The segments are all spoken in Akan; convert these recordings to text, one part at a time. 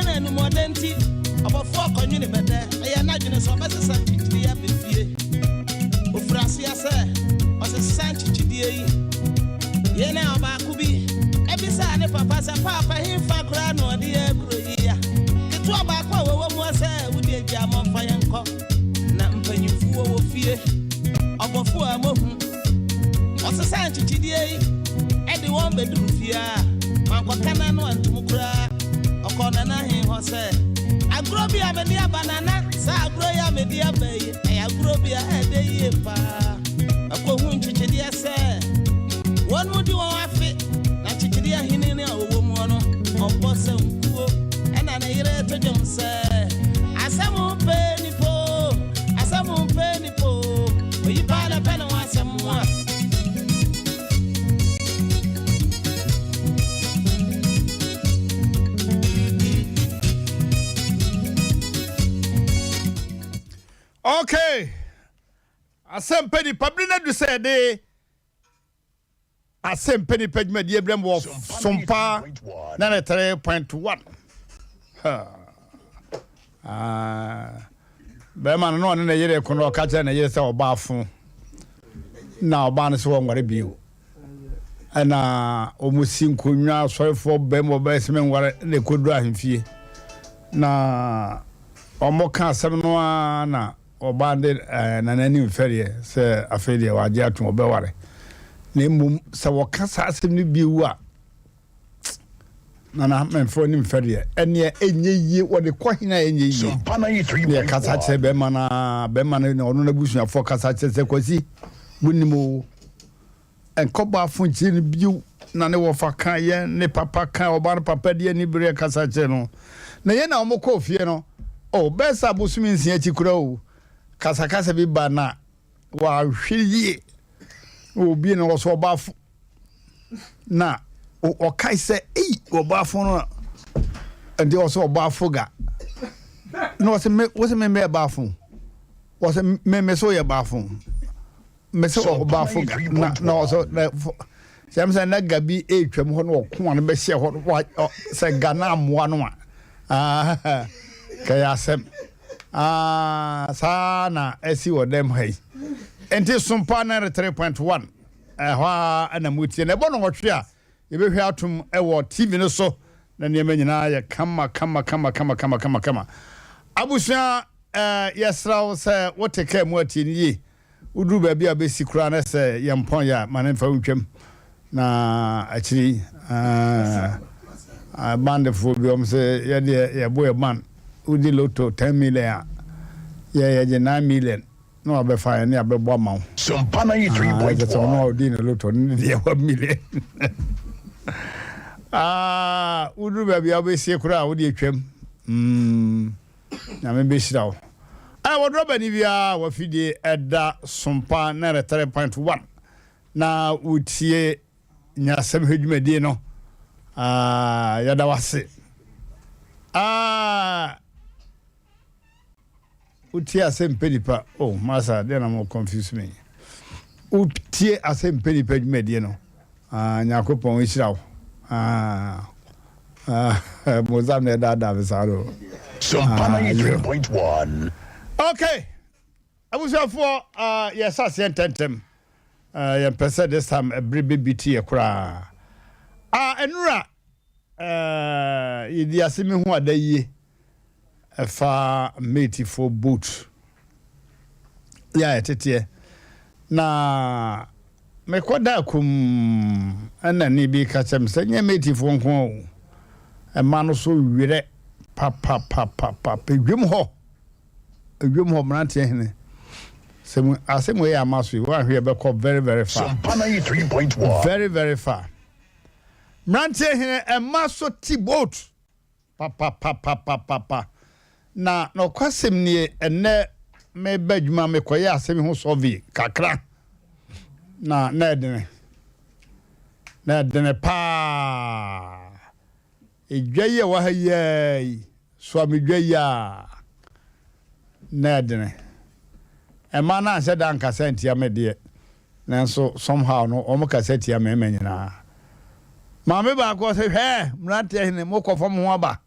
Yei na animuɔden nti, ɔbɔfoɔ kɔnwene bɛdɛ, ɛyɛ n'adwene sɛ ɔbɛsesa nkyekyedeɛ aba fie. Ɔfiri aseɛ sɛ ɔsesa nkyekyedeɛ yi. Yei na ɔbaako bi bisaa ne papa sɛ, Paapa, hefa koraa na ɔde yɛn akuro yi a? Ketewa baako a wɔwɔ mu sɛ, Wodeɛ gyaa mɔmfa yɛn nkɔ. Na mpanyimfoɔ wɔ fie, ɔbɔfoɔ a mohu. Ɔsesaa nkyekyedeɛ yi de wɔn bɛduruu fie a, wankɔka n'ano antom koraa. Ɔkɔɔ Nana Ahen hɔ sɛ, Agorɔ bi a mede aba Nana, saa agorɔ yi a mede aba yi, ɛyɛ agorɔ bi a ɛdɛ yie paa. Makɔhu nkyekyedeɛ sɛ wɔn mu di wɔn afe, na nkyekyedeɛ hene no a ɔwɔ mu no, ɔbɔ sankuo. Ɛna ne yere to dwom sɛ, Asɛm mpɛ nipa o, asɛm mpɛ nipa o, oyi paa na pɛ ne ho asɛm a. Okay, asɛmpa nipa bere no adu sɛ yɛde asɛmpa nipa dwumadie brɛ mu wɔ Sompa 93.1. Ah, bɛrima no na ɔne ne yere ko no ɔka kyerɛ ne yere sɛ ɔbaa fo na ɔbaa no sɛ wɔnware bio ɛna wɔn si nkonnwa asɔrefoɔ bɛn mu ɔbɛyɛ sɛ menware na ɛkɔduru ahemfie na wɔn ka asɛm no ara na ɔbaa de ɛɛ nana anim fɛreɛ sɛ afei deɛ wagye atom ɔbɛware na mmom sɛ wɔka saa asɛm no bio a Nana mɛmfa w'anim mfɛ deɛ ɛneɛ ɛnyɛ yie wɔde kɔ hene a ɛnyɛ yie ne yɛkasa kyerɛ bɛrima no a bɛrima no na ɔno n'abusuafoɔ kasa kyerɛ sɛ Kwasi wonim o nkɔbɔ afonkyere no bio na ne wɔfa ka yɛn ne papa ka ɔba no papa di ani berɛ kasa kyerɛ no na yɛn na wɔn kɔɔ fie no o bɛyɛ sɛ abosome nsia akyi kura o kasakasa bi ba na wahwere yie na obi na ɔsɔ ɔbaafo na ɔkae sɛ ei ɔbaafo no nti ɔsɛ ɔbaafo ga na ɔsɛ me wɔsɛ me mɛ baafo ɔsɛ me me so yɛ baafo me sɛ ɔbaafo ga na na ɔsɛ na sɛ sɛ na ga bi etwam hɔ na ɔko ano bɛhyɛ hɔ wa sɛ ga na amoa no a kɛyɛ asɛm ah saa na ɛsi wɔ dɛm ha yi nti sompa 93.1 Ɛhɔ ara na motie. Na ɛbɔ nnɔnwɔtwe a, yɛbɛhwɛ atom wɔ TV no so, na nneɛma nyinaa yɛ kama kama kama kama kama kama kama. Abusua, eh, yɛsrɛ wo sɛ wote kaa mu a tie no yie. Woduru baabi a wobɛsi koraa na sɛ yɛmpɔn yɛ a, ma no mfa wo ntwam. Na akyiri yi, eh, bandefoɔ bi wɔn sɛ yɛdeɛ yɛbo yɛ ban, wodi loto 10 million a, yɛ yɛgye 9 million. Na wabɛfa yɛn ne abɛbɔ ama wo. Sompa 93.1. Sɛ ɔno a ɔdii ne lotɔ no ne deɛ 1 million. Ah, woduru baabi a wobɛsie koraa a wode atwam. Nyame bɛhyira wo. Ah, wɔdorɔ bani biara wafidie ɛda Sompa 93.1 na wotie nyasɛm hwɛ dwumadie no. Ah, yɛda wase. Ah, Wotie asɛm pɛ nipa oh masa deɛ na mo confuse me wotie asɛm pɛ nipa dwumadie no ah Nyankopɔn nhyira wo ah ah bonsam na ɛdaadaa me saa no Sompa ah yo 93.1. okay abusuafoɔ ah yɛhyɛ aseɛ ntɛntɛm ah yɛmpɛ sɛ this time ɛbere bɛbi ti yɛ koraa ah ɛnura eh yɛdi ase mehu ada yie ɛfa matefoɔ boat yɛ a ɛteteɛ na mekɔdaa kum ɛna ne bi ka kyerɛ me sɛ nyɛ matefoɔ nko o ɛma no so werɛ papapapapa dwam hɔ dwam hɔ mmeranteɛ hene sɛ mu asɛm wei yɛ ama so yi woanhwɛ yɛbɛkɔ very very far Sompa 93.1. very very far mmeranteɛ hene ɛma so ti boat Papapapapapa. Na nɔkwasɛm nie, ɛnnɛ meba adwuma mekɔyɛ asɛm yi ho survey kakra na na ɛdene. Na ɛdene paa. Edwa yi a ɛwɔ ha yi ara yi, soamedwa yi a, na ɛdene. Mmaa no anhyɛ da ankasa antia me deɛ, Nanso somehow no wɔn kasa tia mmarima nyinaa. Maame baako ɔsɛ hwɛ mmeranteɛ hene mo kɔ fam ho aba.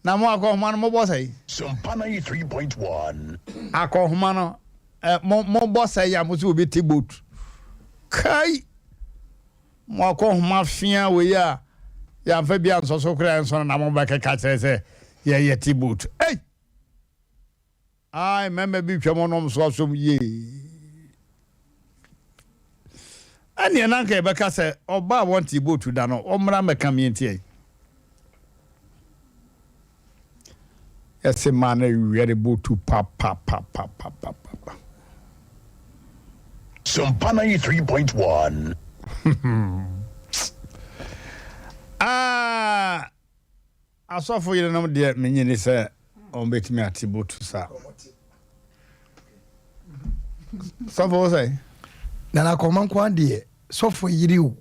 Na mo akɔnhoma no mobɔ sɛn? Sompa 93.1. Akɔnhoma no eh, mo mobɔ sɛn a mo sɛ obi te boat? Kai! Mo akɔnhoma fea wei a yɛamfa bi ansɔ so koraa ɛnsɔ no na mobɛkeka kyerɛ sɛ yɛyɛ te boat. Ei! Ae mmarima bi twam ɔnom so asom yie. Ɛneɛ na anka yɛbɛka sɛ ɔbaa a wɔntee bootu da no ɔmmra mmɛka me ntie. Yɛse maa no wɛre bootu papapapapapa. Sompa 93.1. Ah! Asɔfo yerenom deɛ menye ni sɛ wɔn bɛtumi ate botu saa. Sɔfo wo sɛ? Nana Kɔma nko ara deɛ sɔfo yere o,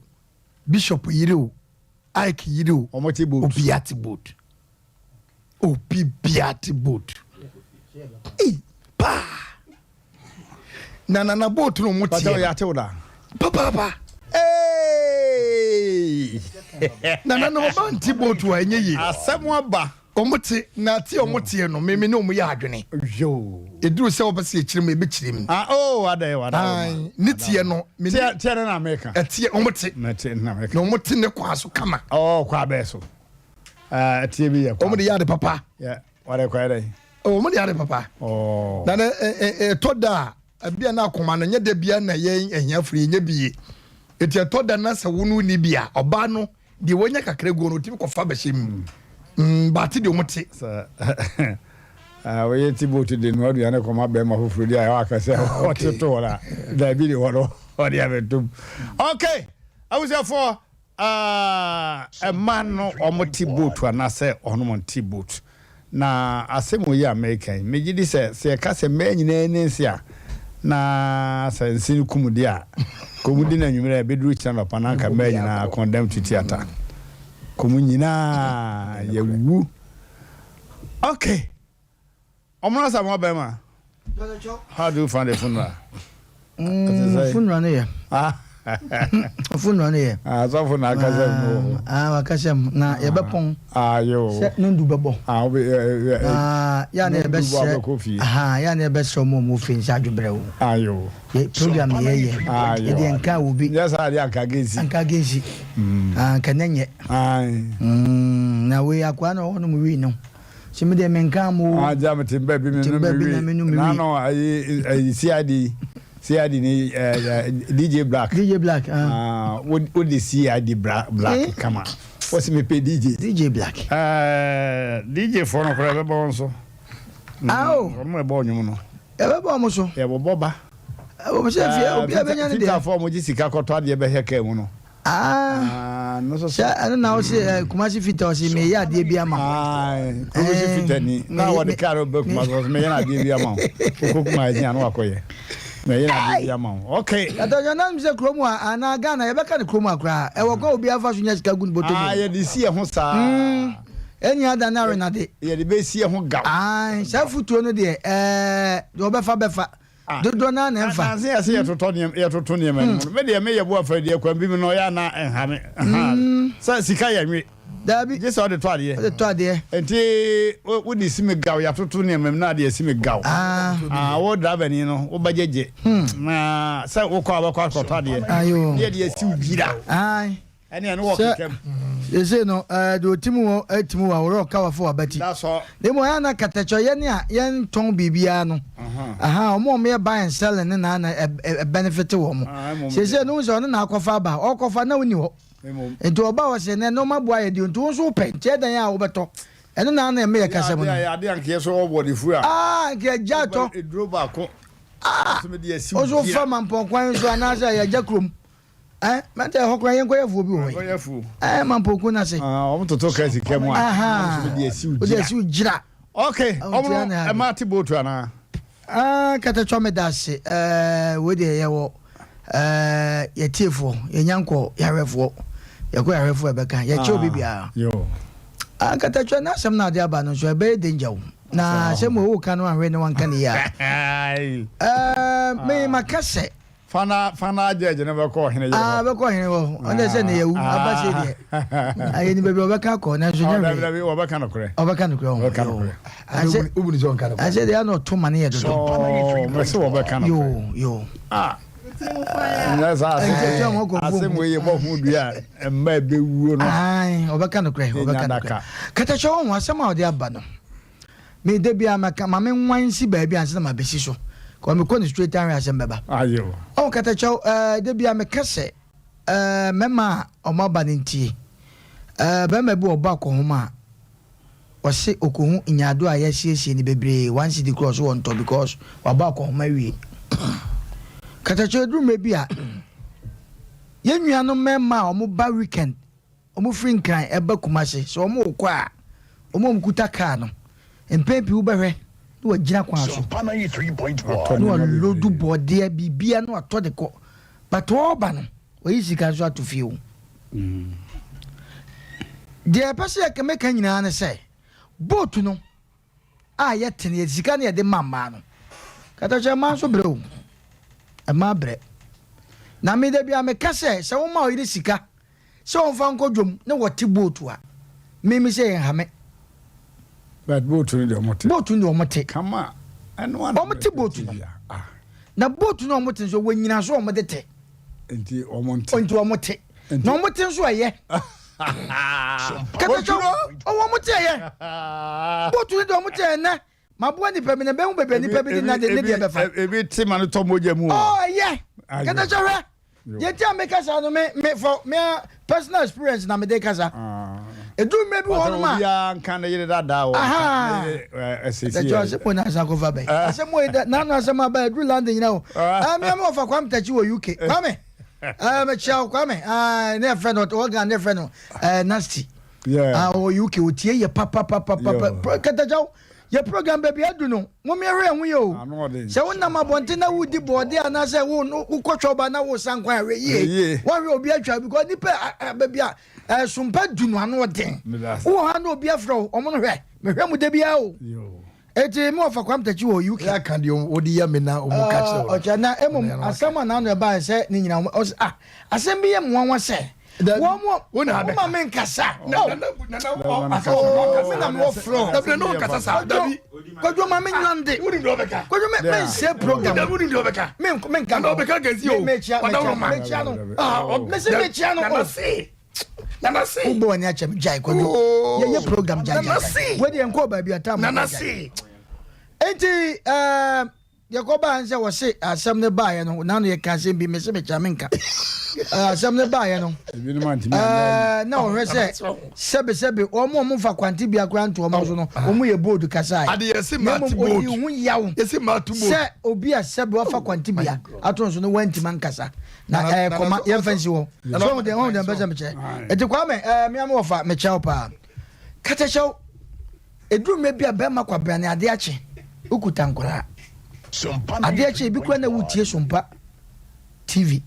bishop yere o, Ike yere o, Wɔn te boat. obiara te boat. Obi biara te boat. Ei, paa. Na nana boat no wɔn Pata teɛ. ɔyɛ atew da. Papaapa. Hey! Nana na ɔba nte boat a ɛnyɛ yie. Asɛm aba. Wɔn te na te a wɔn teɛ no meme ne wɔn yɛ adwene. Yoo. Eduru sɛ wɔpɛ sɛ yɛkyerɛ mu yɛbɛkyerɛ mu. Ah oh adɛ wada. Ae, ne teɛ no me ne. Teɛ teɛ no na meka. Ɛteɛ wɔn te. Na teɛ no na meka. Na wɔn te ne kwan so kama. Oh kwa bɛɛ so. Ah ɛteɛ bi yɛ kwa. Wɔn de yɛ ade papa. Yeah, wɔde kɔ yɛ dɛ. Oh, wɔn de yɛ ade papa. Oh. Na ne ɛtɔ da a ebi a na akoma no nyɛ da bia na yɛn ahiafo yɛnyɛ bi yie. Eti ɛtɔ da na sɛ wo no ni bi a ɔbaa no deɛ wanya kakra guo no otumi kɔfa bɛhyɛ mu. Mm, baate deɛ wɔn te. Sɛ woyɛ ti boat de noa aduane kɔma bɛrima foforɔ di a ɛwɔ aka sɛ ɔte to hɔ na daabi de hɔ no ɔde abɛtom. Okay, abusuafoɔ Ah, ɛma no wɔn te boat anaasɛ wɔn nte boat. Na asɛm wɔ yi a mereka yi, megye di sɛ sɛ yɛka sɛ mmaa nyinaa ni nse a, na sɛ nse no kum deɛ a, kɔm di no anwummerɛ a ɛbɛduru kyena anɔpa na anka mmaa nyinaa condemn to theatre. Kɔm nyinaa yɛwu. Okay. Ɔmo na Samoa bɛrima. How do you find the funeral? Mm, funeral no yɛ. Funeral no yɛ. Asɔfo na akasa mu wɔ hɔ. Ah, wakasa mu na yɛbɛpɔn. Ayo. Sɛ nondu bɛbɔ. Ah, obi ɛ ɛ. Ah, ya na yɛbɛsrɛ. Aha, ya na yɛbɛsrɛ ɔmo ɔmo fi nsa adwobrɛ o. Ayo. Yɛ program yɛ yɛ. Ayo. Yɛde nka obi. Nyɛ saa de anka gensi. Anka gensi. Ah, nka nyɛ. Ayi. Mm, na wei akoa na ɔwɔ no mu wi no. Se me deɛ menkaa mo o. Ah gya me te baabi me Te no me baabi wi na me no me wi. N'ano ayi ayi CID CID ni eh, eh, DJ Black. DJ Black ah. Ah, wo wo de CID bra Black Eh? kama. Wɔsi me pɛ DJ. DJ Black. Eh, DJ foɔ no koraa ɛbɛbɔ wɔn so. Ah o. Wɔn na ɛbɔ ɔnwom no. Ɛbɛbɔ wɔn so. Yɛbɔbɔ ba. Wɔn sɛ fie obiara bɛnya ne deɛ. Fitafoɔ a wɔgye sika kɔtɔ adeɛ bɛhwɛ kaa mu no. Ah, Ah, no so sɛ ɛno na ɔse eh, Kumasi fita ɔse meyɛ adeɛ bi ama wo. Ah, Kumasi Eh, fita ni. Na me- wɔde me- kaa no bɛ Kumasi ɔse meyɛ no adeɛ bi ama wo. Wokɔ Kumasi a na wakɔyɛ. Meyɛ no adeɛ bi ama wo. Okay. Atɔnyɛ nam sɛ kurom a anaa Ghana yɛbɛka no kurom a koraa ɛwɔ kwan obiara fa so nya sika gu ne bɔtɔ mu. Ah, yɛde si yɛ ho saa. Ɛni ada ne awenade. Yɛde bɛsi yɛ ho gaw. Ah, saa futuo no deɛ ɛɛ deɛ ɔbɛfa bɛfa. Dodoɔ no ara na ɛmfa. Nansa yɛse yɛtotɔ nneɛma yɛtoto nneɛma no mu no, me deɛ meyɛ bo afɔre deɛ kwan bi mu no ɔyɛ a na ɛnha me. Sɛ sika yɛ nwe. Daabi. Gye sɛ ɔde tɔ adeɛ. Ɔde tɔ adeɛ. Nti wode si me gaw yɛatoto nneɛma mu na adeɛ si me gaw. Ah, wo driver ni no wobɛgyegye. Na sɛ wokɔ a wobɛkɔ akɔtɔ adeɛ. Ayo. Ne yɛde asi wo dwira. Ae. Ɛne ɛne wɔ Sɛ keka mu. seesei no ɛɛ deɛ ɔtim wɔ ɛtim wɔ aworɔ ɔka wafo wabati. That's all. Na mmom ɛyɛ na katakyɛ yɛne a yɛntɔn biribiara no. Aha wɔn a wɔyɛ buy and selling ne na na ɛ benefit wɔn. Ah, mmom Seesei deɛ. no wohu sɛ ɔno na akɔfa aba ɔkɔfa na wonni hɔ. Mmom. Nti ɔba hɔ sɛ nɛ nneɛma boa yɛ deɛ nti wo nso wopɛ nti ɛdɛn a wobɛtɔ. Ɛno na na ɛmɛ yɛ kasa mu no. Yɛ adeɛ a nka yɛ so ɔwɔ ne fu a. Ah nka yɛgya atɔ. Eduro baako. Ah Nso mede asi wo nso wo wofa mampɔn kwan so anaasɛ yɛgya kurom. Eh, mɛtɛ ɛhɔ koraa yɛnkɔyɛ afuo bi wɔ hɔ yi. Yɛnkɔyɛ afuo. Eh, Mampoku no ase. Ah, wɔn toto ka sika mu a. Aha. Wɔn de asi wo Wode gyira. asi wo gyira. Okay, Wɔn wɔn no ɛma ate bootu anaa? Ah, katatwa me da ase. Eh, wei deɛ yɛwɔ eh, yɛtiefoɔ, yɛnya nkɔ yɛahwɛfoɔ. Yɛkɔ yɛahwɛfoɔ ɛbɛka. Yɛkyɛ obi biara. Yo. Ah, katatwa n'asɛm na ade aba no nso ɛbɛyɛ danger o. Na asɛm wɔ woka no anhwɛ ne wanka ne yie a. Ai. Eh, me maka sɛ. Fana fana judge no bɛkɔ ɔhene yere Ah, hɔ. bɛkɔ ɔhene hɔ. Ɔno sɛ ne yɛwu aba sei deɛ. Ayɛ ni baabi a ɔbɛka akɔ nanso nyɛ Dabi hwee. dabi wɔbɛka nokorɛ. Ɔbɛka nokorɛ ho. Ɔbɛka nokorɛ. Ansɛ Wobunu sɛ ɔnka nokorɛ. ansɛ deɛ ana ɔto ma ne yɛ dodo. Oh, mɛsɛ wɔbɛka nokorɛ. Yo yo. Ah. Nyɛ saa asɛm asɛm wei yɛ bɔ ho dua a mma ɛbɛwuo no. Ae, ɔbɛka nokorɛ, ɔbɛka nokorɛ. Katakyɛ wɔn ho asɛm a ɔde aba no. Me da biara mɛka ma me nwan nsi baabi ansa na mabɛsi so. Kɔ mekɔ no straight ahwɛ asɛm bɛba. Ayo. Ɔho katakyɛw ɛɛ da biara meka sɛ ɛɛ mɛma a ɔmo aba no ntie. Ɛɛ bɛrima bi ɔbɔ akɔnhoma a ɔse okohu nyaado a yɛasiesie no bebree one cedi koraa ɔse ɔntɔ because wabɔ akɔnhoma awie. Katakyɛw eduru mmerɛ bi a yɛn nuanom mmarima a ɔmo ba weekend Wɔfiri Nkran ba Kumasi, sɛ wɔrekɔ a, wɔn a wɔkuta kaa no, mpɛn pii wobɛhwɛ na wɔagyina kwan so na wɔalodu bɔɔdeɛ, biribiara na wɔatɔ de kɔ. But wɔreba no, wɔyi sika nso ato fie o. Deɛ ɛpɛ sɛ yɛka meka nyinaa ne sɛ, boat no a yɛte no, yɛde sika no yɛde ma mmaa no. Katakyɛ mmaa nso brɛ o. Mmaa brɛ. Na me da bi a meka sɛ, sɛ woma ɔyere sika Sɛ wɔmfa nkɔ dwom na wɔte boat a, me me sɛ ɛnha me. But boat no deɛ wɔte. Boat no deɛ wɔte. Kama ɛno ana. Wɔte boat no. Ah. Na boat no wɔte nso wɔnyina so wɔde te. Nti wɔn nte. Nti wɔn te. Na wɔn te nso ɛyɛ. Kɛtɛkyɛw wɔn te ɛyɛ. Boat no deɛ wɔn te ɛnɛ. Maboa nipa bi na bɛhu baabi a nipa bi de na de ne deɛ bɛfa. Ebi te ma no tɔ mogya mu. Oh ɛyɛ. Kɛtɛkyɛw hwɛ. Deɛ nti a meka saa no me me for me a personal experience na mede kasa. Ɛduru mmerɛ bi wɔ hɔnom a. Obiara nka ne yere dada wɔ nka ne yere ɛsisi. Ɛkyɛ ɔsɛ mo na asa kɔfa bɛn. Asɛm wɔ yi dɛ n'ano asɛm aba ɛduru London nyina o. Ɛɛ mi ama ɔfa Kwame Takyi wɔ UK. Kwame ɛɛ mekyia wo Kwame ɛɛ ne yɛfrɛ no ɔwɔ Ghana ne yɛfrɛ no ɛɛ Nasty. Yeah. Ɔwɔ UK otie yɛ papapapapa kɛtɛkyɛw. Yɛ program baabi adu no, mommea hwɛ yɛn ho yie o. Sɛ wonam abɔnten na woredi bɔɔde anaasɛ wokɔ twɔba na woresan kwan a, hwɛ yie. Woahwɛ obi atwa because nipa baabi a ɛsompa du no ano ɔden. Wowɔ ha na obi afrɛ wo, wɔn no hwɛ. Mehwɛ mo da biara o. Eti me wɔfa Kwame Takyi wɔ UK. Yɛ aka deɛ wode yɛ me na wɔn ka kyerɛ wo. Ɔkyɛ na emom asɛm a n'ano ɛbaeɛ sɛ ne nyinaa ɔsɛ ah asɛm bi yɛ me nwanwa sɛ Wɔn mo wo na mo ma me nkasa. Na na na na oh me na me wɔ floor. Dabi na nkasa sa dabi. Kwadwo ma me nlande. Wuni ndi ɔbɛka. Kwadwo me me nse program. Dabi wuni ndi ɔbɛka. Me me nka. Na ɔbɛka gɛzi o. Me chia me chia me chia no. Ah me se me chia no. Nana se. Nana se. Wo bɔ wani akyɛ me gyae kwadwo. Yɛ yɛ program gyae gyae. Nana se. Wo deɛ nkɔ baabi atam. Nana se. Enti eh Deɛ ɛkɔ baeɛ ne sɛ wɔse asɛm no baeɛ no nano yɛka asɛm bi mese mekyɛ menka asɛm no baeɛ no na wɔhwɛ sɛ sɛbesɛbe wɔn a wɔmfa kwante bia koraa nto wɔn so no wɔn yɛ bold kasae na mmom ɔdi ho yaw sɛ obi a sɛbe wafa kwante bia ato nso no wantumi ankasa na ɛkɔma yɛmfa nsi hɔ so wɔn deɛ wɔn deɛ mpɛ sɛ mekyerɛ ɛti Kwame ɛɛ mmea me wɔfa mekyerɛ wo paa katahyɛw Ɛduru mmerɛ bi a bɛrima kwabrane adeɛ akye wokuta nkwadaa adeɛ akye ebi koraa na wotie Sompa TV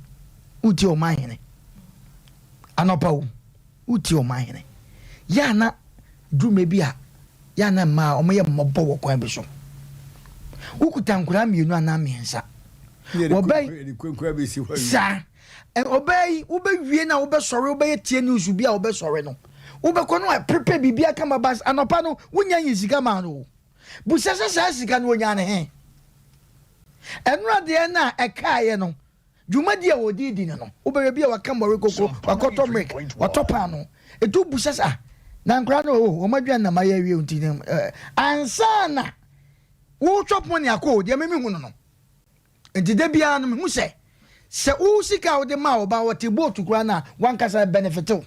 wotie Ɔmanhene anɔpa o wotie Ɔmanhene yɛ ana duru mmerɛ bi a yɛ ana mmaa wɔn yɛ mmɔbɔ wɔ kwan bi so wokuta nkwadaa mmienu anaa mmiɛnsa wɔbɛn saa Ɔbaa yi, wobɛwie na wobɛsɔre, wobɛyɛ tie news bi a wobɛsɔre no, wobɛkɔ no aprepare biribi aka ma bas anɔpa no, wonya nyi sika maa no o. Busa sɛ saa sika no ɔnyaa ne he? Ɛnora deɛ no a ɛkaeɛ no, dwumadi a wɔde di no no, wobɛhwɛ bi a waka mmɔre koko, wakɔtɔ milk, watɔ paano. Ɛti wobusa sɛ, ah, na nkora no o, wɔn aduane na mayɛ awie o nti, ansa na wotwa pono ne akɔ o, deɛ meme hu no no. Nti da biara no mehu sɛ, sɛ wo sika a wode maa wo ba ɔte boat koraa no a, wankasa ɛbɛnefite wo.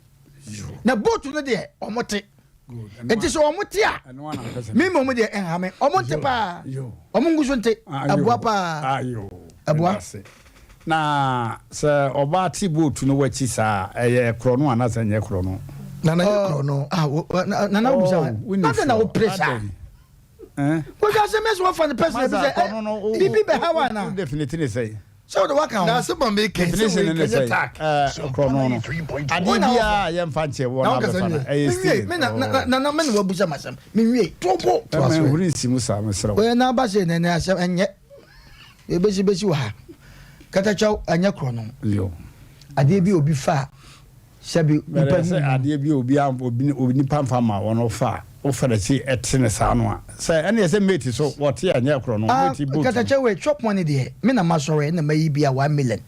Na boat no deɛ ɔmo te. Nti sɛ ɔmo te a, me mmom deɛ ɛnha me. Ɔmo nte paa. Ɔmo ngu so nte. Ɛboa paa. Ɛboa. Na sɛ ɔbaa te boat no w'akyi saa a, ɛyɛ korɔno anaasɛ ɛnyɛ korɔno? Nana ɛnyɛ korɔno. Ah, Nana wobisa. Adɛn na wopere saa? Kwadwo asɛm yɛ sɛ wafa no personal bi sɛ eh, biribi bɛha wo anaa? Wo definite ne sɛn? Sɛ wode waka ho. Na asɛm a meka yi, sɛ Definition wei ne kɛnyɛ sɛn? tak. Eh, korɔno no. Adeɛ biara a yɛmfa nkyɛ wɔ Na na wonkasa abɛfa no, nwie. ɛyɛ Menwie, stealing. me na, na, na, na me na wabusa m'asɛm. Menwie. Tobo. Ɛma nhuri nsi mu saa, mesrɛ wo. Oyɛ na aba sɛ nɛnɛ asɛm ɛnyɛ. Ebesi besi wɔ ha. Katakyɛw ɛnyɛ korɔ no. Adeɛ bi obi fa a sɛbi nipa sɛ adeɛ bi obi obi obi nipa nfa ma wɔn ɔfa a wofa na si ɛte ne saa no a sɛ ɛne ɛsɛ mate so wɔte a nyɛ korɔ no ah, mate boat. Katakyɛw wei chop money deɛ me na masɔre na mayi bi a 1 million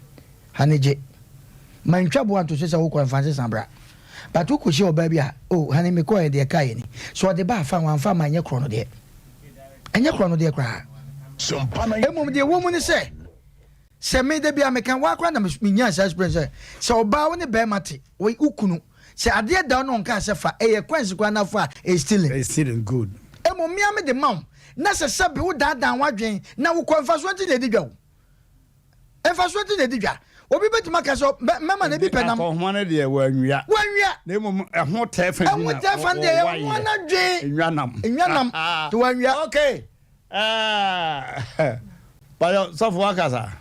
ha ne gye mantwa boa nto so sɛ wokɔ mfa nsesa bra, but wokɔhyia ɔbaa bi a, oh honey, mekɔɛ deɛ kaeɛ ni so ɔde ba afa wamfa ma ɛnyɛ korɔ no deɛ, ɛnyɛ korɔ no deɛ koraa. Mmom deɛ ɛwɔ mu ne sɛ me da bi a meka waa koraa na menyaa saa experience sɛ ɔbaa wo ne bɛrima te wo kunu sɛ adeɛ da wo na ɔnkaa sɛ fa ɛyɛ kwansi koraa na fa a, ɛyɛ stealing. Ɛyɛ stealing, good. Mmom mmea me de ma wo na sɛ sɛbe wo daadaa w'adwen na wokɔ mfasoɔ nti na ɛdi dwa o, mfasoɔ nti na ɛdi dwa. Obi bɛtumi aka sɛ mɛma na ebi pɛ nam. Akɔnhoma no deɛ wɔanwia. Wɔanwia. Na mmom ɛho tɛɛfa bi ɛho na tɛɛfa no deɛ ɛho anadwen. Nwa nam. Nwa nam nti wɔanwia. Okay, bayɔ sɔfo wakasa.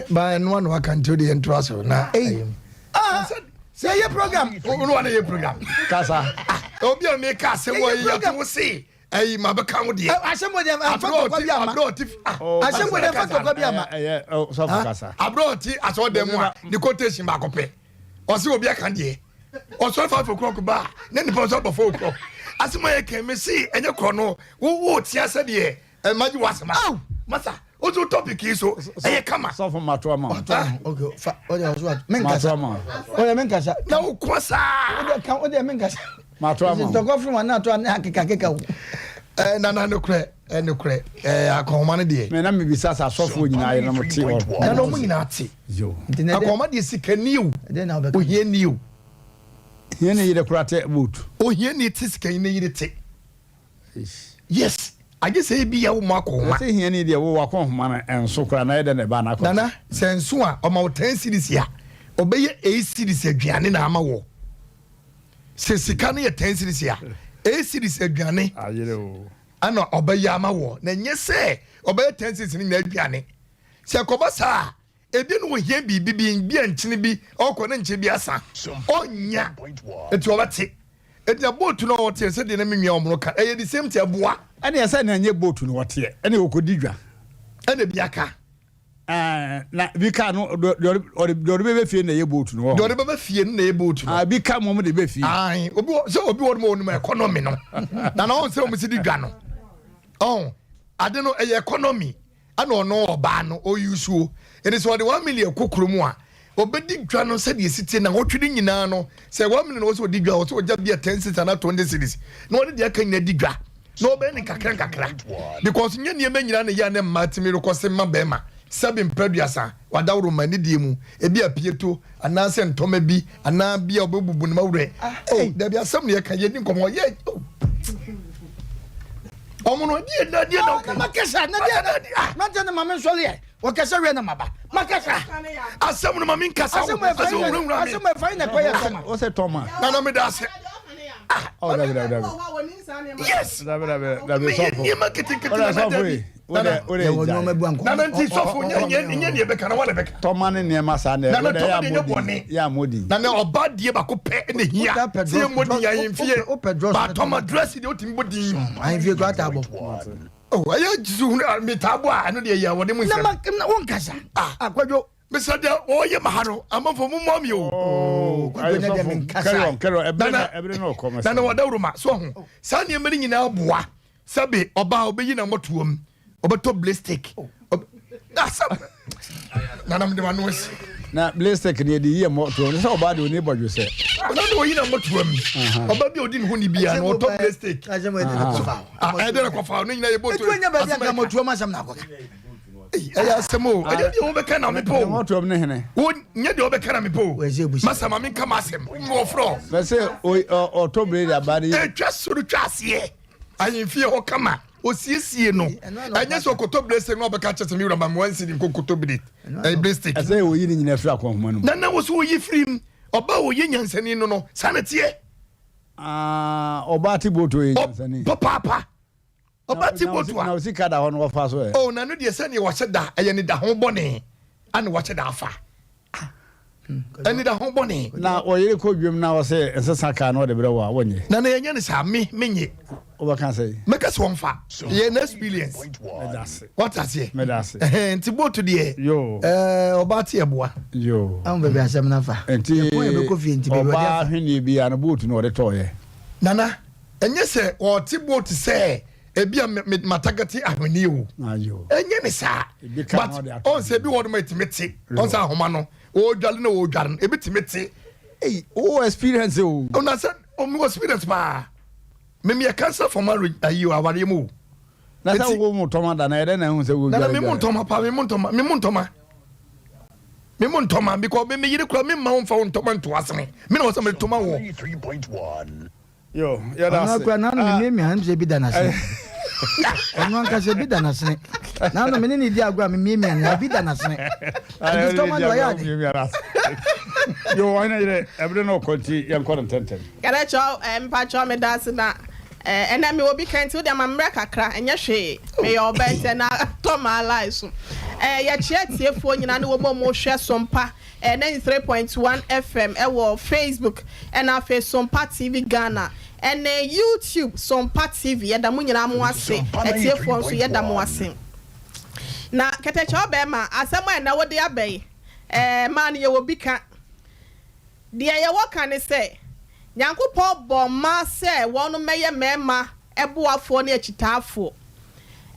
Ba ɛnoa na waka nti o de yɛn to aso na. Eyi ah, sɛ yɛ program. Olu wa na yɛ program. Kasa. Obi a mi ka asɛm wɔ yi yɛ to se ɛyi ma bɛ ka ho deɛ. Asɛm wɔ deɛ nfa tɔkwa bi ama. Abirɛ ɔti. Asɛm wɔ deɛ nfa tɔkwa bi ama. Ɛyɛ sɔfo kasa. Abirɛ ɔti asɔɔdan mu a ne quotation baako pɛ ɔsi obi aka deɛ ɔsɔre 5 o'clock ba ne nipa ɔsɔ bɔ 4 o'clock. Asɛm a yɛ kɛn mi si ɛnyɛ korɔ no wo wo tia sɛ deɛ ɛma gye wɔ asɛm a masa o tún topic yi so ɛyɛ kama. Sɔfo mato ama wo. Ok, fa o de ɔso ato mato menkasa ama wo. O de menkasa. Na o kɔ saa. O de ka o de menkasa. Mato ama wo. Ntɔkwa firi wa na ato ne akeka keka wo. Ɛ nana nokorɛ ɛ nokorɛ ɛ akɔnhoma no deɛ. Mɛ na mebisa sɛ asɔfoɔ nyinaa yɛ na mo te hɔ. Nana ɔmo nyinaa te. Yo. Nti na ɛdɛ akɔnhoma deɛ sika ni o. Ɛdɛ na ɔbɛka. Ohia ni o. Hia ne yere kora te boat. Ohia ni te sika ni ne yere te. Yes, agye sɛ ebi yɛ wo mo akɔnhoma. Ɛsɛ hia ni deɛ wo wakɔnhoma no ɛnso kora na ɛdɛ na ɛba na akɔ. Nana sɛ nso a ɔma wo 10 cedis a ɔbɛyɛ 8 cedis aduane na ama wɔ sɛ sika no yɛ 10 cedis a 8 cedis aduane. Ayere o. Ana ɔbɛyɛ ama wɔ na nyɛ sɛ ɔbɛyɛ 10 cedis no nyinaa aduane. Sɛ kɔba saa a ebi no ohia biribi bi bi a nkyene bi ɔkɔ ne nkyene bi asa ɔnya eti ɔbɛte eti na boat no a ɔte sɛ deɛ na me nua ɔmo ka ɛyɛ the same thing ɛboa. Ɛne ɛsɛ na ɛnyɛ boat no wɔteɛ ɛne wɔkɔdi dwa. Ɛna bi aka. Ɛɛ, na bi ka no deɛ ɔde bɛbɛ fie na ɛyɛ boat no wɔ. Deɛ ɔde bɛbɛ fie no na ɛyɛ boat no. Ah, bi ka mɔm de bɛ fie. Ayi obi wɔ sɛ obi wɔ no ma wɔn economy no na na ɔn sɛ wɔn si di dwa no ɔn ade no ɛyɛ economy ɛna ɔno ɔbaa no ɔyi suo ɛni sɛ ɔde 1 million kɔ kurom a ɔbɛdi dwa no sɛdeɛ esi tie na wɔtwe ne nyinaa no sɛ 1 million wɔ sɛ ɔdi dwa wɔ sɛ ɔgya bi a 10 cedis ana 20 cedis na ɔde deɛ aka nyinaa di dwa na ɔbɛyɛ ne nkakra nkakra because nye nneɛma nyinaa na yɛ a ne mmaa tumi rekɔ se mma bɛrima sɛbi mpɛduasa wadaworo ma ne die mu ebi apieto anaasɛ ntɔmɛ bi anaa bi a ɔbɛbubu ne ma wurɛ oh dabi, asɛm ne yɛ ka yɛ ni nkɔmɔ yɛ oh ɔmo no deɛ na deɛ na ɔka. Na makasa na deɛ na deɛ na maame nsɔre yɛ wɔkasa wia na maba makasa. Asɛm no ma mi nkasa. Asɛm ɛfa yi na asɛm ɛfa yi na ɛkɔ yɛ tɔma. Wɔsɛ tɔma. Nana mi da ase. Ɔ dabi dabi dabi. Yes. Dabi dabi dabi. Mi yɛ sɔfo. nneɛma ketekete. Ɔdɛ Nana sɔfo dabi. yi wode wode Yɛwɔ nneɛma bu ankɔ. Nana nti sɔfo nyɛ nyɛ nyɛ deɛ bɛka na wɔn na bɛka. Tɔma ne nneɛma saa na Nana wode tɔma yɛ deɛ nyɛ amodi bɔne. yɛ amodi. Nana ɔba die baako pɛ na hia Wopɛ sɛ yɛ mmɔ din ahemfie. Wopɛ dress. Ba tɔma dress deɛ wotumi bɔ din. Ahemfie kura ta bɔ. Oh, ɛyɛ jisu hunu metaa bɔ a ɛno deɛ yɛ wɔde mu Na nsɛm. Ma na wonkasa akwadwo. Mesɛ deɛ ɔyɛ ma ha no amanfo mo mmɔ mi o. Kwadwo ne deɛ menkasa. Carry on, carry on, ɛbere na Nana ɛbere na ɔkɔ mɛsɛ. Nana wɔdawuro ma so ɔho saa nneɛma no nyinaa boa sɛbe ɔbaa ɔbɛyi na mmɔtoam ɔbɛtɔ blistic asɛm nana mede ma no asi. Na blistic ne yɛde yi mmɔtoam ne sɛ ɔbaa de ɔni bɔdwo sɛ. Ɔna de ɔyi na mmɔtoam ɔba bi a ɔdi ne ho ni bia na ɔtɔ blistic. Asɛm ɛde ne kɔfa. Ɛde ne kɔfa no nyinaa yɛ bɔtɔ. Etu anya baabi anka mɔtuom asɛm na akɔka. Ɛyɛ asɛm o, ɛnyɛ deɛ wobɛka na mepɛ o. Mmɔtoam ne hene. Wo nyɛ deɛ wobɛka na mepɛ o. Wɔsɛ ebusa. Masa ma menka ma asɛm wɔfrɛ. Bɛsɛ ɔtɔ bere de aba de. Ɛtwa soro twa aseɛ ahemfie hɔ kama osiesie no ɛnyɛ sɛ ɔkɔtɔ blistic na ɔbɛka kyɛ sɛ mewura ma me 1 cedi nkɔkɔtɔ blistic. Ɛsɛ wɔyi ne nyina firi akɔnhoma no mu. Nana wo so wɔyi firi mu ɔba a wɔyɛ nyansani no saa na teɛ. Ah, ɔbaa te boto yɛ nyansani. Papaapa ɔba te boto na a osika da hɔ no wɔfa so ɛ. Oh, na no deɛ sɛneɛ wɔhyɛ da ɛyɛ ne da ho bɔne ana wɔhyɛ da afa. Anidaho bɔne. Na ɔyere kɔ dwam na ɔsɛ nsesa kaa na ɔde brɛ wo a, wonyɛ? Nana yɛnyɛ no saa, me menye. Wobɛka sɛ? Mɛka sɛ ɔmfa. Yɛ na experience. Meda ase. Wate aseɛ? Meda ase. Ɛhɛn, nti boat deɛ. Yoo. Ɛɛ ɔbaa te ɛboa. Yoo. Ahu baabi asɛm no afa. Nti Yɛpɔn yɛbɛkɔ fie nti baabi ɔde ɔbaa afa. hweneɛ biara no boat na ɔde tɔɔyɛ. Nana, ɛnyɛ sɛ ɔte boat sɛ ebi a me matagɛte ahweneɛ o. Ayo. Ɛnyɛ ne saa. Ebi ka But na ɔde ato ɔn sɛ ebi wɔ hɔ nom a etumi te. Ɔn sɛ ahoma no, ɔredware na ɔredware no, ebi tumi te. Ei, wowɔ experience o. Ɔna sɛ, ɔmo wɔ experience paa. Me meyɛ cancer for marriage ayi o awareɛ mu o. Na sɛ wo mu tɔma da na yɛdɛ na ehu sɛ wo dware. Nana me mu ntɔma pa me mu ntɔma me mu ntɔma me mu ntɔma because me me yere kura me mma wo nfa wo ntɔma nto asene me na wɔsɛ me toma wɔ. Yo, yɛda ase. Ɔno akura n'ano me miamia ɛmu sɛ ebi da n'asene. Ɔno ankasa ebi da n'asene. N'ano me ne ne di agorɔ a me miamia no ebi da n'asene. Nti tɔma deɛ ɔyɛ ade. Yo, ɔhene yere ɛbere no ɔkɔ nti yɛnkɔ no ntɛntɛm. Kɛlɛkyɛw eh, mpakyɛw meda ase na eh, ɛnɛ mewɔ bi ka nti wode ama mmerɛ kakra, ɛnyɛ hwee, meyɛ ɔbaa nti ɛna atɔ m'alae so. Eh, yɛkyea atiefoɔ nyinaa ne wɔn a wɔhwɛ Sompa eh, 93.1 FM ɛwɔ Facebook ɛna afei Sompa TV Ghana ɛne YouTube Sompa TV, yɛda mo nyinaa mo ase, atiefoɔ nso yɛda mo ase. Na kɛtɛkyɛw bɛɛma, asɛm a ɛnɛ wode aba yi, eh, maa no yɛwɔ bi ka. Deɛ yɛwɔ ka ne sɛ, Nyankopɔn bɔɔ mmaa sɛ wɔn mmɛyɛ mmarima boafoɔ ne akyitaafoɔ.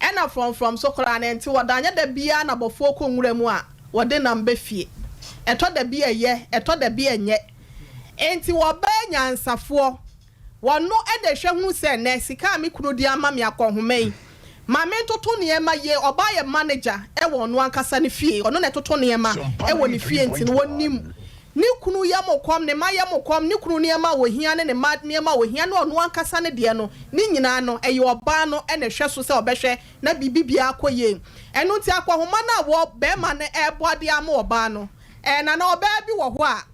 Ɛna frɔmfrɔm so koraa no, ɛnte wɔda, anyɛ da biara na abɔfoɔ kɔ nwura mu a wɔde nam ba fie. Ɛtɔ da bi a ɛyɛ, ɛtɔ da bi a ɛnyɛ. Enti wɔbɛyɛ nyansafoɔ. Wɔno na ɛhwɛ hunu sɛ nnɛ sika a me kunu de ama me akɔnhoma yi, ma mentoto nneɛma yie. Ɔbaa yɛ manager wɔ ɔno ankasa ne fie. Ɔno na ɛtoto nneɛma wɔ ne fie nti no ɔnim ne kunu yam kɔm, ne mma yam kɔm, ne kunu nneɛma a ɔhia ne ne mma nneɛma a ɔhia ne ɔno ankasa ne deɛ no, ne nyinaa no ɛyɛ ɔbaa no na ɛhwɛ so sɛ ɔbɛhwɛ na biribi biara akɔ yie. Ɛno nti akɔnhoma no a wɔ barima no rebɔ adeɛ ama ɔbaa no, ɛɛ Nana ɔbaa bi wɔ hɔ a,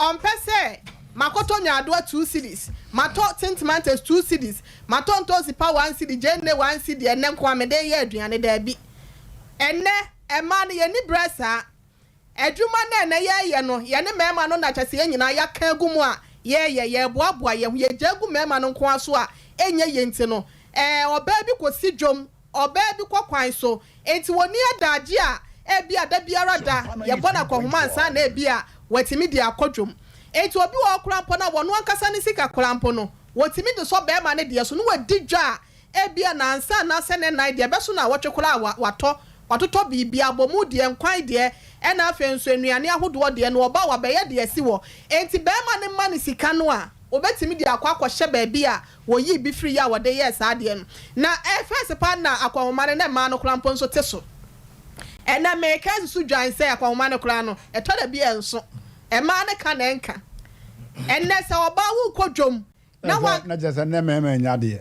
Ɔmpɛ sɛ makɔtɔ nyaadoa 2 cedis, matɔ tin tomatoes 2 cedis, matɔ ntoosi pa 1 cedi, gyeene 1 cedi, ɛnnɛ nko ara mede reyɛ aduane. Daabi. Ɛnnɛ, mmaa no, yɛnni berɛ saa. Adwuma no a ɛnnɛ yɛreyɛ no, yɛne mmarima no na kyerɛ sɛ yɛn nyinaa yɛaka agu mu a yɛreyɛ, yɛreboaboa yɛn ho, yɛgya agu mmarima no nko ara so a ɛnyɛ yie nti no, ɛɛ, ɔbaa bi kɔsi dwam, ɔbaa bi kɔ kwan so, enti wɔnni adaagye a ebia da biara da yɛbɔ no akɔnhoma ansa na ebia watumi de akɔ dwom. Enti obi wɔ hɔ koraa mpo no a wɔno ankasa ne sika koraa mpo no, wɔtumi de sɔ barima no deɛ so na wadi dwa a ebia nansa anaasɛ ne nnan deɛ ɛbɛso naawɔtwe koraa a watɔ, watotɔ biribi, abomu deɛ, nkwan deɛ, ɛna afei nso nnuane ahodoɔ deɛ no ɔba a wabɛyɛ de asi hɔ. Enti barima no ma no sika no a, ɔbɛtumi de akɔ akɔhyɛ baabi a Wɔyii bi firii yɛ a wɔde yɛɛ saa adeɛ no. Na ɛyɛ fɛs paa na akɔnhoma no na mmaa no koraa mpo nso te so. Ɛnnɛ meka asusu dwan sɛ akɔnhoma no koraa no, ɛtɔ da bi a ɛnso. Mmaa no ka na ɛnka. Ɛnnɛ sɛ ɔbaa worekɔ dwam na wa. Na kyerɛ sɛ nnɛ mmarima nnya adeɛ.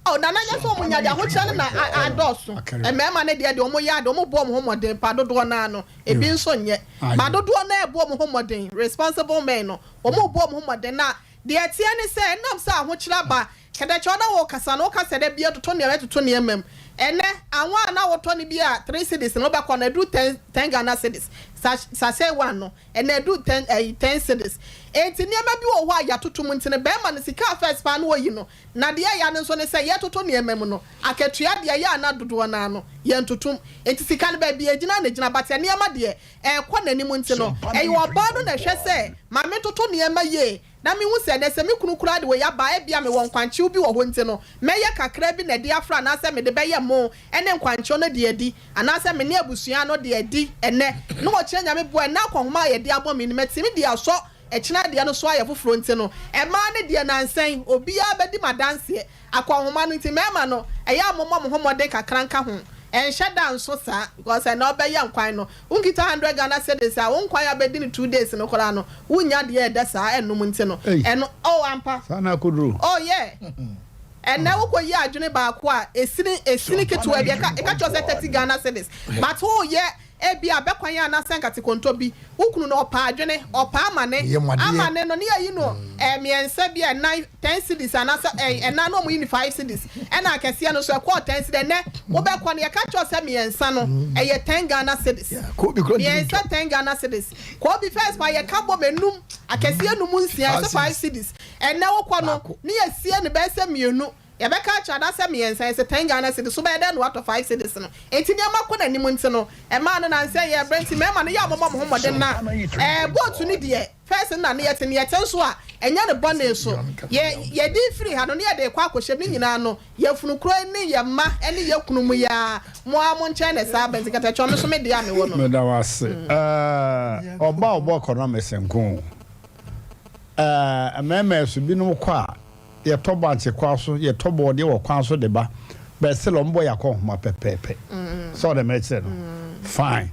Oh, Nana nyɛ sɛ wɔn nya adeɛ, ahokyerɛ no na adɔɔso. Mmarima no deɛ deɛ wɔn yɛ adeɛ, wɔn bɔ wɔn ho mmɔden pa dodoɔ no ara no, ebi nso nyɛ. But dodoɔ no ara ɛbɔ wɔn ho mmɔden, responsible men no, wɔn rebɔ wɔn ho mmɔden na Deɛ ɛteɛ ne sɛ, ɛnam sɛ ahokyerɛ aba, kɛdɛkyɛw na worekasa no, woka sɛ da biara toto nneɛma toto nneɛma mu. Ɛnnɛ, anwa a na wotɔ no bi a three cedis no, wobɛkɔ no, aduru ten, ten Ghana cedis. Sa, sachet one no, ɛnnɛ aduru ten, ɛyi, ten cedis. Enti nneɛma bi wɔ hɔ a yɛatoto mu nti no, barima no sika a first paa na ɔyi no, na deɛ ɛya no nso ne sɛ, yɛretoto nneɛma mu no, akatua deɛ ɛyɛ a na dodoɔ no ara no, yɛntoto mu. Enti sika no, baabi a ɛgyina na ɛgyina, but nneɛma deɛ, ɛrekɔ n'anim nti no, ɛyɛ ɔbaa no na ɛhwɛ sɛ, ma mentoto nneɛma yie na menhu sɛ ɛnnɛ sɛ me kunu koraa de wei aba a, ebia mewɔ nkwankyew bi wɔ hɔ nti no, mɛyɛ kakra bi na ɛde afra anaasɛ mede bɛyɛ mo ne nkwankyew no de adi anaasɛ me ne abusua no de adi ɛnnɛ na ɔkyena Nyame boa ɛnnɛ akɔnhoma a yɛde abɔ me no matumi de asɔ ɛkyena deɛ no so ayɛ foforɔ nti no, mmaa no deɛ nansa yi obiara bɛdi m'adanseɛ. Akɔnhoma no nti mmarima no ɛyɛ a mommɔ mo ho mmɔden kakra nka ho. Ɛnhyɛ da nso saa because ɛnɛ wobɛyɛ nkwan no wonkita hundred Ghana cedis a wo nkwan a wobɛdi no 2 days no koraa no wonnya deɛ ɛdɛ saa ɛnnom nti no Ei! ɛno oh ampa Saa na akɔduru? oh yeah ɛnɛ wokɔyi adwene baako a ɛsini ɛsini ketewa bi ɛka ɛka kyerɛ wo sɛ 30 Ghana cedis but woyɛ. Ebia abɛkwan anaasɛ nkatekonto bi. Wo kunu no, ɔpɛ adwene, ɔpɛ amane. Amane no, ne yɛyi no eh, mmiɛnsa bi a ɛnan, ten cedis anaasɛ eh, ɛnan na wɔyi no five cedis. Ɛna akɛseɛ no nso, ɛkɔɔ ten cedis. Ɛnnɛ, wobɛkɔ no, yɛka kyerɛ wo sɛ mmiɛnsa no, ɛyɛ ten Ghana cedis. Mmiɛnsa ten Ghana cedis. Kobi first pa, yɛka bom enum, akɛseɛ num nsia, ɛsɛ five cedis. Ɛnnɛ wokɔ no, ne yɛsie no bɛyɛ sɛ mmienu. Yɛbɛka akyerɛ anaasɛ mmiɛnsa, yɛsɛ ten Ghana cedis, so bɛyɛ dɛn na watɔ five cedis no? Enti nneɛma kɔ n'anim nti no, ɛmaa no nansa yi ɛbrɛ nti mmarima no yɛ a wɔmmɔ wɔn ho mmɔden na ɛɛ boat no deɛ first no na ne yɛte ne yɛte nso a ɛnyɛ no bɔne so yɛ yɛde firi ha no ne yɛde rekɔ akɔhyɛ mu ne nyinaa no yɛfunu kuro yi ne yɛn mma ne yɛn kunu mu yi ara mo ara mo nkyɛn na ɛsaa ba nti katakyɛ me nso me deɛ a mewɔ no no. Meda wo ase. Ɛɛ ɔba a ɔbɔ economics nko o. Ɛɛ mmarima so binom kɔ a Yɛtɔ bankye kwa so, yɛtɔ bɔɔdeɛ wɔ kwan so de ba, but still ɔmo bɔ yɛ akɔnhoma pɛpɛɛpɛ. Sɛ ɔde mekyerɛ no? Fine.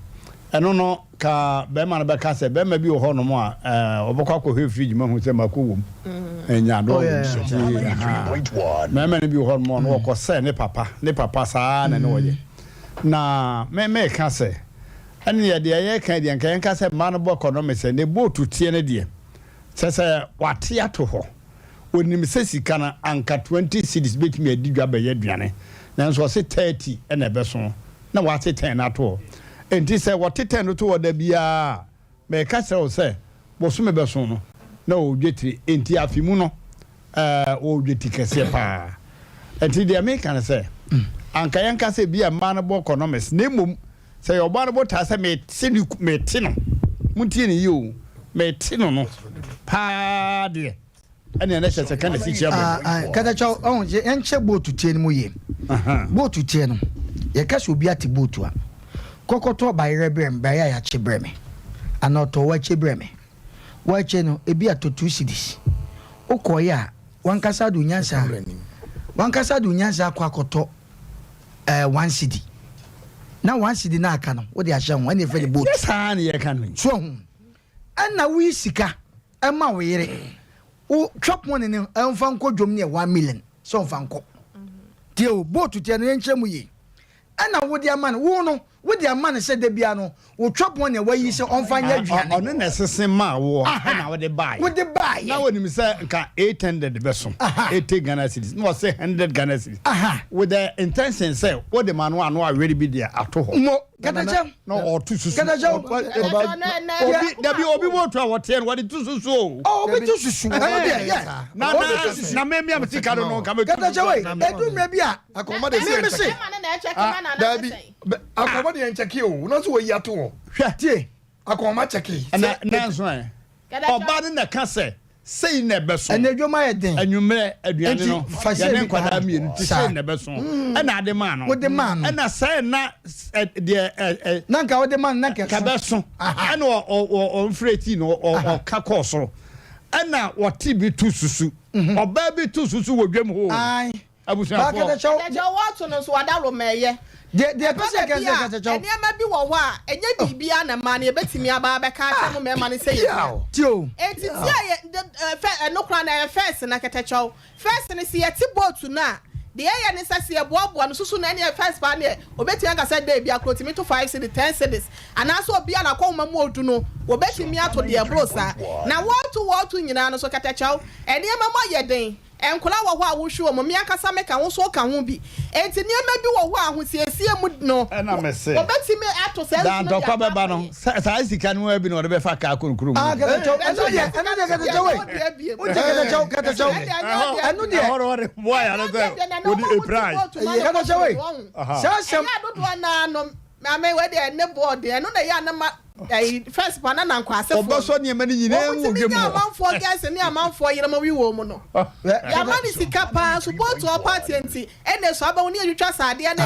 Ɛno no, ka bɛrima no bɛka sɛ, bɛrima bi wɔ hɔ nom a, ɛɛ, ɔbɛkɔ akɔhwɛ fridge mu ahu sɛ mako wom, nyaadoa wom, nti, ahaa. Mmarima no bi wɔ hɔ nom a, ɔno ɔkɔ sɛ ne papa, ne papa saa na ne ɔyɛ. Na me, meka sɛ, ɛneɛ deɛ yɛka yi deɛ, nka yɛnka sɛ mmaa no bɔ economics, ɛnɛ boat teɛ no deɛ, kyerɛ sɛ wate ato hɔ. Onim sɛ sika no anka 20 cedis bɛtumi adi dwa bɛyɛ aduane, nanso ɔse 30 na ɛbɛso na wate ten no ato hɔ. Enti sɛ wɔte ten no to hɔ da biara a, meka kyerɛ wo sɛ bosome bɛso no na ɔwɔ dwetire. Enti afe mu no ɔwɔ dweti kɛseɛ paa. Enti deɛ meka ne sɛ, anka yɛnka sɛ ebia mmaa no bɔ economics, na mmom Sɛ yɛ ɔbaa no botae sɛ mete ne mete no, montie no yie o, mete no no paa deɛ, ɛnneɛ na kyerɛ sɛ ka na si kyia bɛ. Ah, ah, katakyɛw, ɔho, yɛnkyɛ bootu tie no mu yie. Bootu tie no, yɛka sɛ obi ate bootu a, kɔkɔtɔ bayerɛ brɛ me, bayerɛ a yɛakye brɛ me, anaa ɔtɔ wakye brɛ me. Wakye no, ebi atɔ two cedis. Wokɔeɛ a, wankasa de wo nyansa, wankasa de wo nyansa akɔ akɔtɔ ɛɛ eh, one cedi na one cedi na aka no wode ahyɛ ho ɛna efɛ ne boat. Yɛ saa na yɛka no yi. So ho ɛna woyi sika ɛma wo yere wo chop money no ɛnfa nkɔ dwom ne yɛ 1 million sɛ ɔnfa nkɔ tie o boat tiɛ no yɛnkyerɛ mu yie ɛna wode ama no wo no wode ama no sɛ da bia no wo chop money a wayi sɛ ɔnfa nyɛ aduane. Ɔno na ɛsese maa woɔ ɛna wode baeɛ. Wode baeɛ. Na wɔnim sɛ nka 800 bɛso 80 Ghana cedis na ɔse 100 Ghana cedis with the intention sɛ wode ma no a na wawere bi deɛ ato hɔ. Mo katakyɛ. Na ɔto susu. Katakyɛ. Obi dabi obi bɔ to a wɔteɛ no wɔde to susu o. Ɔ obi to susu ɛno deɛ yɛ. Na na na mɛmia me sika no no nka mɛ to susu. Katakyɛ wei edu mmerɛ bi a. Akɔma de sɛ. Mímí Dabi. Akɔma deɛ nkyɛke o na so wɔyi ato hɔ. Hwɛ. Tie. Akɔma kyɛke. Ɛna nanso ɛ. Ɔbaa no na ɛka sɛ sei na ɛbɛso. Ɛna adwuma yɛ den. Anwummerɛ aduane no yɛne nkwadaa mmienu ti sei na ɛbɛso. Ɛna ade maa no. Wode maa no. Ɛna sɛ na deɛ ɛ. Na nka wode maa no na nka ɛso. Kabɛso. Ɛna ɔmfrɛ tii no ɔka kɔɔ soro. Ɛna wɔte bi to susu. Ɔbaa bi to susu wɔ dwam hɔ. Ae. Abusuafoɔ. Kɛtɛkyɛw wɔɔto no nso wadaworo ma ɛyɛ. Deɛ deɛ ɛpɛ sɛ Ɛtɔ da bi kɛsɛ a, kɛtɛkyɛw. nneɛma bi wɔ hɔ a, ɛnyɛ biribiara na mmaa no yɛbɛtumi aba abɛka akyerɛ mo mmarima no sɛ yɛhia. Tie o. Enti tie a yɛ de ɛ fɛ ɛno koraa no ɛyɛ fɛs na kɛtɛkyɛw. Fɛs no sɛ yɛte boat no a, deɛ yɛyɛ ne sɛ sɛ yɛboaboa no susu no ɛneɛ fɛs paa neɛ wɔbɛtumi aka sɛ day biara koraa wɔtumi to five cedis, ten cedis anaasɛ obi a n'akɔnhoma mu ɔdu no wɔbɛtumi ato deɛ ɛboro saa. Na wɔɔto wɔɔto nyinaa no so kɛtɛkyɛw, nneɛma mu ayɛ den. Nkwadaa wɔ hɔ a wohwɛ wɔn, me ankasa meka ho, wo nso woka ho bi. Enti nneɛma bi wɔ hɔ a ahosiesie mu no, Ɛna me se, wɔbɛtumi ato saa da nsu no de ntɔkwa akɔ bɛba no, akɔyɛ. sɛ saa sika no ara bi na ɔde bɛfa kaa akɔ ne kurom. Ah, kɛtɛkyɛw, ɛno deɛ, ɛno deɛ kɛtɛkyɛw ei. Wogye kɛtɛkyɛw, kɛtɛkyɛw, ɛno deɛ. Ɛhɔ no wɔde boa yɛ ano sɛ wɔde epirae. Kɛtɛkyɛw ei, saa asɛm. Ɛyɛ a dodoɔ no ara no, maame wei deɛ ne boɔ den, ɛno na ɛyɛ a na ma ɛyi first pa na na nkwasefoɔ Ɔbɛsɔ nneɛma no nyinaa wɔn mu wɔ tumi dwam nya hɔ. amanfoɔ girls ne amanfoɔ yerem wi wɔn mu no. Yɛama no sika paa so boat ɔpateɛ nti ɛna ɛsɔ aba wo ne yɛtwitwa saa adeɛ ne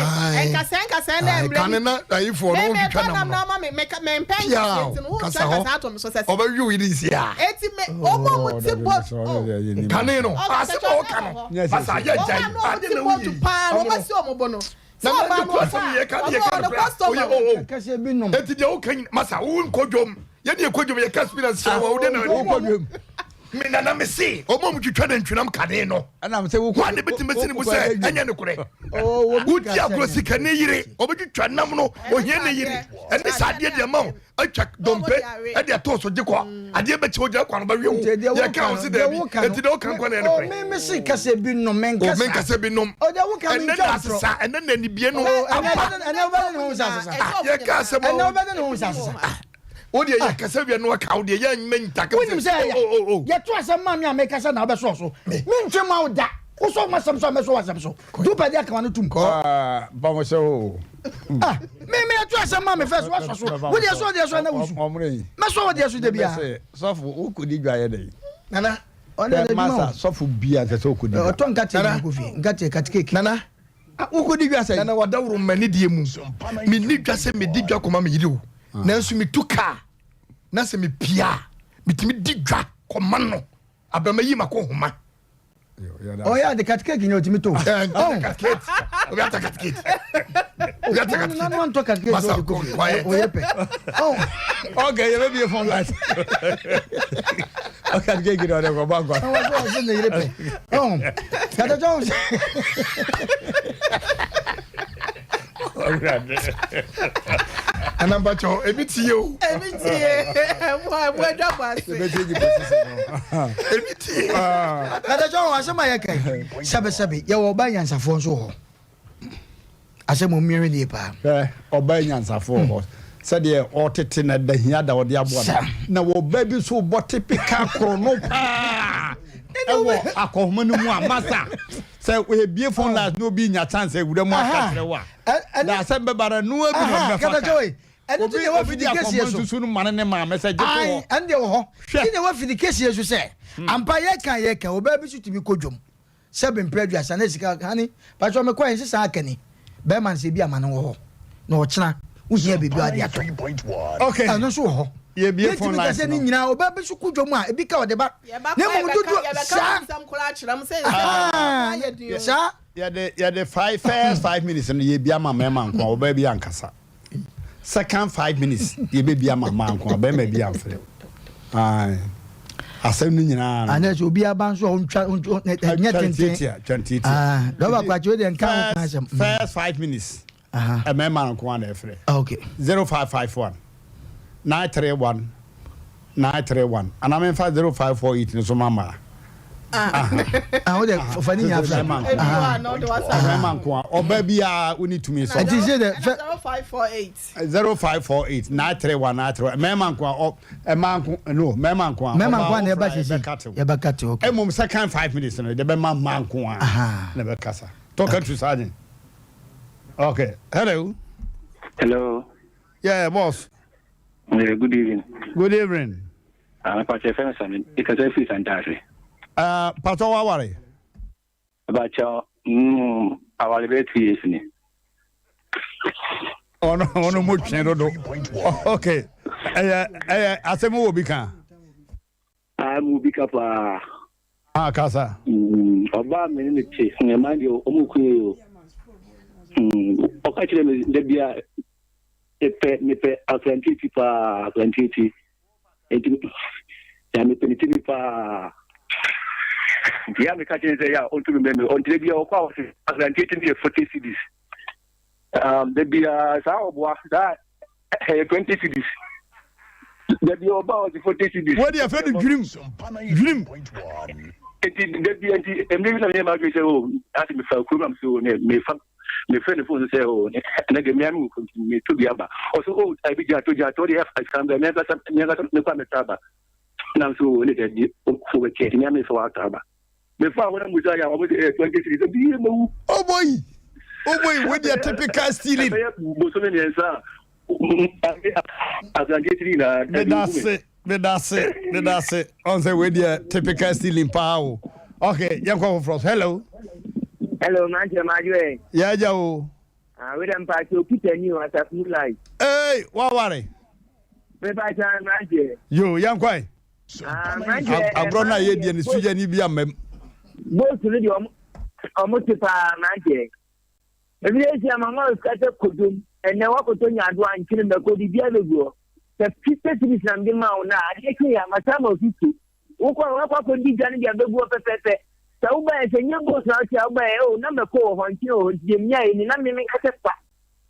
nkasɛɛ nkasɛɛ na Ae, mmerɛ kane bi na ayifoɔ no me wotwitwa meba nam nam no. na ama me meka mempɛ nkasɛɛ Piaw, nti no wotwa kasa hɔ. nkasɛɛ ato me so sɛ sɛ Ɔbɛwe wo yere nsi a. eti me ɔmo a ɔmo te boat oh Kane no, ɔkasa asɛm a kyerɛ ɔka wɔ no, hɔ Nyɛ basa sɛ yɛ wɔn gyae, a na ɔmo ade te na boat woyɛ yi. paa no Ɔmo ɔmo no. asi ɔmo bo no Na sɛ na ɔbaa ne no kura ɔfa asɛm a yɛ ka ɔno ne yɛ ka ɔno no kura. customer Oyɛ no oh oh. Kɛseɛ bi nom. Eti deɛ woka nyina masa wo nkɔ dwom. Yɛne yɛkɔ dwom yɛka experience kyerɛ wo a wode na Wokɔ dwam. Me nana me se ɔmo a ɔmo twitwa nantwinam kane no hwan na ebetumi asi ne bo sɛ ɛnyɛ nokorɛ? Wodi agorɔ sikani yere ɔbɛtwitwa nam no ohia ne yere ɛne saa adeɛ de ama wo atwa dompe ɛde ato so gye kɔ adeɛ bɛkyɛ ogyina kwan bɛwe wo yɛka wo se daabi enti deɛ woka nkwa na ɛyɛ nokorɛ. Me me se kasa bi nom me nkasa. Me nkasa bi nom. Ɛnɛ na asesa ɛnɛ na anibie no aba. Ɛnɛ wobɛde ne ho sɛ asesa. Yɛka asɛm. Ɛnɛ wobɛde ne ho sɛ asesa. Wo deɛ yɛ kasa wia no aka wo deɛ yɛ mɛ ntaka. Wonim sɛ ɛyɛ oh, oh, oh. yɛto asɛm maa me a mekasa na wobɛsɔɔ so mentwe ma wo da wosɔ m'asɛm so a mɛsɔ w'asɛm so du pɛ de aka no tom bamohyɛ o ah, me me yɛto asɛm maa me fɛ so woasɔ so wo deɛ sɔ deɛ so na wusu mɛsɔ wo deɛ so da biara sɔfo wokɔdi dwa yɛ dɛn nana masa sɔfo bia sɛ sɛ wokɔdi dwa ɔtɔ nkateɛ na kofi nkateɛ katekeke nana Wokɔdi dwa sɛn? Nana wadaworo m'anidie mu. Menni dwa sɛ medi dwa kɔma me yere o. Nanso metu kaa na sɛ mepie a, metumi di dwa kɔma no. Abrama yi makɔ nhoma. Ɔyɛ ade katikeki nyɛ otumi to. Katiketi. Obi ata katiketi. Obi ata katiketi. Nanu antɔ katiketi Masa quiet. Oyɛ pɛ. Okay, yɛ bɛ bi phone lines. Katikeki na ɔde kɔ bɔ nkɔ. Ɔwɔ sɛ ɔsɛ ne yere pɛ. Katakya wo sɛ. Anampakyɛw ebi tie o. Ebi tie ɛmu ɛmu adwa bɔ ase. Ebe tie gye posisi no. Ebi tie. Katakya wo asɛm a yɛ kan sɛbɛsɛbɛ yɛ wɔ ɔbaa nyansafoɔ nso wɔ hɔ. Asɛm ɔmu mmiɛnhwɛ nie paa. Hwɛ ɔbaa nyansafoɔ wɔ hɔ sɛdeɛ ɔtete na da hia da ɔde aboa no na wɔ ɔbaa bi so bɔ typical koro no paa ɛwɔ akɔhoma no mu a masa sɛ ebie phone lines na obi nya chance ewura mu aka kyerɛ wo a na asɛm bɛba no noa bi na ɔde bɛfa ka ɛno nti deɛ wafidi obi di kɛseɛ akɔmɔ so nsusu no ma ne ne maame sɛ gye to hɔ ɛno deɛ wɔ hɔ Hwɛ. nti deɛ wafidi kɛseɛ so sɛ ampa yɛka yɛka ɔbaa bi so tumi kɔ dwom sɛ bempɛ 30 na sika hane patwɛ mekɔ yɛn sesa aka ni bɛrima no sɛ bi ama no wɔ hɔ na ɔkyena wohia biribi ade atɔ okay ɛno nso wɔ hɔ yɛbie phone yɛntumi ka lines sɛ ne no nyinaa ɔbaa bi so kɔ dwom a ebi ka ɔde ba Yɛba na kɔ mmom yɛbɛka dodoɔ yɛbɛka saa nsɛm koraa kyerɛ m sɛ Ah, nsɛm ayɛ den o. saa yɛde yɛde five first 5 minutes no yɛbi ama mmarima nko a ɔbaa bi ankasa second 5 minutes yɛbɛbi ama mmaa nko a bɛrima bi amfrɛ ayi asɛm no nyinaa no anɛ sɛ obi aba nso a ɔntwa ɔntwa ɛnyɛ tenten tiatia twa tiatia Ah, dɔba kwakye wo deɛ nka ho ka asɛm first first 5 minutes Aha. mmarima nko a na ɛfrɛ okay 0551 931 931 anaa 0548 no so ma mmaa. Ah, wo deɛ fa ne nyinaa fra Mmarima nko Ebi wɔ a na ɔde wasa. mmarima nko a ɔbaa biara woni tumi sɔ Nti sɛ dɛ fɛ 0548. 0548 931 931 mmarima nko a ɔ mmaa nko no mmarima nko a mmarima ɔbaa nko a na ɛba wofra sisi yɛbɛka tew yɛbɛka te okay mmom second 5 minutes no yɛde bɛma mmaa nko a Aha. na bɛkasa tɔka tu saa nye okay, hello. Hello. Yeah, boss. Yeah, good evening. Good evening. Pakyɛ fɛn sami ìkàtà fi Santase. Patɔ waware? Abakyɛ awale bɛyɛ 2 years ni. Ɔno ɔno mo twɛn dodo. Okay, ɛyɛ asɛm wɔ bi kan. Aa mu bi ka paa. Ah, kasa. Ɔbaa mi ne ne te ɛmaa deɛ ɔmo kun yi o. Ɔka kyerɛ mi dabi a mepɛ mepɛ akrantieti paa akrantieti. Eti ya mepɛ ne ti bi paa. Nti ya meka kyerɛ sɛ ya ɔntumi mɛ mi ɔnti dabi a ɔkɔ a ɔsi akrantieti no yɛ 40 cedis. Dabi a saa ɔboa saa ɛyɛ 20 cedis. Dabi a ɔba a ɔsi 40 cedis. Wọ́n di ɛfɛ ni dwirim dwirim. Nti dabi nti mmiri bi na meyɛ maa dwi sɛ o ase mefa kurom am sɛ o ne mefa mefrɛ ne phone so sɛ o ne de mmea mi wɔ kurom nti meto bi aba ɔso o ebi gya to gya to de ɛfa sika mbɛ meankasa meankasa mekɔ a metɔ aba nam so o ne de di fo bɛkyɛ nti mmea mefa watɔ aba mefa a wɔn musa yɛ a wɔn de ɛyɛ 20 cedis ebi yɛ mawu. Oh boy, oh boy, wọ́n di a typical stealing. Ɛbɛyɛ bosome 3 a aberanteɛ tiri nyinaa. Medase, medase, medase. Ɔn sɛ wei deɛ typical stealing paa o. Okay, yɛn kɔ foforɔ so. Hello. Hello, Manche Majue. Yɛ agya o. Ah, we dem party Peter ni o asafu live. Ee, waware? Me party Manche. Yo, yɛn kɔ yi. Ah, Manche. Agorɔ no a yɛdeɛ ne sugya ni bi ama mu. Boat no de ɔmo ɔmo te paa Manche. Ebi esi ama ma osika sɛ kodom ɛnɛ wakɔtɔ nyado ankyene mɛkɔ de bi abegu hɔ. Sɛ 50 cedis na mede ma wo na adeɛ kye yɛ ama saa ma 50. Wokɔ a wakɔ akɔdi dwa no de abɛgu hɔ pɛpɛɛpɛ. Sɛ wobaeɛ sɛ nyɛ boat na wote a wobaeɛ oh na mako wɔ hɔ nkyene wɔ hɔ nti deɛ menyaeɛ ni na me menka sɛ fa.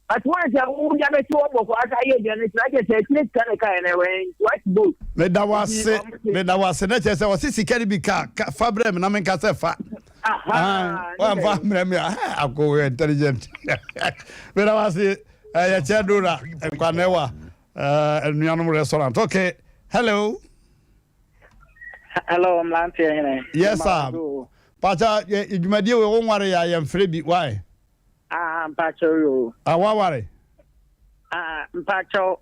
But once a wode abɛto hɔ bɔkɔɔ asa ayɛ aduane no kyerɛ sɛ akyire sika na ɛkaeɛ no ɛwɔ he nti wate boat. Meda wo Nti ase, ɔmo te. meda wo ase. Na kyerɛ sɛ ɔse sika no bi ka, ka fa brɛ me na menka sɛ fa. Ahaa, Ah, ne wamfa dɛn. mmerɛ me a, eh, ako yɛ intelligent. Meda wo ase, eh, yɛkyɛ Dora, Nkwanɛwa, eh, anuanom restaurant. Okay, hello. Hello, mmeranteɛ hene. Yes, sir. Pacha, dwumadie wei wo nware yɛ a yɛmfrɛ bi, why? Ah, mpakyɛw yo. Ah, waware? Ah, mpakyɛw.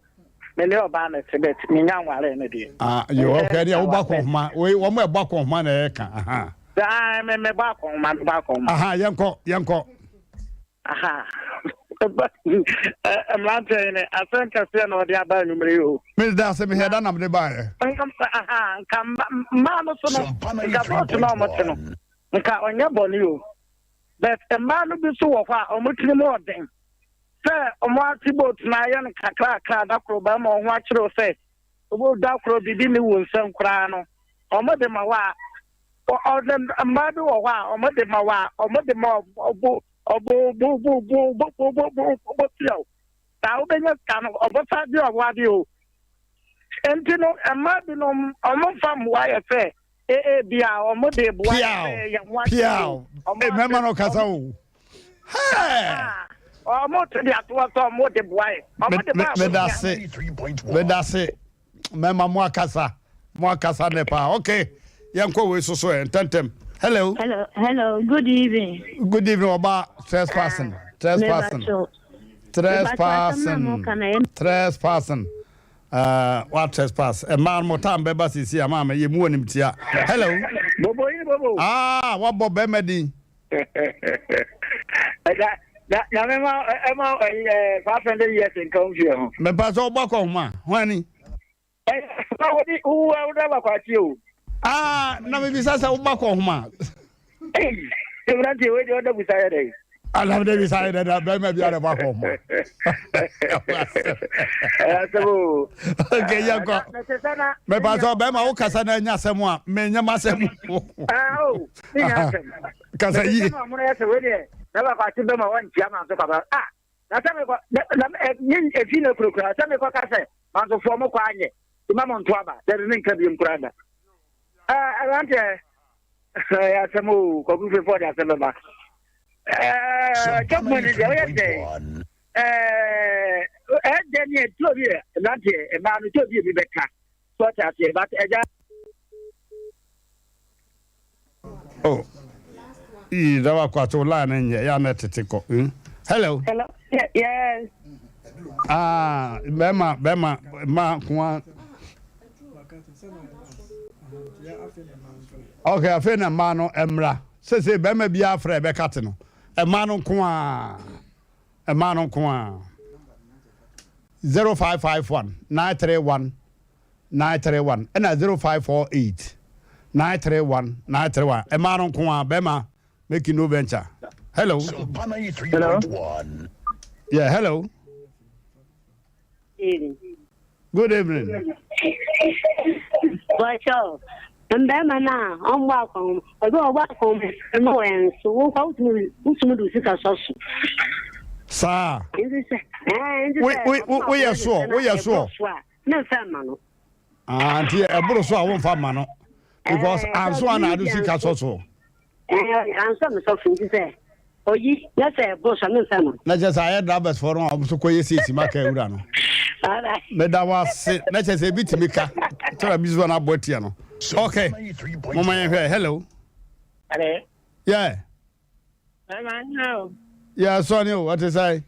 Me ne ɔbaa na ɛte bɛt menya nware no deɛ. Ah, yo, okay, deɛ wobɔ akɔnhoma. Wei, wɔn ɛbɔ akɔnhoma na ɛyɛ ka. Aha. Ah, me me bɔ akɔnhoma, me bɔ akɔnhoma. Aha, yɛnkɔ, yɛnkɔ. Aha. Mmeranteɛ yi ne asɛm kɛseɛ na ɔde aba anwummere yi o. Meda ase mehɛ da nam de baeɛ. Aha, nka mmaa no so no, nka bɔɔto na wɔte no, nka ɔnyɛ bɔne o. But mmaa no bi nso wɔ hɔ a wɔn tirim ɔden sɛ wɔn ate boat no ayɛ no kakrakra da koro bɛrima wɔn ho akyerɛw sɛ da koro biribi ne wo nsam koraa no wɔn de ma wɔ a mmaa bi wɔ hɔ a wɔn de ma wɔ a wɔn de ma ɔbo ɔbo bo bo bo bo bo bo bo bo piaw na wobɛnya sika no ɔbɛfa de ɔbo ade o nti no mmaa binom wɔn mfa mmoa yɛ sɛ Ee bia ɔmo de boa yɛ sɛ yɛn ho akyere Piaw. Ɔmo Ee mmarima ase no kasa o. Hɛɛ. Ɔmo te de atoɔ sɛ ɔmo de boa yɛ. Ɔmo de ba a Meda wɔhia. ase. Meda ase. Mmarima mo akasa. Mo akasa nɛ paa. Okay. Yɛnkɔ wei so so ɛ ntɛntɛm. Hello. Hello, hello, good evening. Good evening, Oba. Trespassing. Trespassing. Mebacho. Mebacho asɛm na Trespassing. moka na ɛyɛ Trespassing. Uh, wa trespass. Mmaa no mo time bɛba sisi a maame yɛ mu wɔ nimtia. Hello. Bobo yi bobo. Ah, wabɔ bɛrima din. Ɛda na na mema ɛma ɛyi ɛ 500 years nka wo mfie ho. Mɛpa sɛ ɔbɔ akɔ homa. Ho ani. Ɛ na wodi wo wo da ba kwakye o. Ah, na mebisa sɛ wobɔ akɔ homa. Ei, mmeranteɛ wei deɛ ɔda busa yɛ dɛn? Adam de bisa yɛ dɛ na bɛrima bi a na bɔ akɔ homa. Asɛm o. Okay, yɛnkɔ. Mɛpa sɛ bɛrima wo kasa na anya asɛm a menyɛ m'asɛm. Ah, o, menya asɛm. Kasa yie. Mepɛ sɛ na ɔmono yɛ sɛ wei deɛ na bakwakye bɛma wɔnkyia ma nso papa. Ah, na sɛ mekɔ na na efi na kurakura sɛ mekɔ ka sɛ mansofoɔ mo kɔ anyɛ ma mo nto aba dabi menka biom koraa da. Ah, aberanteɛ ɛyɛ asɛm o kwaku fefo ɔde asɛm bɛba ɛɛ chop money deɛ ɔyɛ dɛn ɛɛ ɛdɛ ne ɛtuo bi yɛ aberanteɛ mmaa no tuo bi ebi bɛka so ɔte aseɛ but ɛgya. Oh, ii da wa kwato line no nyɛ ya na tete kɔ. Hmm? Hello. Hello. Yes. Ah, bɛma bɛma ma koa. Okay, afei na mmaa no mmra. Sese bɛma bi afrɛ bɛka te no. Mmaa no nko a. Mmaa no nko a. 0551 931 931 ɛna 0548 931 931 ɛmaa no nko a bɛrima make no venture. Hello. Hello. Yeah, hello. Good evening. Bɔhyɛ mbɛrima no a ɔmbɔ akɔnhoma obi a ɔbɔ akɔnhoma no wɔ nso wokɔ wotumi wotumi de sika sɔ so. Saa. Nti sɛ ɛɛ nti sɛ woyɛ soɔ woyɛ soɔ. So a ne nfa ma no. Ah, nti ɛboro so a womfa ma no because anso a na ade sika sɔ so. Ɛɛ anso a mesɔ so nti sɛ oyi na sɛ ɛboro so a memfa ma no. Na kyerɛ sɛ ayɛ drivers fɔ no a wɔn nso kɔyɛ siesie ma ka awura no. Meda wo ase na kyerɛ sɛ ebi tumi ka tɛra bi so na abɔ atia no. Okay, moma yɛn hwɛ. Hello. Hello. Yeah. Mama, Yeah, sɔni o, ɔte sɛ.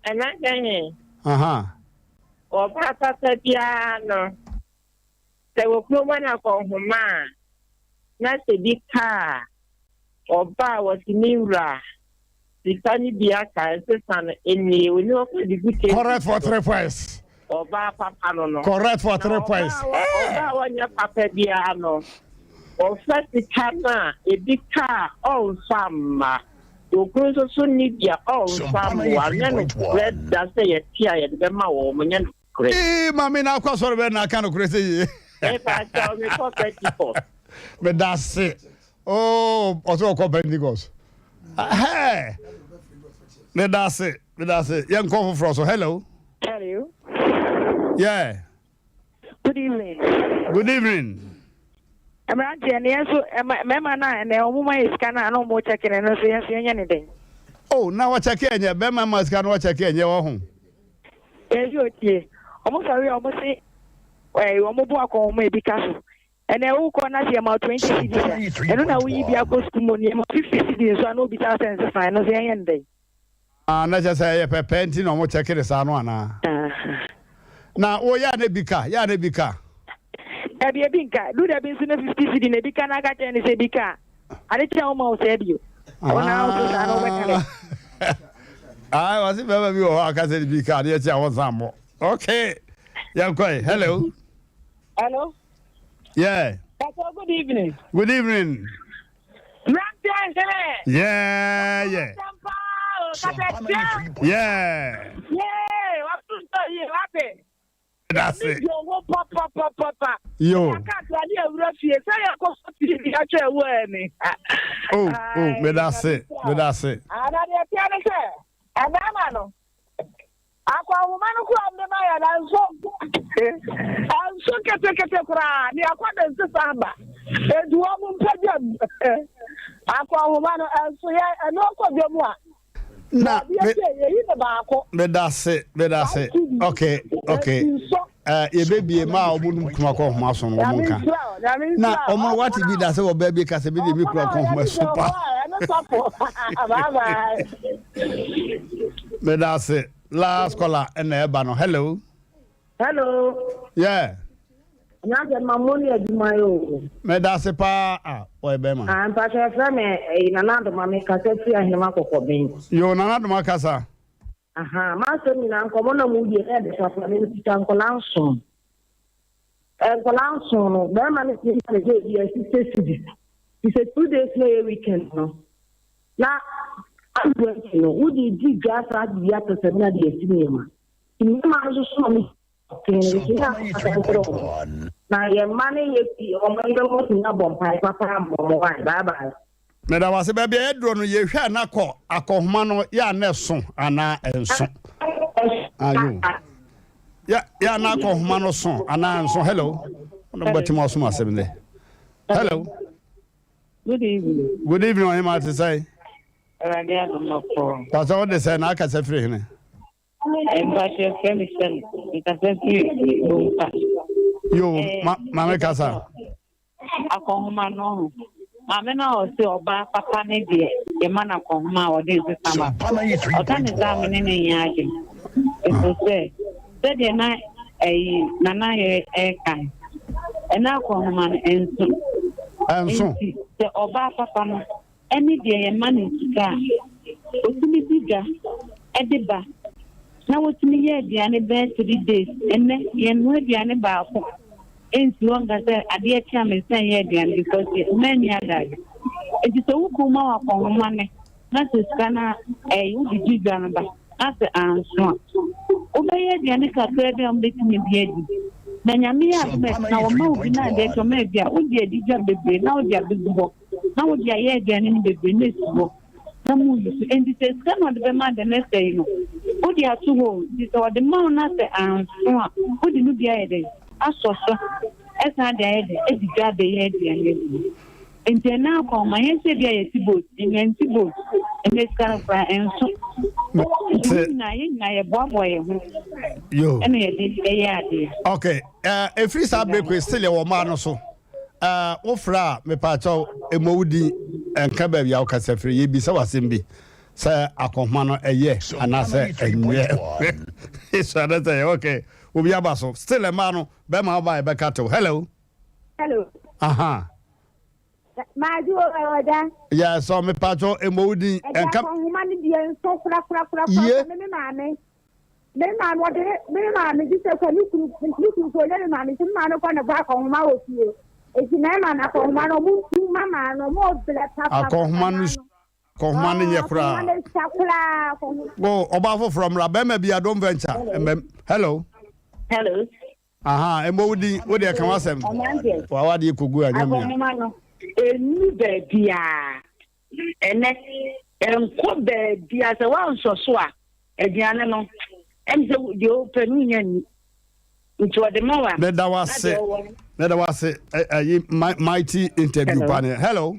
Ɛna dɛn? Aha. Ɔbaa papa biara no, sɛ wɔ kurom na akɔnhoma a, na sɛ bi ka a, ɔbaa wɔte ne wura sika no bi aka nsesa no nie oni ɔkɔ de gu table. Correct for three points. Ɔbaa papa no no. Correct for three points. Ɔbaa a wɔnyɛ papa biara no, ɔfa sika no a ebi ka a ɔmfa mma. Okunu nso so ni bi a ɔmfa mmoa. Nyɛ nokorɛ da sɛ yɛte a yɛde bɛma wɔn, nyɛ nokorɛ. Ee, maame na akɔ asɔre bɛ na aka nokorɛ sɛ yie. Mepa kyɛw, mekɔ Pentecost. Meda ase. Oh, ɔsɛ ɔkɔ Pentecost. Hey. Meda ase. Meda ase. Yɛnkɔ foforɔ so. Hello. Hello. Yeah. Good evening. Good evening. Mmeranteɛ no yɛn nso mmarima no a ɛnɛ wɔn ma yɛ sika no a na wɔn kyɛke no no nso yɛn nso yɛnyɛ ne dɛn. Oh, na wɔkyɛke ɛnyɛ bɛrima ma sika no wɔkyɛke ɛnyɛ wɔ ho. Yɛn otie. Wɔn sɔre a wɔn se ɛɛ wɔn bo akɔn wɔn ebi ka so. Ɛnɛ wokɔ na sɛ yɛma 20 cedis a ɛno na woyi bi akɔ sukuu mu no yɛma 50 cedis nso a na obisa sɛ nsesa ɛno nso yɛnyɛ ne dɛn. Ah, na kyerɛ sɛ ɛyɛ pɛpɛ nti na wɔn kyɛke ne saa no anaa? Na wo yɛ a na ebi ka, yɛ a na ebi ka. Dabi ebi nka, du dabi nso na 50 cedi na ebi ka na aka kyerɛ ne sɛ ebi ka a, ade kyɛ a woma wo saa bio. Wo na wo so saa na wobɛka dɛ. Ah, wɔse bɛrima bi wɔ hɔ a aka sɛ ebi ka adeɛ kye a wɔnsan mmɔ. Okay, yɛnkɔ yi. Hello. Hello. Yeah. Pastor, good evening. Good evening. Mmeranteɛ nhene. Yeah, yeah. Yeah. Yeah, wato ntɔ yie wate. That's it. Di ɔho papapapapa. Yo. Yɛaka ne awura fie sɛ yɛkɔ so TV atwa ɛwɔ ani. Oh, meda ase, meda ase. Ana deɛ tia ne sɛ ɛbɛrima no akɔnhoma no kura mde ma yɛ na nso nso ketekete koraa ne akɔ de nsesa aba enti wɔn mo mpagya mu akɔnhoma no nso yɛ ɛno kɔ dwam a Na baabi ɛsɛ yɛyi ne baako. Meda ase, meda ase. Okay. Yɛbɛbie ma a wɔn no kuma kɔ nhoma so no wɔn nka. Na wɔn no wate bi da sɛ wɔbaa bi ka sɛ bi de mi kura kɔ nhoma so pa. Meda ase. Last caller ɛna ɛba no. Hello. Hello. Yeah. Nyansa ma mo ne adwuma yi o. Meda ase paa a wɔyɛ bɛrima. Ah, mpakyɛ yɛfrɛ me ɛyi Nana Adoma me kasa firi Ahenema Kɔkɔben. Yo, Nana Adoma kasa. Aha, m'asɛm nyinaa nkɔmmɔ na mo die na ɛde papa me kita nkɔla nson. Nkɔla nson no, bɛrima no tumi ma ne gye bi 60 cedis. Ti sɛ 2 days na ɛyɛ weekend no. Na 20 no, wode di dwa saa de bi atɔ sɛ na de asi nneɛma. Nneɛma no nso so na me na yɛn mma no yɛ fi ɔmo yɛn mo abɔ mpae papa ama ɔmo wa bye bye. Meda wase. Baabi a yɛdurɔ no yɛhwɛ a na kɔ akɔhoma no yɛ a na ɛso anaa ɛnso. Ayo. Yɛ yɛ a na akɔhoma no so anaa ɛnso. Hello. Ɔno bɛtumi asom asɛm dɛ. Hello. Good evening. Good evening, ɔhema te sɛ. Awurade adom ɔkɔ. Pastor wo de sɛ na akasa firi hene. Mpakyɛ frɛ me sɛ nkasa firi Bomfa. Yo, ma maame kasa. Akɔnhoma no ho. Maame no a ɔse ɔbaa papa ne deɛ yɛma no akɔnhoma a ɔde nsesa ma. Ɔka ne saa me ne ne nyɛ adwene. Ɛfiri sɛ sɛdeɛ na ɛyi nana yɛ ɛka no ɛna akɔnhoma no ɛnso. Ɛnso. Nti sɛ ɔbaa papa no ɛne deɛ yɛma no sika a otumi di dwa ɛde ba na wotumi yɛ aduane bɛyɛ 3 days. Ɛnɛ yɛnoa aduane baako nsi hɔ nka sɛ adeɛ kye a mensan yɛ aduane because mmaa ni adagye. Nti sɛ wo ma wakɔnhoma ne na sɛ sika no ɛyɛ wode di dwa no ba na sɛ anso a wobɛyɛ aduane kakra bi a wobɛtumi bi adi na Nyame yɛ adom a na wɔma wo bi na adeɛ kyɛ ɔma bi a wode adi dwa bebree na wode abɛgu hɔ na wode ayɛ aduane no bebree na esi hɔ na mu yi so. Nti sɛ sika na ɔde bɛma the next day no wode ato hɔ o. Nti sɛ ɔde ma wo na sɛ anso a wode no bi ayɛ dɛn asɔ so ɛsan de ayɛ dɛn adi dwa abɛyɛ aduane adi. Nti ɛna akɔnma yɛn sɛ bi a yɛti boat ɛnɛ nti boat ɛnɛ sika no koraa ɛnso. Nti yɛn nyinaa yɛn nyinaa yɛboaboa yɛn ho Yo. ɛna yɛde ɛyɛ adeɛ. Okay. Ɛfiri saa break wei still yɛwɔ mmaa no so. Wofrɛ a mepaakyɛw mmɔ wo din ɛnka baabi a wokasa firi. Yɛbisa w'asɛm bi sɛ akɔnhoma no ɛyɛ anaasɛ ɛnyɛ. So anaasɛ ɛyɛ okay. Obi aba so. Still mmaa no bɛrima woba a yɛbɛka tew. Hello. Hello. Aha. Maadu ɔda. Yeah, so mepaakyɛw mmɔ wo din Ɛdi ɛnka akɔnhoma no deɛ nso kora kora kora kora. Yie. Me maame. Me maame ɔde me maame gye sɛ kɔ ne kunu so ɔnyɛ me maame nti me maame kɔ ne bɔ akɔnhoma wɔ fie. Eti mɛɛma no akɔnhoma no ɔmo ntu ma maa no ɔmo brɛ papa. Akɔnhoma no akɔnhoma no nyɛ koraa. Akɔnhoma no sa koraa akɔnhoma. Go ɔbaa foforɔ mmra bɛrima bi a don't venture. Mmɛm. Hello. Hello. Aha, mmɔ wo din, wo deɛ ka w'asɛm. Ɔmandeɛ. W'awadeɛ kɔgu a nyamea. Akɔnhoma no, ɛnnu baabiara. Ɛnnɛ, ɛnkɔ baabiara. Sɛ woansɔ so a, aduane no, ɛne sɛ deɛ wopɛ no wonnya nni. Nti ɔde ma wo a, Meda wo na ase. deɛ ɔwɔ no. Meda wo ase. Ɛyi mighty interview pa ne. Hello.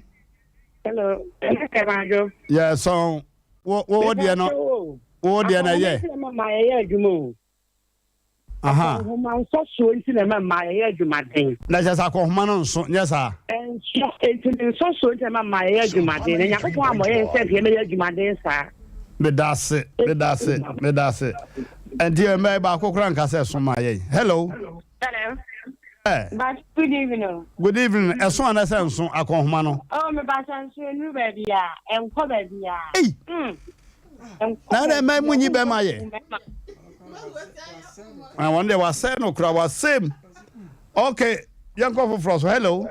Hello. Ɛnɛ sɛ madwo. Yɛ sɔn. Wo wo deɛ no. Wo deɛ na yɛ. Akɔnhoma ma yɛyɛ adwuma o. Akɔnhoma nsɔsoɔ nti na ɛma mmaa yɛyɛ adwumaden. Na kyerɛ sɛ akɔnhoma no nso nyɛ saa. Ɛnso nti ne nsɔsoɔ nti na ɛma mmaa yɛyɛ adwumaden. Na Nyankopɔn ammɔ yɛn sɛ nka yɛmmɛyɛ adwumaden saa. Meda ase, meda ase, meda ase. Nti mmaa yi baako koraa nka sɛ ɛso maa yɛn. Hello. Hello. Eh. But good evening. Oh. Good evening. Ɛso anaa sɛ nso akɔnhoma no? Oh, me ba sɛ nso enuru baabi a, ɛnkɔ baabi a. Ei. Na ɛna mmaa mu nyi bɛrima yɛ. Na wɔn deɛ wasɛe no kora wasɛe mu. Okay, yɛnkɔ foforɔ so. Hello.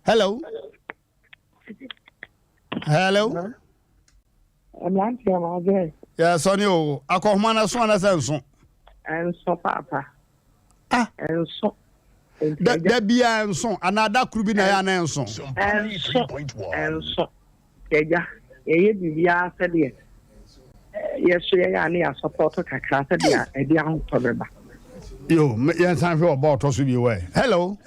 Hello. Hello. Mmeranteɛ ma ɔbɛn. Yɛ sɔne o. Akɔhoma no so anasɛ nso? Nso paapa. Ah. Nso. Da da biara nso anaa da koro bi na ɛyɛ anaa nso? Nso. Nso. Agya, yɛyɛ biribiara sɛdeɛ yɛso yɛyɛ a ne yɛasɔpɔto kakra sɛdeɛ ɛde ahotɔ bɛba. Yo, yɛnsan hwɛ ɔba ɔtɔ so bio ɛ. Hello.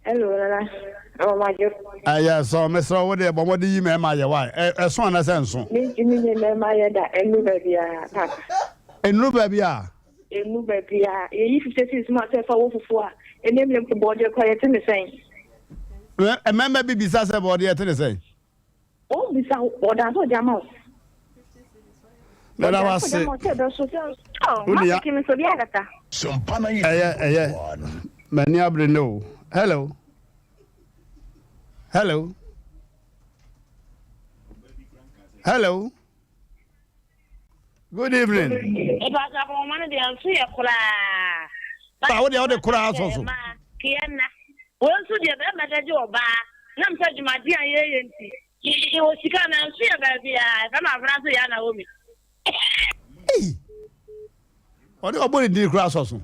Hello, Nana. Amadwo. Ɛyɛ sɔ mesrɛ wo deɛ bɔ mmɔden yi mɛma yɛ wa ɛso anasɛ nso. Mentumi nye mɛma yɛ da ɛnu baabi a papa. Ɛnuru baabi a. Ɛnu baabi a yɛyi fifty six mu asɛ fa wɔ fufuo a ɛnɛ mmerɛ mu bɔɔdeɛ kora yɛte ne sɛn. Mmarima bi bisa sɛ bɔɔdeɛ te ne sɛn. Wɔn bisa wɔdan so ɔde ama wo. Mɛda wase. Wonua. Ɛyɛ ɛyɛ m'ani abere ne o. Hello. Hello. Hello. Good evening. Ìbàdàn àwọn ọmọ no deɛ nso yɛ koraa. Ba wo deɛ wode koraa sɔ so. Keɛ nna. Wei nso deɛ bɛrima de gye ɔbaa nam sɛ dwumaden a yɛyɛ nti yɛwɔ sika na nso yɛ baabi a ɛfɛ ma afra nso yɛ ana wɔ mi. Ei! Ɔde ɔbɔ ne din koraa sɔ so.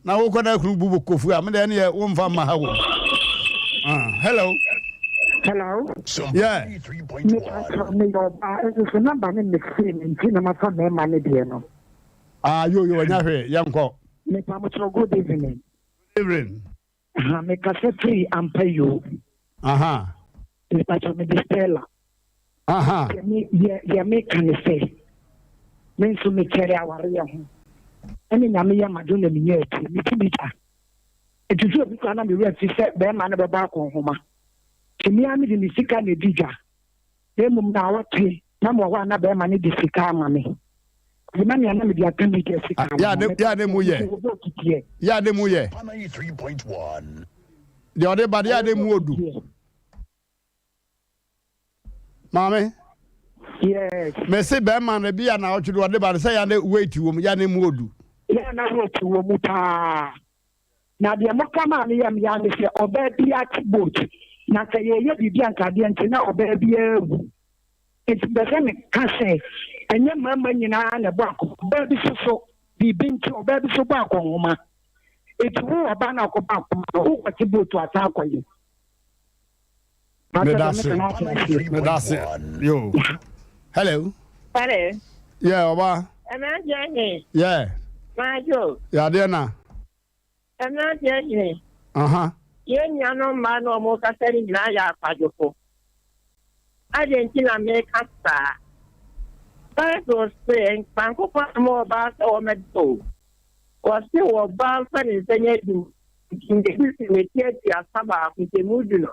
Na wokɔ na kunu bu kofu a mede ɛne yɛ womfa mma ha wɔ. Ah, hello. Hello. Yeah. Me pastor me yɛ ɔbaa nso so namba ne me firi me nti na mafa mmarima ne deɛ no. Ah, yo yo ɔnya hwee yɛnkɔ. Me pa mo kyerɛ good evening. Good evening. Aha, me kasa firi ampa yoo. Aha. Me pa kyerɛ me de Stella. Aha. Deɛ me yɛ deɛ me ka ne sɛ me nso me kyɛre awareɛ ho ɛne nyame yɛ ma do na me nya atie me ti bi da. Ɛti sɛ obi koraa na me werɛ fi sɛ bɛrima no bɛbɔ akɔnhoma. Nti me ara mede me sika na ɛdi dwa. Na mmom naawɔtwe na mewɔ hɔ a na bɛrima no de sika ama me. Ɔde ma me a na mede aka media sika no. Yɛ a ne mu yɛ. Yɛ a ne mu yɛ. Deɛ ɔde ba de yɛ a ne mu odu. Maame. Yes. Mese bɛrima no bi a naawɔtwe de ɔde ba no sɛ yɛ a ne weight wɔ mu yɛ a ne mu odu. Yɛ a na weight wɔ mu paa. Na deɛ moka maa me yam yaa ne sɛ ɔbaa biara te boat na sɛ yɛreyɛ biribi a nka adeɛ nti na ɔbaa biara awu. Nti mepɛ sɛ meka sɛ ɛnyɛ mmarima nyinaa na ɛbɔ akɔnhoma, ɔbaa bi nso so biribi nti ɔbaa bi nso bɔ akɔnhoma. Nti wo ɔbaa no a wokɔbɔ akɔnhoma no wokɔte boat asan akɔyɛ. Medase. Medase. Yo. Hello. Hello. Yeah, ọba. Mmeranteɛ he. Yeah. Maajo. Yadeɛ na. Mmeranteɛ he. Aha. Yɛn nuanom mmaa na wɔn kasa no nyinaa yɛ akwadwofo. Adɛn nti na meka saa? Bible se Nyankopɔn ama ɔbaa sɛ wɔmmɛda o. Wɔse ɔbaa mfa ne nsa nyɛ adwuma. Nti sɛ meti aduasa baako sɛ mu du no,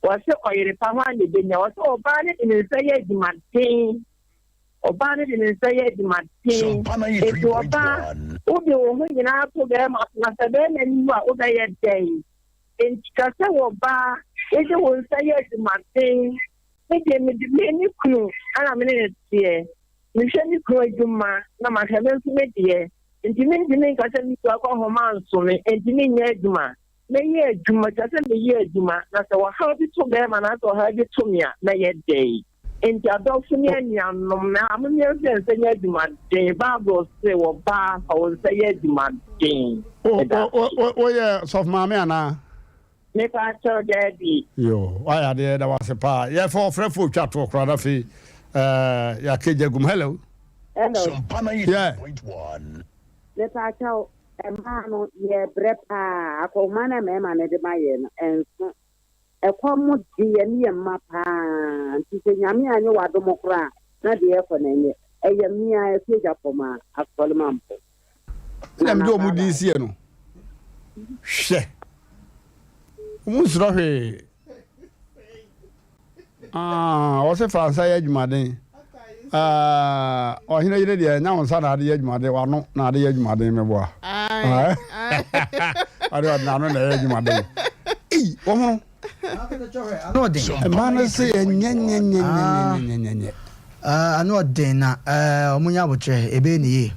wɔse ɔyere pa hwan na ebenya? Wɔse ɔbaa no de ne nsa yɛ adwumaden. Ɔbaa no de ne nsa yɛ adwumaden. Enti ɔbaa, wode wo ho nyinaa to bɛrima so, na sɛ bɛrima no wu a, wobɛyɛ dɛn? Enti ka sɛ ɔbaa, wode wo nsa yɛ adwumaden. Me deɛ, mede me ne kunu na me ne no teɛ. Mehwɛ me kunu adwuma na mahwɛ me nso me deɛ. Enti mentumi nka sɛ me kunu akɔnhoma nso me, enti menyɛ adwuma. Mɛyɛ adwuma, kyerɛ sɛ meyɛ adwuma, na sɛ ɔhaw bi to bɛrima anaasɛ ɔhaw bi to me a, mɛyɛ dɛn? Enti adɔfo ne anuanom, na momma yɛmfa yɛn nsa nyɛ adwumaden. Bible se, Ɔbaa, fa wo nsa yɛ adwumaden. Meda ase. Woyɛ sɔfo maame anaa? Mepa kyɛw, daabi. Yoo, wayɛ adeɛ, yɛda wo ase paa. Yɛfa ɔfrɛfoɔ otwa toɔ koraa na afei ɛɛ yɛaka gya gum. Hello. Hello. Yeah. Mepa kyɛw, mmaa no yɛbrɛ paa, akɔnhoma no a mmarima no de ma yɛn no, ɛnso. Ɛkɔm de yɛne yɛn mma paa nti sɛ Nyame anyɛ w'adom koraa a na deɛ ɛkɔ no ɛnyɛ. Ɛyɛ me ara Afie Gyapɔmaa Asɔre Mampong. Ɛna Nana mede wɔn bye din bye. sie no. Hwɛ, wɔn nsuro hwee. Ah, wɔse fa nsa yɛ adwumaden. Ah, ɔhene yere deɛ ɛnyɛ wo nsa na ade yɛ adwumaden, w'ano na ade yɛ adwumaden meboa. Ɔde ɔde n'ano na ɛyɛ adwumaden. Ei, wɔn ho. Mmaa no se ɛnyɛ nyɛ nyɛ nyɛ nyɛ nyɛ nyɛ. Ano ɔden na wɔn nyɛ abotrɛ ebe ne yie.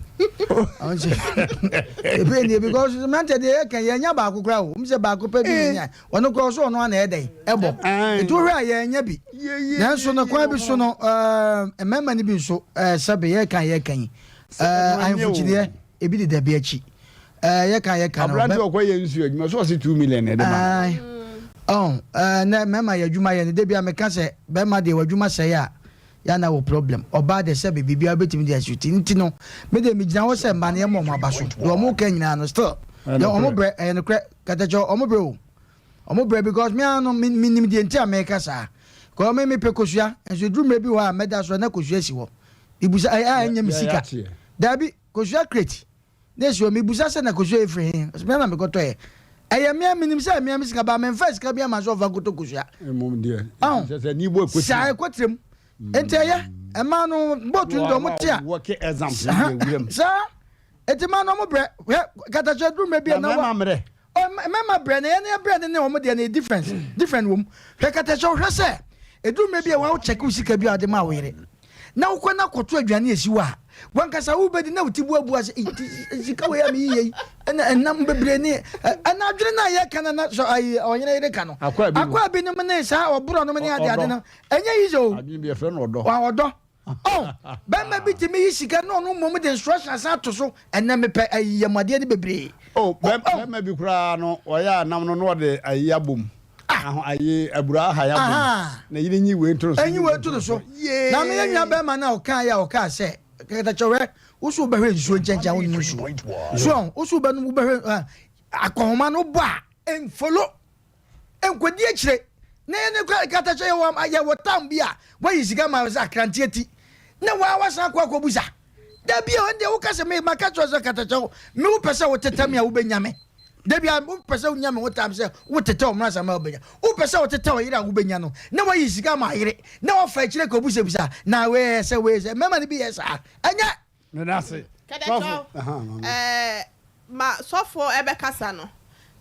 Ebe ne yie because mmeranteɛ deɛ yɛ kan yɛn nya baako koraa o, wɔn sɛ baako pɛ bi ne nya. Ɔno koraa ɔsɛ ɔno ana ɛdɛn ɛbɔ. Nti wohwɛ a yɛanya bi. Nanso no kwan bi so no mmarima no bi nso sɛbe yɛka yɛka yi ahemfo kyiniiɛ ebi deda bi akyi. Yɛka yɛka no. Aberante ɔkɔ yɛ nsuo adwuma so ɔse 2 million na ɛde ma no. Ɔn nɛ mmarima yɛ adwuma yɛ no da bi a meka sɛ bɛrima deɛ w'adwuma sɛe a yɛ na wɔ problem. Ɔbaa deɛ sɛbe biribiara wobɛtumi de asi ti nti no me deɛ megyina hɔ sɛ mma no yɛmmɔ wɔn aba so. Deɛ wɔn ka nyinaa no still deɛ wɔn brɛ ɛyɛ nokorɛ. Katakyɛ ɔmo brɛ o ɔmo brɛ because me ara no me me nim deɛ nti a meka saa kɔ me me pɛ kosua nso eduru mmerɛ bi hɔ a mɛda so na kosua si hɔ ibusa ɛyɛ a ɛnyɛ me sika daabi kosua crate na esi hɔ mebusa sɛ na kosua efiri he ɔsɛ me na mekɔtɔ yɛ ɛyɛ me a menim sɛ ɛmea me sika ba memfa sika bi ama sɛ ɔfa nkɔtɔ kosua mmom deɛ ɔn sɛ sɛ ni bɔ ekotire saa ekotirem nti ɛyɛ ɛmaa no bootu no deɛ ɔmo te a saa Eti mmaa no ɔmo brɛ hwɛ katakyɛ duru mmerɛ bi a na wa mmerɛ. Ɔ mmarima brɛ na yɛn yɛ brɛ ne ne ɔmo deɛ no yɛ difference different wɔm hwɛ katakyɛ hwɛ sɛ eduru mmerɛ bi a wa check wo sika bi a ɔde maa wo yere na wokɔ na kɔto aduane esi hɔ a wankasa wo bɛdi na wo ti buabua sɛ nti sika wei a meyi yɛ yi ɛna ɛnam bebree ne ɛna adwene no a yɛka na na sɔ ayi ɔyere yere ka no akɔ abi nom ne saa ɔborɔ nom ne ade ade no ɛnyɛ yi sɛ o adwene bi yɛfrɛ no ɔdɔ ɔdɔ Oh, bɛrima bi tumi yi sika na ɔno mmom de instruction asan ato so, ɛnɛ mepɛ ayi yamuadeɛ no bebree. Oh, bɛrima bi koraa no, ɔyɛ a nam no na ɔde ayi abom. Ah. Ayi abura aha ya bom. Na yiri nyi wei nto no so. Enyi wei nto no so. Na me yɛ nua bɛrima no a ɔkaa yɛ a ɔkaa sɛ, katakyɛwɛ, wo so wobɛhwɛ nsuo nkyɛnkyɛn a wonom nsuo. So, wo so wobɛnom wobɛhwɛ akɔnhoma no bɔ a, mfolo. Nkɔdi akyire na yɛne kɔ katakyɛ yɛwɔ yɛwɔ town bi a wayi sika ma sɛ akranteɛ ti na waa wasan akɔ akɔbusa dabi a ɛndeɛ woka sɛ me maka kyerɛ sɛ katakyɛ wo me wopɛ sɛ wotetɛ me a wobɛnya me dabi a wopɛ sɛ wonya me ho tam sɛ wotetɛ wo mmara sama wobɛnya wopɛ sɛ wotetɛ ɔyere a wobɛnya no na wayi sika ma ayere na wafa akyire kɔbusabisa na wei sɛ wei sɛ mmarima no bi yɛ saa ɛnyɛ Medase. Kɛdɛkyɛw, ɛɛ ma sɔfoɔ ɛbɛkasa no,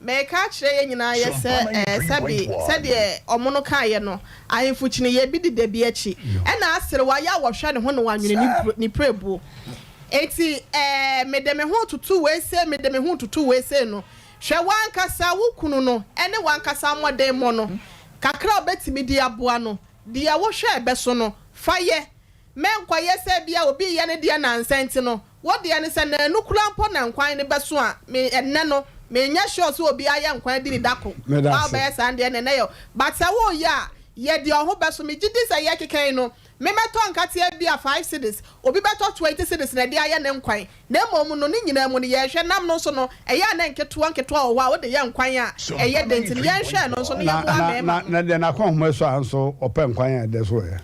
meka akyerɛ yɛn nyinaa yɛ sɛ ɛɛ sɛbi sɛdeɛ ɔmo no kaeɛ no, ahemfo kyiniiɛ bi deda bi akyi, ɛna aserewa yɛ a wɔhwɛ ne ho na wanwene ne ne pirebuo. Enti ɛɛ mede me ho toto wei sei, mede me ho toto wei sei no, hwɛ w'ankasa wo kunu no ɛne w'ankasa mmɔdenmmɔ no, kakra a ɔbɛtumi de aboa no, deɛ wohwɛ ɛbɛso no, fa yɛ. Menkɔyɛ sɛ ebia obi reyɛ ne deɛ nnansa nti no, wo deɛ no sɛ nnanu koraa mpo na nkwan no bɛso a, me ɛnnɛ no, menyɛ sure sɛ obi ayɛ nkwan adi ne da ko. Meda Wo a ase. wobɛyɛ saa no deɛ ɛnna ɛnnɛ yɛ o. But sɛ woreyɛ a, yɛ deɛ ɔho bɛso. Megye di sɛ yɛrekeka yi no, me mɛtɔ nkateɛ bi a five cedis, obi bɛtɔ twenty cedis na ɛde ayɛ ne nkwan. Na mmom no, ne nyinaa mu no, yɛrehwɛ nam no nso no, ɛyɛ a na nketewa nketewa wɔ hɔ a wode yɛ nkwan a ɛyɛ dɛ nti no, yɛnhwɛ ɛno nso na Na, yɛmmoa na, mmarima na, no. na deɛ n'akɔnhoma sua nso, ɔpɛ nkwan a ɛdɛ so ɛ.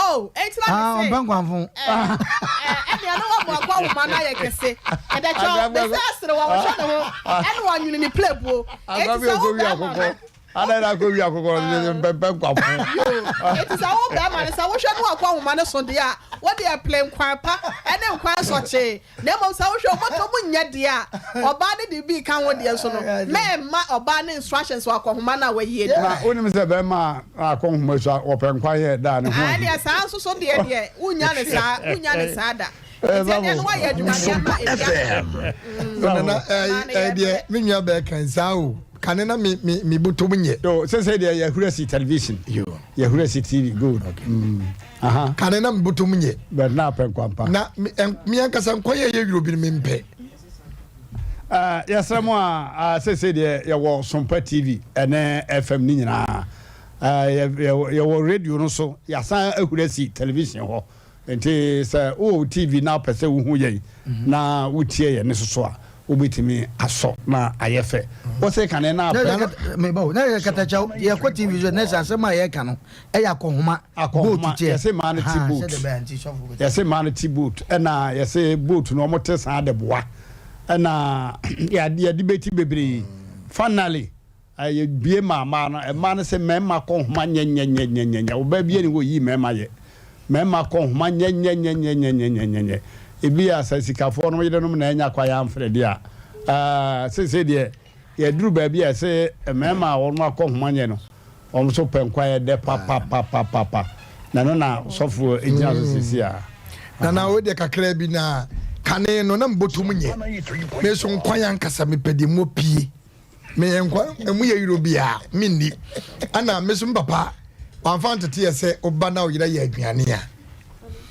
Oh, enti na Ah, me se. ɔmpɛ nkwanfo. Eh, eh, ɛnea na wamu akɔ ahoma no ayɛ kɛse. Ɛdɛ kyɛw, me sɛ asere wɔ wɔhwɛ ne ho, ɛna wɔnwene ne plɛbuo. Enti sɛ wo bɛrima no. Adan na akɔ wi akokɔ no mpɛmpɛ nkwafo. Yo, enti sɛ wo bɛrima no sɛ wohwɛ no akɔ ahoma no so deɛ a, wo deɛ pele nkwan pa ɛne nkwan sɔkyee. Na mmom sɛ wohwɛ ɔbɔtɔ mu nyɛ deɛ a, ɔbaa no de bi ka ho deɛ nso no, mɛmma ɔbaa no instructions wɔ akɔnhoma no a wayi adi. Na wonim sɛ bɛrima a akɔnhoma sua, wɔpɛ nkwa yɛ da a ne ho ahi. Ɛnneɛ saa nso so deɛ deɛ, wonnya no saa, wonnya no saa da. Nti ɛnneɛ no woayɛ adwumaden ama ebi aka. Nana, ɛɛ deɛ me nua bɛɛ kan saa o. Kane na me me me bɔtɔ mu nyɛ. Yo, sese deɛ yɛhura si television. Yo. Yɛhura si TV, good. Okay. Mm. Aha. Kane na me bɔtɔ mu nyɛ. But na apɛ nkwampa. Na me en, me ankasa nkwan yɛ yɛ yuro bi no me mpɛ. Uh, yɛsrɛ mo a uh, sese deɛ yɛwɔ Sompa TV ɛne FM ne nyinaa. Uh, yɛwɔ radio no so, yɛasan ahura si television hɔ. Nti sɛ wowɔ wo TV na wopɛ sɛ wohu yɛn na wotie yɛn nso so a, wobɛtumi asɔ na ayɛ fɛ. Wose kane na apɛ. Meba o, na yɛ katakyɛw, yɛkɔ TV so na sɛ asɛm a yɛka no ɛyɛ akɔnhoma, Akɔnhoma, boat teɛ. yɛse mmaa no te boat. Sɛdeɛ ɛbɛyɛ nti sɔfo bɛtumi. Yɛse mmaa no te boat, ɛna yɛse boat no wɔte saa de boa, ɛna yɛde bɛti bebree. Finally, Yɛbue maa mmaa no, mmaa no se mmarima kɔ nhoma nyɛnyɛnyɛnyɛnyɛ, ɔbaa biara ni hɔ ɔyi mmarima yɛ, mmarima kɔ nhoma nyɛnyɛnyɛnyɛnyɛnyɛnyɛ, ebi a sɛ sikafoɔ nom yerenom na anya kwan amfrɛ deɛ a, ɛɛ seesei deɛ yɛduru baabi a ɛse mmarima a wɔn akɔ nhoma nyɛ no, wɔn nso pɛ nkwa yɛ dɛ papapapapa, na ɛno na sɔfoɔ gyina so seesei a. Nana wo deɛ kakra bi na kane no na mebɔtɔ mu nyɛ, me nso nkwan ankasa mepɛ deɛ mu pie. Meyɛ nkwa emu yɛ yuro bi a menni. Ɛna me so me papa wamfa antete yɛ sɛ woba na woyere yɛ aduane a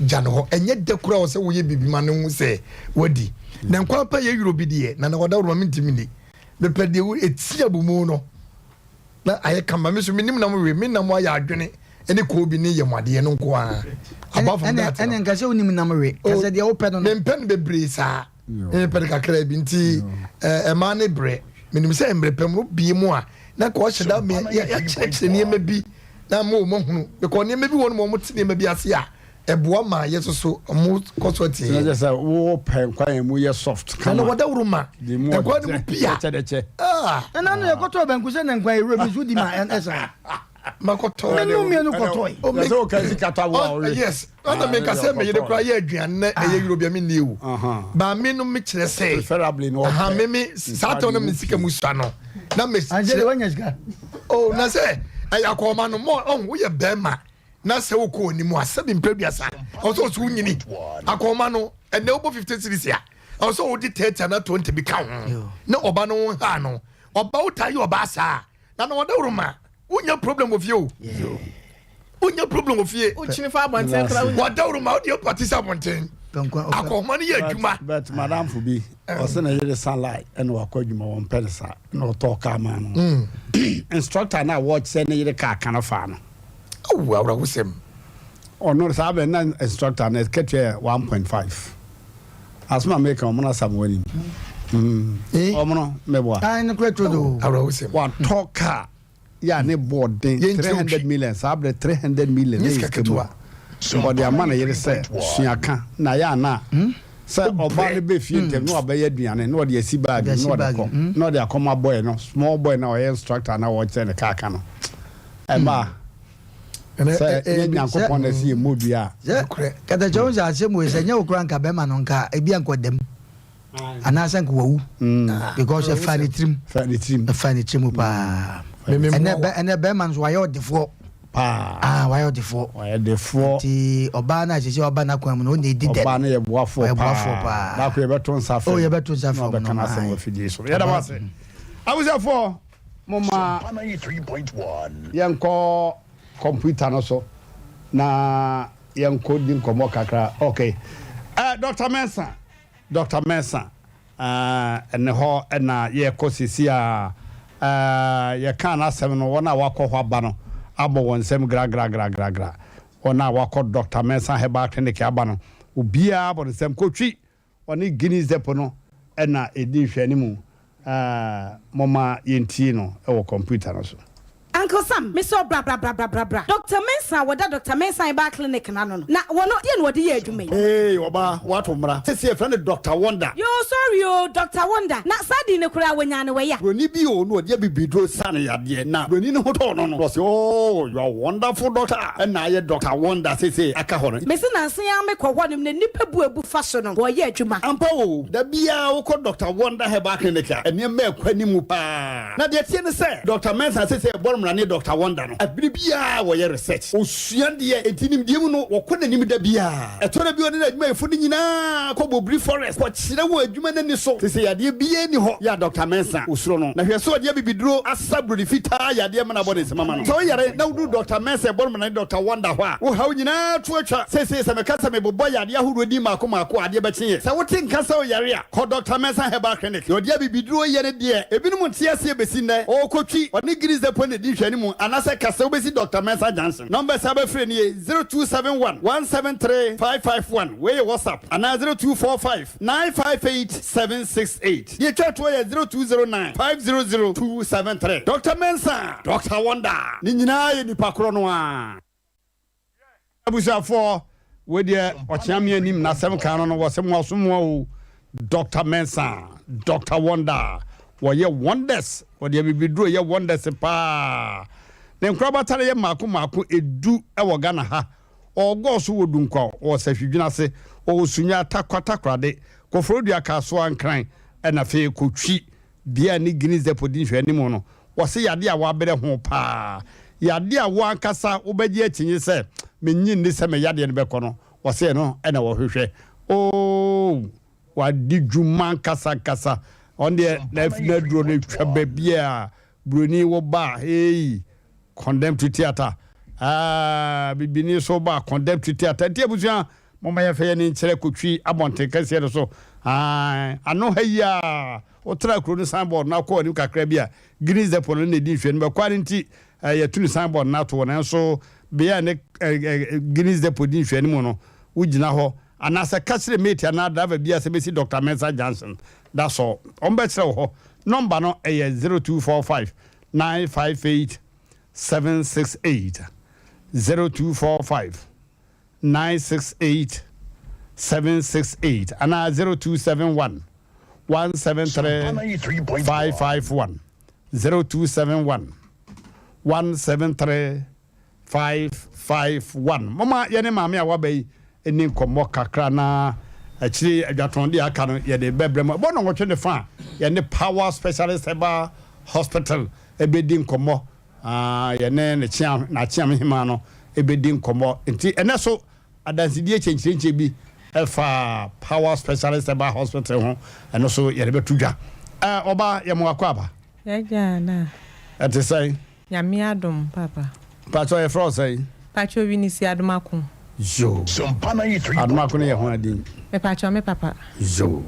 gya no hɔ. Ɛnyɛ da kura wɔ sɛ woyɛ biribi ma no hu sɛ wadi. Na nkwa pa yɛ yuro bi deɛ na na wɔdaworo ma mentumi nni. Mepɛ deɛ ɛti abumu no na ayɛ kama. Me so menim nam we, me nam ayɛ adwene ne koobi ne yɛmuadeɛ no nko ara. Apart from that no. Ɛne nka sɛ wonim nam we, ka sɛ deɛ wopɛ no no. Mempɛ no bebree saa. Mepɛ no kakra bi nti ɛmaa ne brɛ. Menim sɛ mmerɛ pɛ mu no bie mu a na nka ɔhyɛ da me yɛkyerɛkyerɛ nneɛma bi na ama wɔn ahunu because nneɛma bi wɔ no ma wɔn te nneɛma bi ase a ɛboa ma yɛ soso wɔn kɔ so atie. Sɛ sɛ wo pɛ nkwan mu yɛ soft kama. Na wɔda wuro ma nkwan no mu pia. Dɛkyɛdɛkyɛ. Ɛna no yɛkɔtɔ banku sɛ na nkwan ewura bi nso di ma ɛsa. Makɔtɔ. Menu mmienu kɔtɔe. Sɛ woka sika tɔ awo a ɔwe. Yes. Ɛna meka sɛ me yere koraa yɛ aduane na ɛyɛ yuro bia menni o. Ba me no mekyerɛ sɛ. Preferably no ɔpɛ. Me me saa tɛm no me sika mu sua no. Na me kyerɛ. Wanya sika. Oh na sɛ ɛyɛ akɔma no mɔ ɔn woyɛ bɛrima na sɛ wokɔ onim a sɛbi mpɛ duasa ɔsɛ ɔsɛ wonyini akɔma no ɛnɛ wobɔ 50 series a ɔsɛ wode 30 ana 20 bi ka ho na ɔba no wo ha no ɔba wo taa yɛ ɔbaa saa Na na ɔda woroma wonya problem wɔ fie o wonya problem wɔ fie wokyini fa abɔnten kora wonya wɔda woroma wode apate sɛ abɔnten akɔhoma no yɛ adwuma. But madamfo bi ɔsɛ na yere sa line ɛna wakɔ adwuma wɔn pɛ ne saa na ɔtɔɔ kaa maa no hmm. Instructor na wɔkyerɛ ne yere kaa ka no faa no. Awu awerɛhosɛm. Ɔno saa bɛ na instructor na ɛkatua yɛ 1.5. Asɛm a meka ɔmo no asam wɔ anim. Ɔmo no meboa. Watɔ kaa yɛ a ne bɔɔ den 300 million saa berɛ 300 million ne sika ketewa. Ɔde ama ne yere sɛ sua ka na yɛ ana sɛ ɔbaa no bɛ fie ntɛm na wabɛyɛ aduane na ɔde asi baagi na ɔde kɔ na ɔde akɔma boy no small boy na ɔyɛ instructor na ɔkyerɛ ne kaa ka no ɛmaa. Sɛ yɛ Nyankopɔn na ɛsɛ yɛ mmɔ dua a. Sɛ katakyɛ wo sɛ asɛm wei sɛ nyɛ wo koraa nka bɛrima no nka ebi anka ɔda mu anaasɛ nka wawu because ɛfa ne tirim ɛfa ne tirim paa ɛnɛ ɛnɛ bɛrima nso wayɛ ɔdefoɔ paa ah wayɛ ɔdefoɔ wayɛ ɔdefoɔ nti ɔbaa no a sɛ sɛ ɔba n'akwan mu no ɔna edi dɛ ɔbaa no yɛ boafoɔ paa baako yɛbɛto nsa frɛ oh yɛbɛto nsa frɛ ɔbɛka n'asɛm wɔ afidie so yɛda mo ase abusuafoɔ Momma yɛnkɔ kɔmputa no so na yɛnkɔdi nkɔmmɔ kakra. Ok. Eh, Dr. Mensah, Dr. Mensah, eh, ne hɔ na yɛkɔ sisi a eh, yɛkaa n'asɛm no, wɔn a wakɔ hɔ aba no abɔ wɔn nsam gragragragragra. Wɔn a wakɔ Dr. Mensah Herbal Clinic aba no, obiara abɔ ne nsam. Kotwi, Ɔne Guinness Depot no na ɛdi nhwɛanimu. Momma yɛntie no wɔ kɔmputa no so. Uncle Sam, mesrɛ wo bra bra bra bra bra bra. Doctor Mensah a wɔda Doctor Mensah Herbal Clinic no ano no, na wɔno, deɛn na wɔde yɛ adwuma yi? Eei ɔbaa, woato mmara. Seesei yɛfrɛ no Doctor Wonder. Yoo, sorry oo, Doctor Wonder. Na saa din no koraa, wɔnyaa no wɔ ya? Buroni bi oo, na ɔde abibiduro sa no yadeɛ, na buroni no ho tɔɔ no no, na ɔse, Oh, you are wonderful doctor. Ɛna ayɛ Doctor Wonder seesei aka hɔ no. Mese nansa yi ara mekɔ hɔnom na nnipa bu abu fa so no, wɔyɛ adwuma. Ampa o, da biara wokɔ Doctor Wonder Herbal Clinic a, nneɛma rekɔ anim paa. Na deɛ ɛteɛ ne sɛ, Doctor Mensah seesei rebɔ no mmara. mmrane Doctor Wonder no, bere biara wɔyɛ research, osua deɛ, enti nimdeɛ mu no wɔkɔ n'anim da biara. Ɛtɔ da bi a ɔne n'adwumayɛfo no nyinaa kɔ Bobiri Forest kɔkyerɛ wɔn adwuma no ani so te sɛ yadeɛ biara nni hɔ yɛ a Doctor Mensah osuro no. Na hwɛ sɛ ɔde abibiduro asa buroni fitaa yadeɛ ma no abɔ ne nsam ama no. Sɛ woyare na woduru Doctor Mensah ɛbɔ no mmrane Doctor Wonder hɔ a, wo haw nyinaa to atwa. Seesei sɛ meka sɛ mebobɔ yadeɛ ahodoɔ din mmaako mmaako a, adeɛ bɛkye yɛ. Sɛ wote nka sɛ woyare a, kɔ Doctor Mensah Herbal Clinic. Deɛ ɔde abibiduro yɛ no deɛ, ebinom nte aseɛ bɛsi nnɛ. Ɔrekɔtwi, ɔne Guinness Depot na ɛdi nhwɛanimu, anaasɛ ka sɛ wobɛsi Doctor Mensah Junction. Numbers a wobɛfrɛ nie, 0271 173 551, wei yɛ WhatsApp, anaa 0245 958 768. Deɛ ɛtwa toɔ yɛ 0209 500 273. Doctor Mensah, Doctor Wonder, ne nyinaa yɛ nipa korɔ no ara. Abusuafoɔ, wei deɛ ɔkyea me anim n'asɛm kan no no wɔ sɛ mo asomoa o. Doctor Mensah, Doctor Wonder, wɔyɛ wonders, wɔde abibiduro yɛ wonders paa. Ne nkorabata no yɛ mmaako mmaako edu wɔ Ghana ha. Ɔwɔ Gɔɔso wɔ Dunkwa, ɔwɔ Sahwidwene ase, ɔwɔ Sunya, Tarkwa, Takorade, Koforodua, Kasoa, Nkran, ɛna afei Kotwi. Bea a ne Guinness Depot di nhwɛanim no, wɔse yɛ ade a wɔabrɛ ho paa. Yɛ ade a wo ankasa wobɛgye akyinnye sɛ, Minnye nni sɛ me yadeɛ no bɛkɔ no, wɔse ɛno na wɔhwehwɛ. Oo, wadi dwuma ankasa ankasa. Ɔno deɛ, n'aduro no twa baabiara. Buroni wo ba a, eii, condemn to theatre. Ah, bibini nso ba a, condemn to theatre. Nti abusua, momma yɛmfa yɛn ani nkyerɛ Kotwi abɔnten kɛseɛ no so. Ah, ano ha yi a, wotra kuro no signboard no akɔ anim kakra bi a, Guinness Depot no na ɛdi nhwɛanim. Ɛkwan no nti, eh, yɛatu ne signboard no ato hɔ, nanso bea a ne eh, eh, Guinness Depot di nhwɛanim no, wogyina hɔ anaasɛ ka kyerɛ mate anaa driver bi a sɛ bɛsi Doctor Mensah Junction. That's all. Wɔbɛkyerɛ wo hɔ. Nɔmba no yɛ 0245 958 768. 0245 968 768 anaa 0271 173 551. 0271 173 551. Momma yɛne maame a waba yi nni nkɔmmɔ kakra na akyire adwatɔn deɛ aka no yɛde bɛbrɛ mo. Ɛbɔ nnɔnwɔtwe ne fa a, yɛne Power Specialist Herbal Hospital bɛdi nkɔmmɔ. Ah, yɛne ne kyea, n'akyeame hemaa no bɛdi nkɔmmɔ. Nti ɛnɛ so adansedie kyɛnkyerɛnkyerɛ bi ɛfa Power Specialist Herbal Hospital ho, ɛno so yɛde bɛto dwa. Eh, ɔba, yɛ mo akɔ aba. Yɛagya ana? Ɛte sɛn? Nyame adom papa. Mpakyɛw yɛfrɛ wo sɛn? Mpakyɛw Winisi Adomako. Yoo. Adomako no yɛ hwan din? Mepakyɛw me papa. Yoo.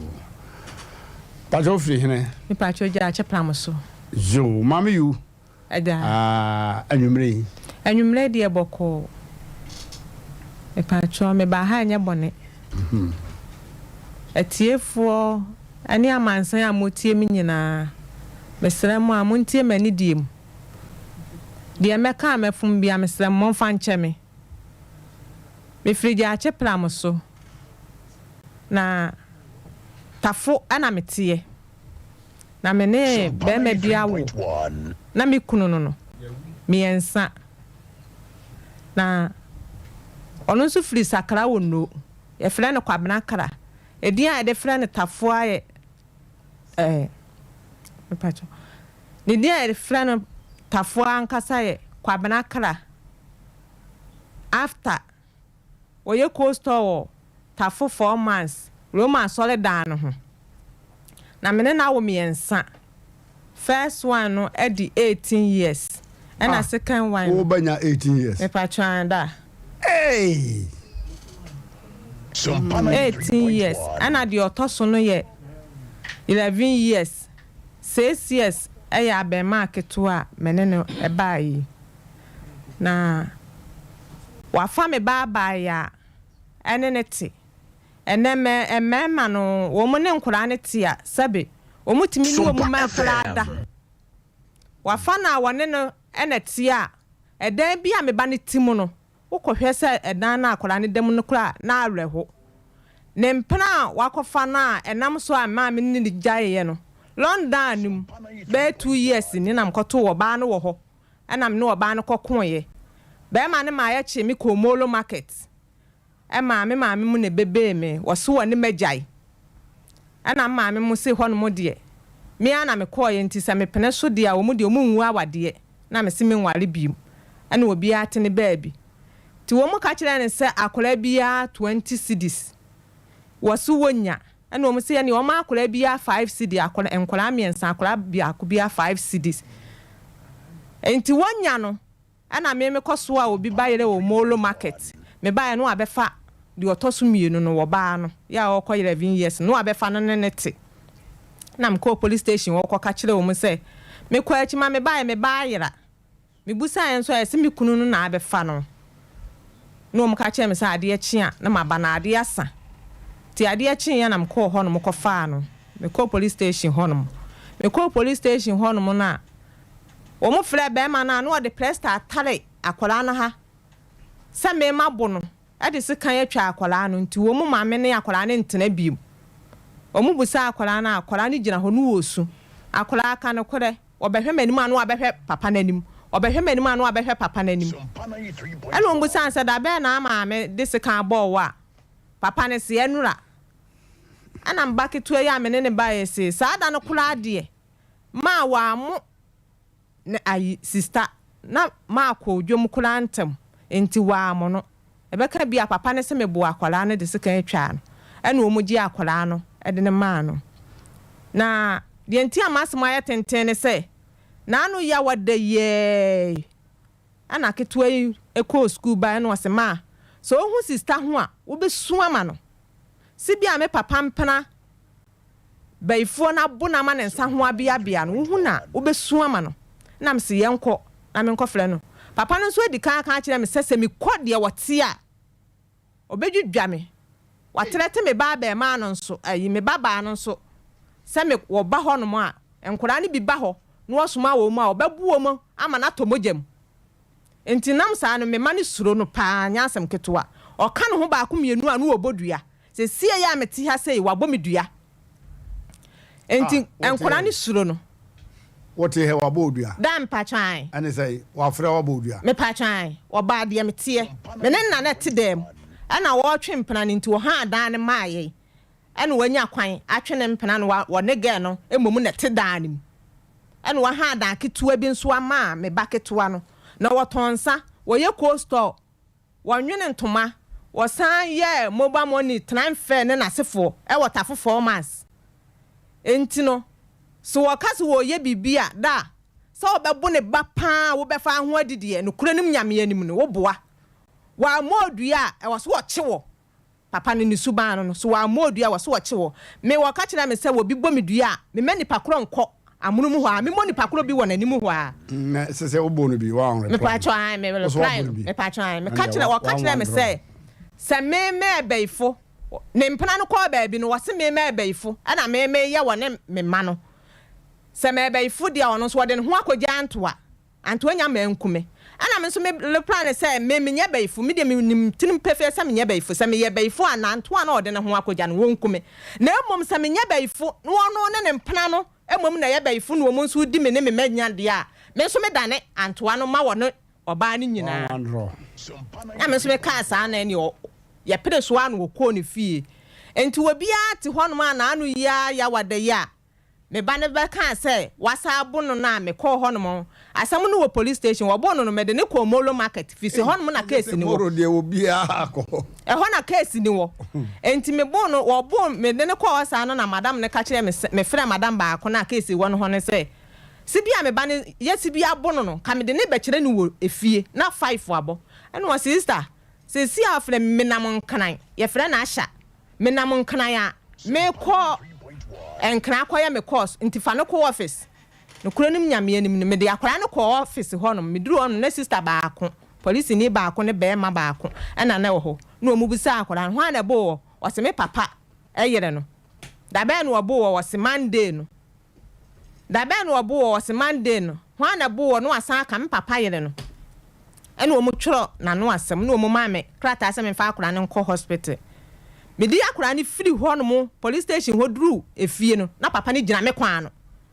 Mpakyɛw wo firi hene? Mepakyɛw Gyaakye Pramoso. Yoo. Maame Yu. Agya. Ah, anwummere yi. Anwummere deɛ bɔkɔɔ. Mepakyɛw mebaa ha ɛnyɛ bɔne. Atiefoɔ ne amansan a motie me nyinaa, mesrɛ mo a montie me anidie mu. Deɛ mɛka a mɛfom biara, mesrɛ mo momfa nkyɛ me. Mefiri Gyaakye Pram so, na Tafo na meteɛ. Na me ne barima bi awo, na me kunu no no, mmiɛnsa. Na ɔno nso firi Sakra wɔ Nno. Yɛfrɛ no Kwabena Kra. Edin a yɛde frɛ no Tafoa yɛ ɛɛ mepakyɛw. Ne din a yɛfrɛ no Tafoa ankasa yɛ Kwabena Kra. After wɔyɛ cold store wɔ Tafo 4 months Roma asɔredan no ho. Na me ne no awo mmiɛnsa. First one no adi 18 years ɛna Ah, second one no. Wobɛnya 18 years. Mepakyɛw an da. Hey! 18 years ɛna deɛ ɔtɔ so no yɛ 11 years. 6 years ɛyɛ abɛɛmaa ketewa a me ne no baa yi. Na wafa me ba abaayaa ɛne no te. Ɛnɛ mɛ mmarima no wɔn ne nkwadaa no te a sɛbe wɔn tumi ne wɔn mma koraa da. Wafa no a wɔne no na ɛte a, ɛdan bi a me ba no te mu no, wokɔhwɛ sɛ ɛdan no a akwadaa no da mu no koraa a, na awerɛho. Ne mpena a wakɔfa no a ɛnam so a maame no ne no gyaeɛ no, London no mu, bɛyɛ 2 years ni na mekɔtoo ɔbaa no wɔ hɔ, ɛna me ne ɔbaa no kɔkoeɛ. Barima no maa yɛkyee me kɔɔ Molo Market. Ɛmaa me maame mo na ɛbɛbee me, wɔse wɔne m'agyae. Ɛna me maame mo se hɔnom deɛ, me ara na mekɔeɛ nti sɛ mepene so deɛ a wɔn deɛ wɔn nwu awadeɛ. Na mese menware bio. Ɛna obiara te ne baabi. Nti wɔn ka kyerɛɛ no sɛ akwadaa biara 20 cedis. Wɔse wɔnya. Ɛna wɔn se ɛneɛ wɔma akwadaa biara 5 cedi, akwadaa, nkwadaa mmiɛnsa, akwadaa biako biara 5 cedis. Nti wɔnya no, Ɛna me mekɔ soaa obi ba yere wɔ Molo market, me baeɛ no wabɛfa deɛ ɔtɔ so mienu no, wɔbaa no yɛ a ɔrekɔ 11 years no na wabɛfa no ne no te. Ɛna me kɔɔ police station hɔ kɔka kyerɛɛ wɔn sɛ me kɔ akyi ma me baeɛ me ba ayera. Me busaeɛ nso a yɛse me kunu no na abɛfa no. Na wɔn ka kyerɛɛ me sɛ adeɛ kye a na maba na adeɛ asa. Nti adeɛ kyeeɛ na me kɔɔ hɔ nom kɔfaa no. Me kɔɔ police station hɔ nom. Me kɔɔ police station hɔ nom no a. Wɔfrɛɛ barima no a na ɔde plasta atare akwadaa no ha sɛ me mabo no de sekan atwa akwadaa no nti wɔn maame ne akwadaa no ntena bio. Wɔbisaa akwadaa no a, akwadaa no gyina hɔ na ɔresu. Akwadaa ka nokorɛ, ɔbɛhwɛ m'anim a na wabɛhwɛ papa no anim, ɔbɛhwɛ m'anim a na wabɛhwɛ papa no anim. Ɛna wɔbisaa no sɛ da bɛn na maame de sekan bɔɔ wo a? Papa no se ɛnora. Ɛna me ba ketewa yi a me ne no baeɛ se saa da no koraa deɛ maa wɔammo ne ayi sista na makɔ dwom koraa ntɛm nti wɔammo no ɛbɛka bi a papa no se meboo akwadaa no de sekan twaa no ɛna wɔn gyee akwadaa no de no maa no na deɛ nti a m'asɛm ayɛ tenten ne sɛ n'ano yawa da yiɛɛi ɛna ketewa yi kɔɔ sukuu baeɛ na ɔse maa sɛ ohu sista ho a wobɛsu ama no se bi a me papa mpena bayifoɔ no abo no ama ne nsa ho abeabea no, wohu no a, wobɛsu ama no. Ɛna mese, Yɛnkɔ na menkɔfrɛ no. Papa no nso adi kan aka akyerɛ me sɛ, sɛ mekɔ deɛ ɔte a, ɔbɛdwidwa me. Watrɛte me ba abarimaa no nso, ayi, me babaa no nso, sɛ me, wɔba hɔnom a, nkwadaa no bi ba hɔ na wɔsoma wɔn a, ɔbɛbo wɔn ama no atɔ mogya mu. Enti nam saa no, me mma no suro no paa, nyɛ asɛm ketewa. Ɔka ne ho baako mmienu a, na wɔbɔ dua. Seesei a mete ha sei, wɔabɔ me dua. Enti Ah, wote nkwadaa hɛ? no suro no. Wote hɛ, wɔabɔ wo dua? Daa mepatwa ae. Ɛne sɛn? Wɔafrɛ wo abɔ wo dua? Mepatwa ae. Wɔbaa deɛ meteɛ. Me ne nna na ɛte dan mu. Ɛna wɔretwe mpena no nti, wɔhaa dan no maa yɛn. Ɛna wanya kwan atwe ne mpena no, wɔne girl no mmom na ɛte dan no mu. Ɛna wɔahaa dan ketewa bi nso ama me ba ketewa no. Na wɔtɔn nsa, wɔyɛ cold store. Wɔnwene ntoma, wɔsan yɛɛ mobile money transfer ne n'asefoɔ wɔ Tafo Foremas. Enti no, so wɔka sɛ wɔreyɛ biribi a, da a, sɛ wɔbɛbo ne ba pa ara a wobɛfa ho adi deɛ, nokorɛ nim Nyame anim no, woboa. Wɔammɔ odua a, ɛwɔ so wɔkye wɔ. Papa no ne suban no no, so wammɔ odua wɔ so ɔkye wɔ me? Wɔka kyerɛɛ me sɛ obi bɔ me dua a, memma nipa korɔ nkɔ amono mu hɔ a, memmɔ nipa korɔ bi wɔ n'anim hɔ a. Na ɛsɛ sɛ wobɔ no bi, woan reply no. Mepakyɛw ae, me Wo so reply woabɔ no, no bi? mepakyɛw ae. Meka Ɛndeɛ kyerɛ, wa, wɔka kyerɛɛ me woanwandrɔ sɛ, sɛ me mɛɛbɛyifo, ne mpena no kɔɔ baabi no, wɔse me mɛɛbɛyifo ɛna me meyɛ wɔ ne me mma no. Sɛ mɛɛbɛyifo deɛ a, ɔno nso ɔde ne ho akɔgya antoa. Anto anya manku me. Ɛna me nso me reply no sɛ, me menyɛ bayifo, me deɛ me nim tirim pefee sɛ menyɛ bayifo, sɛ meyɛ bayifo a na Anto a na ɔde ne ho akɔgya no wɔnku me, na mmom sɛ menyɛ bayifo na ɔno ne ne mpena no mmom na ɛyɛ bayifo na wɔn nso redi me ne me mma nya deɛ a, me nso me dane Antoa no ma wɔne ɔbaa no nyinaa. Na me nso me kaa saa na ɛneɛ yɛpere so ara na wɔkɔɔ ne fie. Nti obiara te hɔnom a n'ano yi ara yawa da yi a, Me ba no bɛkaa sɛ wɔasan abo no no a mekɔɔ hɔnom no, asɛm no wɔ police station, wɔboo no no mede no kɔɔ Molo market firi sɛ hɔnom na case no wɔ. Molo deɛ obiara kɔ. Ɛhɔ na case no wɔ. Enti meboo no, wɔboo, mede no kɔɔ hɔ saa no na madam no ka kyerɛɛ me sɛ, mefrɛɛ madam baako no a case wɔ no hɔ no sɛ, se bi a me ba no yɛ se bi abo no no, nka mede no rebɛkyerɛ no wɔ efie na five abɔ. Ɛna ɔse, sister, seesei a ɔfrɛ me, menam Nkran, yɛfrɛ no Asha. Menam Nkran a mekɔ Nkran akɔyɛ me course nti fa no kɔ office. Nokorɛ nim Nyame anim no mede akwadaa no kɔɔ office hɔ nom. Meduruu hɔ nom na sister baako, polisini baako ne barima baako na na ɛwɔ hɔ. Na wɔn bisaa akwadaa no hwan na ɛboo wɔ? Ɔse me papa yere no. Dabɛn na ɔboo wɔ? Ɔse Monday no. Da bɛn na wɔboo wɔ? Ɔse Monday no. Hwan na ɛboo wɔ? Na wasan aka, me papa yere no. Ɛna wɔn twerɛ n'ano asɛm, na wɔn maa me krataa sɛ memfa akwadaa no nkɔ hospital. Mede akwadaa no firi hɔ nom, police station hɔ duruu efie no, na papa no gyina me kwan ano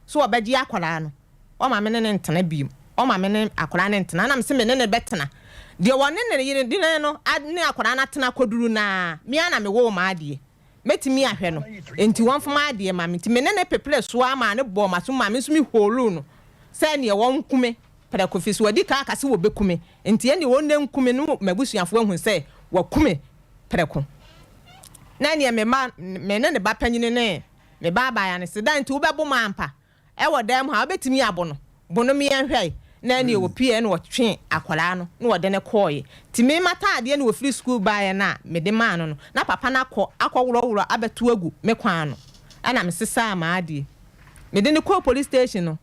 sɛ ɔbɛgye akwadaa no, ɔma me ne no ntena bio, ɔma me ne akwadaa no ntena. Ɛna mese me ne no bɛtena. Deɛ ɔne ne yere no ne akwadaa no atena akɔduru no ara, me ara na mewoo m'adeɛ. Mɛtumi ahwɛ no, enti wɔmfa m'adeɛ ma me. Nti me ne no peperee so ara maa no bɔɔ m'aso maa me nso me hooluu no sɛ neɛ wɔnku me. prɛko firi sɛ wɔadi kan aka sɛ wɔbɛku me, nti ɛnneɛ wɔn nku me na m'abusuafoɔ ahu sɛ wɔaku me prɛko. Na ɛnneɛ me mma, me ne ne ba panyini ne me ba abaayewa no se, Dan nti wobɛbo me ampa? Ɛwɔ dan mu ha, wobɛtumi abo no? Bo no meɛnhwɛ. Na ɛnneɛ wɔpueɛ na wɔtwee akwadaa no na wɔde no kɔeɛ. Nti me m'ataadeɛ na wɔfiri sukuu baeɛ no a mede maa no no, na papa no akɔ akɔworɔworɔ abɛto agu me kwan ano. Ɛna mesesaa m'adeɛ. Mede no kɔɔ police station no,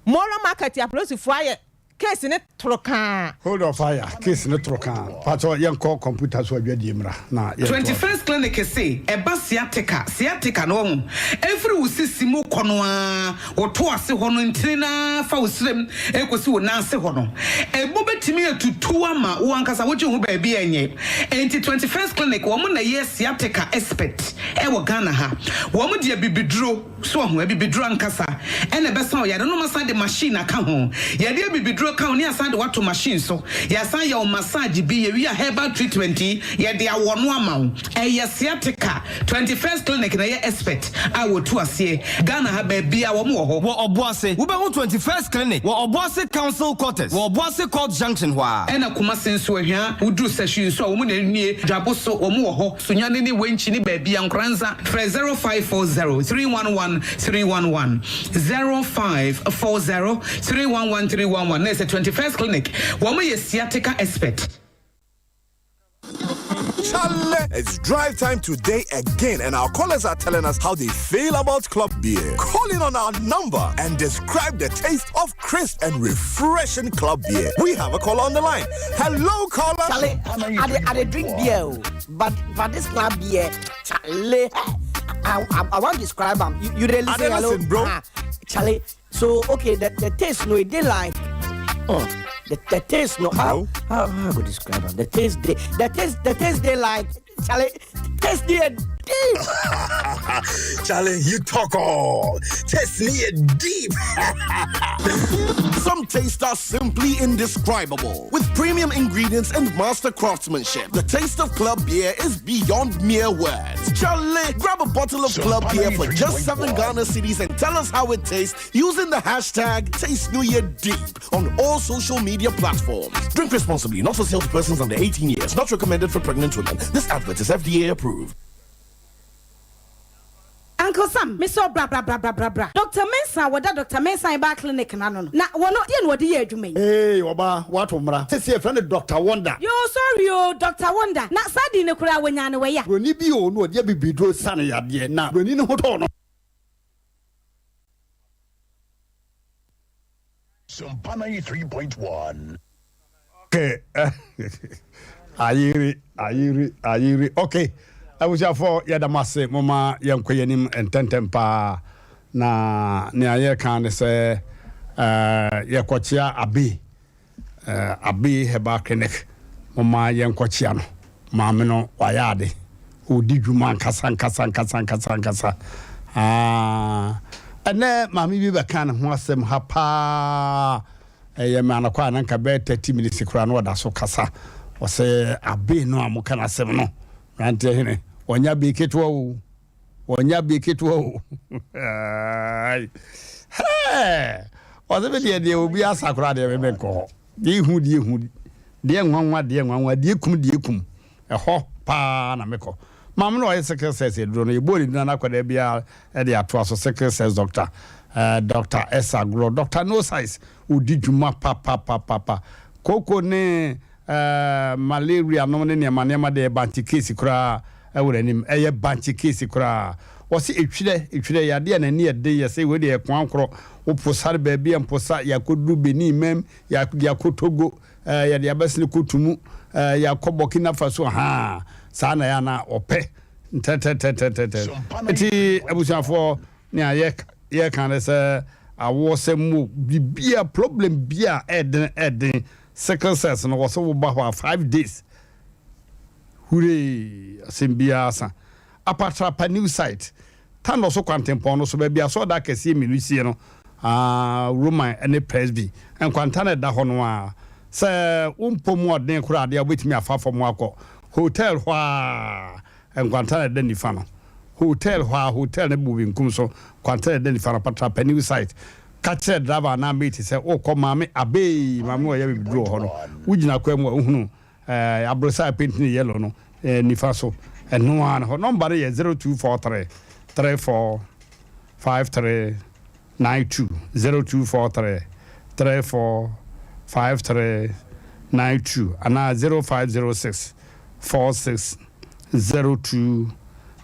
Moro market apolisifoɔ ayɛ case no toro kaa. Hold on fire, case no toro kaa. Pakyɛ yɛnkɔ computer so adwadie mmra na yɛntoa so. 21st Clinic se ɛba sciatica, sciatica no wahu, ɛfiri wo sisi mu kɔ no ara, wo to ase hɔ no ntini no ara fa wo srem ɛkɔsi wo nan ase hɔ no, ɛmu bɛtumi atutu ama wo ankasa wogye wo ho baabi a ɛnyɛ. Enti 21st Clinic wɔn na ɛyɛ sciatica expert ɛwɔ Ghana ha. Wɔn de abibiduro. So wahu? Abibiduro ankasa na ɛbɛsa wo yare no. Wɔasan de machine aka ho. Yɛde abibiduro ka ho na yɛasan de wo ato machine so. Yɛasan yɛ wo massage bi. Yɛwie a herbal treatment yi, yɛde awɔ no ama wo. Ɛyɛ sciatica. 21st Clinic na ɛyɛ expert a wɔtu aseɛ. Ghana ha baabiara wɔn wɔ hɔ. Wɔ Ɔboase, wobɛhu 21st Clinic wɔ Ɔboase Council Quarters wɔ Ɔboase Court Junction hɔ ara. Ɛna Kumasi nso, Ahwia, woduru Sahwi nso a, wɔn na nie. Dwabo so, wɔn wɔ hɔ. Sunyani ne Wenchi ne baabia Nkoranza frɛ 0540 311 311 0540 311 311 na ɛsɛ 21st clinic wɔn yɛ sciatica expert. Chale, it's drive time today again, and our callers are telling us how they feel about club beer. Call in on our number and describe the taste of crisp and refreshing club beer. We have a caller on the line. Hello, caller. Chale, I, dey, I dey drink beer, oh, but but this club beer, chale, I, I, I want to describe am. You, you dey listen, hello? listen, bro. Ah, chale, so okay, the, the taste no, it dey like, oh, the, the taste no, how, how, how I go describe am? The taste dey, the taste, the taste dey like, chale, taste dey deep. Charlie, you talk all. Taste me deep. Some tastes are simply indescribable. With premium ingredients and master craftsmanship, the taste of club beer is beyond mere words. Charlie, grab a bottle of club beer for just 7 Ghana cedis and tell us how it tastes using the hashtag TasteNewYearDeep on all social media platforms. Drink responsibly, not for sale to persons under 18 years, not recommended for pregnant women. This advert is FDA approved. Uncle Sam, mesrɛ wo bra bra bra bra bra bra. Doctor Mensah a wɔda Doctor Mensah Herbal Clinic no ano no, na wɔno, deɛn na wɔde yɛ adwuma yi? Eei ɔbaa, woato mmara. Seesei yɛfrɛ no Doctor Wonder. Yoo, sorry oo, Doctor Wonder. Na saa din no koraa, wɔnyaa no wɔ ya? Buroni bi oo, na ɔde abibiduro sa no yadeɛ, na buroni no ho tɔɔ no. Sompa 93.1. Okay, ayere ayere ayere okay abusuafoɔ yɛda mo ase moma yɛnkɔ yɛn anim ntɛntɛm paa na nea yɛka ne sɛ eh, yɛkɔkyea abe Eh, Abbey Herbal Clinic, momma yɛnkɔkyea no. Maame no, wayɛ ade. Ɔredi dwuma ankasa ankasa ankasa ankasa ankasa. Ah, ɛnɛ maame bi bɛka ne ho asɛm ha paa. Ɛyɛ me anakɔ a na nka bɛyɛ 30 minutes koraa na ɔda so kasa. Ɔsɛ Abbey no a moka n'asɛm no, mmeranteɛ hene, ɔnyɛ Abbey ketewa o. Wɔnyɛ abeɛ ketewa o. Hɛɛ! Ɔsɛ me deɛ deɛ obi asa koraa deɛ me menkɔ hɔ. Deɛ ehu deɛ ehu deɛ nwanwa deɛ nwanwa deɛ kum deɛ kum ɛhɔ paa na mekɔ. Maame no ɔyɛ sickle cells aduro no yɛbɔɔ ne din na akwadaa biara de atoa so sickle cells doctor eh, doctor S agorɔ doctor no size ɔdi dwuma papapapapa koko ne eh, malaria nom ne nneɛma nneɛma deɛ bankye case koraa Ɛwɔ n'anim. Ɛyɛ bankye case koraa. Wɔse etwerɛ, etwerɛ yɛ adeɛ a n'ani yɛ den, yɛse wei deɛ yɛ koankorɔ, wo posare baabi a mposa, yɛakɔduru Benin mam, yɛde akɔ Togo, eh, yɛde abɛsene Cotonou, eh, yɛakɔ Burkina Faso, ahaa, saa na ɛyɛ a na wɔpɛ ntɛntɛntɛntɛntɛntɛ. Nti abusuafoɔ, nea yɛka, yɛka ne sɛ awoɔsɛm mu biribiara, problem biara a ɛɛden ɛɛden, sickle cells no wɔse woba hɔ a 5 days, Huree! Asɛm biara asa. Apatrapa New Site, Tandor so kwantempɔn no so, baabi a asɔredan akɛseɛ mmienu sie no, ah, Roman ne Presby nkwanta no a ɛda hɔ no ara. Sɛ wompɔ mu ɔden koraa deɛ a, wobɛtumi afa fam akɔ hotel hɔ ara, nkwanta no a ɛda nifa no. Hotel hɔ ara, hotel no bɔ benkum so, kwanta no a ɛda nifa no, Apatrapa New Site. Ka kyerɛ driver anaa mate sɛ worekɔ Maame Abey, Maame ɔyɛ bibiduro wɔ hɔ no. Wogyina kwan mu a, wohunu eh, aborosa a paint no yellow no, eh, nifa so. Ɛno ara ne hɔ. Nɔmba no yɛ 0243 34 53 92, 0243 34 53 92 anaa 0506 46 02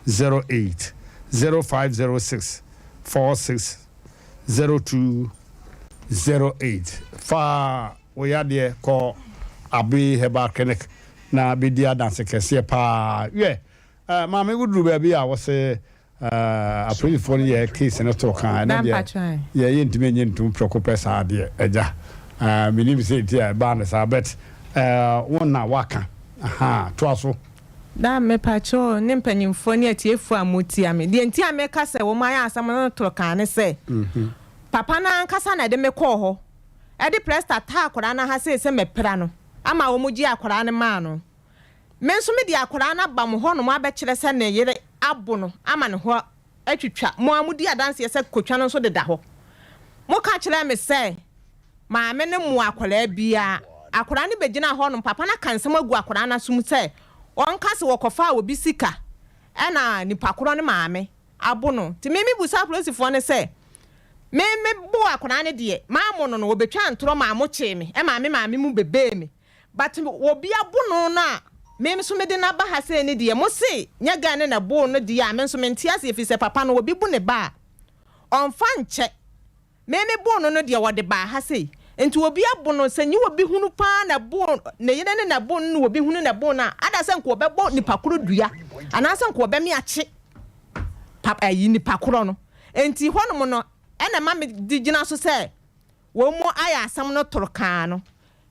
08, 0506 46 0208 Fa wo yadeɛ kɔ Abbey Herbal Clinic na bɛdi adanse kɛseɛ paa. Wiɛ, eh, maame woduru baabi a wose eh, apolisifoɔ no yɛ case no toro ka, ɛno deɛ yɛ yɛntumi nye ntom prɛko pɛ saa deɛ agya. Eh, menim sɛ nti a ɛbaa no saa but eh, wo na woaka. Aha, toa so. Daa mepakyɛw ne mpanyimfoɔ ne atiefoɔ a motia me. Deɛ nti a meka sɛ wɔn ayɛ asɛm no toro kaa ne sɛ, papa no ankasa na ɛde me kɔɔ hɔ de plasta taa akwadaa no ha sei sɛ mapira no ama wɔn gyee akwadaa no maa no. Me nso mede akwadaa no aba mo hɔnom abɛkyerɛ sɛ ne yere abo no ama ne ho atwitwa. Mo ara modi adanseɛ sɛ kotwa no nso deda hɔ. Moka kyerɛɛ me sɛ maame no mmoa akwadaa biara. Akwadaa no bɛgyinaa hɔnom, papa no aka nsɛm agu akwadaa no asom sɛ ɔnka sɛ wɔkɔfaa obi sika ɛna nipa korɔ no maame abo no. Nti me mebusaa apolisifoɔ no sɛ, me meboo akwadaa no deɛ, mammo no no, wɔbɛtwaa ntorɔ maa mokyee me maa me maame mu bebee me. But obi abo no no a me nso mede no aba ha sei no deɛ mo se nyɛ girl no na ɛboo no deɛ a me nso mente aseɛ ɛfiri sɛ papa no obi bo ne ba a ɔnfa nkyɛ me me boo no no deɛ ɔde baa ha sei nti obi abo no sɛ nye obi hunu paa na ɛboo ne yere no na ɛboo no na obi hunu na ɛboo no a ada sɛ nka ɔbɛbɔ nipa koro dua anaasɛ nka ɔbɛme akye papa ayi nipa korɔ no nti hɔnom no ɛna ɛma me de gyina so sɛ wɔn mu ayɛ asɛm no toro kaa no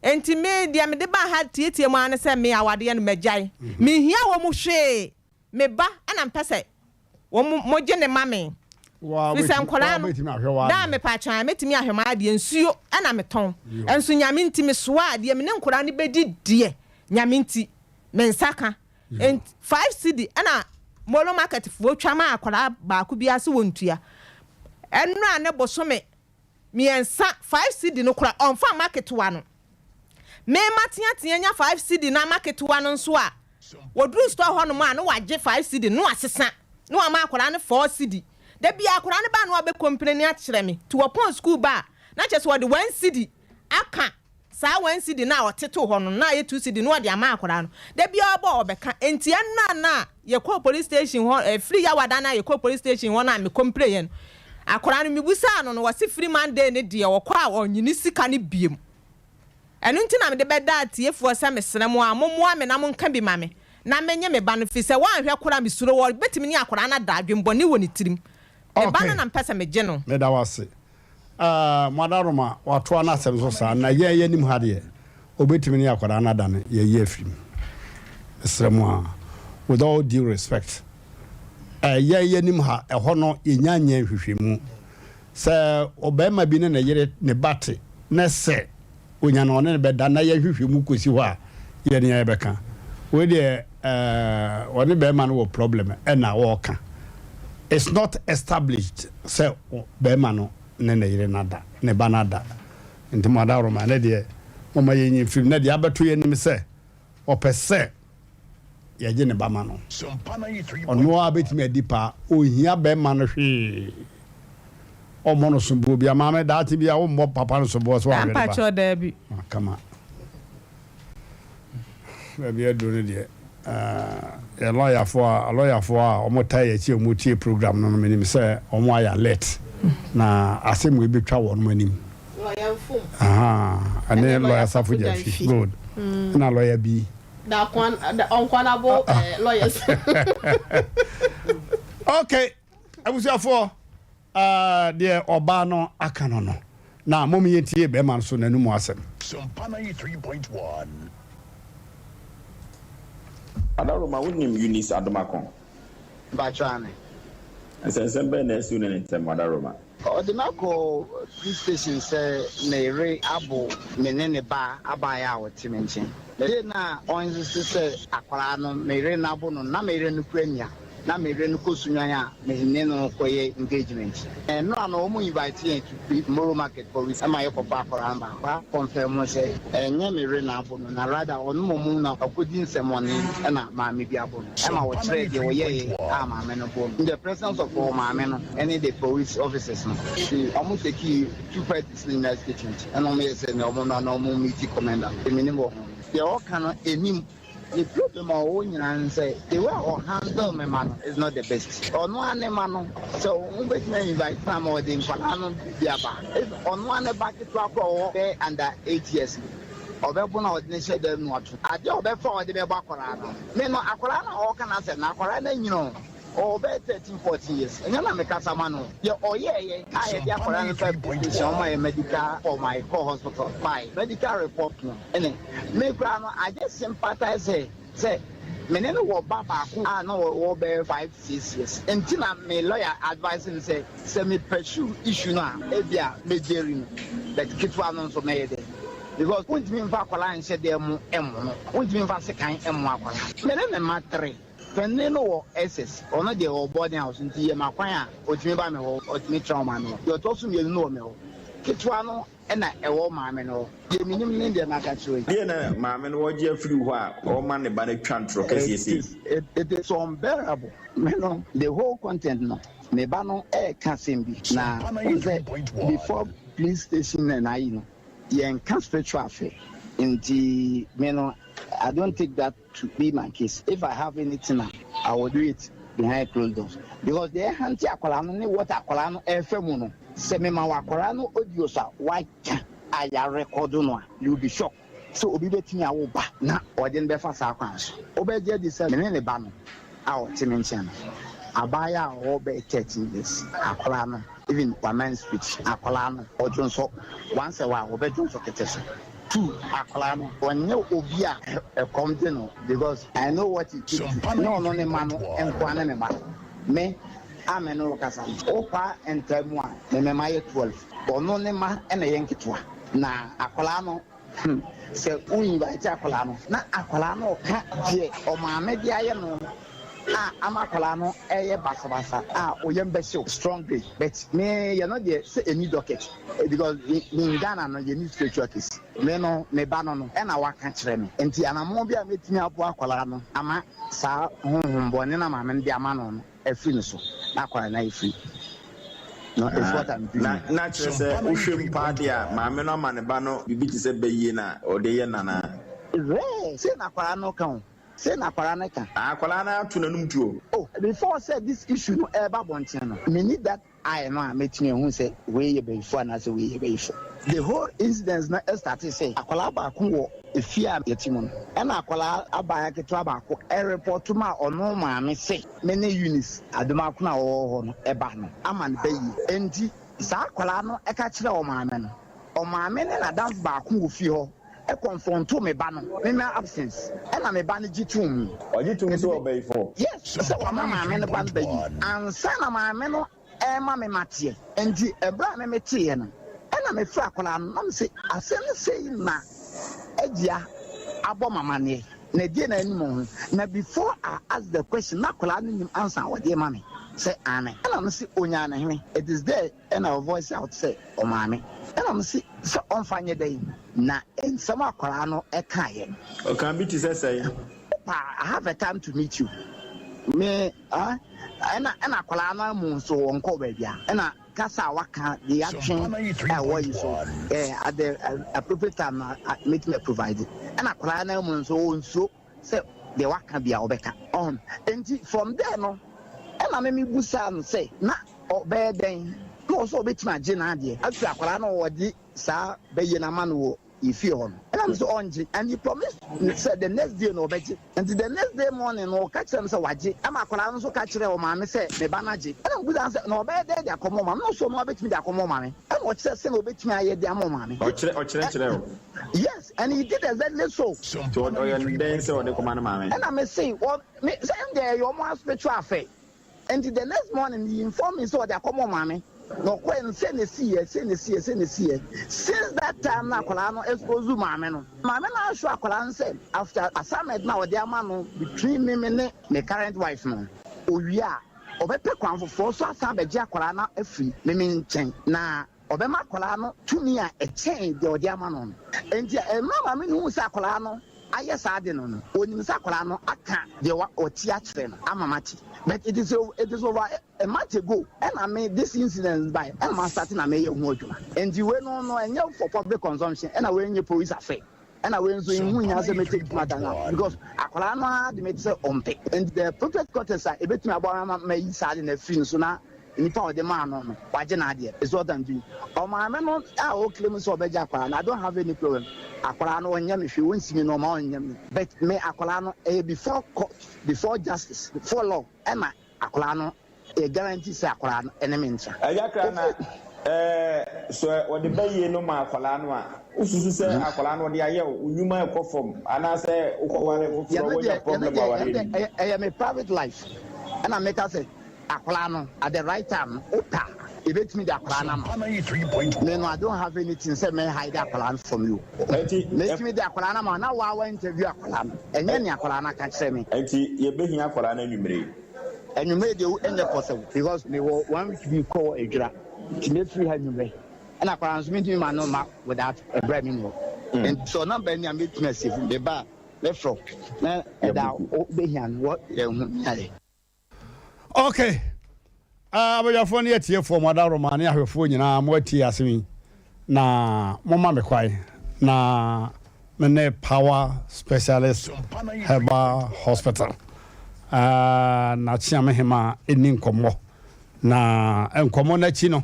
Enti me, deɛ mede baa ha tiatia mu ara ne sɛ me awadeɛ no magyae. Menhia wɔn mu hwee. Me ba na mepɛ sɛ wɔn mogye no ma me. Firi sɛ nkwadaa no, da a mepɛ atwɛn a mɛtumi ahwɛ m'adeɛ, nsuo na metɔn. Nso Nyame nti mesoa adeɛ, me ne nkwadaa no bɛdi deɛ Nyame nti me nsa ka. Enti five cedi na Molo market foɔ twa maa akwadaa baako biara sɛ wɔntua. Ɛnora ne bosome Miensa, five cedi no kora ɔnfa mma ketewa no. Me mateatea nya five cedi no ama ketewa no nso a, wɔduru store hɔ nom a na wagye five cedi no na wasesa na wama akwadaa no four cedi. Da biara akwadaa no ba a na wabɛ kompleni akyerɛ me. Nti wɔpɔn sukuu ba a, na kyerɛ sɛ ɔde one cedi aka Saa one cedi no a ɔte too hɔ no, na ayɛ two cedi na ɔde ama akwadaa no. Da biara ɔba a ɔbɛka. Enti ɛno a na yɛkɔɔ police station hɔ, ɛfiri Yawa da no a yɛkɔɔ police station hɔ no a mekɔmpreeɛ no, akwadaa no mebusaa no no, ɔse firi Monday no deɛ ɔkɔ a ɔnnye ne sika no biom. Ɛno nti na mede bɛda atiefoɔ sɛ mesrɛ mo a mommoa me na monka bi ma me na menye me ba no firi sɛ woanhwɛ koraa mesuro wɔbɛtumi ne akwadaa no ada adwemmɔne wɔ ne tirim. Me ba no na mepɛ sɛ megye no. Meda wo ase. Ah, mo adaworoma, watoa n'asɛm so saa, na yɛn yɛnim ha deɛ, ɔbɛtumi ne akwadaa no adane yɛn yi afiri mu. Mesrɛ mo a, with all due respect, eh, yɛn yɛnim ha, ɛhɔ no yɛnya nyɛ nhwehwɛmu. Sɛ ɔbarima bi ne ne yere ne ba te, na sɛ ɔnya no ɔne no bɛda na yɛhwehwɛ mu kɔsi hɔ a, yɛ nea yɛbɛka. Wei deɛ eh, ɔne bɛrima no wɔ problem ɛna ɔɔka. It's not established sɛ bɛrima no ne ne yere no ada, ne ba no ada. Nti mo adaworoma, ɛnɛ deɛ momma yɛnyi mfiri mu. Na deɛ abɛto yɛn anim sɛ ɔpɛ sɛ yɛgye ne ba ma no. Ɔno ara bɛtumi adi paa, ɔnhia bɛrima no hwee. Ɔmmɔ no soboɔ bia. Maame, daakye bia wommɔ papa no soboɔ sɛ wahwɛ ne ba. Mpakyɛw daabi. Ah, kama. Baabi aduro no deɛ, yɛ lɔyafoɔ a, lɔyafoɔ a wɔn taa yɛ akyi a wɔn tie program no no, menim sɛ wɔn ayɛ alert na asɛm wei bɛtwa wɔn anim. Lɔya Mfom. Aha, ɛne lɔya Safo Gyamfi. Good. Ɛna lɔya bi. Da kwan, da ɔnkwanabo eh, lawyers. Okay, abusuafoɔ, uh, deɛ ɔbaa no aka no no, na mom yɛntie bɛrima no so n'anum asɛm. Sompa 93.1. Adaworoma, wonim Eunice Adomako? Mpakyɛw aane. Nsɛnsɛm bɛn na asi wo ne ne ntam, Adaworoma? Ɔde me akɔ police station sɛ ne yere abo me ne ne ba abaayewa a ɔte me nkyɛn. Day no a ɔinsiste sɛ akwadaa no me yere no abo no, na me yere no kura mia. na me yere no kɔ Sunyani a me ne no kɔ yɛ engagement. Nnora no wɔn invite yɛn to Moro market for week ɛma yɛ kɔ fa akwadaa no ba. Akwadaa confirm sɛ ɛnyɛ me yere na abo no na rather ɔno mmom na ɔkɔdi nsɛmɔne ɛna maame bi abo no ɛma ɔkyerɛɛ deɛ ɔyɛeɛ a maame no boo no in the presence of ɔmaame no ɛne the police officers no. Nti wɔn takii two parties no nyinaa statement ɛna wɔn yɛ sɛ nea wɔn no na wɔn meeti commander no. Deɛ menim wɔ ho no deɛ ɔka no ɛnim. Ne problem a ɔwɔ nyinaa ne sɛ the way a ɔhandle me ma no is not the best. Ɔno ara ne ma no sɛ wobɛtumi a invite no ama ɔde nkwadaa no bi aba. If ɔno ara ne ba ketewa koraa ɔwɔ bɛyɛ under 8 years no ɔbɛbo no a ɔde no hyɛ dɛm na wato. Adeɛ a ɔbɛfa a ɔde bɛbɔ akwadaa no me no akwadaa no a ɔreka n'asɛm no akwadaa no anyini o. Ɔwɔ bɛyɛ 13, 14 years. Ɛnyɛ na mekasa ma no. Deɛ ɔyɛɛyɛ a yɛde akwadaa no ba police station ɔma yɛ medical form a yɛkɔ hospital bae medical report no ɛne me koraa no I just sympathize sɛ sɛ me ne no wɔ ba baako a na ɔwɔ bɛyɛ 5, 6 years nti na me lawyer advice me sɛ sɛ me pursue issue no a ebia mɛgyeri no, but ketewa no nso mɛyɛ dɛ because wontumi mfa akwadaa nhyɛ dan mu ɛmmo no, wontumi mfa sekan ɛmmo akwadaa. Me ne ne ma three. Panin no wɔ SS, ɔno deɛ ɔwɔ boarding house nti yɛ ma kwan a ɔtumi ba me hɔ, ɔtumi tra ɔmaame hɔ. Deɛ ɔtɔ so mmienu no wɔ me hɔ. Ketewa no na ɛwɔ maame no hɔ. Deɛ menim ne deɛ maka kyerɛ yi. Deɛ na maame no ɔgye afiri hɔ a ɔma ne ba no twa ntorɔ kɛseɛ It sei? is it, it is unbearable. Me no, the whole content no, me ba no ɛreka asɛm bi na wohu sɛ before police station na ayi no, yɛnka spiritual affair nti me no, I don't take that to be my case. If I have anything a, I will do it behind closed doors because deɛ ɛhante akwadaa no ne what akwadaa no ɛrefa mu no, sɛ mema wɔ akwadaa no audios a waka a yɛarekɔdo no a, you will be shocked sɛ obi bɛtumi awo ba na ɔde no bɛfa saa kwan so. Wobɛgye adi sɛ me ne ne ba no a ɔte me nkyɛn no, abaayewa a ɔwɔ bɛyɛ 13 years, akwadaa no even waman speech, akwadaa no ɔdwonsɔ once a while, ɔbɛdwonsɔ kɛtɛ so. Two, akwadaa no ɔnyɛ obi a ɛkɔm de no because I know what it takes to ne ɔno ne ma no nkoa ne me ma me a me ne wo kasa no, wopa ntaa mu a me me ma yɛ 12, ɔno ne ma ɛna ɛyɛ nketewa. Na akwadaa no, sɛ wo invite akwadaa no na akwadaa no ɔka deɛ ɔmaame de ayɛ no a ama akwadaa no ɛyɛ basabasa a, oyam bɛhyew strongly. But me yɛ no deɛ sɛ ɛni docket because in Ghana no yɛni spiritual case. Me no me ba no ɛna waka kyerɛ me nti anammɔn bi a mɛtumi aboa akwadaa no ama saa honhom bɔne na maame no de ama no afiri no so na akwadaa no ayɛ free no is what I'm doing. Na kyerɛ sɛ wohwɛ mu paa deɛ a, maame no ama ne ba no biribi te sɛ bɛyie na ɔde yɛ nanaa? Rare sɛ na akwadaa no ka o, sɛ na akwadaa no ka. Akwadaa no ato n'anum tuo. Oh, before sɛ this issue no ɛreba abɔnten no, me need that eye no a mɛtumi ahu sɛ wei yɛ bɛyifo anaasɛ wei yɛ bɛyifo. The whole incident no start sɛ akwadaa baako wɔ efie a yɛte mu no, ɛna akwadaa abaayewa ketewa baako ɛrepɔto ma ɔno maame sɛ me ne Eunice Adomako no a ɔwɔ hɔ no ɛba no ama no bɛyie. Nti saa akwadaa no ɛka kyerɛ ɔmaame no, ɔmaame ne n'adamfo baako wɔ fie hɔ ɛkɔnfɔnto me ba no me ma absence, ɛna me ba no gye tom mu. Ɔgye tom sɛ ɔbɛyifo? Yes, sɛ wama maame no ba no bɛyi ansa na maame no ɛma me mateɛ. Nti ɛberɛ a me meteeɛ no, ɛna mefrɛ akwadaa no na mese asɛm no sei na agyia abɔ mamaneɛ na ɛdeɛ na anim ho. Na before I ask the question na akwadaa no nim ansa a ɔde ma me sɛ ane. Ɛna mese onyaa ne hene, it is there ɛna ɔvoice out sɛ ɔmaame. Ɛna mese sɛ ɔmfa nyɛ dɛn na nsɛm akwadaa no ɛkaeɛ no. Ɔka bi te sɛ sɛn? Pa, I have a time to meet you. Me ah, ɛna akwadaa no amu nso wɔnkɔ baabi a ɛna kasa a waka de atwe a ɛwɔ yi so at the appropriate time na metumi provide. Ɛna akwadaa no amu nso ɔnsuo sɛ deɛ waka bi a ɔbɛka ɔhun. Nti from there no, ɛna me mi busa no sɛ na ɔbɛyɛ dɛn na ɔsɛ ɔbɛtumi agye n'adeɛ afiri akwadaa no ɔde saa bɛyɛ n'ama no wɔ efie hɔ no. Ɛna mi sɛ ɔngye, and he promised me sɛ the next day na ɔbɛgye. Nti the next day morning no, ɔka kyerɛ mi sɛ wagye, ɛma akwadaa no nso ka kyerɛ ɔmaame sɛ me ba n'agye. Ɛna mo busa sɛ na ɔbɛyɛ dɛn de akɔmɔ ɔmaame, na ɔsɔ ɔno abɛtumi de akɔmɔ ɔmaame, ɛna ɔkyerɛ sɛ na ɔbɛtumi ayɛ de ama ɔmaame. Ɔkyerɛkyerɛ o? Yes, and he did exactly so. Nti ɔyɛ no dɛn sɛ ɔde kɔma no maame? Ɛna me se wɔ me sɛ ɛn deɛ ɛyɛ ɔmo spiritual affair. Nti the next morning he informed me sɛ ɔde akɔmɔ ɔmaame na ɔkɔɛ no sɛ na esi yɛ, sɛ na esi yɛ, sɛ na esi yɛ. Since that time na akwadaa no expose maame no, maame no ahyɛ akwadaa no sɛ after assignment na ɔde ama no between me ne me current wife no. Owie a, ɔbɛpɛ kwan foforɔ so asan abɛgye akwadaa no afiri me me nkyɛn, na ɔbɛma akwadaa no tumi a ɛkyɛn deɛ ɔde ama no no. Enti mmerɛ a maame no huu sɛ akwadaa no ayɛ saa ade no no, ɔnim sɛ akwadaa no aka deɛ ɔte akyerɛ no ama mate. But it is it is over a month ago ɛna me this incident bae ɛna ma start na meyɛ ho adwuma. Enti wei no no ɛnyɛ for public consumption ɛna wei nyɛ police affair. Ɛna wei nso nhu hia sɛ me take matter no because akwadaa no ara de me te sɛ ɔmpɛ. Nti the appropriate quarters a ebetumi aboa me ama mayi saa ade no afiri no so na nipa a ɔde maa no no wagye n'adeɛ is what I'm doing. Ɔmaame no a ɔclaim sɛ ɔbɛgye akwadaa no I don't have any problem. Akwadaa no ɔnyɛ me hwee, ɔnsi me nneɛma ɔnyɛ me but me akwadaa no ɛyɛ before court, before justice, before law ɛna Akwadaa no, yɛ guarantee sɛ akwadaa no ɛne me ntra. Agya kra na ɛɛ sɛ ɔde ba yie no ma akwadaa no a, wo susu sɛ akwadaa no ɔde ayɛ wo, wo nwuma ɛkɔ fam anaa sɛ wo kɔ ware foforɔ wo nya problem wɔ awareɛ no mu. Ɛyɛ me private life ɛna me ka sɛ akwadaa no at the right time no wo pɛ a yɛbɛtumi de akwadaa no ama wo. Me no I don't have anything sɛ mɛ hide akwadaa no from you. Mɛtumi de akwadaa no ama wo na waa wa interview akwadaa no ɛnyɛ nea akwadaa no aka kyerɛ me. Ɛnti yɛbɛhia akwadaa no anwumerɛ yi. Anwummerɛ deɛ ɛnyɛ possible because me wɔ one week bi kɔ wɔ adwira nti mɛ firi ha anwummerɛ ɛna akwadaa nso mentumi ma no ma without ɛbrɛ me mu hɔ nti sɛ ɔnam bɛn ni a mɛtumi asave me ba a mɛfrɛ na ɛda wobɛhia no wɔ yɛn ho ayɛ. Okay. Ah, abadwafoɔ ne atiefoɔ, mo adaworoma ne ahwɛfoɔ nyinaa, mo atie asɛm yi, na momma me kwan na me ne Power Specialist Herbal Hospital ah, na Kyeamehema ɛni nkɔmmɔ. Na nkɔmmɔ no akyi no,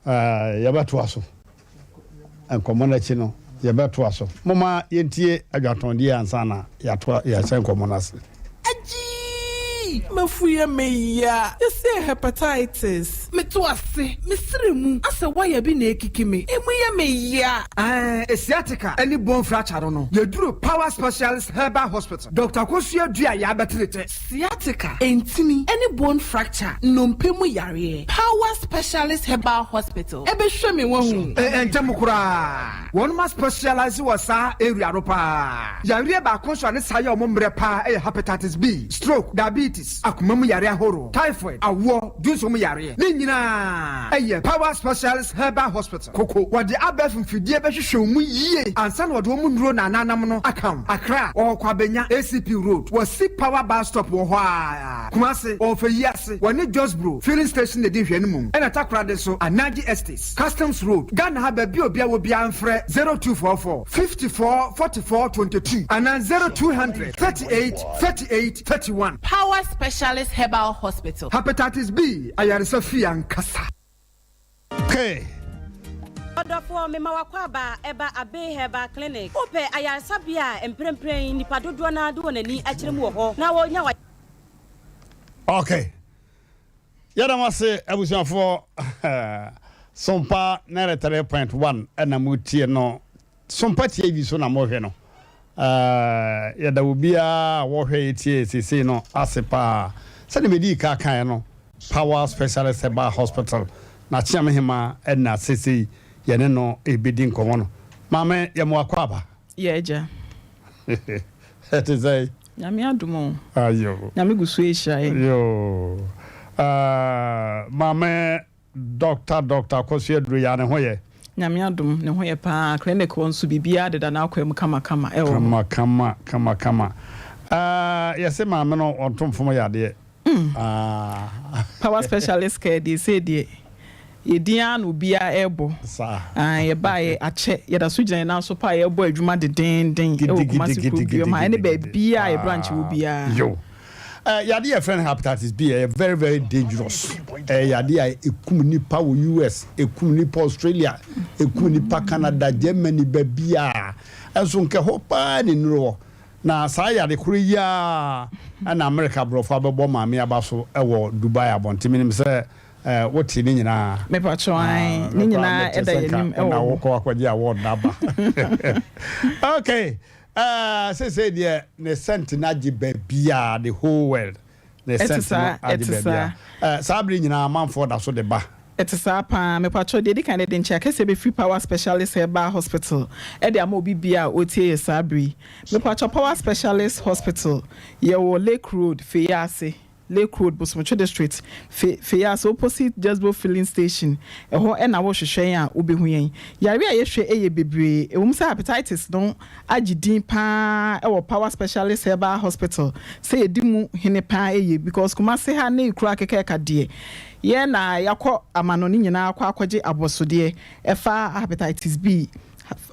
ah, yɛbɛtoa so. Nkɔmmɔ no akyi no, yɛbɛtoa so. Momma yɛntie adwatɔndeɛ ansa na yɛatoa yɛahyɛ nkɔmmɔ no ase. Agyii! M'afu yɛ me ya. Yɛsɛ hepatitis. Meto ase, me srɛ mu asɛ wire bi na ekiki me. Emu yɛ me ya. Ɛɛ sciatica ne bone fracture no no, yɛduru Power Specialist Herbal Hospital. Doctor Akosua Duah yɛabɛtere tɛ. Sciatica, ntini, ne bone fracture, nnompe mu yareɛ, Power Specialist Herbal Hospital bɛhwɛ me wahu. Ntɛm koraa, wɔnom a specialise wɔ saa area no paa. Yareɛ baako nso a ne saa yɛ wɔn mmerɛ paa yɛ Hepatitis B, stroke, diabetes, akoma mu yareɛ ahoroɔ, typhoid, awoɔ, dwonsɔ mu yareɛ. Ne nyinaa yɛ Power Specialist Herbal Hospital. Koko, wɔde abɛɛfo mfidie bɛhwehwɛ wo mu yie ansa na wɔde wɔn nnuro na ananam no aka wo. Accra, wɔwɔ Kwabenya, ACP Road, wɔ Si Power Bus Stop wɔ hɔ ara. Kumasi, wɔwɔ Feyiase, wɔne Josbro Filling Station na ɛdi nhwɛanimu. Ɛna Takoradi nso, Anaji Estates, Customs Road. Ghana ha baabi a obiara wɔ biara mfrɛ 0244 54 44 22 anaa 0200 38 38 31. Power Specialist Herbal Hospital. Hepatitis B ayaresa fie ankasa. K. Ɔdɔfoɔ, mema w'akwaaba ɛba Abbey Herbal Clinic. Wopɛ ayaresabea a mprempren nnipa dodoɔ no ara de wɔn ani akyerɛ mu wɔ hɔ na wɔnya wɔ. Ok. Yɛda mo ase abusuafoɔ. Sompa 93.1 ɛna motie no. Sompa TV so na mohwɛ no. Yɛda obiara a wɔhwɛ yɛ tie yɛ seesei no ase paa. Sɛdeɛ medii ka kaeɛ no, Power Specialist Herbal Hospital n'Akyeame Hemaa na seesei yɛne no rebɛdi nkɔmmɔ no. Maame, yɛ mo akwaaba. Yɛ agya. Ɛte sɛn? Nyame adom o. Ayo. Nyame gu so rehyira yɛn. Yoo. Maame Doctor Doctor Akosua Aduru-Yaa ne ho yɛ? Nyame adom, ne ho yɛ paa. Clinic hɔ nso biribiara deda n'akwan mu kama kama ɛwɔ hɔ. Kama kama kama kama. Ɛɛ yɛse maame no ɔnto mfom yadeɛ. Ah. Power specialist care deɛ sei deɛ yɛ din ara na obiara ɛrebɔ. Saa. Ah yɛbaeɛ akyɛ yɛda so gyina yɛn nan so paa yɛrebɔ adwuma dedeenden ɛwɔ Kumasi kuro dua mu ha ɛne baabiara a yɛ branch wɔ biara. Yo. Eh, yadeɛ a yɛfrɛ no hepatitis B ɛyɛ very very dangerous. Ɛyɛ yadeɛ a ɛkum nipa wɔ US, ɛkum nipa Australia, ɛkum nipa Canada, Germany, baabiara. Ɛnso nka ɛhɔ paa ne nnuro wɔ. Na saa yade koro yi ara ɛna Amerika aborɔfo abɛbɔ maame aba so wɔ Dubai abɔnten. Menim sɛ eh, wote ne nyinaa. Mepakyɛw, ae, ne nyinaa ɛda yɛn anim ɛwɔ hɔ. Na wokɔ akɔgye award no aba. Okay. Ɛɛ seesei deɛ ne scent no agye baabiara, the whole world. Ne scent no agye baabiara. Ɛɛ saa bere nyinaa amanfoɔ da so de ba. Ɛte saa paa. Mepakyɛw, deɛ edi kan no, yɛde nkyea kɛseɛ bɛfiri Power Specialist Herbal Hospital de ama obi biara a ɔretie yɛ saa bere yi. Mepakyɛw, Power Specialist Hospital, yɛwɔ Lake Road, Feyiase. Lake Road, Bosomtwe District, Fe, Feyiase opposite Jesbo Filling Station. Ɛhɔ na wohwehwɛ yɛn a wobɛhu yɛn. Yareɛ a yɛhwɛ yɛ bebree. Ɛwom sɛ hepatitis no agye din pa ara wɔ Power Specialist Herbal Hospital sɛ yɛdi mu hene pa ara yie because Kumasi ha ne kuro akekaaka deɛ yɛn na yɛakɔ amanɔne nyinaa akɔ akɔgye abɔsodeɛ ɛfa hepatitis B,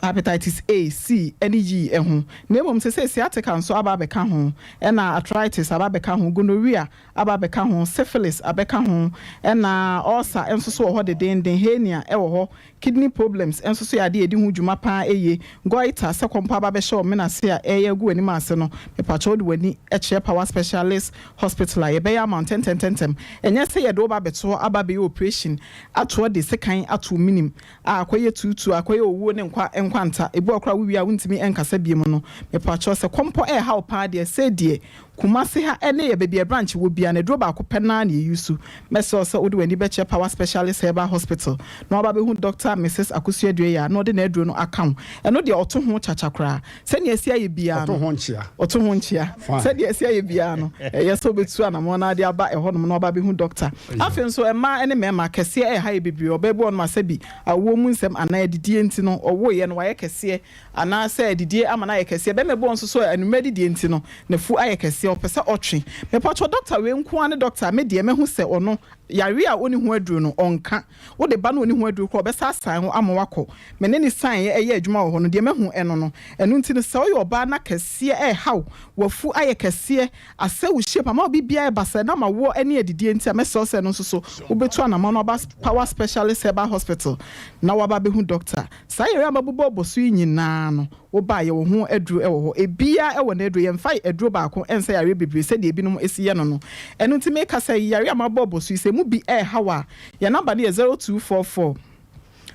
hepatitis A, C ne E ho. Na mmom seesei sciatica nso aba abɛka ho, ɛna arthritis aba abɛka ho, gonorrhea aba abɛka ho, syphilis abɛka ho, ɛna ulcer nso so wɔ hɔ dedeenden, hernia wɔ hɔ, kidney problems nso so yɛ adeɛ a yɛdi ho dwuma pa ara yie, goiter, sɛ kɔmpɔ aba abɛhyɛ wo mene ase a ɛreyɛ agu w'anim ase no, mepakyɛ wode w'ani kyerɛ Power Specialist Hospital a, yɛbɛyɛ ama wo ntɛntɛntɛntɛm. Ɛnyɛ sɛ yɛde wo ba abɛto hɔ aba abɛyɛ operation atoɔ de sekan ato wo menem a akɔyɛ tuutuu, akɔyɛ owuo ne nkwa nkwanta, ebi wɔ hɔ koraa a wowie a wontumi nkasa biom no, mepakyɛw sɛ kɔmpɔ ɛreha wo paa deɛ, sei deɛ Kumasi ha ne yɛ baabi a branch wɔ biara no aduro baako pɛ no ara na yɛ use. Mɛsrɛ wo sɛ wode w'ani bɛkyerɛ Power Specialist Herbal Hospital na waba abɛhu Doctor Misis Akosua Duayaa na ɔde n'aduro no aka wo. Ɛno deɛ ɔto ho kyakya koraa. Sɛnea asi ayɛ biara no. Ɔto ho nkyea. Ɔto ho nkyea. Fine. Sɛdeɛ asi ayɛ biara no, ɛyɛ sɛ wobɛtu anamɔn na ade aba ɛhɔnom na waba abɛhu doctor. Afei nso mmaa ne mmarima, kɛseɛ ɛreha yɛ bebree. Ɔbaa bi wɔ hɔnom a sɛbi awoɔ mu nsɛm anaa adidie nti no, ɔwoeɛ no wayɛ kɛseɛ. Anaasɛ adidie ama no ayɛ kɛseɛ. Bɛrima bi wɔ hɔ nso so a anwummerɛ adidie nti no, n'afu ayɛ kɛseɛ, ɔpɛ sɛ ɔtwe. Mepakyɛw dɔkta wei nko ara ne dɔkta a me deɛ mahu sɛ ɔno, yareɛ a ɔnni ho aduro no, ɔnka. Wode ba na ɔnni ho aduro koraa a, ɔbɛsa asan wo ama woakɔ. Me ne no saneeɛ yɛɛ adwuma wɔ hɔ no, deɛ mahu ɛno no. Ɛno nti no, sɛ woyɛ ɔbaa na kɛseɛ reha wo, w'afu ayɛ kɛseɛ, asɛ wo shape, ama wo biribiara ayɛ basaa ɛnam awoɔ ne adidie nti a, mɛsrɛ wo sɛ ɛno nso so, wobɛtu anamɔn na woaba Power Specialist Herbal Hospital na woaba abɛhu dɔkta. Saa yare a mabobɔ bɔ so yi nyinaa no, wo ba a, yɛwɔ ho aduro wɔ hɔ. Ebiara wɔ n'aduro. Yɛmfa aduro baako nsa yareɛ bebree sɛdeɛ ebinom si yɛ no no. Ɛno nti meka sɛ, yare a mabɔ bɔ so yi, sɛ emu bi reha wo a, yɛn namba no yɛ 0244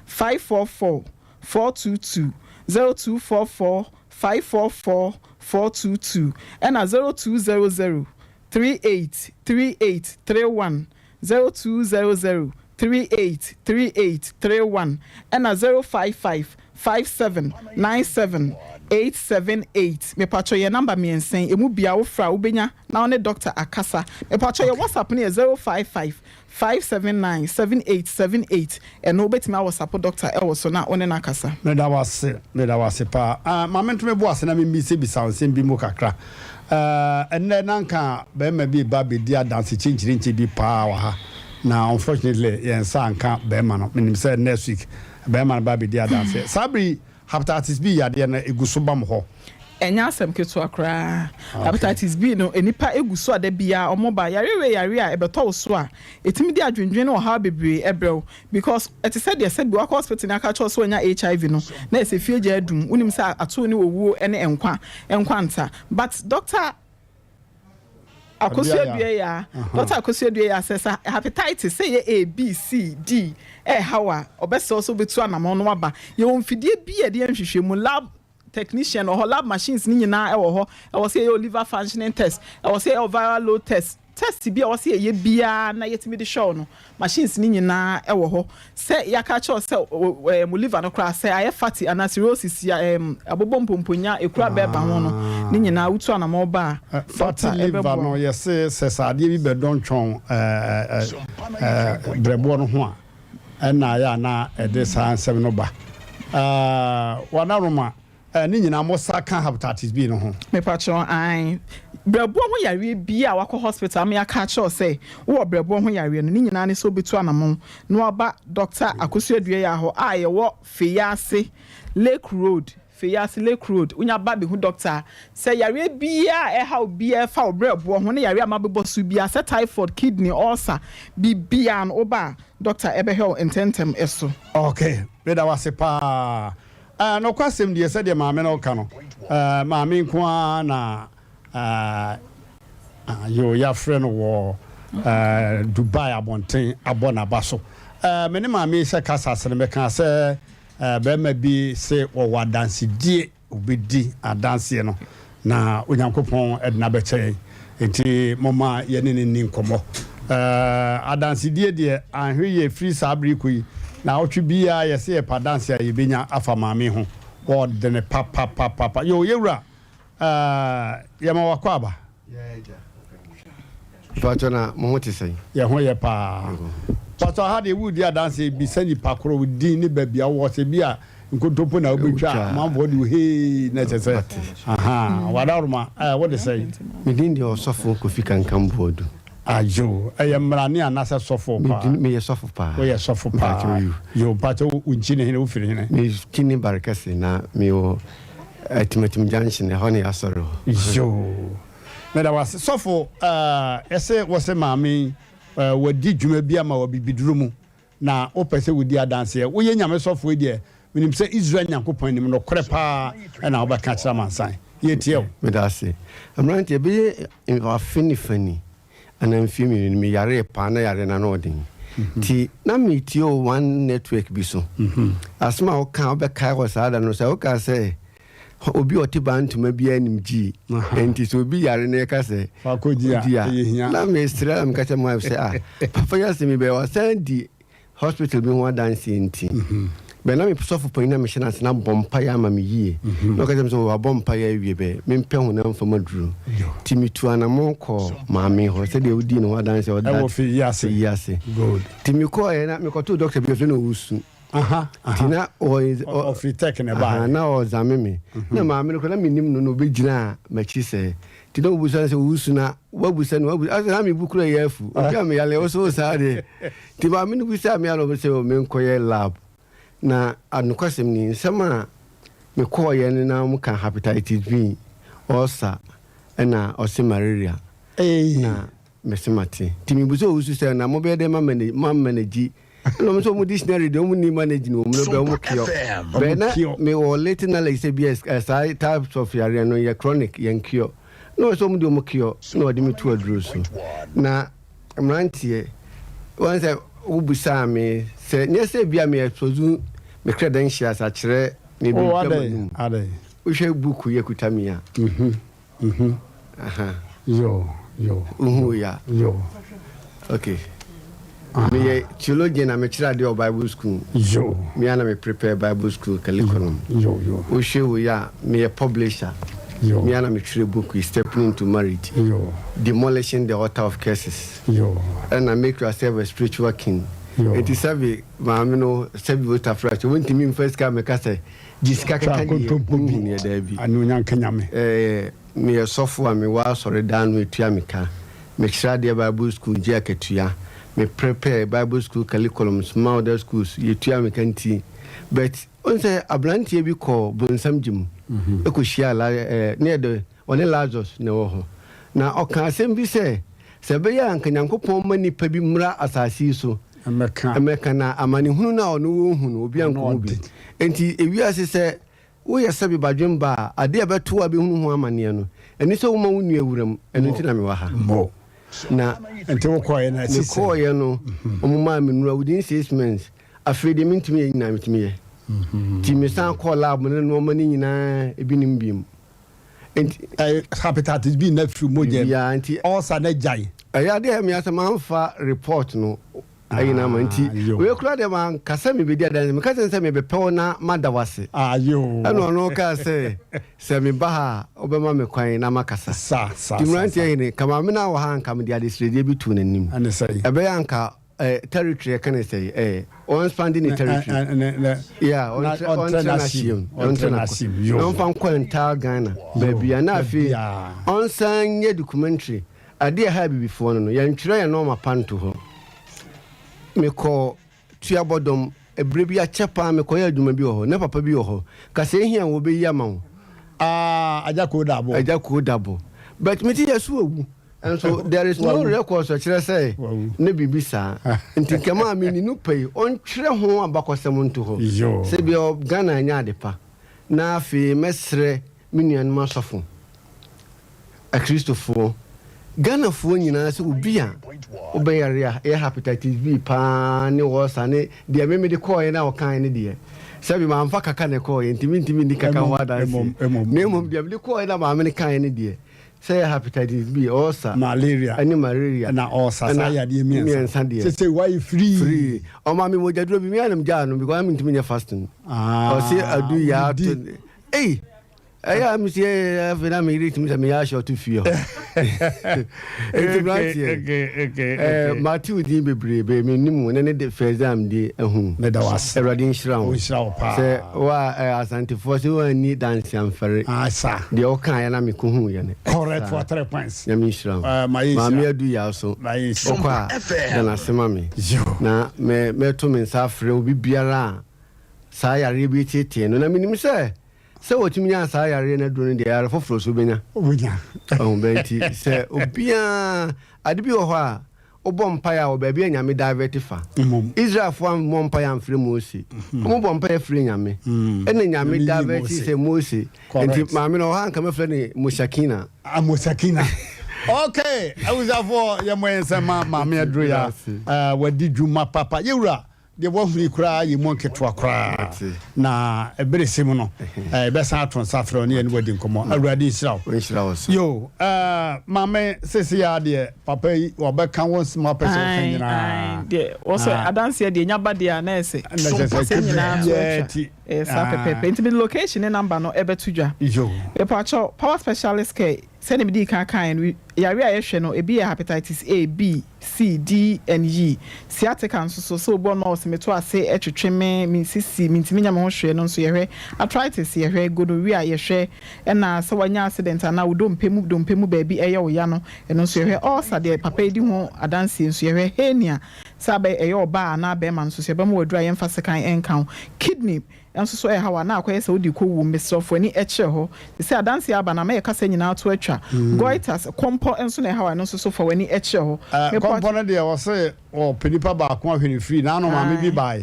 544 422, 0244 544 422, ɛna 0200 38 38 31, 0200 38 38 31 ɛna 055 57 97 878 Mepakyɛw yɛn number mmiɛnsa yi emu biara wofrɛ a wobɛnya na wo ne doctor akasa. Mepakyɛw yɛn WhatsApp no yɛ 055 579 7878 ɛno wobɛtumi awɔsapo doctor ɛwɔ so na wo ne no akasa. Meda wo ase, meda wo ase paa. Ah, ma mento me bo ase na memmisa-bisa wo nsɛm bi mu kakra. Eh, ɛnnɛ na anka barima bi reba abɛdi adanse kyenkyerenkye bi paa wɔ ha, na unfortunately yɛn nsa anka barima no. Menim sɛ next week barima no ba abɛdi adanseɛ. Saa bere yi, hepatitis B yadeɛ no, ɛgu so ba mo hɔ? Ɛnyɛ asɛm ketewa koraa. Hepatitis B no, nnipa gu so a da biara wɔba. Yareɛ wei yɛ yareɛ a ɛbɛtɔ wo so a, ɛtumi de adwendwene ne ɔhaw bebree brɛ wo. Because ɛte sɛ deɛ sɛbi wakɔ hospital ne aka kyerɛ wo sɛ wanya HIV no na ɛsɛ fie gya adum wonim sɛ ato ne owuo ne nkwa nkwanta but doctor Akosua Duayaa Doctor Akosua Duayaa sɛ sɛ hepatitis sɛ ɛyɛ A B C D ɛɛha wo a ɔbɛsrɛ wo sɛ wobɛtu anamɔn na waba yɛwɔ mfidie bi a yɛde yɛ nhwehwɛmu lab technician wɔ hɔ lab machines ne nyinaa ɛwɔ hɔ ɛwɔ sɛ yɛyɛ liver functioning test ɛwɔ sɛ yɛyɛ viral load test Test bi a ɛwɔ sɛ yɛyɛ biara na yɛtumi de hwɛ wo no, machines no nyinaa wɔ hɔ. Sɛ yɛaka akyerɛ wo sɛ wo liver no koraa sɛ ayɛ fatty anaa cirrhosis, abobɔ mpomponya, ekuro a bɛreba ho no, ne nyinaa wotu anamɔn ba a, Fatty dɔkta liver bɛboa no, wo. yɛse sɛ sɛ adeɛ bi bɛdɔntwɔn brɛboɔ no ho a, ɛna ayɛ a na ɛde saa nsɛm no ba. Wanaroma, Eh, ne nyinaa mo sa ka hepatitis B no ho? Mepakyɛw, ae. Brɛboɔ ho yareɛ biaa a wakɔ hospital ama yɛaka akyerɛ wo sɛ wowɔ brɛboɔ ho yareɛ no, ne nyinaa ne sɛ wobɛtu anamɔn na waba Dɔkta Akosua Duayaa hɔ a yɛwɔ Feyiase Lake Road, Feyiase Lake Road. Wonya ba bɛhu dɔkta a, sɛ yareɛ biaa a ɛha wo biaa ɛfa wo brɛboɔ ho ne yareɛ a mabobɔ so biaa sɛ typhoid, kidney, ulcer, biribiaa no woba a dɔkta bɛhwɛ wo ntɛntɛm so. Ok, meda wo ase paa. Eh, nokwasɛm deɛ, sɛdeɛ maame no reka no, eh, maame nko ara na eh, yoo, yɛafrɛ no wɔ eh, Dubai abɔnten abɔ n'aba so. Eh, me ne maame yi hyɛ kasa ase no, mekaa sɛ eh, barima bi se wɔwɔ adansedie. Obedi adanseɛ no, na Onyankopɔn de no abɛkyɛ yɛn. Enti momma yɛne no nni nkɔmmɔ. Adansedie deɛ, anhwɛ yie firi saa berɛ yi kɔ yi, naawɔtwe biara yɛse yɛpɛ adanseɛ a yɛbɛnya afa maame yi ho. Ɔdene papapapapa. Yoo, yɛwura, yɛma wo akwaaba. Mpatsɔ na mo ho te sɛn? Yɛn ho yɛ paa. Mpatsɔ ha deɛ woredi adanseɛ bisa nipa korɔ wo din ne baabi a wowɔ sɛ bi a nkontompo na wobɛtwa a amanfoɔ de wo hee na kyɛ sɛ ahaa wadaworoma ɛɛ wode sɛn? Me din deɛ Ɔsɔfo Kofi Kankam Boadu. Ayo, ɛyɛ mmarane anaasɛ sɔfo paa? Meyɛ sɔfo paa. Woyɛ sɔfo paa. Yo, mpakyɛ wo nkyi ne hene, wofiri hene? Me kyi ne Barekɛse na mewɔ Atimatim Junction, ɛhɔ ne yɛasɔre hɔ. Yo, meda wo ase. Sɔfo, eh, yɛse wo se maame yi, eh, wadi dwuma bi ama wɔ abibiduro mu. Na wopɛ sɛ wodi adanseɛ. Woyɛ Nyame sɔfoɔ yi deɛ, menim sɛ Israel Nyankopɔn anim, nokorɛ paa na wobɛka akyerɛ amansan. Yɛretie wo. Meda ase. Mmeranteɛ, bɛyɛ afe ne fa ni, anaa mfeɛ mmienu ni, meyaree paa, na yareɛ no ano ɔden. Nti, na meretie wɔ one network bi so. Asɛm a woka a wobɛkae wɔ saa da no sɛ, wokaa sɛ, Obi a ɔte baa ntoma biara nim gyi. Enti sɛ obi yare na yɛka sɛ gyi a, na mesrɛ na meka kyerɛ my wife sɛ, ah, papa yi asɛm yi bɛyɛ wasan di hospital bi ho adanseɛ nti. Mhm. Bɛ na me sɔfo panyin na mehyɛ no ase na bɔ mpaeɛ ama me yie. Mhm. Na ɔka kyerɛ me sɛ wabɔ mpaeɛ awie bɛ mempɛ honam fam aduro. Nti metu anammɔn kɔɔ maame hɔ sɛdeɛ wodii ne ho adanseɛ ɔda Ɛwɔ Fiyi ase. Nti mekɔɔɛ na mekɔtoo dɔkta bi ɔfrɛ no Owusu. Nti na ɔfiri tech na ɛbaeɛ. Na ɔzame me. Na maame no koraa na mennim no na ɔbɛgyinaa m'akyi sɛɛ. Nti na ɔbusa no sɛ owusu na wabusa no wabusa asɛ na mebu koraa yɛ afu. Obi a meyale wo so wo saa deɛ. Nti maame no busaa me a na ɔbɛ sɛ menkɔyɛ lab. Na nokwasɛm ni nsɛm a mekɔɔyɛ no na wɔka hepatitis B, ulcer ɛna ɔse malaria. Na mese mate. Nti mebusa owusu sɛ na mobɛyɛ dɛn ma manage Ɛna ɔmo sɛ ɔmo dictionary deɛ ɔmo ni manage no wɔn no bɛ ɔmo cure. Bɛ na me wɔ little knowledge sɛ bi ɛ saa types of yareɛ no yɛ chronic yɛn cure. Na ɔsɛ ɔmo deɛ ɔmo cure na ɔde me to aduro so. Na mmeranteɛ wɔn sɛ wo busaa me sɛ nyɛ sɛ bi a me expose me credentials akyerɛ me bi dwa m'anum. Wohwɛ book yi akuta me a. Mhm. Aha. Yo, yo. Wohu wei a? Yo. Okay. Meyɛ theologian na mekyerɛ adeɛ wɔ Bible school. Yo. Me ara na me prepare Bible school curriculum. Yo, yo. Wohwɛ wei a, meyɛ publisher. Yo. Me ara na metwerɛ book yi, Stepping into Marriage. Yo. Demolishing the Altar of Curses. Yo. Ɛna Make Yourself a Spiritual King. Yo. Enti sɛbe maame no, sɛbe Otafra, sɛ wontumi mfa sika mmɛka sɛ Gye sika Twa kɛkɛ deɛ kontompo bi. wonhu neɛ daabi. Anuonyam nka Nyame. Eh, meyɛ sɔfo a mewɔ asɔre daa no etua me ka. Mekyerɛ adeɛ Bible school gye akatua. Me prepare Bible school curriculums ma other schools yɛtua me ka nti. But wohu sɛ abranteɛ bi kɔɔ bonsam gye mu kɔ hyiaa La eh, ne yɛde ɔne Lazarus na ɛwɔ hɔ. Na ɔkaa asɛm bi sɛ, sɛ ɛbɛyɛ a anka Nyankopɔn mma nnipa bi mmra asase yi so mmɛka na amanehunu no a ɔno ɔrehu no, obi ankɔ mu bi. Enti ewiase sɛ woyɛ sɛbe badwemba a, adeɛ a ɛbɛto wo a bɛhunu ho amaneɛ no, ɛne sɛ woma wo nua wura mu. Ɛno nti na mewɔ ha. Na mekɔeɛ no, wɔmaa me nnura within 6 months. Afei deɛ mentumi yɛ nyinaa metumi yɛ. Nti mesan kɔɔ lab no ne nnoɔma no nyinaa ebi nnim biom. Nti. Hepatitis B na firi mogya mu. Nti. Ulcer na gyae. Ɛyɛ adeɛ a ɛyɛ me ya sɛ manfa report no ayi no ama nti wei koraa deɛ manka sɛ mebɛdi adanse meka kyerɛ no sɛ mebɛpɛ wo na mada wo ase. Ɛna ɔno kaa sɛ sɛ meba ha a wobɛma me kwan na makasa. Nti mmeranteɛ hene nka maame no wɔ ha a nka mede adesrɛdeɛ bi too n'anim. Ɛbɛyɛ a nka Eh, territory ɛka ne sɛ eh, ɔnspande ne territory. Yeah, ɔntrɛ n'ahyeɛ mu. Ɔntrɛ n'ahyeɛ mu. Na ɔmfa nkɔ entire Ghana. Baabi a na afei ɔnsan nyɛ documentary. Adeɛ ɛha abibifoɔ no no, yɛntwerɛ yɛn nɔɔma pa nto hɔ. Mekɔ Tuabɔdɔm, ɛberɛ bi akyɛ paa mekɔyɛ adwuma bi wɔ hɔ. Na papa bi wɔ hɔ. Kasa ehia wo ɔbɛyi ama wo. Ah, Agya Koo Dabo. Agya Koo Dabo. But mete yɛ so awu. Nso there is no records ɔkyerɛ sɛ ne biribi saa. Nti nka maa me ni no pɛ yi ɔntwerɛ ho abakɔsɛm nto hɔ. Sɛ bia Ghana anya ade pa. Na afei mɛsrɛ me nuanom asɔfo, Akristofoɔ, Ghanafoɔ nyinaa sɛ obi a wobɛyare a ɛyɛ hepatitis B paa ne ulcer ne deɛ me mede kɔɔeɛ na ɔkaeɛ ne deɛ sɛbi mamfa kaka na ɛkɔɔeɛ nti mentumi nni kaka ho adanseɛ na mmom deɛ mede kɔɔeɛ na maame no kaeɛ ne deɛ sɛ ɛyɛ hepatitis B, ulcer, malaria ɛne malaria ɛna ulcer saa yadeɛ mmiɛnsa deɛ sese wayɛ free free ɔma me mogya duro bi me anam gyaa no because na mentumi nyɛ fasting ah, ɔse adu yaa to ei. Ɛyɛ a mesi afei na meyere tumi sɛ meyɛ ahyɛ ɔto fie hɔ. Enti mmeranteɛ, mate wo din bebree bɛyɛ mennim wo ne ne de first time de ahu. Meda wo ase. Awurade nhyira wo. Ɔnhyira wo paa. Sɛ wa Asantefoɔ sɛ woanni danse amfɛre. Asa. Deɛ wokaeɛ na mekɔhuuiɛ no. Correct for 3 points. Nyame nhyira wo. Ma yɛ nhyira. Maame Adu Yaw so. Ma yɛ nhyira. Wokɔ a, da no ase ma me. Na mɛto me nsa afrɛ obi biara a saa yareɛ bi reteetee no. Na menim sɛ, sɛ wɔtumi nyaa saa yareɛ no aduro no deɛ, yare foforɔ nso wobɛnya. Wobɛnya. Ɔho bɛ nti, sɛ obiara, ade bi wɔ hɔ a, wobɔ mpaeɛ a, wɔ baabi a Nyame divert fa. Israelfoɔ ammɔ mpaeɛ amfrɛ Mose. Wɔn bɔ mpaeɛ frɛ Nyame. Ɛna Nyame divert sɛ Mose. Nti maame no, ɔwɔ ha a nka mɛfrɛ no Mosakina. Ah, Mosakina. Okay, abusuafoɔ, yɛmmɔ yɛn nsam ma Maame Aduro ya. Wadi dwuma papa. Yɛwura, Deɛ woahunu yi koraa yɛ mu nketewa koraa, na ɛberɛ sɛ mu no, yɛbɛsan ato nsa afrɛ wo ne yɛne wo adi nkɔmmɔ. Awurade nhyira wo. Ɔnhyira wo so. Yo, maame, seesei ara deɛ papa yi wɔbɛka wo nsɛm a wopɛ sɛ woka nyinaa. Ae, deɛ wɔsɛ adanseɛ deɛ nya ba deɛ a na ɛsɛ. Na kyerɛ sɛ Sɛ nyinaa so biribiara atwa. ti. Ɛyɛ saa pɛpɛɛpɛ. Nti mede location ne number no ɛbɛto dwa. Yo. Mepakyɛw, Power Specialist Care, sɛdeɛ medii kan kaeɛ no, yareɛ a yɛhwɛ no, ebi yɛ Hepatitis A, B, C, D and E. Sciatica nso so, sɛ obi wɔ nɔɔse, meto ase twetwe me, me sisi, mentumi nyɛ me ho hwee no nso yɛhwɛ. Arthritis yɛhwɛ, gonorrhea yɛhwɛ, ɛna sɛ wanya accident anaa wo dompe mu dompe mu baabi ɛyɛ wo ya no, ɛno nso yɛhwɛ. Ulcer deɛ papa yi di ho adanseɛ nso yɛhwɛ. Hernia, sɛ abɛ ɛyɛ ɔbaa anaa bɛɛma nso so yɛbɛma wo aduru a yɛmfa sekan nka ho. Kidney nso so ɛhaw a na akɔyɛ sɛ wode rekɔ wuo mesrɛ wo fa w'ani kyerɛ hɔ te sɛ adanseɛ aba no ama yɛ kasa nyinaa to atwa goitres kɔmpɔ nso na ɛhaw a ɛno nso so fa w'ani kyerɛ hɔ Eh, mepɔ kɔmpɔ no deɛ wɔse wɔpɛ nipa baako ahwɛ no firi naano maame bi bae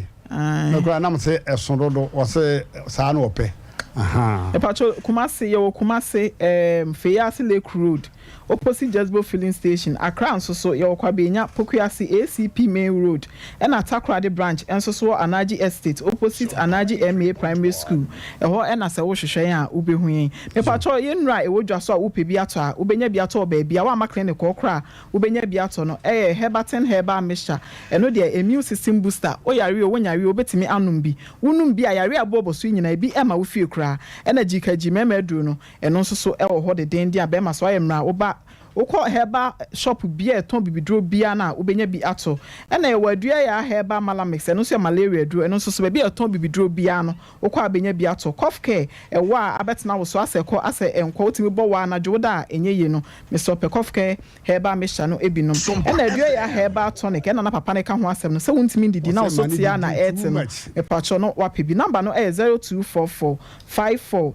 me koraa nam se ɛso dodo wɔse saa na wɔpɛ ahaa. Mepakyɛw Kumasi yɛwɔ Kumasi ehm Feyiase Lake Road Opposite Jezbo filling station, Accra nso so, yɛwɔ Kwabenya, Pokuase, ACP main road, ɛna Takoradi branch nso so wɔ Anaji Estate, opposite Anaji MA Primary School, ɛhɔ na sɛ wohwehwɛ yɛn a wobɛhu yɛn. Mepakyɛw, yɛn nnuro a ɛwɔ dwa so a wopɛ bi atɔ a, wobɛnya bi atɔ wɔ baabi a woamma clinic hɔ koraa a wobɛnya bi atɔ no, ɛyɛ Herbatin Herbal Mixture, ɛno deɛ immune system booster, woyare o, wonyare o, wobɛtumi anom bi, wonom bi a yareɛ a ɛbobɔbɔ so yi nyinaa ebi mma wo fie koraa, ɛna gyikagyi mmarima aduro no, Ɛno nso so wɔ hɔ dedeenden a bɛrima so ayɛ mmerɛ a woba wokɔ herbal shop biara a ɛtɔn bibiduro biara no a wobɛnya bi ato. Ɛna yɛwɔ Aduayaa herbal malamix ɛno nso yɛ malaria aduro ɛno nso so baabi a ɛtɔn bibiduro biara no wokɔ a wobɛnya bi ato. Cough care ɛwɔ a abɛtena wo so asɛ kɔ asɛ ɛnkɔ wotumi bɔ wa anadwo woda a ɛnyɛ yie no mesrɛ pɛ cough care herbal mixture no bi nom. Ɛna Aduayaa herbal tonic ɛna na papa no reka ho asɛm no sɛ wontumi ndidi na wo Wɔsɛ so ma no te a na didi ɛrete too no much. mepakyɛw no wapɛ bi. Number no ɛyɛ 0244 54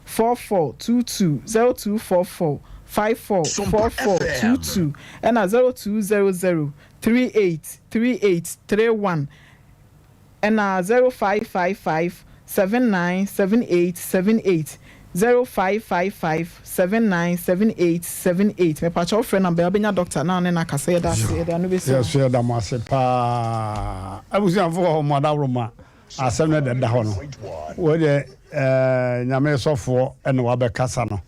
44 22 0244 54 44 22 ɛna 0200 38 38 31 ɛna 0555 79 78 78 0555 79 78 78 mepakyɛ wofrɛ number yi a wobɛnya doctor na ɔne no akasa yɛda ase yɛde ano bɛsi hɔ. Yɛso yɛda mo ase paa abusuafoɔ mo adaworoma Asɛm no deda hɔ no, wei deɛ eh, Nyame sɔfoɔ na wabɛkasa no.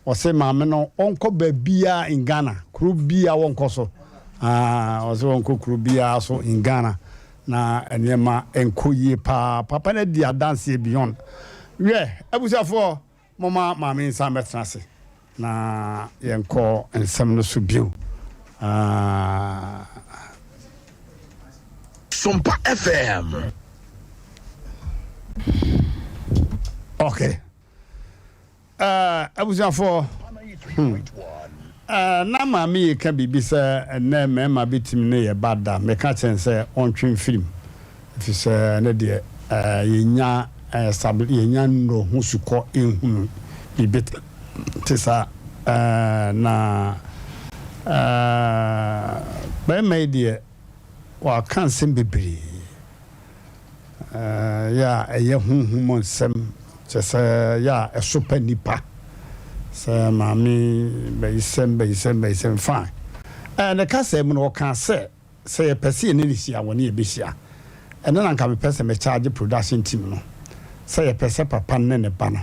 Ɔse maame no ɔnkɔ baabiaa in Ghana, kuro biaa wɔnkɔ so. Ah, ɔse ɔnkɔ kuro biaa so in Ghana na nneɛma nkɔ yie paa. Papa no adi adanseɛ beyond. Wiɛ, abusuafoɔ, Momma maame yi nsan mmɛtena ase na yɛnkɔ nsɛm no so bio. Ah. Sompa FM. Okay. Uh, abusuafoɔ. Hmm. Uh, na maame yi ka biribi sɛ ɛnɛ mmarima bɛtumi ne yɛ ba da. Meka kyɛn sɛ ɔntwe mfirim. Efisɛ ɛno deɛ, yɛnnya establish, yɛnnya nnuruu ho sukɔ nhunu biribi te saa. Na barima yi deɛ, waka nsɛm bebree, yɛ a ɛyɛ honhom mu nsɛm, kyerɛ sɛ yɛ a ɛsopa nnipa, sɛ maame bayisɛm, bayisɛm, bayisɛm, fine. Ne kasa mu no, ɔkaa sɛ, Sɛ yɛpɛ sɛ yɛne no hyia a, wɔne yɛn bɛhyia. Ɛno na anka mepɛ sɛ me charge production team no sɛ yɛpɛ sɛ papa no ne ne ba no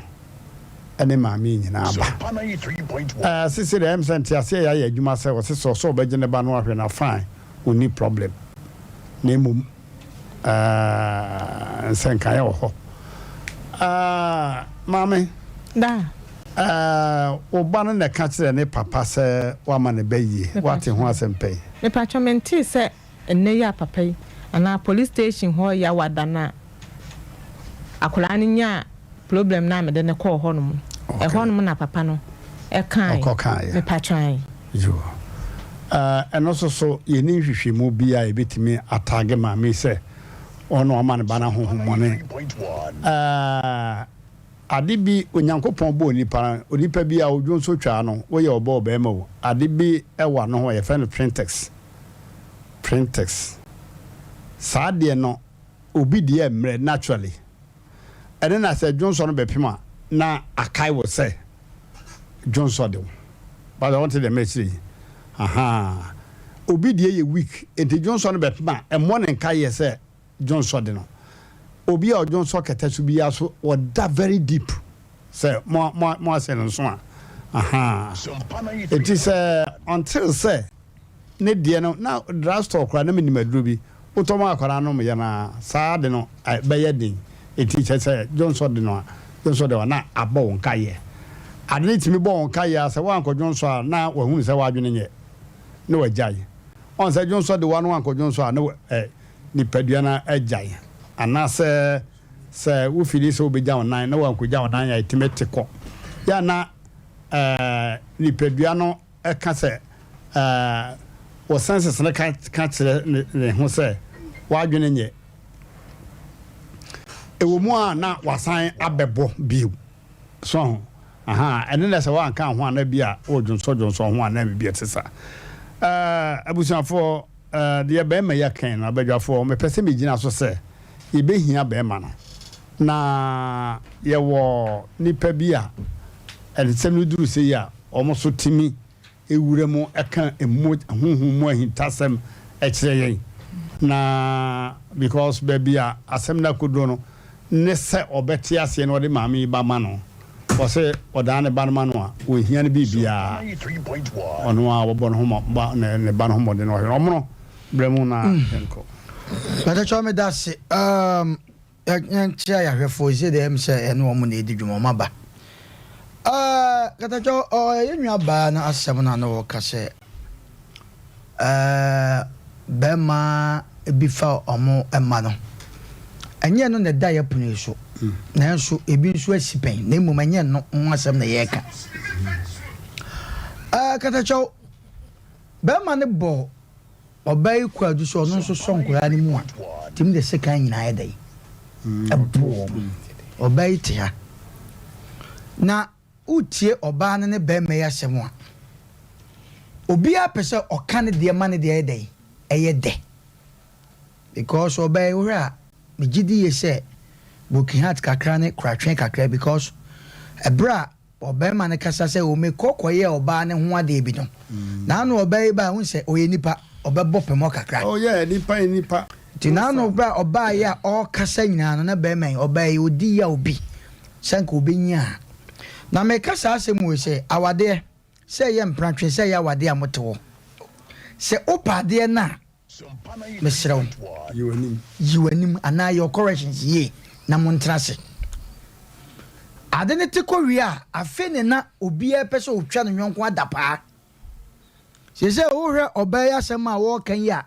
ne maame yi nyinaa ba. Ɛɛ sese deɛ ɛyɛ me sɛ nteaseɛ yɛ ayɛ adwuma sɛ ɔse sɛ ɔsɛ ɔbɛgye ne ba no ahwɛ no a fine, ɔnni problem. Na mmom ɛɛ nsɛnkaeɛ wɔ hɔ. Ɛɛ maame. Daa. Ɛɛ, wo ba no na ɛka kyerɛɛ ne papa sɛ woama ne ba yie? Woate ho asɛm pɛn? Mepakyɛw, mentee sɛ nnɛ yi a papa yi anaa police station hɔ Yawada no a akwadaa no nyaa problem no a mede no kɔɔ hɔ nom no, ɛhɔ nom na papa no ɛkae. Ɔkɔkaeɛ. Mepakyɛw, ae. Yoo. Ɛɛ, ɛno nso so, yɛnni nhwehwɛmu biara a yɛbɛtumi ataage maame yi sɛ ɔno na wama ne ba no ahonhommɔne. Ɛɛ. Ade bi, Onyankopɔn bɔɔ onipa no, onipa bi a odwo nso twaa no, woyɛ ɔba ɔbarima o, ade bi wɔ ano hɔ a yɛfrɛ no printex, printex. Saa adeɛ no, obi deɛ mmerɛ naturally. Ɛno na sɛ dwonsɔ no bɛpem a, na akae wo sɛ dwonsɔ de wo. But wonte deɛ merekyerɛ yi? Ahaa. Obi deɛ yɛ weak, nti dwonsɔ no bɛpem a, ɛmmɔ ne nkaeɛ sɛ dwonsɔ de no. Obi a ɔdwonsɔ kɛtɛ so biara so ɔda very deep sɛ mo mo mo ase no nso a ahaa. Eti sɛ until sɛ ne deɛ no na drug store koraa na menim aduro bi wotɔ ma akwadaa nom yɛ no a saa de no bɛyɛ den. Eti kyerɛ sɛ dwonsɔ de no a dwonsɔ de a na abɔ wo nkaeɛ. Ade no tumi bɔ wo nkaeɛ a sɛ woankɔ dwonsɔ a na wahunu sɛ w'adwene nyɛ na wagyae. Ɔn sɛ dwonsɔ de wo a na woankɔ dwonsɔ a na ɛ nipadua no agyae, anaasɛ sɛ wofili sɛ wobegya wo nan na woankogya wo nan a, etumi te kɔ. Yɛ a na nipadua no ka sɛ, wo senses no ka ka kyerɛ ne ho sɛ w'adwene nyɛ. Ɛwɔ mu a na wasan abɛbɔ bio. So ho? Aha, ɛno na sɛ woanka ho a na bi a wodwonsɔdwonsɔ ho anaa biribi a ɛte saa. Ɛɛ, abusuafoɔ, ɛɛ, deɛ barima yi aka yi no, abadwafoɔ, mepɛ sɛ megyina so sɛ yɛbɛhia barima no. Na yɛwɔ nnipa bi a nsɛm no duru sei a, wɔn nso tumi wura mu ka emu honhom mu ahintasɛm kyerɛ yɛn. Na because baabi a asɛm no akɔduro no ne sɛ ɔbɛte aseɛ na ɔde maame yi ba ma no. Ɔse ɔdaa ne ba no ma no a, ɔnhia no biribiara. Ɔno ara ɔbɛbɔ ne ho mmɔ ne ba no ho mmɔden na wahwɛ no. Ɔmono, brɛ mu na yɛnkɔ. Mpakyɛw meda ase. Um, Yɛnkyea yɛahwɛfoɔ yi sɛdeɛ ɛyɛ sɛ ɛne wɔn na ɛdi dwuma wɔn aba. Ɛɛ Katakyɛ ɔyɛ yɛn nua baa no asɛm no a na wɔka sɛ ɛɛ bɛrima bi fa wɔn mma no. Ɛnyɛ no na ɛda yɛ pono yi so nanso ebi nso asi pɛn na mmom ɛnyɛ no ho asɛm na yɛreka. Ɛɛ Katakyɛ bɛrima no bɔ Ɔbaa yi kɔ adu sɛ ɔno nso sɔ nkwadaa no mu a, tumi de sekan nyinaa yɛ dɛn? Ɛbo wɔn. Ɔbaa yi te ha. Na wotie ɔbaa no ne barima yi asɛm a, obiara pɛ sɛ ɔka ne deɛ ma ne deɛ yɛ dɛn? Ɛyɛ dɛ. Because ɔbaa yi wohwɛ a, megye di yie sɛ broken heart kakra ne koratwe kakra because ɛberɛ a Ɔbarima no kasa sɛ, O mekɔ kɔyɛɛ ɔbaa no ho adeɛ bi no, n'ano ɔbaa yi baeɛ, wohu sɛ ɔyɛ nipa, ɔbɛbɔ pɛmɔ kakra. Oh yeah, nipa yɛ nipa. Nti n'ano berɛ a ɔbaeɛ a ɔrekasa nyinaa no, na barima yi, ɔbaa yi, ɔdi yaw bi sɛ anka ɔbɛnya a. Na meka saa asɛm wei sɛ, awadeɛ, sɛ ɛyɛ mpratwe, sɛ ɛyɛ awadeɛ a mote hɔ, sɛ wopɛ adeɛ no a, Mesrɛ wo, yi w'anim anaa yɛ wo corrections yie na montena ase. Ade no te kɔ wie a, afei ne na obiara pɛ sɛ ɔtwa ne yɔnko adapaa. Seesei wohwɛ ɔbaa yi asɛm a wɔreka yi a,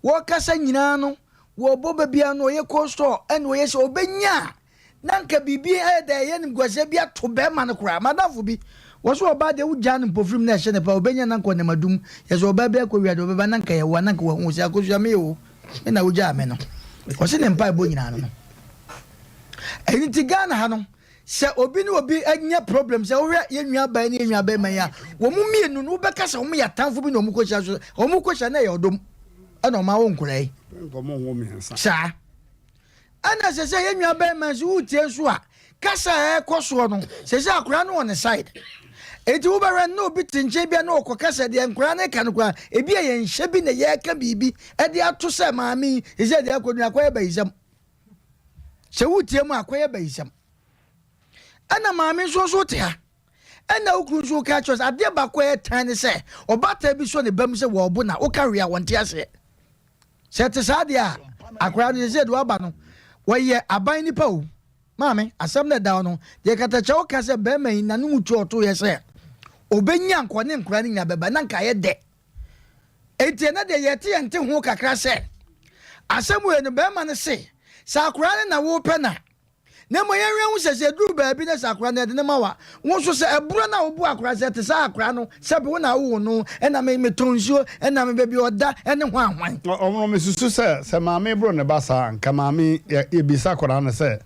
wɔrekasa nyinaa no, wɔbɔ baabiara no ɔyɛ cold store ɛna ɔyɛ sɛ ɔbɛnya a Na anka biribi ayɛ dɛ ɛyɛ animguaseɛ bi ato bɛrima no koraa. M'adamfo bi, wɔ so ɔbaa deɛ wogyaa no mpofirim na ɛhyɛ no paa, ɔbɛnya na anka ɔnam adum. Yɛ sɛ ɔbaa bi akɔ wia deɛ ɔbɛba na anka yɛwo a na anka wahu sɛ Akosua me o, me na wogyaa me no. Ɔse ne mpaebɔ nyinaa no no. Ɛno nti Ghana ha no, sɛ obi ne obi anya problem sɛ wohwɛ yɛn nua baa ne yɛn nua bɛrima yi a, wɔn mmienu no wobɛka sɛ wɔn yɛ atamfo bi na wɔn kɔhyia so, wɔn kɔhyia na ɛyɛ ɔdom ɛna wɔn awo nkwadaa yi. Saa. Ɛna sɛ sɛ yɛn nua bɛrima nso wotie nso a kasa a ɛrekɔ soɔ no sɛ sɛ akwadaa no wɔ ne side eti wobɛhwɛ na obi te nkyɛn bi a na ɔkɔ kasa deɛ nkwadaa no ka no koraa ebi a yɛn nhyɛ bi na yɛreka biribi ɛde ato sɛ maame yi sɛ deɛ akɔ nua akɔyɛ bayisɛm sɛ wotie mu akɔyɛ bayisɛm ɛna maame nso nso te ha ɛna wo kunu nso ka kyerɛ sɛ adeɛ baako a ɛyɛ tan ne sɛ ɔbaatan bi sɔ ne ba mu sɛ wɔɔbo na woka hwee a wɔnte aseɛ Sɛ ɛte saa deɛ a, akwadaa no sɛ deɛ waba no, wɔyɛ aban nipa o. Maame, asɛm no a ɛda hɔ no, deɛ katakyɛ woka sɛ barima yi n'ano mu tuo a ɔtoeɛ sɛ ɔbɛnya nka ɔne nkwadaa no nyinaa bɛba na nka ayɛ dɛ. Enti ɛnɛ deɛ yɛte yɛn nte ho kakra sɛ asɛm wei no barima no se sɛ akwadaa no na wopɛ no a na mmom yɛnhwɛ hu sɛ sɛ ɛduru baabi na sɛ akwadaa no yɛde no ma wo a wo nso sɛ ɛborɔ no a wobu akwadaa sɛ ɛte saa akwadaa no sɛbe wo na wowoo no ɛna me metɔn nsuo ɛna me baabi ɔda ɛne hwan hwan. Ɔno mesusu sɛ sɛ maame boro ne ba saa a nka maame yɛbisa akwadaa no sɛ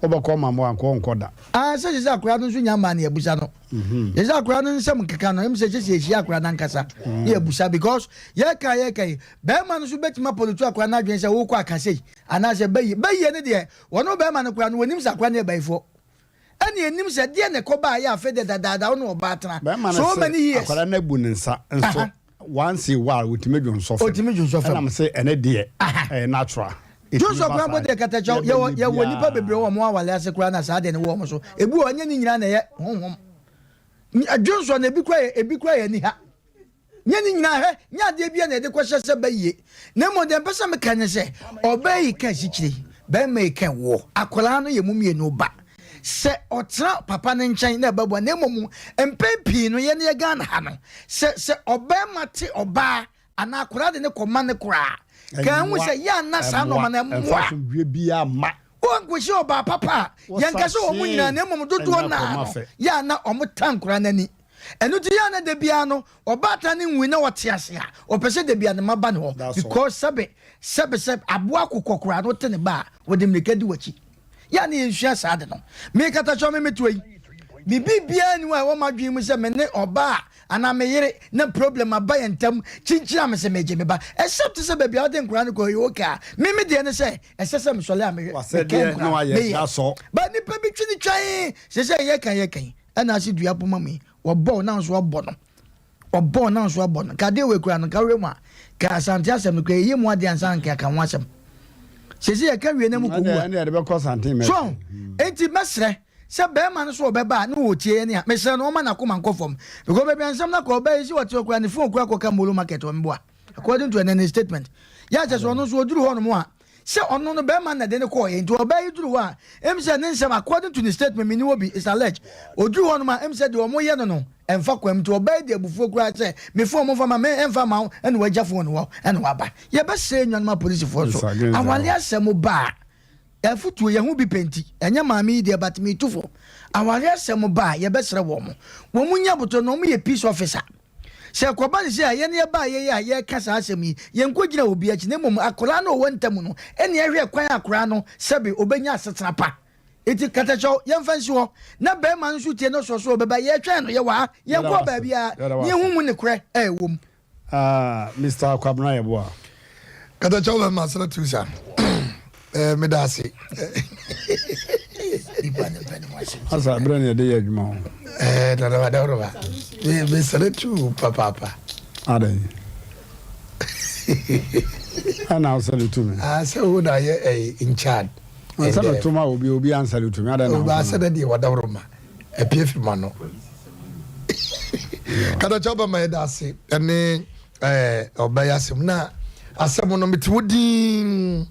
wobɛkɔ ma mo a nka ɔnkɔ da. Ah sɛ sɛ akwadaa no nso nya mmaa no yɛbusa no. Yɛ sɛ akwadaa no nsɛm nkeka no ɛmu sɛ sɛ yɛhyia akwadaa no ankasa ne yɛbusa because yɛka yɛka yi bɛrima no nso bɛtumi apɔlutu akwadaa no adwene sɛ wokɔ aka sei anaasɛ bɛyie bɛyie no deɛ wɔn bɛrima no koraa no wɔnim sɛ akwadaa no yɛ bayifoɔ ɛne ɛnim sɛ deɛ ne kɔ baa yɛ afei deɛ dadaada wo ne ɔbaa tena bɛrima no so many se years akwadaa no abu ne nsa nso once a while wɔtumi dwonsɔ fam Ɔtumi dwonsɔ fam. ɛna mese ɛne deɛ ɛyɛ natural ɛtumi Dwonsɔ ba koraa mpo saa deɛ katakyɛw yɛbɛyɛ yɛwɔ yɛwɔ nnipa biara. bebree wɔ wɔn awale ase koraa na saa deɛ no wɔ wɔn so ebi wɔ hɔ ɛnyɛ ne nyinaa na ɛyɛ honhom dwonsɔ no ebi koraa yɛ ebi koraa yɛ aniha Nyɛ ne nyinaa, hwɛ, nyɛ adeɛ biara na yɛde kɔhyɛ sɛ bɛyie, na mmom deɛ mepɛ sɛ meka ne sɛ, ɔbaa yi ka asikyire, barima yi ka ɛwoɔ, akwadaa no yɛ mo mmienu ba, sɛ ɔtena papa no nkyɛn na ɛbɛboa, na mmom mpɛn pii no yɛn yɛ Ghana ha no, sɛ sɛ ɔbarima te ɔbaa anaa akwadaa de ne kɔma ne koraa, ka ɛho sɛ yɛ ana saa nɔɔma no ɛmmoa, ɛmfa ɛmmoa. asomdwoeɛ biara mma. Wɔnkɔhyia ɔbaa papa a, yɛnka sɛ wɔn nyinaa, na mmom dodoɔ no ara no, yɛ ana wɔta nkwadaa no ani. Ɛno nti yɛ a na da biara no ɔbaatan no nwui na ɔte ase a ɔpɛ sɛ da biara ne mma ba ne hɔ because sɛbe sɛbe sɛ aboa akokɔ koraa no wote ne ba a wɔde mmirika di w'akyi. Yɛ a na yɛnsua saa ade no. Me katakyɛ me metoa yi me biribiara nni hɔ a ɛwɔ m'adwene mu sɛ me ne ɔbaa anaa me yere na problem aba yɛn ntam kyinkyin a mese megye me ba except sɛ baabi a wode nkwadaa no kɔ ɛyɛ okay a me me deɛ ne sɛ ɛsɛ sɛ mesɔre a mehwɛ mekɛn nkwadaa meyɛ but nipa bi twi ne twɛn sɛ sɛ yɛka yɛka yi Ɛna ase dua poma mu yi, wɔbɔ wo na nso wɔbɔ no. Wɔbɔ wo na nso wɔbɔ no. Nka adeɛ wei koraa no, nka wohwɛ mu a, nka Asante asɛm no koraa, yɛyɛ mu adeɛ ansa nka yɛaka ho asɛm. Seesei yɛka wie na mu kɔwu a. Ɛnna yɛde bɛkɔ Asante mɛsi. So, enti mɛsrɛ sɛ bɛrima no so ɔbɛba a na ɔtie yɛn a, mesrɛ no ɔmma n'akoma nkɔ fam. Because baabi a nsɛm no akɔ, ɔbaa yi sɛ ɔte hɔ koraa, ne phone koraa kɔka Molo market hɔ, meboa. According to ɛnɛ ne statement. Yɛ akyɛ sɛ ɔno nso ɔduru hɔ nom a, Sɛ ɔno no bɛɛma na ɛde no kɔɔeɛ nti ɔbaa yi duru hɔ a em sɛ ne nsɛm according to ne statement menni hɔ bi it's alleged ɔduru hɔ nom a em sɛ deɛ ɔmo yɛ no no ɛmfa kwan mu nti ɔbaa yi de abufuo koraa sɛ me phone momfa ma me ɛmfa ma wo ɛna wagya phone wɔ ɛna waba yɛbɛsrɛ nnuanom apolisifoɔ nso awale asɛm ba a afutuo yɛ ho bi pɛ nti ɛnyɛ maame yi deɛ but metu fo awale asɛm ba a yɛbɛsrɛ wɔn wɔn nya abotɔ na wɔn yɛ peace officer Sɛ ɛkɔba no sɛ yɛn yɛbaa yei a yɛreka saa asɛm yi, yɛnkɔgyina obi akyi, na mmom akwadaa no a ɔwɔ ntam no ne ɛhwɛ kwan a akwadaa no sɛbe ɔbɛnya asetena pa. Enti katakyɛw, yɛmfa nsi hɔ, na barima no nso tie no sɔ so ɔbɛba, yɛretwɛn no, yɛwɔ ha, yɛnkɔɔ baabiara, na yɛhu mu nokorɛ a ɛwɔ mu. Ah, Mister Kwabena Yeboah. Katakyɛw bɛma asra tu sa. Eh, meda ase. Asa berɛ ne yɛde yɛ adwuma ho. Eh, dada wada woroba. Me me sere tu papaapa. Adɛn? Ɛna wosɛre tu me. Ah, sɛ wo na yɛ eh, in charge. Sɛ meto ma obi obi ansɛre tu me adɛn na wosɛ. Asɛ dɛ deɛ wada woroma. Apie fi ma no. Katakyɛ ɔbɛma yɛda ase ɛne eh, ɔbɛyɛ asɛm na asɛm no mete wo din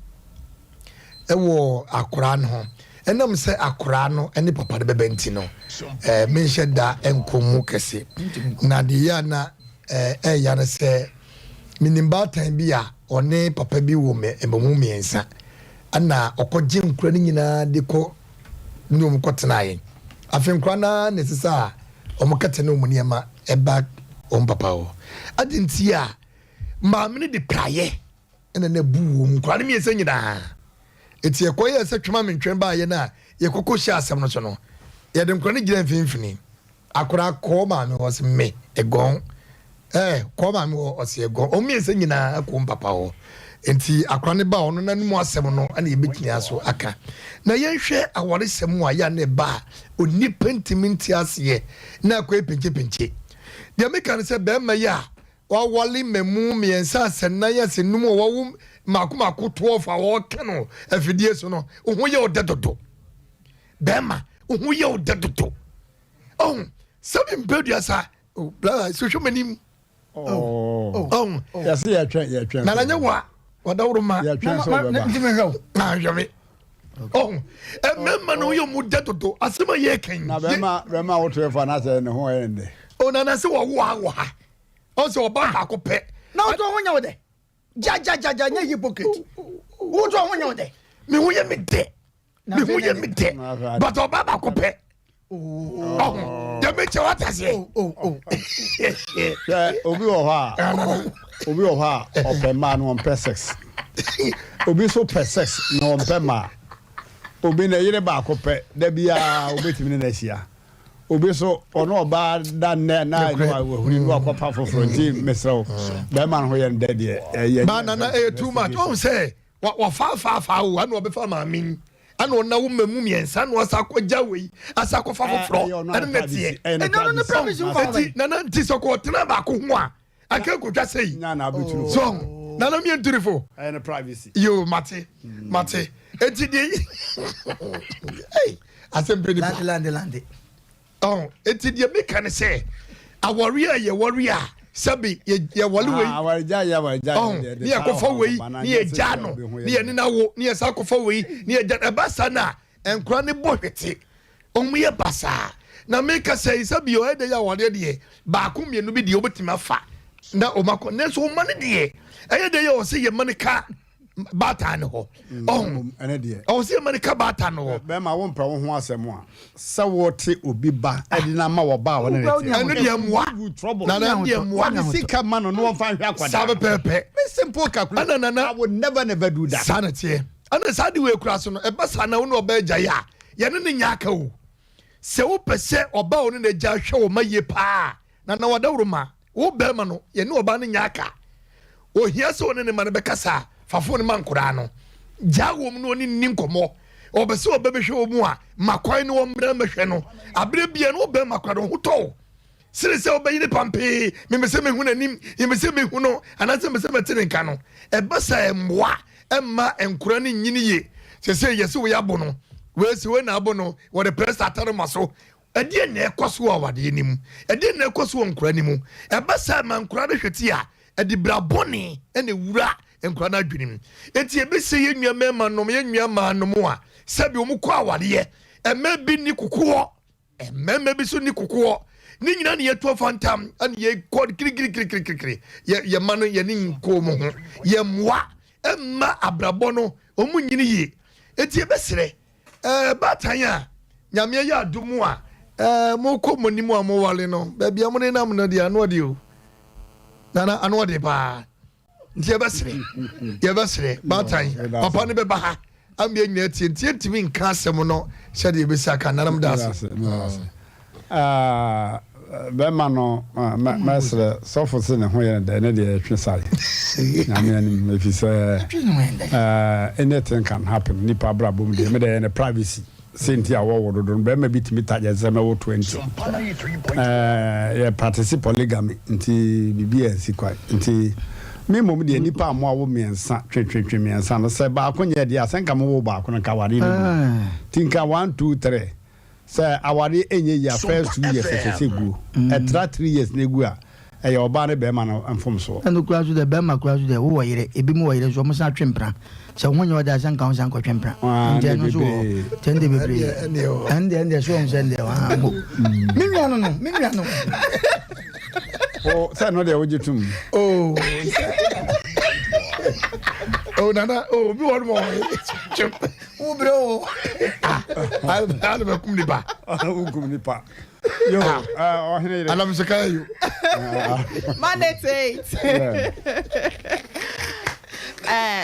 wɔ akoraa no ho ɛnam sɛ akoraa no ne papa no bɛbɛ nti no eh, menhyɛ da nkɔ mu kɛse na deɛ yɛ a na eh, ɛya no sɛ menim baatan bi a ɔne papa bi wɔ mmamu mmiɛnsa ɛna ɔkɔgye nkora no nyinaa de kɔ ne wɔn kɔtenaeɛ afei nkora no ara na ɛsɛ sɛ a wɔn kɛtɛ ne wɔn nneɛma ɛba wɔn papa hɔ adi nti a maame no de praeɛ ɛna na bu wɔn nkora no mmiɛnsa nyinaa eti ɛkɔ yɛ sɛ twema mentwɛn baayɛ no a yɛkɔkɔ hyɛ asɛm no so no yɛde nkora no gyina mfimfini akora kɔɔ maame hɔ sɛ me ɛgɔn ɛɛ kɔɔ maame hɔ ɔsɛ ɛgɔn wɔn mmiɛnsa nyinaa kɔɔ mpapa hɔ nti akora no ba ɔno n'anum asɛm no ɛna yɛbɛtumi aso aka na yɛnhwɛ awaresɛm a yɛ a na ɛba a onipa ntumi nte aseɛ na akɔyɛ pinkyepinkye deɛ meka no sɛ bɛrima yi a wawale mmamu mmiɛnsa asɛ nnan asɛ num a wawo mmaako mmaako 12 a wɔka no afidie so no wo ho yɛ ɔdɛ dodo bɛrima wo ho yɛ ɔdɛ dodo ɔho sɛbi mpɛdua sa oh, bla so hwɛ m'anim ɔho yɛse yɛtwɛn yɛtwɛn na nanyɛ wa wadaworo ma yɛtwɛn sɛ wɔbɛba ntimi hwɛ wo na hwɛ me. Ɔho mmarima no yɛ ɔmo dɛ dodo asɛm a yɛ kan. Na bɛrima bɛrima a woto ɛfo anaasɛ ne ho ɛyɛ ndɛ. Onana sɛ wɔwo a wɔ ha ɔsɛ ɔba baako pɛ. Na woto ho nyɛ wo dɛ gyagyagyaga nyɛ hypocrite woto ho nyɛ wo dɛ. Me ho yɛ me dɛ me ho yɛ me dɛ but ɔba baako pɛ. Ɔho deɛ mekyɛ wate aseɛ. Hwɛ obi wɔ hɔ a obi wɔ hɔ a ɔpɛ mmaa no ɔmpɛ sex obi nso pɛ sex na ɔmpɛ mmaa obi na yere baako pɛ da biara obetumi ne no ahyia obi nso ɔno ɔbaa da nnɛ na wahuri no akɔpa foforɔ nti mesrɛ wo bɛrima no ho yɛ no dɛ deɛ ɛyɛ. Ba nana ɛyɛ too much ɔhu sɛ wɔfaafaafa o ɛna ɔbɛfa maame yi ɛna ɔna wo mmamu mmiɛnsa na ɔsa akɔgya wei asa akɔfa foforɔ ɛne na teɛ ɛti nana nti sɛ kɔ ɔtena baako ho a anka nkotwa sɛ yi so nana mi nturifo yo mate mate eti deɛ yi asɛm pɛ nipa lande lande Ɔho, enti deɛ meka ne sɛ, awɔreɛ a yɛwɔre a, sɛbe yɛwɔre wei, ɔho, ne yɛkɔfa wei, ne yɛgyaa no, ne yɛne no awo, ne yɛsan kɔfa wei, ne yɛgya no, ɛba saa no a, nkora no bɔ hwete, wɔn yɛ basaa. Na meka sɛ, sɛbe ɔyɛ dɛ yɛ awareɛ deɛ, baako mmienu bi deɛ wobɛtumi afa na wɔn akɔ, nanso wɔn mma no deɛ, ɛyɛ dɛ yɛ wɔ sɛ yɛn mma no ka baatan no hɔ. Mm, ɔho ɛne deɛ. Ɔwɔ sɛ yɛma no ka baatan no hɔ. Bɛrima wo mpɛ wo ho asɛm a sɛ wote obi ba ɛde no ama wɔ ba a wɔne ne te. Ɛno deɛ mmoa. Nana ɛno deɛ mmoa. Ne sika ma no na wɔmfa nhwɛ akwadaa. Saa pɛpɛɛpɛ. Me simple calculation. Ɛna nana. I will never never do that. Saa na teɛ. Ɛna saa de wei kura so no ɛba saa na wo ne ɔbaa gyae a yɛne ne nyɛ aka o. Sɛ wopɛ sɛ ɔbaa a ɔne n'agya hwɛ wo ma yie paa nana wadaworo ma Wo barima no, yɛne ɔbaa no nyɛ aka. Ohia sɛ ɔne ne mma no bɛkasa a, fa fon no ma nkwadaa no. Gyaa wɔn na ɔne nni nkɔmmɔ. Ɔpɛ sɛ ɔba bɛhwɛ wɔn a, ma kwan na ɔmmra mmɛhwɛ no. Aberɛ biara no, wo barima koraa no, wo ho tɔ wo sene sɛ wobɛyere pampee, mempɛ sɛ mehu n'anim, mempɛ sɛ mehu no, anaasɛ mempɛ sɛ mɛte ne nka no. Ɛba saa a, ɛmmoa mma nkwadaa no nnyini yie. Seesei yɛse wei abo no, wei se wei na abo no, wɔde prɛsa atare ma so. Ɛdeɛn na ɛkɔ so wɔ awadeɛ no mu? Ɛdeɛn na ɛkɔ so wɔ nkwadaa no mu? Ɛba saa ma nkwadaa no hwete a, ɛde bra bɔne na ɛwura nkwadaa no adwene mu. Enti yɛbɛsɛ yɛn nua mmarima nom, yɛn nua mmaa nom a sɛbi wɔn kɔ awadeɛ, mmaa bi nni kokoɔ, mmarima bi nso nni kokoɔ. Ne nyinaa na yɛtu afa ntam ɛna yɛkɔ kirikirikirikiri yɛ yɛ mma no yɛne nkɔɔ mu ho yɛmmoa mma abrabɔ no wɔn nyini yie. Enti yɛbɛsrɛ Eh, baatan a Nyame ayɛ adom a eh, mokɔ mo anim a mowale no, baabi a monenam no deɛ ano ɔde o. Nana, ano ɔde paa. Nti yɛbɛsere, yɛbɛsere. Baatan, papa no bɛba ha ama yɛn nyinaa tie. Nti yɛntumi nka asɛm no sɛdeɛ yɛbɛsi aka. Nana, meda ase. Ah, bɛma no mɛsrɛ sɔfo se ne ho yɛ no dɛ ne deɛ yɛtwe sae nyame anim ɛfiri sɛ anything can happen nipa abrabɔ mu deɛ medɛ yɛ ne privacy sɛ nti a wɔwɔ dodo no bɛrima bi tumi tagyɛ sɛ mɛwo 20 yɛ practice polygamy nti biribi a nsi kwan nti me mmom deɛ nipa a moawo mmiɛnsa twetwetwe mmiɛnsa no sɛ baako nyɛ deɛ a sɛ nka mowo baako no nka awadeɛ no gu nti nka 1 2 3 Sɛ awareɛ ɛnyɛ yie a first 2 years ɛsɛ sɛ ɛguo. Ɛtra 3 years na ɛgu a, ɛyɛ ɔbaa ne bɛɛma no mfomsoɔ. Ɛno koraa nso deɛ bɛɛma koraa nso deɛ wowɔ yere ebi mo wɔ yere nso ɔmo san twe mpena sɛ wo ho nyɛ ɔdɛ a sɛ nka wo san kɔ twe mpena nti ɛno nso wɔ hɔ nti ɛnde bebree ɛnde ɛnde so ɔmo sɛ ɛnde ɔhaa mo me nua no no me nua no. O sɛ ɛno deɛ wogye tom. Oh oh nana oh obi wɔ no ma ɔyɛ. Wo brɛ o. Ah, ana bɛ kum nipa. Wo kum nipa. Yo, ah, ɔhene yere. Anam sika yo. Mandate 8.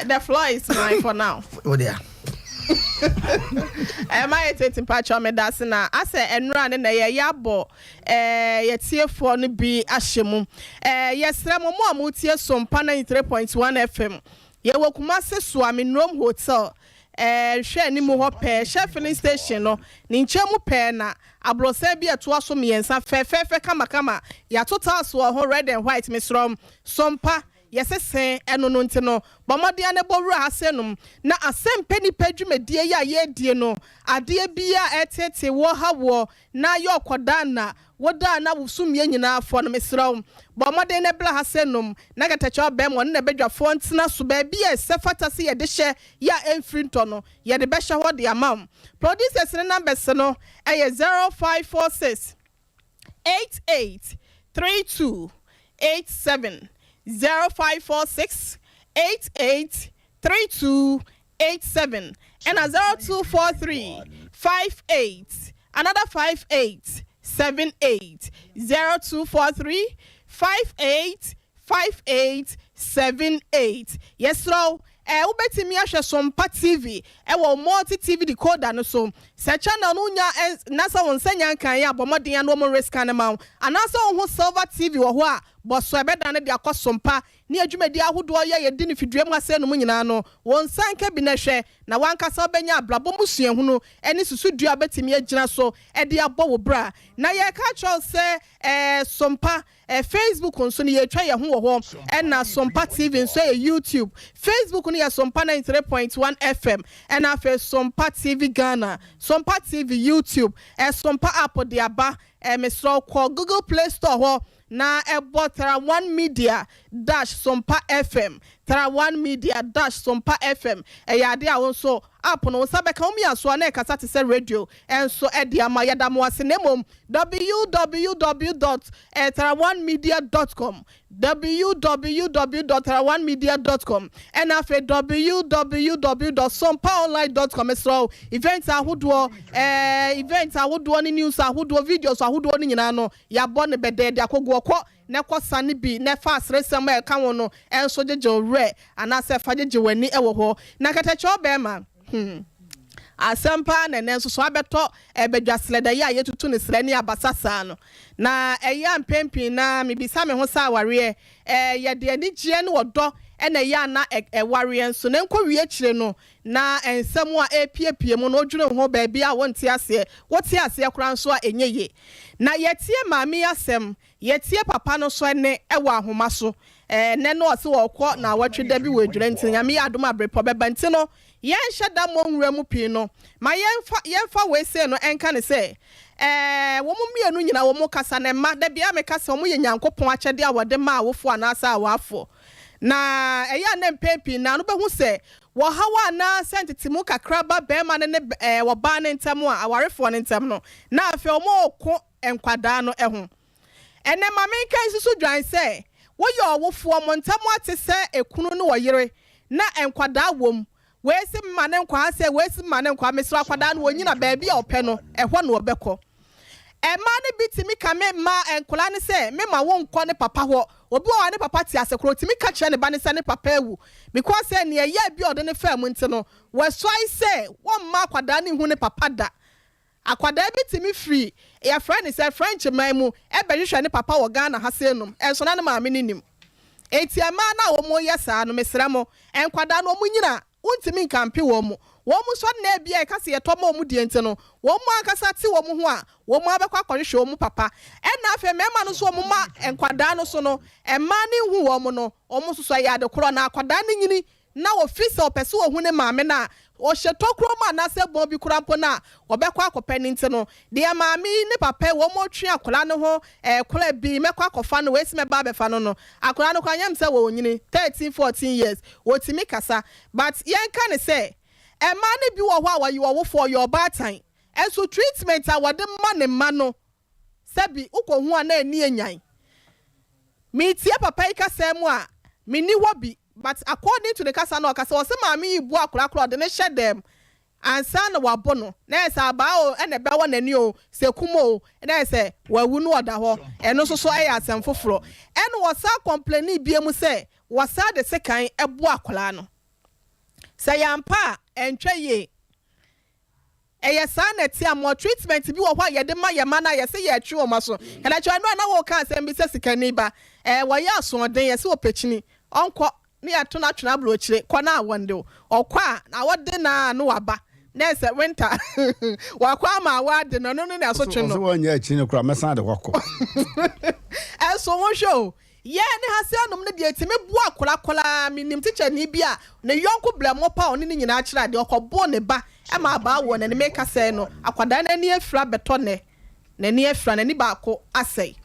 The floor is mine for now. Oh dear. Ɛma yɛ tete mpatsɔ me da se na asɛ ɛnura ne na yɛ yabɔ ɛɛ yɛtiefoɔ no bi ahyɛ mu ɛɛ yɛsrɛ mo mo a mo tie Sompa 93.1 FM Yɛwɔ Kumasi Soame Nrom Hotel nhwɛ anim hɔ pɛɛ, Shell filling station no ne nkyɛn mu pɛɛ na abrɔsan bi a ɛtoa so mmiɛnsa fɛfɛɛfɛ kamakama, yɛato tiles wɔ ho red and white, mesrɛ wo, Sompa. yɛsese ɛno no nti no, bɔ mmɔden ara na bɔ wura ha se nom na asɛmpɛ nipa dwumadie yi a yɛredie no, adeɛ biara a ɛreteetee woɔ ha woɔ na ayɛ ɔkɔdaa na woda a na wo sumiiɛ nyinaa fɔ no, mesrɛ wo, bɔ mmɔden na bra ha se nom na kɛtɛkyɛ ɔbɛn ma ɔne n'abadwafoɔ ntena so baabi a ɛsɛ fata sɛ yɛde hyɛ yɛ a ɛmfiri ntɔ no, yɛde bɛhyɛ hɔ de ama wo. Producers no numbers no yɛ 0546. 88 32 87 0546 88 32 87 ɛna 0243 58 another 58 78 0243 58 5878 Yɛsrɛ wo, eh, wobɛtumi ahwɛ Sompa TV wɔ wo Multi TV decoder no so. Sɛ channel no wonya eh, na sɛ wo nsa nya nkaeɛ a, bɔ mmɔden ara na wɔn rescan ma wo. Anaasɛ wohu Silver TV wɔ hɔ a, bɔ so, ɛbɛdane de akɔ Sompa ne adwumadie ahodoɔ yi a yɛdi no fidua mu ha sei nom nyinaa no. Wo nsa nka bi na hwɛ, na w'ankasa wobɛnya abrabɔ mu suahunu ne susudua a wobɛtumi agyina so de abɔ wo bra. Na yɛreka akyerɛ wo sɛ, eh, Sompa Facebook nso no yɛtwa yɛn ho wɔ hɔ ɛna Sompa TV nso yɛ YouTube. Facebook no yɛ Sompa 93.1 FM ɛna afei Sompa TV Ghana, Sompa TV YouTube, Sompa app de aba. Mesrɛ wo kɔ Google Play Store hɔ na bɔ Tra One Media dash Sompa FM, Tra One Media dash Sompa FM. Ɛyɛ adeɛ a wo nso app no wo nsa bɛka, wo mia so a na ɛkasa te sɛ radio nso de ama. Yɛda mo ase na mmom www dot taraonemedia dot com, www dot taraonemedia dot com, ɛna afei www dot sompaonline dot com. Mesrɛ wo, events ahodoɔ, eh, events ahodoɔ ne news ahodoɔ, videos ahodoɔ no nyinaa no, yɛabɔ no bɛdɛɛ de akɔgu. Ɔkɔ na ɛkɔ sane bi na ɛfa aseresɛm a ɛka ho no nso gyegye wo werɛ anaasɛ fa gyegye w'ani wɔ hɔ. Na kɛtɛkyɛw bɛrima, hmm. Asɛm paa na ɛnnɛ nso so abɛtɔ badwa srɛdɛ yi a yɛtutu no srɛ ne abasa saa no. Na ɛyɛ a mpɛn pii no ara mebisa me ho sɛ awareɛ, ɛɛ, yɛde anigyeɛ ne ɔdɔ na ɛyɛ a na ɛwareɛ nso na ɛnkɔwie akyire no na nsɛm a ɛrepiepie mu no wodwene ho baabi a wonte aseɛ, wote aseɛ koraa nso a ɛnyɛ yie. Na yɛtie maame yi asɛm, yɛtie papa no nso ɛnne wɔ ahoma so, ɛɛ, nnɛ no ɔse ɔrekɔ naawɔtwe da bi wɔ Adwira nti Nyame yɛ adom a berepɔ bɛba nti no Yɛnhyɛ da mmɔ nwura mu pii no, ma yɛmfa yɛmfa wei sei no nka no sɛ, ɛɛ, wɔn mmienu nyinaa wɔn kasa na mma, da biara meka sɛ wɔyɛ Nyankopɔn akyɛdeɛ a wɔde ma awofoɔ anaasɛ awafoɔ. Na ɛyɛ a na mpɛn pii no ara no wobɛhu sɛ wɔhaw anaasɛ ntetemu kakra ba barima no ne ɛɛ ɔbaa no ntam a, awarefoɔ no ntam no, na afei wɔreko nkwadaa no ho. Ɛnnɛ, ma menka nsi so dwan sɛ, woyɛ ɔwofoɔ, mo ntam ate sɛ ekunu ne ɔyere, na nkwadaa wom. Wei se mema no nkɔ ha sɛ, wei se mema no nkɔ ha. Mesrɛ akwadaa no, ɔnyina baabi a ɔpɛ no, ɛhɔ na ɔbɛkɔ. Mmaa no bi tumi ka me mma nkwadaa no sɛ, mema wo nkɔ ne papa hɔ. Obi wɔ hɔ a ne papa te ase koraa, ɔtumi ka kyerɛ ne ba no sɛ ne papa awu because sɛ nea ɛyɛɛ bi a ɔde no faa mu nti no, wasuae sɛ wɔmma akwadaa no nhu ne papa da. Akwadaa bi tumi firi, yɛfrɛ no sɛ French man mu bɛhwehwɛ ne papa wɔ Ghana ha sei nom, nso na ne maame no nnim. Enti mmaa no a wɔyɛ saa no, mesrɛ mo, nkwadaa no wɔnyini a, wontumi nkampe wɔn. Wɔn nso nna ebia yɛka sɛ yɛtɔ ma wɔn deɛ nti no, wɔn ankasa te wɔn ho a, wɔn ara bɛkɔ akɔhwehwɛ wɔn papa. Ɛnna afei mmarima no nso wɔn mma nkwadaa no so no, mmaa no nhu wɔn no, wɔn nso so ɛyɛ ade korɔ. Na akwadaa no nyini na ofi sɛ ɔpɛ sɛ ohu ne maame no a, ɔhyɛ tokuro mu anaasɛ bɔn bi koraa mpo no a, ɔbɛkɔ akɔpɛ no nti no, deɛ maame yi ne papa yi wɔretwe akwadaa no ho koraa bi, mɛkɔ akɔfa no, wei se mɛba abɛfa no no, akwadaa no koraa nyɛ me sɛ ɔnyini, 13, 14 years, ɔtumi kasa. But yɛnka no sɛ, mmaa no bi wɔ hɔ a wɔyɛ ɔwofoɔ, ɔyɛ ɔbaatan, nso treatment a wɔde ma ne mma no, Sɛbi wokɔhu a na ani anyan. Meretie papa yi kasa mu a, menni hɔ bi but according to ne kasa no a ɔkasa, ɔse maame yi bu akwadaa koraa ɔde no hyɛ dɛm ansa na wabɔ no, na ayɛ sɛ abaa o ɛna ɛbɛwɔ n'ani o, sɛ kum o, na ayɛ sɛ wawu na ɔda hɔ, ɛno nso so ɛyɛ asɛm foforɔ. Ɛna ɔsan complainee biom sɛ wɔsan de sekan bɔ akwadaa no. Sɛ ɛyɛ ampa a, ɛntwa yie. Ɛyɛ saa na ɛte a, maltreatment bi wɔ hɔ a yɛde ma yɛn mma no a yɛse yɛretwe wɔn aso. Kadakyɛ ɛno a na woreka asɛm bi sɛ sikani ba, ɛɛ wɔyɛ asoɔden, yɛse ɔpɛ kyini, ɔnkɔ na yɛato no atwene aburokyire, kɔ na awɔnde wo. Ɔkɔ a, na awɔde no ara na waba. Na ɛsɛ winter, wakɔ ama awɔ ade no, ɛno ne n'asotwe no. Ɔse wɔnyɛ akyini no koraa, mɛsan de wakɔ. Ɛnso wohwɛ o, Yɛn ne ha sɛ nom no deɛ ɛtumi boa akwadaa koraa. Menim tikyani bi a ne yɔnko brɛmo pa a ɔne no nyinaa kyerɛ adeɛ, ɔkɔboo ne ba ma abaa wɔ n'ani. Meka sɛɛ no, akwadaa no ani afira bɛtɔ nnɛ. N'ani afira, n'ani baako asɛe.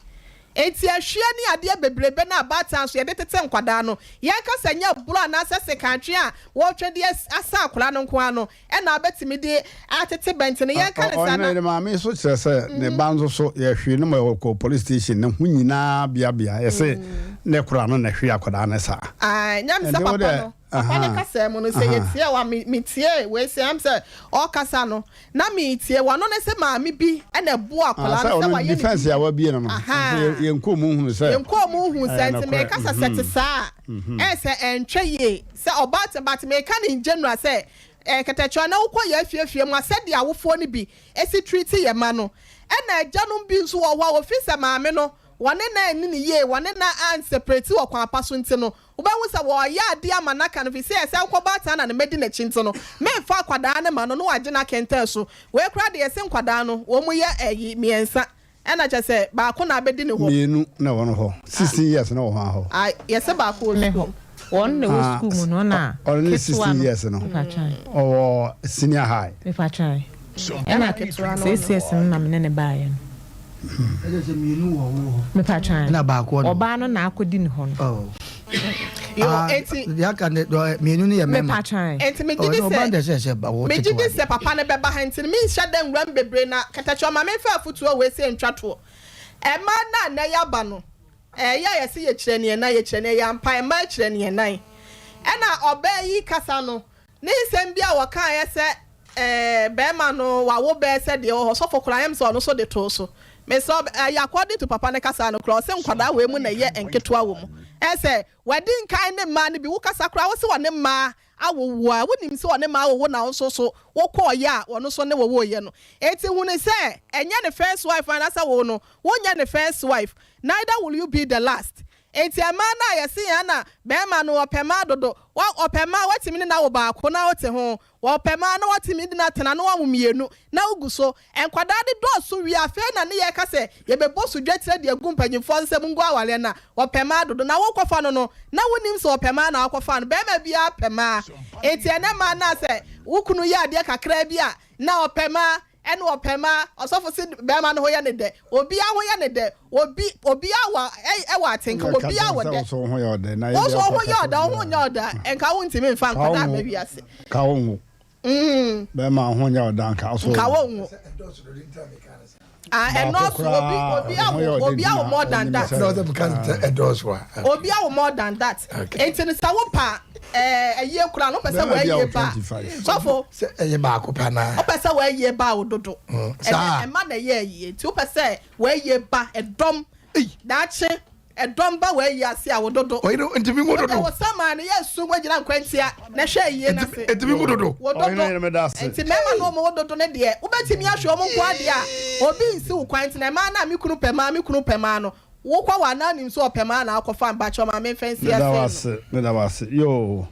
Enti ahwie ne adeɛ bebrebe no a abaatan nso yɛde tete nkwadaa no, yɛnka sɛ nyɛ borɔ anaasɛ sekantwe a wɔretwe de asa akwadaa no nko ara no na wobɛtumi de atete bɛnte no. Yɛnka no saa na. Ɔhene ne maame nso kyerɛ sɛ ne ba nso so yɛhwee no ma ɔkɔɔ police station ne ho nyinaa beabea yɛse ne kora no na ɛhwee akwadaa no saa. Ae, nyɛ me sɛ papa no. Papa no kasa mu no, sɛ yɛtie wa me metie wei sɛ ɛm sɛ ɔkasa no na metie wano ne sɛ maame bi na ɛboa akwadaa no sɛ wayɛ ne defense a wabie no no yɛn kɔn mu hunu sɛ yɛn kɔn mu hunu sɛ nti mekasa sɛ te saa ɛyɛ sɛ ɛntwɛ yie sɛ ɔbaa te but meka no in general sɛ kɛtɛkyerɛ na wokɔ yɛ afiefie mu a sɛdeɛ awofoɔ no bi esi treat yɛ ma no ɛna agyanom bi nso wɔ hɔ a wɔfiri sɛ maame no wɔne na anni no yie wɔne na anseparate wɔ kwan pa so nti no Wobɛhu sɛ wɔreyɛ adeɛ ama no aka no, ɛfiri sɛ sɛ wokɔ baatan na ne mma di n'akyi nti no, memfa akwadaa no mma no na wagye no akɛntɛn so. Wei koraa deɛ yɛse nkwadaa no wɔn yɛ ɛyi mmiɛnsa ɛna kyerɛ sɛ baako na abɛdi ne hɔ. Mmienu na ɛwɔ no hɔ, 16 years na wɔ hwan hɔ? Ah, yɛse baako wɔ sukuu mu. Wɔn na ɛwɔ sukuu mu no na Ɔno ne ketewa 16 no. years no, Mepatwae. ɔwɔ senior high. Mepatwae. Ɛna ketewa no Six ɔno. years no na me ne no baeɛ no. Ɛsɛ sɛ mmienu wɔ wo hɔ. Mepatwae. Ɛna baako ɔno. Ɔbaa no na akɔdi ne hɔ no. Oh. Yo, Ah, enti. deɛ aka ne dɔ mmienu no yɛ mmarima. Mepatwae. Enti megye di Ɔno ɔbaa sɛ deɛ sɛ sɛ ba wɔ megye tete di wa sɛ papa no bɛba ha nti no menhyɛ da nwura mu bebree na katakyɛ ɔma memfa afotuo wei sɛ ntwa toɔ. Mmaa no a nnɛ yɛaba no, ɛyɛ a yɛse yɛkyerɛ ne yɛn nan, yɛkyerɛ ne yɛn ampa, mmaa kyerɛ ne yɛn nan. Ɛna ɔbaa yi kasa no, Ne nsɛm bi a wɔkaeɛ sɛ ɛɛ bɛɛma no wawo bɛɛ sɛ deɛ ɔwɔ hɔ sɔfo koraa ɛyɛ me sɛ ɔno nso de too so. Mesrɛ wo ɛyɛ according to papa no kasa no koraa ɔse nkwadaa wei mu na ɛyɛ nketewa wɔ mu. Ɛyɛ sɛ wadi nkan ne mmaa no bi wo kasa koraa wose ɔne mmaa awo wo a wonim sɛ ɔne mmaa awo wo na wo nso so wokɔɔyɛ a ɔno nso ne wo woeɛ no. Enti hunu sɛ ɛnyɛ ne first wife anaasɛ wo no wonyɛ ne first wife neither will you be the last. Enti mmaa no a yɛse yɛn na bɛɛma no ɔpɛ mmaa dodo, wa ɔpɛ mmaa watumi ne no awo baako na wote ho, ɔpɛ mmaa na watumi de no atena na wawo mmienu na wogu so. Nkwadaa de dɔɔso wie afei na ne yɛka sɛ yɛbɛbɔ so dwetire de agu mpanyinfoɔ nsam ngu awareɛ no a, ɔpɛ mmaa dodo na wokɔfa no no na wonim sɛ ɔpɛ mmaa na wokɔfaa no. Bɛɛma biara pɛ mmaa. Enti ɛnɛ mmaa no a sɛ wo kunu yɛ adeɛ kakraa bi a na ɔpɛ mmaa, Ɛna ɔpɛ ma ɔsɔfo se bɛɛma no ho yɛ ne dɛ. Obia ho yɛ ne dɛ. Obi obia wɔ ɛwɔ atenka obia wɔ dɛ. Wo ho yɛ ɔdɛ na Wo nso wo ho yɛ ɔdɛ wo ho nyɛ ɔdɛ a nka wo ntumi nfa nkwadaa mma wiase. Ka wo nwo. Bɛɛma wo ho nyɛ ɔdɛ anka wo so. Nka wo nwo. Ah, ɛnɔɔso obi obi awo obi awo more than that. Obi awo more than that. Nti no sɛ wo pa ɛɛ ɛyie kura no pɛ sɛ wɔayie ba sɔfo. Sɛ ɛyɛ baako pɛ anaa. Wopɛ sɛ wɔayie ba wo dodo. Saa. Ɛma na ɛyɛ ayie nti wopɛ sɛ wɔayie ba ɛdɔm daakye. Ɛdɔm ba w'ayi ase a wo dodo. Ɔyere ntumi nwo dodo. Wode wo saman no yɛ sum wogyina nkwantia na hwɛ ayie no ase. Ntumi nwo dodo. Wo dodo. Nti mmarima no wɔn wo dodo no deɛ wobɛtumi ahwɛ wɔn nko ara deɛ a obi nsi wo kwan nti na mmaa no a me kunu pɛ maa me kunu pɛ maa no wokɔ wɔ anaa nim sɛ ɔpɛ maa na akɔfa mpakyɛw ma memfa nsi Meda wo ase no. ase, meda wo ase. Yoo.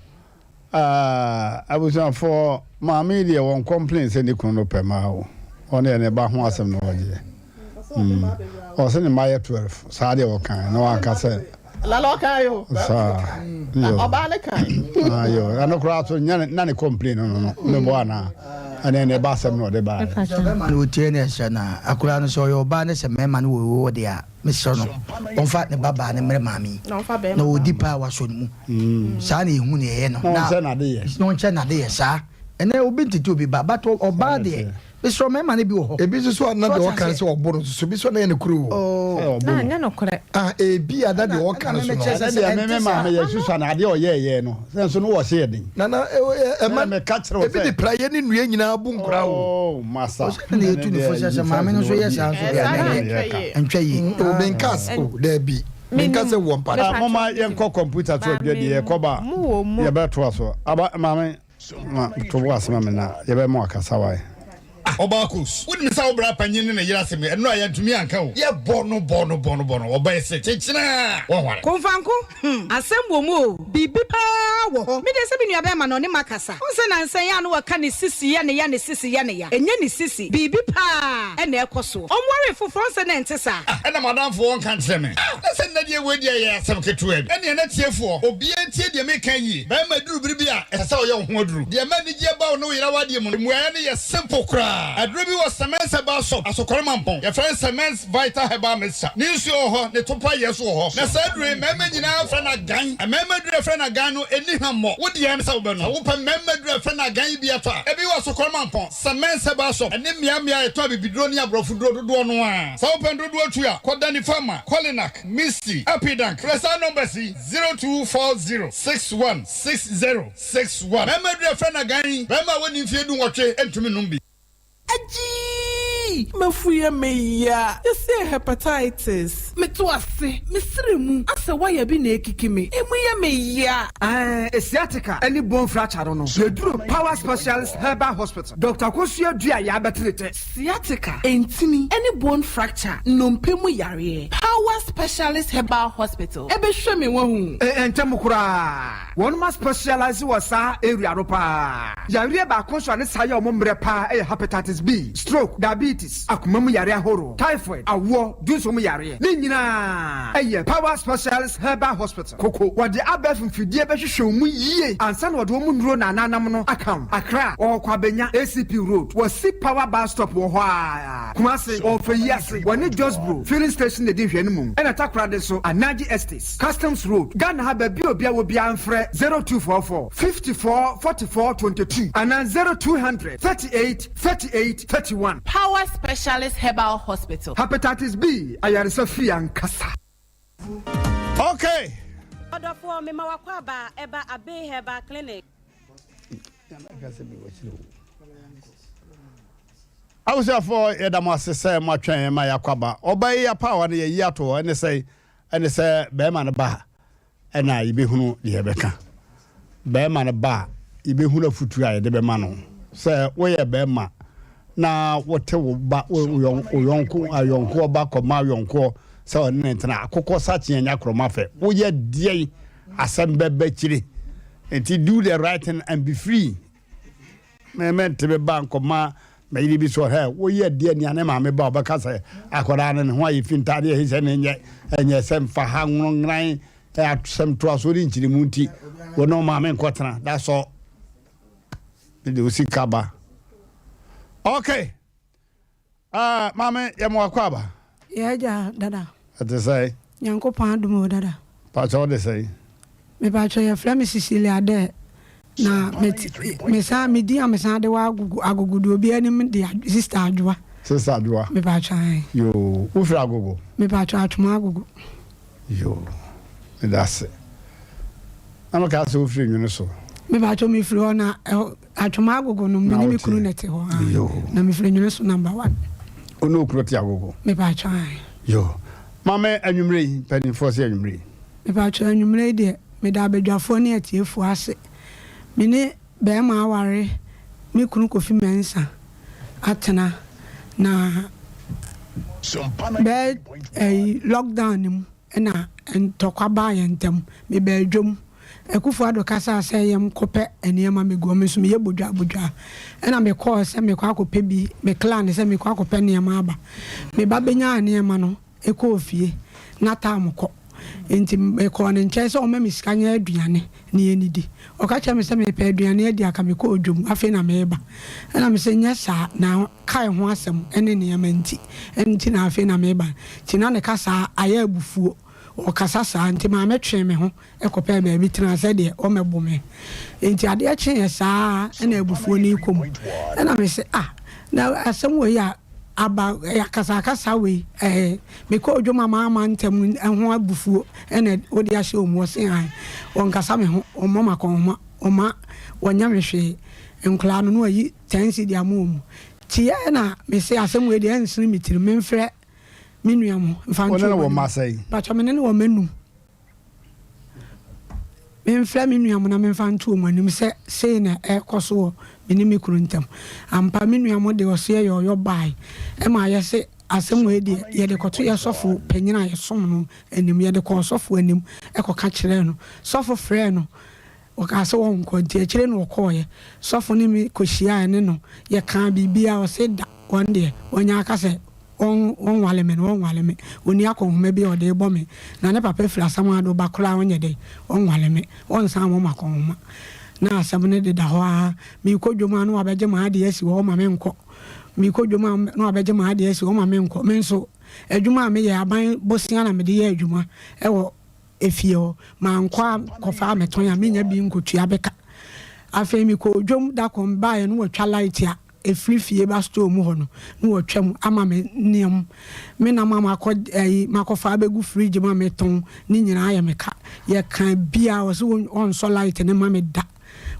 Ah, abusuafoɔ, maame yi deɛ wɔn complain sɛ ne kunu no pɛ mmaa o. Ɔno deɛ ne ba ho asɛm na ɔgyeɛ. Mm. Ɔsɛ ne mma yɛ 12, saa deɛ ɔkan, na wanka sɛ. Lala ɔkan yo. Saa. Yo. Ɔbaa ne kan. Ah, yo. Ɛno koraa so nya na ne complain no no, mebɔ anaa. Ɛne ne ba asɛm na ɔde baeɛ. Sɛ bɛrima no ɔtie ne ɛsrɛ no a, akwadaa no sɛ ɔyɛ ɔbaa ne sɛ mmarima no wɔ wɔ deɛ a, Mesrɛ no ɔmfa ne ba baa no mmrɛ maame yi na ɔdi paa wasɔ ne mu saa na ɛhu ne ɛyɛ no na ɔnkyɛ nade yɛ saa ɛnɛ obi ntete obi ba but ɔbaa deɛ mesrɛ mmarima no bi wɔ hɔ ebi nso so a na deɛ ɔka no sɛ ɔbo no nso so ebi so na ɛyɛ nokorɛ o na ɛnyɛ nokorɛ ah ebi a na deɛ ɔka no so no ɛnɛ deɛ me me maame yɛ susu na adeɛ ɔyɛ yɛ no sɛ nso no wɔ se yɛ den nana ɛma meka kyerɛ wo ebi sɛ de praeɛ ne nnua nyinaa bu nkora o oh masa Ɔsɛ na yɛtu ne fo sɛ sɛ maame no nso yɛ saa nso deɛ na ɛnyɛ ntwa yie. O menka o daabi menka sɛ wɔ mpa Ah, moma yɛnkɔ kɔmputa so adwadie yɛkɔba yɛbɛtoa so aba maame ma to bo ase ma me na yɛbɛma wakasa wae. Ah ɔbaa Kos, wonim sɛ wo bra panyin ne ne yere asɛm yi, ɛno a yɛantumi anka o. Yɛbɔ no bɔ no bɔ no bɔ no, ɔbaa yi se kyekyena a, wɔnware. Komfanko, hmm, asɛm wɔ mu o, biribi paa wɔ hɔ. Me deɛ sɛ me nuabɛrima no ɔne makasa. Wohu sɛ nansa yi a na wɔka ne sisi yɛ ne ya, ne sisi yɛ ne ya. Ɛnyɛ ne sisi, biribi paa na ɛrekɔ soɔ. Ɔnwaree foforɔ, wohu sɛ na ɛnte saa. Ah, ɛna m'adamfo ɔnka nkyerɛ me. Ah, na sɛ nnɛ deɛ wei deɛ ɛyɛ asɛm ketewa bi. Ɛnneɛ na tiefoɔ, obiara ntie deɛ mereka yi yie. Barima duru bere bi a, ɛsɛ sɛ ɔyɛ wo ho aduru. Deɛ ɛma anigyeɛ ba wo ne wo yere awadeɛ mu no, mmuaeɛ no yɛ simple koraa. Aduro bi wɔ Semens Herbal Soap, Asokore Mampong. Yɛfrɛ no Semens Vital Herbal Mixture. Ne nsuo wɔ hɔ, ne topa yɛ nso wɔ hɔ. Na saa aduro yi, mmarima nyinaa frɛ no agan. Mmarima aduro a yɛfrɛ no agan no, ɛnni hwammɔ. Wo deɛ ne sɛ wobɛnom. Sɛ wopɛ mmarima aduro a yɛfrɛ no agan yi bi atɔ a, ebi wɔ Asokore Mampong, Semens Herbal Shop, ɛne mmeammea a yɛtɔn abibiduro ne aborɔfoduro dodoɔ no ara. Sɛ wopɛ no dodoɔ tu a, kɔ Danny Pharma, Kolinak, Misty, Apidank. Frɛ saa numbers yi. 0240 61 60 61. Mmarima aduru a yɛfrɛ no agan yi, barima a wadi mfeɛ dunwɔtwe ntumi nnom bi. Agyii! M'afu yɛ me ya. Yɛse hepatitis. Meto ase, me sere mu asɛ wire bi na ekiki me, emu yɛ me ya. Ɛɛ sciatica ne bone fracture no no, yɛduru Power Specialist Herbal Hospital, Doctor Akosua Duah yɛabɛtere tɛ. Sciatica, ntini, ne bone fracture, nnompe mu yareɛ. Power Specialist Herbal Hospital bɛhwɛ me wahu. Ntɛm koraa. Wɔnom a specialise wɔ saa area no paa. Yareɛ baako nso a ne saa yɛ wɔn mmerɛ paa yɛ Hepatitis B, stroke, diabetes, akoma mu yareɛ ahoroɔ, typhoid, awoɔ, dunso mu yareɛ. Ne nyinaa yɛ Power Specialist Herbal Hospital. Koko, wɔde abɛɛfo mfidie bɛhwehwɛ wo mu yie ansa na wɔde wɔn nnuro na ananam no aka wo. Accra, wɔwɔ Kwabenya, ACP Road, wɔsi Power Bus Stop wɔ hɔ ara. Kumasi, wɔwɔ Feyiase, wɔne Josbro Filling Station na ɛdi nhwɛanimu. Ɛna Takoradi nso, Anaji Estates, Customs Road. Ghana ha baabi a obiara wɔ biara mfrɛ 0244 54 44 22 anaa 0200 38 38 31. Power Specialist Herbal Hospital. Hepatitis B ayaresa firi ankasa. Okay. Ɔdɔfoɔ mema w'akwaaba ɛba Abbey Herbal Clinic. Abusuafoɔ yɛda mo ase sɛ moatwɛn yɛn ma yɛakɔ aba. Ɔba yi apaawa no yɛyi ato hɔ ɛne sɛ ɛne sɛ bɛrima no ba a ɛna yɛbɛhunu deɛ yɛbɛka. Bɛrima no ba a yɛbɛhunu afutuo a yɛde bɛma no sɛ woyɛ bɛrima na wote wo ba wo yɔnko ayɔnkoɔ ba kɔma ayɔnkoɔ sɛ ɔne ne ntena akokɔ sakye anya korɔma fɛ woyɛ deɛn asɛm bɛba akyire nti do the right thing and be free mɛmɛ nte me ba nkɔma mɛyere bi so hɛ woyɛ deɛ nea ne maame ba ɔbɛka sɛ akwadaa no ne ho ayɛ fi ntaadeɛ ɛhyehyɛ ne nyɛ ɛnyɛ sɛ mfa ha nworonworan asɛm toasoɔ ne nkyirimu nti wo ne wo maame nkɔtena that's all de wo sika ba okay uh, maame yɛ mo akɔ aba yɛ agya dada ɛte sɛ nyankopɔn adom o dada pakyɛ wo de sɛ mepakyɛ yɛfrɛ me Cecilia dɛ na mesan medin a mesan de wɔ agogo agogo deɛ obi anim de sister adwoa sister adwoa mepakyɛ yoo wofiri agogo mepakyɛ atwoma agogo Yoo medase. Na me kaa sɛ wo firi nwene so. Me paatwɔ me firi hɔ na atwoma agogo no me ne me kunu na ɛte hɔ aa na me firi nwene so number one. Wo ne okunu te agogo. Me paatwɔ ae. Yoo maame anwummerɛ yi mpanimfoɔ se anwummerɛ yi. Me paatwɔ anwummerɛ yi deɛ meda abadwafoɔ ne atiefoɔ ase me ne bɛɛma aware me kunu Kofi Mensah atena na bɛyɛ ɛyi lockdown no mu na ntɔkwa baa yɛn ntam. Mebaa dwam. Akufo Addo kasaa sɛ yɛnkɔpɛ nneɛma mmɛgu hɔ. Me nso meyɛ bodwaa bodwaa. Ɛna mekɔɔ sɛ mekɔ akɔpɛ bi, me clan sɛ mekɔ akɔpɛ nneɛma aba. Me ba bɛnyaa nneɛma no kɔɔ fie na tam kɔ. Enti mekɔɔ ne nkyɛn sɛ ɔmma me sika nyɛ aduane na yɛnnidi. Ɔka kyerɛɛ me sɛ mepɛ aduane adi anka mekɔɔ dwam, afei na mereba. Ɛnna mese, Nyɛ saa, na kae ho asɛm ne nneɛma nti, ɛno nti na afei na mereba. Nti na ne kasa ayɛ abufuo, ɔkasa saa nti maame twee me ho kɔpɛɛ baabi tenaa sɛdeɛ ɔmmɛbo me. Enti adeɛ kyeeɛ saa ara na abufuo no rekɔ mu. Ɛnna mese, Ah, na asɛm wei a aba, akasakasa wei, ɛɛ, mekɔɔ dwom a mamma ntɛm ho abufuo na wode ahyɛ wɔn mu? Ɔse, Aane, wɔnkasa me ho, wɔmmɔ me akɔnhoma, wɔmma wɔnyɛ me hwee. Nkwadaa no, na wɔayi ten cedi ama wɔn. Nti ɛnna mese, Asɛm wei deɛ ɛnsene me tirim, memfrɛ me nua mo mfa Wo nto ne no wɔn wɔ anim. mma sɛn? Mpakyɛ me ne no wɔ mma num. Memfrɛ me nua mo na memfa nto wɔn anim sɛ sei na ɛrekɔ so wɔ me ne me kunu ntam. Ampa, me nua mo de ɔseɛ yɔɔyɔ bae ma yɛse asɛm wei deɛ yɛde kɔto yɛ sɔfo panyin a yɛsom no anim. Yɛde kɔɔ sɔfo anim kɔka kyerɛɛ no. Sɔfo frɛɛ no, ɔkaa sɛ ɔnkɔ nti akyire na ɔkɔeɛ. Sɔfo ne me kɔhyiaeɛ ne no, yɛkaa biribiara, ɔse da, wɔn deɛ wɔanya aka sɛ Wɔnwale me no, wɔnwale me. Ɔnni akɔnhoma bi a ɔde rebɔ me. Na ne papa firi Asamando ba koraa ɔnyɛ dɛn? Ɔnwale me. Ɔnsan mmɔ me akɔnhoma. Na asɛm no deda hɔ ara. Merekɔ dwam a na wabɛgye m'adeɛ asi hɔ, ɔmma menkɔ. Merekɔ dwam a na wabɛgye m'adeɛ asi hɔ, ɔmma menkɔ. Me nso, adwuma a meyɛ, aban bosea na mede yɛ adwuma wɔ efie hɔ. Mankɔ ankɔfa ammɛtɔn a, mennya bi nkɔtua bɛka. Afei mekɔɔ dwam da koro, mebaeɛ no wɔatwa light a ɛfiri fie ba store mu hɔ no na wɔatwa mu ama me nneɛm. Me nam a makɔ ayi makɔfa abɛgu fridge mu a metɔn ne nyinaa ayɛ me ka. Yɛka biara ɔse ɔnsɔ light no mma me da.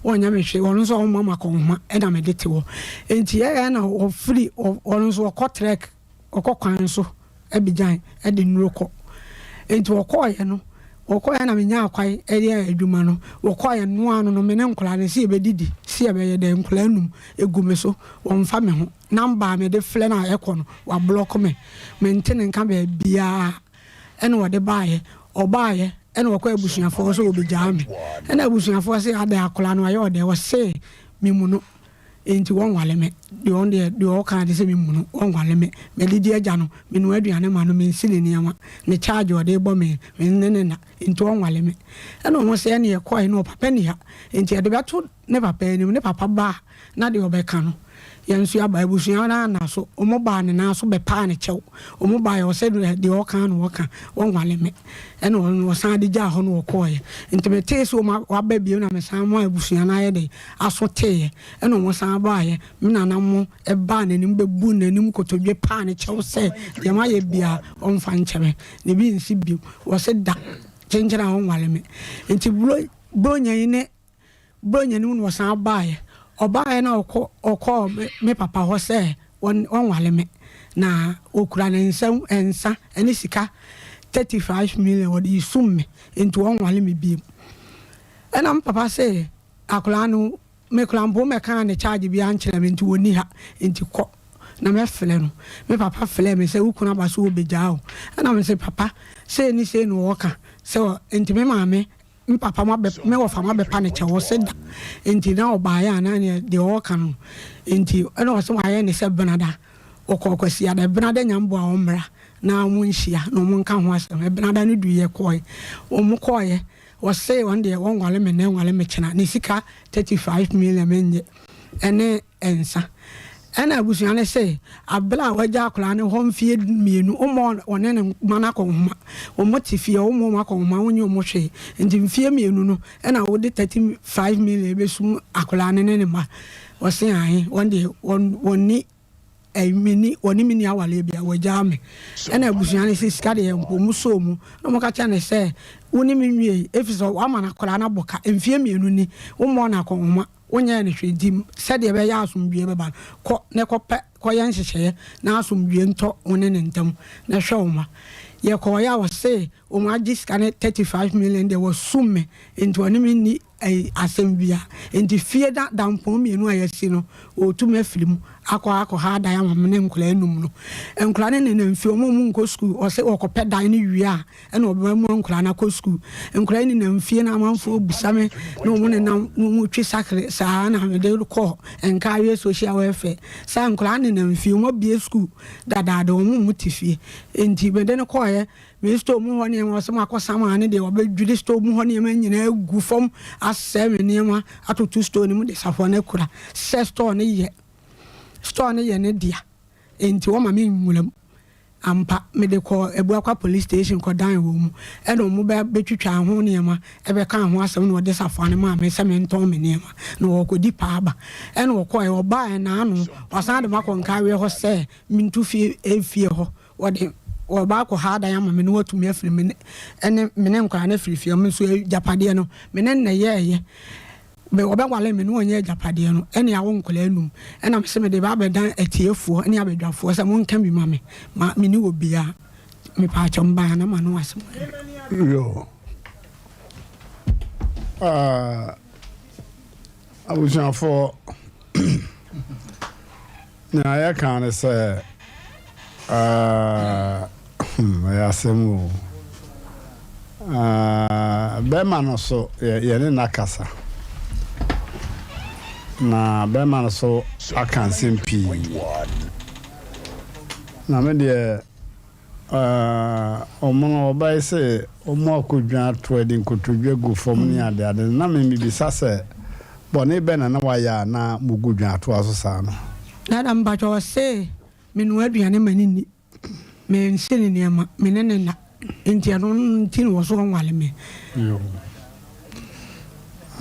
Ɔnyɛ me hwee. Ɔno nso ɔmma makɔnhoma ɛna mede te hɔ. Nti ɛyɛ na ɔfiri ɔno nso ɔkɔ trek ɔkɔ kwan so Abidjan de nnuro kɔ. Nti wɔkɔeɛ no, wɔkɔeɛ na menyaa kwan yɛɛ adwuma no. Wɔkɔeɛ no ano no, me ne nkwadaa no, sɛ yɛbɛdidi, sɛ yɛbɛyɛ dɛn, nkwadaa num gu me so, wɔmfa me ho. Number a mede frɛ no a ɛkɔ no, wablɔko me. Mente ne nka baabiara. Ɛna ɔde baeɛ. Ɔbaeɛ, ɛna ɔkɔɔ abusuafoɔ hɔ sɛ wɔbɛgyaa me. Ɛna abusuafoɔ se, adɛn akwadaa no wayɛ ɔdɛn? Ɔse, memu no. Enti wɔnwale me. Deɛ ɔno deɛ, deɛ ɔka de sɛ memu no, wɔnwale me. Madidi agya no, menoa aduane ma no, mensi ne nneɛma, ne charge a ɔde rebɔ me, me ne no nna, enti ɔnwale me. Ɛna wɔn sɛ ɛnneɛ kɔe no, ɔpapa nni ha, enti yɛde bɛto ne papa anim, ne papa ba a, na deɛ ɔbɛka no, yɛn nso yɛaba. Abusua no anna so, wɔbaa ne nan so bɛpaa ne kyɛw. Wɔbaeɛ, ɔsɛ deɛ ɔka na ɔka, wɔnwale me. Ɛna ɔno ɔsan de gyaa hɔ na ɔkɔeɛ. Nti metee sɛ wɔaba bio na mesan maa abusua no ayɛ dɛn, aso teeɛ, ɛna wɔn san baeɛ, me nana mo baa n'anim bɛbuu n'anim kotodwe paa no kyɛw sɛ deɛ mayɛ biara ɔmfa nkyɛ me, na ebi nsi bio. Wɔse da kyenkyene a ɔnware me. Nti buro Buronya yi ne Buronya no mu na ɔsan baeɛ. Ɔbaeɛ na ɔkɔ ɔkɔɔ me me papa hɔ sɛ wɔn ɔnware me. Na ɔkura ne nsam nsa ne sika 35 million ɔde resum me nti ɔnware me bio. Ɛna me papa se Akwadaa no, me koraa mpo wommɛkaa ne charge biara nkyerɛɛ me nti ɔnni ha nti kɔ na mɛfrɛ no. Me papa frɛɛ me sɛ wo kunu aba so ɔrebɛgyaa wo. Ɛna mese papa sei ne sei na ɔreka sɛ nti me maame, me papa mo abɛ, me wɔfa mo abɛpa no kyɛw. Ɔse da nti na ɔbaeɛ a na neɛ deɛ ɔreka no nti ɛna ɔse wayɛ ne sɛ benada ɔkɔɔ Kwasiada, benada Nyame boa ɔmmra na wɔn nhyia na wɔn nka ho asɛm. Benada no duiɛ kɔɔe, wɔn kɔɔeɛ Ɔse ɔno deɛ wɔnwale me nnɛ nwale me kyena ne sika 35 million mennye ɛne nsa. Ɛna abusua no se abere a wagya akwadaa no hɔ mfeɛ mmienu wommɔ ɔne ne mma no akɔnhoma, wɔn te fie wommɔ wɔn akɔnhoma wonyɛ wɔn hwee nti mfeɛ mmienu no ɛna wode 35 million bɛsum akwadaa no ne ne mma. Ɔse ae wɔn deɛ wɔnni Ɛy menni wɔne me nni awareɛ biara, wɔagyaa me. Ɛna abusua no sɛ sika deɛ mpo wɔn sɔɔ mu na wɔka kyerɛɛ no sɛ wo ne me nwiei ɛfiri sɛ woama no akwadaa no abɔ ka mfeɛ mmienu ni, wommɔɔ no akɔnhoma, wonyɛɛ no hwee nti sɛdeɛ ɛbɛyɛ a asomdwoeɛ bɛba no, kɔ na kɔpɛ kɔyɛ nhyehyɛeɛ na asomdwoeɛ ntɔ wo ne ne ntam na hwɛ wo mma. Yɛkɔeɛ a ɔse wɔn agye sika no 35 million deɛ wasum me nti ɔne me nni Ɛy asɛm bia. Enti fie da dampɔn mienu a yɛasi no, wɔretu me afiri mu akɔ akɔha dan ama me ne nkwadaa num no. Nkwadaa no nenam fie, wɔn a wɔnkɔ sukuu, wɔse wɔkɔpɛ dan no wie a, ɛna wɔbɛma nkwadaa no akɔ sukuu. Nkwadaa yi nenam fie na amanfoɔ bisa me na wɔn nenam na wɔtwe sakre saa na mede kɔ Nkawie social welfare. Sɛ nkwadaa nenam fie, wɔabue sukuu dadaada, wɔn a wɔte fie. Enti mede no kɔeɛ. Me store mu hɔ nneɛma, ɔsɛ makɔ samaa ne deɛ wabɛdwiri store mu hɔ nneɛma nyinaa agu fam asɛe me nneɛma atoto store no mu de safoa no akura sɛ store no yɛ store no yɛ ne dea enti wɔma me nwura mu ampa mede kɔ Abuakwa police station kɔdan wɔn mu ɛna wɔn bɛ bɛtwitwa ho nneɛma ɛbɛka ho asɛm na wɔde safoa no maa me sɛ mentɔn me nneɛma na wɔkɔdi paa ba ɛna wɔkɔɛ wɔbaeɛ naano wɔasan de makɔ nkareɛ hɔ sɛ mentu fie fie hɔ Wɔde wɔba akɔha adan ama me na wɔatu me afiri me ne ɛne me ne nkwadaa no afiri fie. Me nso agyapadeɛ no, me ne no na ɛyɛeɛ. Me wɔbɛwale me na wɔnyɛ agyapadeɛ no ɛne awo nkwadaa num. Ɛna mese mede ba abɛdan atiefoɔ ne abadwafoɔ sɛ monka bi ma me. Ma me ne obiara. Mepaakyɛw mbaa na m'ano asɛm. Yoo. Ah, abusuafoɔ, nea yɛka ne sɛ, ah, hmm, ɛyɛ asɛm o. Ah, bɛrima no so yɛne no akasa. Na bɛrima no so aka nsɛm pii. Na me deɛ Wɔn no wɔbae sɛ wɔn akodwa ato adi nkotodwe agu fam ne adeade no, na me mibisa sɛ, Bɔne bɛn na na wɔayɛ a na mugu dwaatoa so saa no? Dada mpakyɛ ɔse menoa aduane ma no nni, mensi no nneɛma, me ne no nna, nti ɛno nti na ɔse ɔnwale me. Yoo.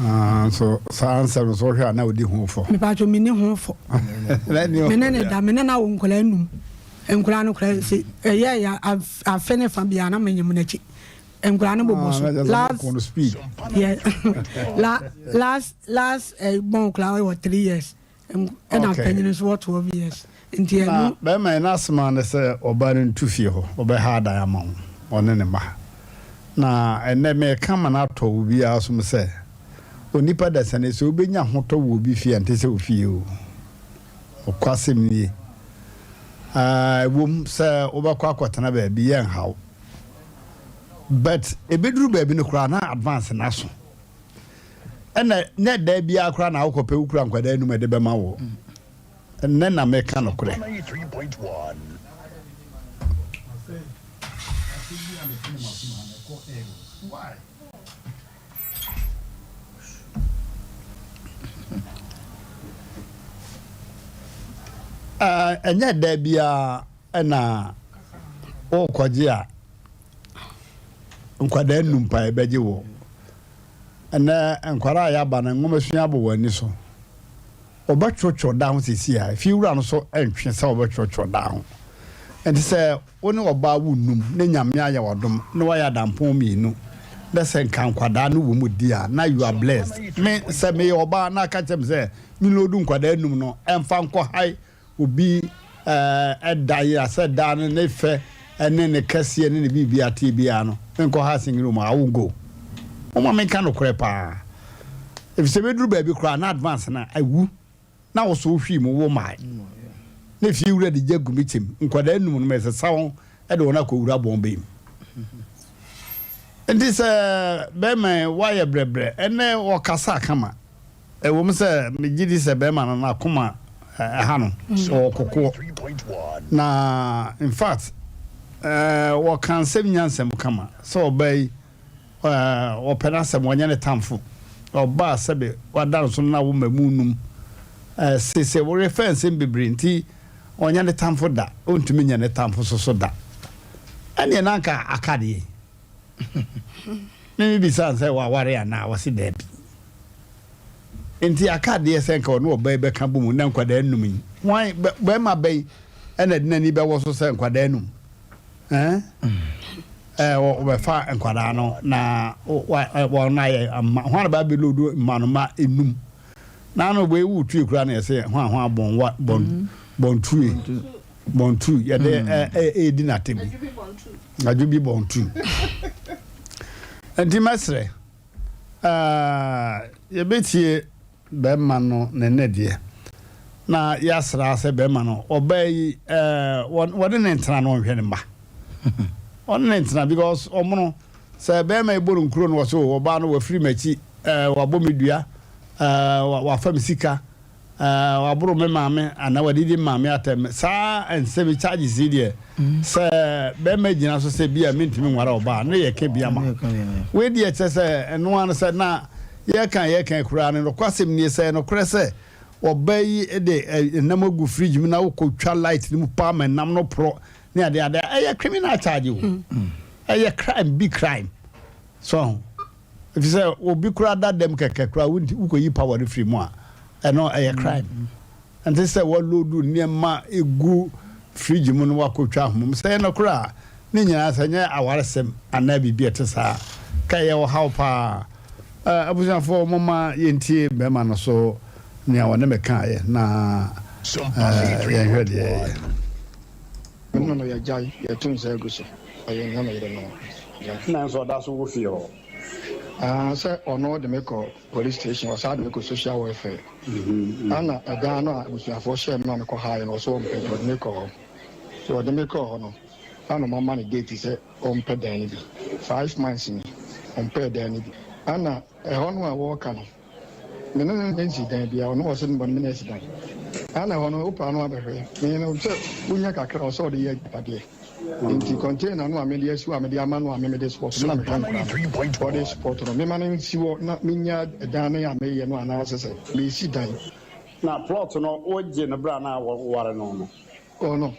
Ah, nso saa nsɛm no so wohwɛ a na wodi ho fɔ. Mepakyɛ menni ho fɔ. Me ne no da, me ne no awo nkwadaa num. Nkwadaa no koraa sɛ ɛyɛ yɛ afe ne fa biara na menyem n'akyi. Nkwadaa no bobɔ so. Ah, last speed. Yeah. La, last last eh, bɔn koraa wɔ three years. Ɛna Okay. panyin nso wɔ 12 years. Nti Na ɛno bɛrima yi n'asɛm ara ne sɛ ɔbaa no ntu fie hɔ, ɔbɛha adan ama wo, ɔne ne mma. Na ɛnnɛ mereka ma no atɔ obiara som sɛ, onipa dasani, sɛ wobɛnya ahotɔ wɔ obi fie a, ɛnte sɛ wo fie o. Nokwasɛm nie, ɛwom sɛ wobɛkɔ akɔtena baabi, yɛnha wo, but ɛbɛduru baabi no koraa na advance no aso. Ɛna nyɛ da biara koraa na wokɔpɛ wo kura nkwadaa anum ɛde bɛma wo. Ɛnnɛ na meka nokorɛ. Ɛnyɛ da biara na wokɔgye a nkwadaa num pa ɛbɛgye wɔ. Ɛnɛ nkwadaa a yɛaba no nwomasua abɔ wɔn ani so. Wɔbɛtwerɛtwerɛ dan ho seesei a, efie wura no nso ntwe sɛ wɔbɛtwerɛtwerɛ dan ho. Nti sɛ wo ne ɔbaa wo nnum na Nyame ayɛ wo adom na woayɛ adampɔn mienu na sɛ nka nkwadaa no wɔ mu di a na you are blessed. Me sɛ meyɛ ɔbaa na aka kyerɛ me sɛ me load nkwadaa num no ɛmfa nkɔ hae obi ɛda yi a sɛ dan no ne fɛ ne ne kɛseɛ ne ne biribi ateɛ biara no menkɔ ha single room a I won't go. Momma menka nokorɛ paa efisɛ bɛduru baabi koraa na advance no awu na wo so wohwii mu wo mae na fie wura de gya gu me kyɛm nkwadaa num no mesesa wɔn de wɔn akɔwura bɔn bɛyi mu nti sɛ bɛrima woayɛ brɛbrɛ ɛnɛ wɔkasa kama Ɛwom sɛ megye di sɛ bɛrima no n'akoma ha no, ɔwɔ kokoɔ. Na in fact, wɔka nsɛm nyansam kama sɛ ɔbaa yi, ɔpɛ n'asɛm, ɔnyɛ ne tamfo. Ɔbaa sɛbe wada no so no na wo mmamu num. Se sɛ worefɛ nsɛm bebree nti, ɔnyɛ ne tamfo da, ɔntumi nyɛ ne tamfo so so da. Ɛneɛ na anka aka deɛ. Me mebisa no sɛ waware anaa, ɔse daabi. Nti aka adeɛ sɛ nka ɔne ɔbaa yi bɛka bɔ mu na nkwadaa num yi. Hwan bɛrima bɛn ɛna de n'ani bɛwɔ so sɛ nkwadaa num? Ɛɛ ɛɛ wɔbɛfa nkwadaa no na wɔn ayɛ ama hwan ba bɛlodo mma no ma enum. Na ano wei wo tue kura na yɛsɛ hwan hwan bɔn wa bɔn bɔn tue bɔn tu yɛde ɛɛ ɛɛdi n'atɛm. Adwo bi bɔn tu. Nti mɛsrɛ. Yɛbɛtie bɛrima no ne nne deɛ, na yɛasra sɛ bɛrima no, ɔbaa yi, wɔne ne ntena na ɔnhwɛ ne mma. Ɔne ne ntena because ɔmono, sɛ bɛrima yi bɔ no nkuro no wɔ so, ɔbaa no wafiri m'akyi, wabɔ me dua, wafa me sika, Ɛɛ waboro me maame anaa wadidi me maame atɛm. Saa nsɛm yi charges yi deɛ sɛ bɛrima gyina so sɛ bi a mentumi nware ɔbaa ne yɛ ka bi ama. Wei deɛ kyerɛ sɛ ɛno ara no sɛ na yɛka yɛka koraa no nokwasɛm nie sɛ nokorɛ sɛ ɔbaa yi de ɛnam agu fridge mu na wokɔtwa light no mu paa ma ɛnam no porɔ ne adeɛ adeɛ ɛyɛ criminal charge o. Ɛyɛ crime big crime. So ho. Efisɛ obi koraa da dɛm kɛkɛ koraa wokɔyi power no firi mu a, ɛno ɛyɛ crime. Ɛnte sɛ wɔloadu nneɛma gu fridge mu na wakɔtwa ahoma mu. Sɛ ɛyɛ nokorɛ a, ne nyinaa sɛ ɛnyɛ awaresɛm anaa biribi a ɛte saa a, ka ɛyɛ ɔhaw paa. Abusuafoɔ momma yɛntie bɛrima no so nea ɔne me kaeɛ na yɛnhwɛ deɛ ɛyɛ. Me ne no yɛagyae, yɛatu nsa agu so. Ɔyɛ nyɛ me yere no. Nanso ɔda so wɔ fie hɔ. Ah, sɛ ɔno de me kɔ police station, ɔsan de me kɔ social welfare. Ana ɛdan no a abusuafoɔ hyɛɛ me ma mekɔ haeɛ no, ɔsɛ ɔmpɛ nti ɔde me kɔɔ hɔ. Nti ɔde me kɔɔ hɔ no, ana ɔmama no date sɛ ɔmpɛ dan no bi. 5 months ni, ɔmpɛɛ dan no bi. Ana ɛhɔ no a wɔreka no, me ne no nsi dan biara, ɔno ɔsɛ no bɔ no me na asi dan. Ana ɛhɔ no, wopaa no abɛhwɛ. Me no sɛ wonya kakra ɔsɛ ɔde yɛ agyapadeɛ. Nti container no a mede asi hɔ a mede ama no a me mede support me na mehwɛ nkwadaa no ɔde support no mema no nsi hɔ na menya dan no a meyɛ no anaasɛ sɛ mesi dan. Na plot no wogye no berɛ a na woware no no? Oh no.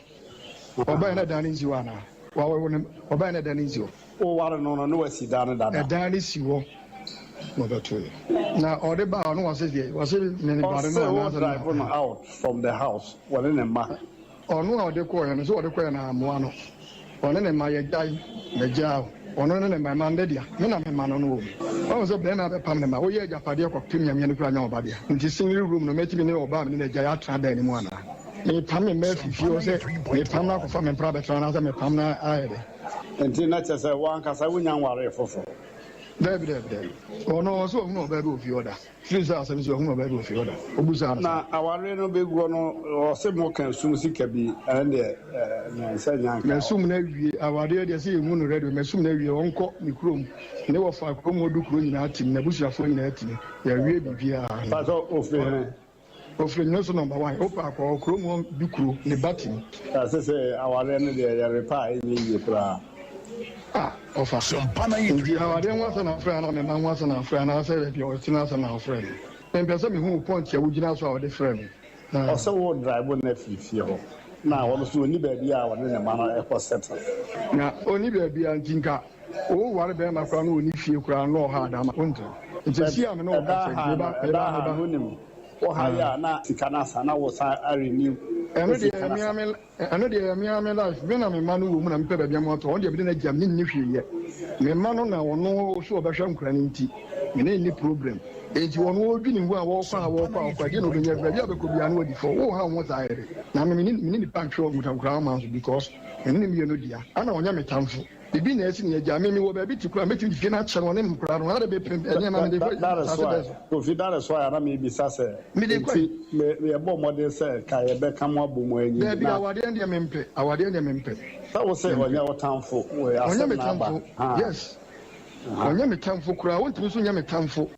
Ɔbaeɛ na dan no nsi hɔ anaa? Wawo no ɔbaeɛ na dan no nsi hɔ. Woware no no na wasi dan no dada? Ɛdan no si hɔ na ɔbɛtoeɛ. Na ɔde baa hɔ no wɔse deɛ wɔse me ware no Ɔse wo anaasɛ drive no out from the house wɔne ne mma. Ɔno a ɔde kɔeɛ no, sɛ ɔde kɔeɛ no ammoa no. Ɔne ne mma, yɛagyae, magyaa o. Ɔno ne ne mma, mma no dea, me na mema no no wɔ mu. Wahu sɛ barima bɛpam ne mma, woyɛ agyapadeɛ kɔpem Nyame ani koraa nyɛ wo ba dea. Nti single room no, mɛtumi ne ɔbaa a me ne no agyae atena dan no mu anaa? Mepam me mma afi fie hɔ sɛ mepam no akɔfa me mpra abɛtena anaasɛ mepam no ayɛ dɛn? Nti na kyerɛ sɛ wo ankasa wonnya nwaree foforɔ? Daabi, daabi, daabi. Ɔno ɔse wahunu ɔbaa bi wɔ fie hɔ da. Firi sɛ asɛm si ɔhunu ɔbaa bi wɔ fie hɔ da, ɔbusaa no sɛ. Na awareɛ no bɛguɔ no, ɔse mo ka sum sika bi, ɛno deɛ me nsa nnya nkaa hɔ. Masum no awie, awareɛ deɛ sɛ yɛhu no radio, masum no awie, ɔnkɔ ne kurom, ne wɔfa kurom hɔ du kuro nyinaa tim, n'abusuafoɔ nyinaa tim, yɛawie biribiara. Pakyɛ ɔfiri hene? Ɔfiri Nyoso number one, wopɛ a kɔ hɔ, kurom hɔ du kuro, ne ba tim. Na sese awareɛ no deɛ yɛrepa a ɛnyɛ yie koraa. Ah ɔfa. Nti awadeɛ ho asɛm na wofrɛ anaa me mma ho asɛm na wofrɛ anaa sɛ baabi a ɔte no asɛm na wofrɛ no? Mempɛ sɛ mehu wo point a wogyina so a wode frɛ me. Ɔsɛ wo drive no afiri fie hɔ na ɔno nso ɔnni baabi a ɔne ne mma no kɔ settle. Na ɔnni baabi a nti nka wo ware bɛɛma koraa na ɔnni fie koraa no na ɔha ada ma wonte. Nti sesie a me ne wo kasa yi meba meba Ɛda ha meba. no wonim wo ha yi a na sika no asa na wo san a renew Ɛno deɛ sika ɛyɛ no me asa. ara me Ɛno deɛ ɛyɛ me ara me life, me na me mma no wɔ mu na mepɛ baabi ama wɔatɔ, ɔno deɛ mede no agya me nni hwee yɛ, me mma no na ɔno so ɔbɛhwɛ nkora no nti me ne nni problem, enti ɔno ɔredwene ho a wɔrekɔ a wɔrekɔ a wɔkɔ a deɛ na ɔbɛnya baabi a ɔbɛkɔ biara no wadi fɔ, wo ha wo ho saa yɛ de, na me me ne nipa ntwerɛ nkora ma nso because me ne no mmienu dea, ɛna ɔnyɛ me tamfo. Bibi na ɛsi nea agya me mewɔ baabi te koraa mɛtumi de fie no akyɛ no ɔne nkwadaa no ada bɛpem nneɛma mede kɔ That is asase why bɛn so. Kofi that is why a na mebisa sɛ Mede kɔ nti me yɛbɔ mmɔden sɛ ka yɛbɛka mo abɔ mu anyi Daabi na. awadeɛ deɛ mempɛ awadeɛ deɛ mempɛ Sɛ wo se mempɛ. ɔnyɛ wo tamfo wei Ɔnyɛ asɛm me na aba tamfo haa. yes ɔnyɛ me tamfo koraa wontumi nso nyɛ me tamfo.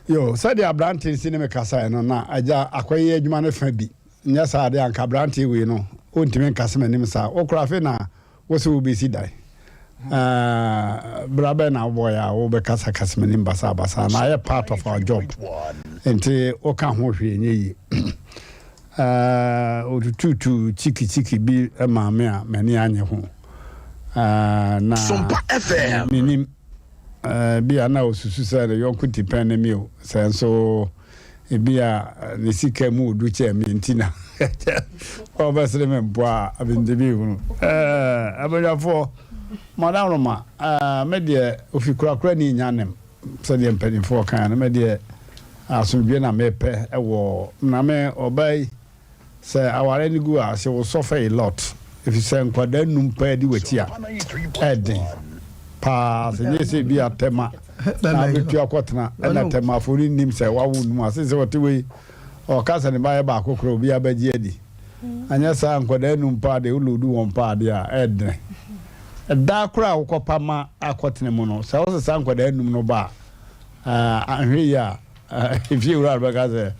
Yo, sɛdeɛ aberanteɛ si ne me kasaeɛ no, na agya akɔyɛ adwuma no fa bi. Nyɛ saa deɛ anka aberanteɛ wei no, ɔntumi nkasa m'anim saa. Wo koraa afei na wo sɛ wobɛsi dan. Bra bɛn na wobɔeɛ a wobɛkasakasa m'anim basabasa na ayɛ part of our job. Nti woka ho hwee nyɛ yie. Ɔtututu kyiki kyiki bi maa me a m'ani anye ho. Na menim. Ebia na osusu sɛ ne yɔnko tipɛn ne me o, sɛ nso ebia ne sika mu odu kyɛn me nti na ɔbɛsere me mpo a, mentumi nhunu. Abadwafoɔ, Madam Roma, me deɛ ofi korakora ni nya nem sɛdeɛ mpanimfoɔ kan no, me deɛ asomdwoeɛ na mepɛ wɔ na me ɔbaa yi. Sɛ aware no gu a, she will suffer a lot efisɛ nkwadaa nnum paa di w'akyi a, ɛyɛ den paa. Sɛ nyɛ sɛ bi a Tema na abɛtu akɔtena ɛna Temafo no nnim sɛ wawo nnum a, sɛ sɛ ɔte wei ɔka sɛ ne ba yɛ baako koraa obiara bɛgye adi. Anyɛ saa nkwadaa nnum paa deɛ woloodu wɔn paa deɛ a, ɛyɛ den. Da koraa a wokɔpa ma akɔtena mu no, sɛ wosesa nkwadaa nnum no ba a, anhwɛ yie a, Efie wura no bɛka sɛ,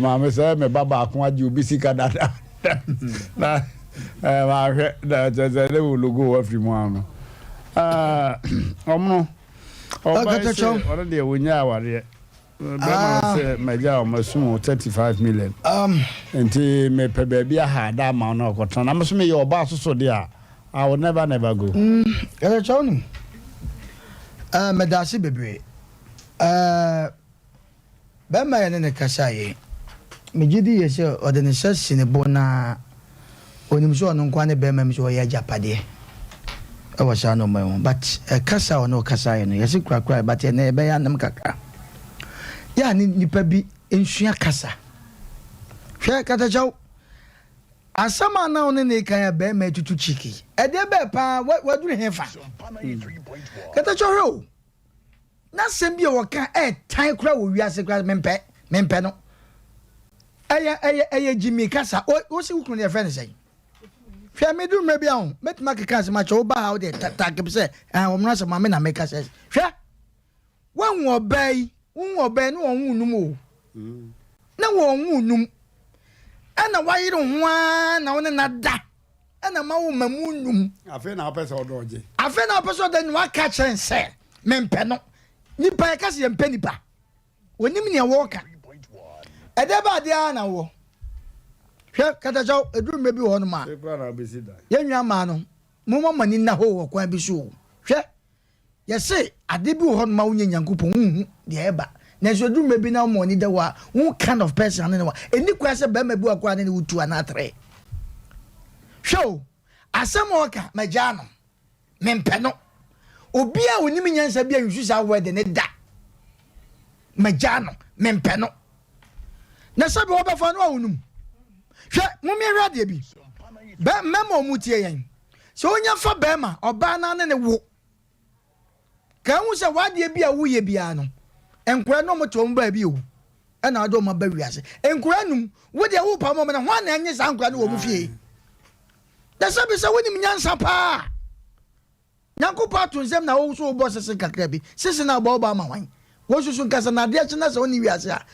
Maame, sɛ me ba baako agye obi sika dada na mahwɛ na kyerɛ sɛ ne wo logo wafiri mu ano. Ɔmono, ɔba yi sɛ ɔno deɛ wɔnya awareɛ. Bɛma no sɛ magya ɔmo asum 35 million. Nti mepɛ baabi aha ada ama no ɔkɔtena. Na me so meyɛ ɔbaa soso deɛ a, I will never never go. Ɛkyɛw no, meda ase bebree. Ɛɛ, barima a yɛne no kasaeɛ yi, megye di yie sɛ ɔde ne nsa si ne bo na ɔnim sɛ ɔno nko ara ne barima mu sɛ ɔyɛ agyapadeɛ wɔ saa nnoɔma yi ho. But kasa a ɔne wo kasaeɛ no, yɛse korakora but ɛnnɛ yɛbɛyɛ anem kakra. Yɛ a ne nipa bi nsua kasa. Hwɛ, katakyɛw. Asɛm a na wo ne no reka yi a barima yi tutu cheek yi, ɛdeɛ bɛɛ paa waduru hefa? Katakyɛ hwɛ o, n'asɛm bi a wɔka ɛɛtan koraa wɔ wiase koraa mempɛ, mempɛ no. Ɛyɛ ɛyɛ ɛyɛ gyimi kasa. O wo se wo kunu no yɛfrɛ no sɛn? Hwɛ meduru mmerɛ bi a ho, mɛtumi akeka asɛm akyɛ wo ba ha wo deɛ tag sɛ ɛɛ wɔn asɛm maame na meka sɛ hwɛ. Woahu ɔbaa yi, wohu ɔbaa yi na wɔn ho num o. Na wɔn ho num. Ɛna wayere ho ara na wo ne na da. Ɛna ma wo ma mu num. Afei na wopɛ sɛ ɔdɔ ɔgye. Afei na wopɛ sɛ ɔdɔ na waka kyerɛ sɛ mempɛ no. Nipa yɛka sɛ yɛmpɛ nipa. Onim nea wɔreka. Ɛdɛ ba adeɛ ara na wɔ. Hwɛ katakyɛw eduru mmerɛ bi wɔ hɔnom a. Yɛn nua maa no, momma mo ani nna hɔ wɔ kwan bi so o. Hwɛ. Yɛse ade bi wɔ hɔ nom a wonyɛ Nyankopɔn wonhu deɛ ɛba nanso ɛduru mmerɛ bi na woma w'ani da hɔ a wohu kind of person ane ne wa ɛnni kwan sɛ barima bi wɔ koraa ne ne wo tu anaa trɛ hwɛ o asɛm a ɔka magyaa no mempɛ no obi a onim nyansa bi a nsu saa word ne da magyaa no mempɛ no na sɛ bi wɔbɛfa no a wonum hwɛ momeɛhwɛ adeɛ bi bɛ mmarima ɔmu tie yɛn sɛ wonya fa bɛrima ɔbaa no ne ne wo Ka ehu sɛ w'adeɛ bi a woyɛ biara no, nkwadaa no wɔte wɔn baabi o, ɛna wode wɔn aba wiase. Nkwadaa num, wo deɛ wopam wɔn na hwan na ɛnye saa nkwadaa no wɔ wɔn fie? Na sɛbi sɛ wonim nyansa paa, Nyankopɔn ato nsɛm na wo nso wobɔ sese kakra bi, sese na wobɔ wobɔ ama hwan? Wosusu nkasa na adeɛ kye na sɛ wonni wiase a,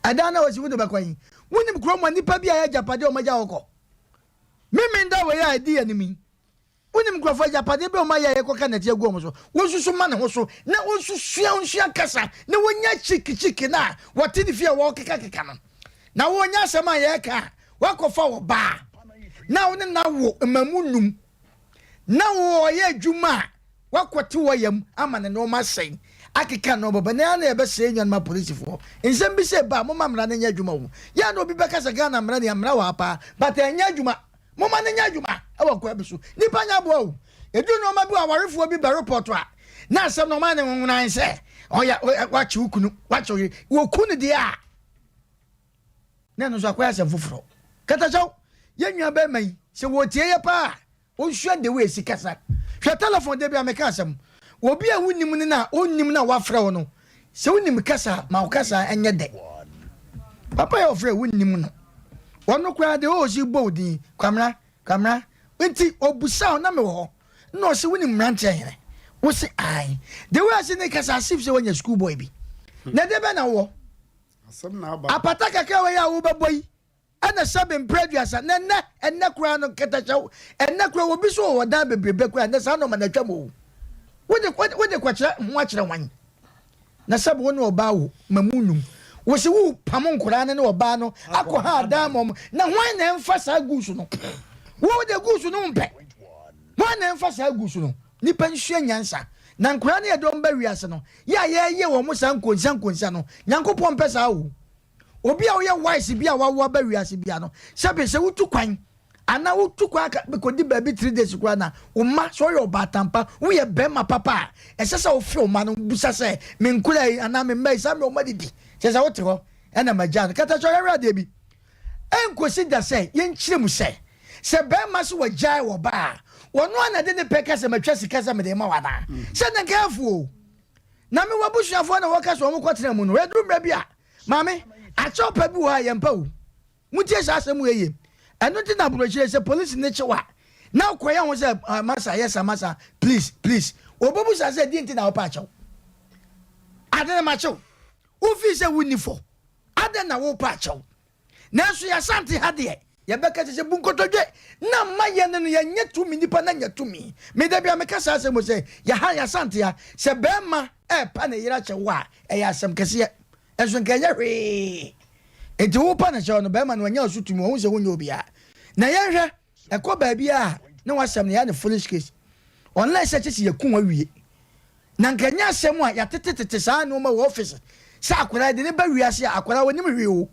ɛdan na wasi wode bɛkɔ he? Wonim kurom a nnipa bi a ɛyɛ agyapadeɛ a wɔn agya hɔ kɔ? Memenda wei a ɛdi anim yi, Wonim nkurɔfo agyapadeɛ bi a wɔayɛ a yɛkɔka nnɛteɛ agu wɔn so. Wɔnsusu mma ne ho so na wɔnsusua nsua kasa na wɔnya kyikikyiki no a wɔte ne fie a wɔkekakeka no. Na wɔnya asɛm a yɛreka a woakɔfa ɔbaa na wo ne no awo mmamu num na wɔyɛ adwuma a woakɔte wɔ yam ama ne nneɛma asɛe akeka nneɛma bɛbɛ na na yɛbɛsɛe nnuanom apolisifoɔ. Nsɛm bi sɛ ba a momma mmara no nyɛ adwuma o. Yɛ a na obi bɛka sɛ Ghana mmara ni a mmara wɔ ha paa but ɛnyɛ adwuma. Momma no nyɛ adwuma wɔ kwan bi so. Nnipa nyɛ aboa o. Ɛduru nneɛma bi wɔ awarefoɔ bi bɛ report a, na asɛm no ɔma ne nwonan sɛ ɔyɛ wakye wo kunu, wakye wo yere. Wɔku no deɛ a, na ɛno nso akɔyɛ asɛm foforɔ. Katakyɛw, yɛn nua bɛrima yi, sɛ wɔtie yɛ paa a, ɔnsua the way ɛsi kasa. Hwɛ telefon da bi a meka asɛm. Obi a wonnim no na ɔnnim no a wafrɛ wo no, sɛ wonim kasa a, ma wo kasa nyɛ dɛ. Papa yi a ɔfrɛ wonnim no. Ɔno koraa deɛ ɔsi bɔ wo din, Kwamina, Kwamina. Nti ɔbusa wo na mewɔ hɔ. Na ɔse wonim mmeranteɛ hene? Wo se ae. The way ɔsi ne kasa as if sɛ wanya school boy bi. Na ɛdeɛ bɛn na wowɔ? Apata kakra wei a wobɛbɔ yi, Ɛna sɛbe mprɛ aduasa, na ɛnnɛ, ɛnnɛ koraa no, nkɛtɛhyɛw, ɛnnɛ koraa obi so wɔ dan bebrebe koraa, ɛnnɛ saa nɔɔma no atwam o. Wode, wode, wode kɔkyerɛ ho akyerɛ hwan? Na sɛbe wo ne ɔbaa wo ma mu num. Wo se wo pam nkoraa no ne ɔbaa no akɔ ha adan ma ɔmo, na hwan na ɛmfa saa guusu no? Wo de guusu no mpɛ. Hwan na ɛmfa saa guusu no? Nipa nsua nyansa. Na nkoraa no yɛde wɔn ba wiase no, yɛ a yɛyɛ wɔn saa nkonsa nkonsa no, Nyankopɔn mpɛ saa o. Obi a ɔyɛ wise bi a wawo aba wiase bia no, sɛbe sɛ wotu kwan anaa wotu kwan aka kɔdi baabi three days koraa na wo mma, sɛ ɔyɛ ɔbaatan pa, woyɛ bɛrima papa a, ɛsɛ sɛ wofe wo mma no bisa sɛ, me nkora yi anaa me mma yi saa mmerɛ wɔn adidi? Kyerɛ sɛ wote hɔ ɛna magyaa no. Katakyɛ ɔyɛhwɛ adeɛ bi. Ɛnkosi da sɛ yɛnkyerɛ mu sɛ, sɛ bɛrima so wagyae wɔ ba a, ɔno ara na ɛde ne pɛ ka sɛ matwa sika sɛ mede rema wo anaa? Sɛ na nka afu o. Na me w'abusuafoɔ na wɔka sɛ wɔn kɔtena mu no, ɛduru mmerɛ bi a, maame, akyɛw pa bi wɔ hɔ a yɛmpa o. Montie saa asɛm wei yie. Ɛno nti na aburokyire sɛ polisi ne kyew a, na wokɔyɛ ho sɛ ah, masa, yɛ sa, masa, please, please. Wɔbɛbusa sɛ deɛ nti na wopɛ akyɛw. Ade no makyew. Wofii sɛ wonni fɔ. Adɛn na wopɛ akyɛw? Nanso yɛn Asante ha deɛ, yɛbɛka sɛ sɛ bu nkotodwe na mma yɛn no yɛnyɛ tumi, nipa no anya tumi. Me da biara meka saa asɛm sɛ, yɛha yɛn Asante ha, sɛ barima ɛrepa ne yere akyɛ wo a, ɛyɛ asɛm kɛseɛ. Nso nka ɛnyɛ hwee. Enti wopa no kyɛw no, barima no wanya wo so tumi, wahu sɛ wonyɛ obiara. Na yɛnhwɛ, ɛkɔ baabi a na w'asɛm no yɛayɛ no foolish case. Unless sɛ kyɛ sɛ yɛku wo awie. Na nka ɛnyɛ asɛm a yɛatetetete saa nneɛma wɔ office sɛ akwadaa yɛde no ba wiase a akwadaa wɔnim hwee o.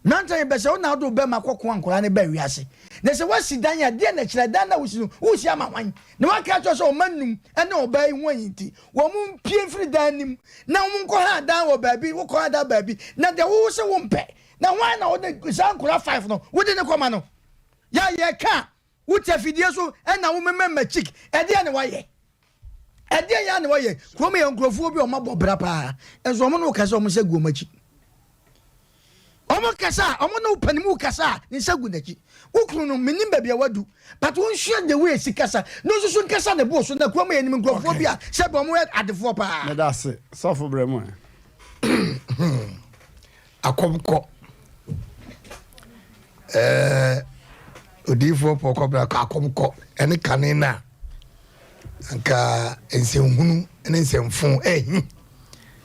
Mmeranteɛ yɛbɛ sɛ wo na wode wo bɛma kɔko a nkwadaa no ba wiase. Na sɛ woasi dan a deɛ na ɛkyerɛ dan na wosi no wosi ama hwan? Na waka akyerɛ sɛ ɔma num ne ɔbaa yi ho ayi nti wɔn mpie mfiri dan no mu na wɔn nkɔ ha dan wɔ baabi wokɔ ha dan baabi na deɛ wowo sɛ wompɛ na hwan na wode saa nkwadaa five no wode ne kɔma no? Yɛ a yɛka a, wote afidie so ɛna wo memɛ ma chick. Ɛdeɛ na wayɛ? Ɛdeɛ yɛ na wayɛ? Kurom yɛ nkurɔfoɔ bi a wɔabɔ bra paa. Nso wɔn ne wo kasa a wɔn nsa gu wɔn akyi. Wɔn kasa a wɔn ne wo panimu kasa a ne nsa gu n'akyi. Wo kunu no menim baabi a wadu but wonsua the way esi kasa na nso so nkasa ne bo so na kurom yɛ nim nkurɔfoɔ bi a sɛbi wɔn yɛ adefoɔ paa. Meda ase sɔfo brɛ mu ɛ. Akɔmkɔ ɛɛ odiyifoɔ pɔkɔ bra kɔ akɔmkɔ ɛne kane no a anka nsɛnhunu ne nsɛmfo ɛhi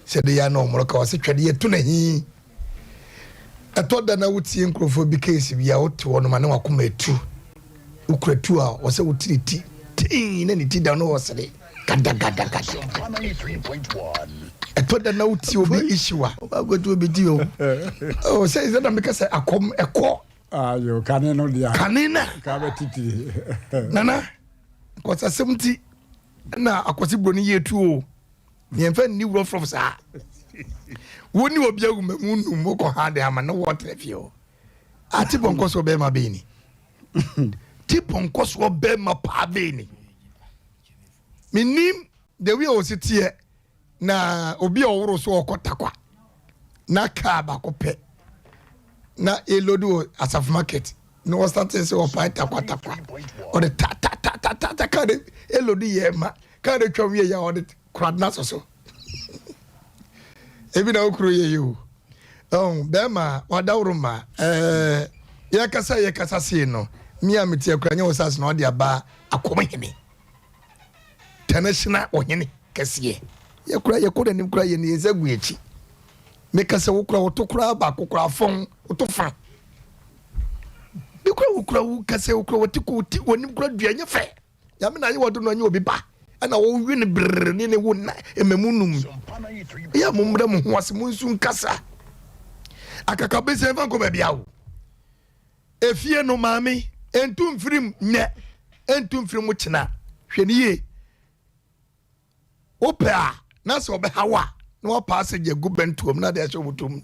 sɛ de yɛ na ɔmorɔ ka ɔse twɛde yɛto no ahi ɛtɔ da na wotie nkurɔfoɔ bi case bi a wote hɔ noma ne wakoma etu wokura tu a ɔsɛ wote ne ti tii na ne ti da no ɔsere gadagadagada ɛtɔ da na wotie obi issue a ɔbɛkɔtu obi ti o oh, sɛ sɛ na meka sɛ akɔm ɛkɔ ayo kane no deɛ kane na ka bɛtitiri nana nkɔsasɛm nti na akwasi buroni yɛ tu o yɛmfa nni wurɔfrɔf saa wo ne obi awu ma mu num wokɔ ha de ama ne wɔtrɛ fie hɔ ate pɔnkɔ soɔ bɛrima bɛyi ni ti pɔnkɔ soɔ bɛrima paa bɛyi ni menim the way a ɔsi teɛ na obi a ɔworo so ɔkɔ takwa na kaa baako pɛ na elodi wɔ asafo market na ɔsate sɛ ɔpae takwa takwa ɔde ta ta ta ta ta ta kaa de elodi yɛ ma kaa de twam yɛ yɛ a ɔde kora na soso ebi na okuro yɛ yɛ o ɔn bɛrima wadaworo ma ɛɛ yɛkasa yɛkasa sei no mi a mete akura nyɛ wɔ sase na ɔde aba akɔm hene tɛnɛhyena ɔhene kɛseɛ yɛkura yɛkɔ n'anim kura yɛn yɛn nsa gu akyi meka sɛ wokura woto kura baako kura fɔn woto fa mekura wokura wo kɛsɛ wokura wɔte kɔ wɔti wɔnim kura dua nyɛ fɛ Nyame na ayɛ w'ado no ɛnyɛ obi ba ɛna wɔwe no brrr ne ne wo nna mmamu num. Ɛyɛ a mommrɛ mo ho ase monsu nkasa. Akakabensɛm mfa nkɔ baabi awo. Efie no maame ɛntu mfirim nnɛ ɛntu mfirim kyena hwɛ ne yie. Wopɛ a na sɛ ɔbɛha wo a na wapa ase gya gu bɛntoam na de ahyɛ wo bɔtɔ mu.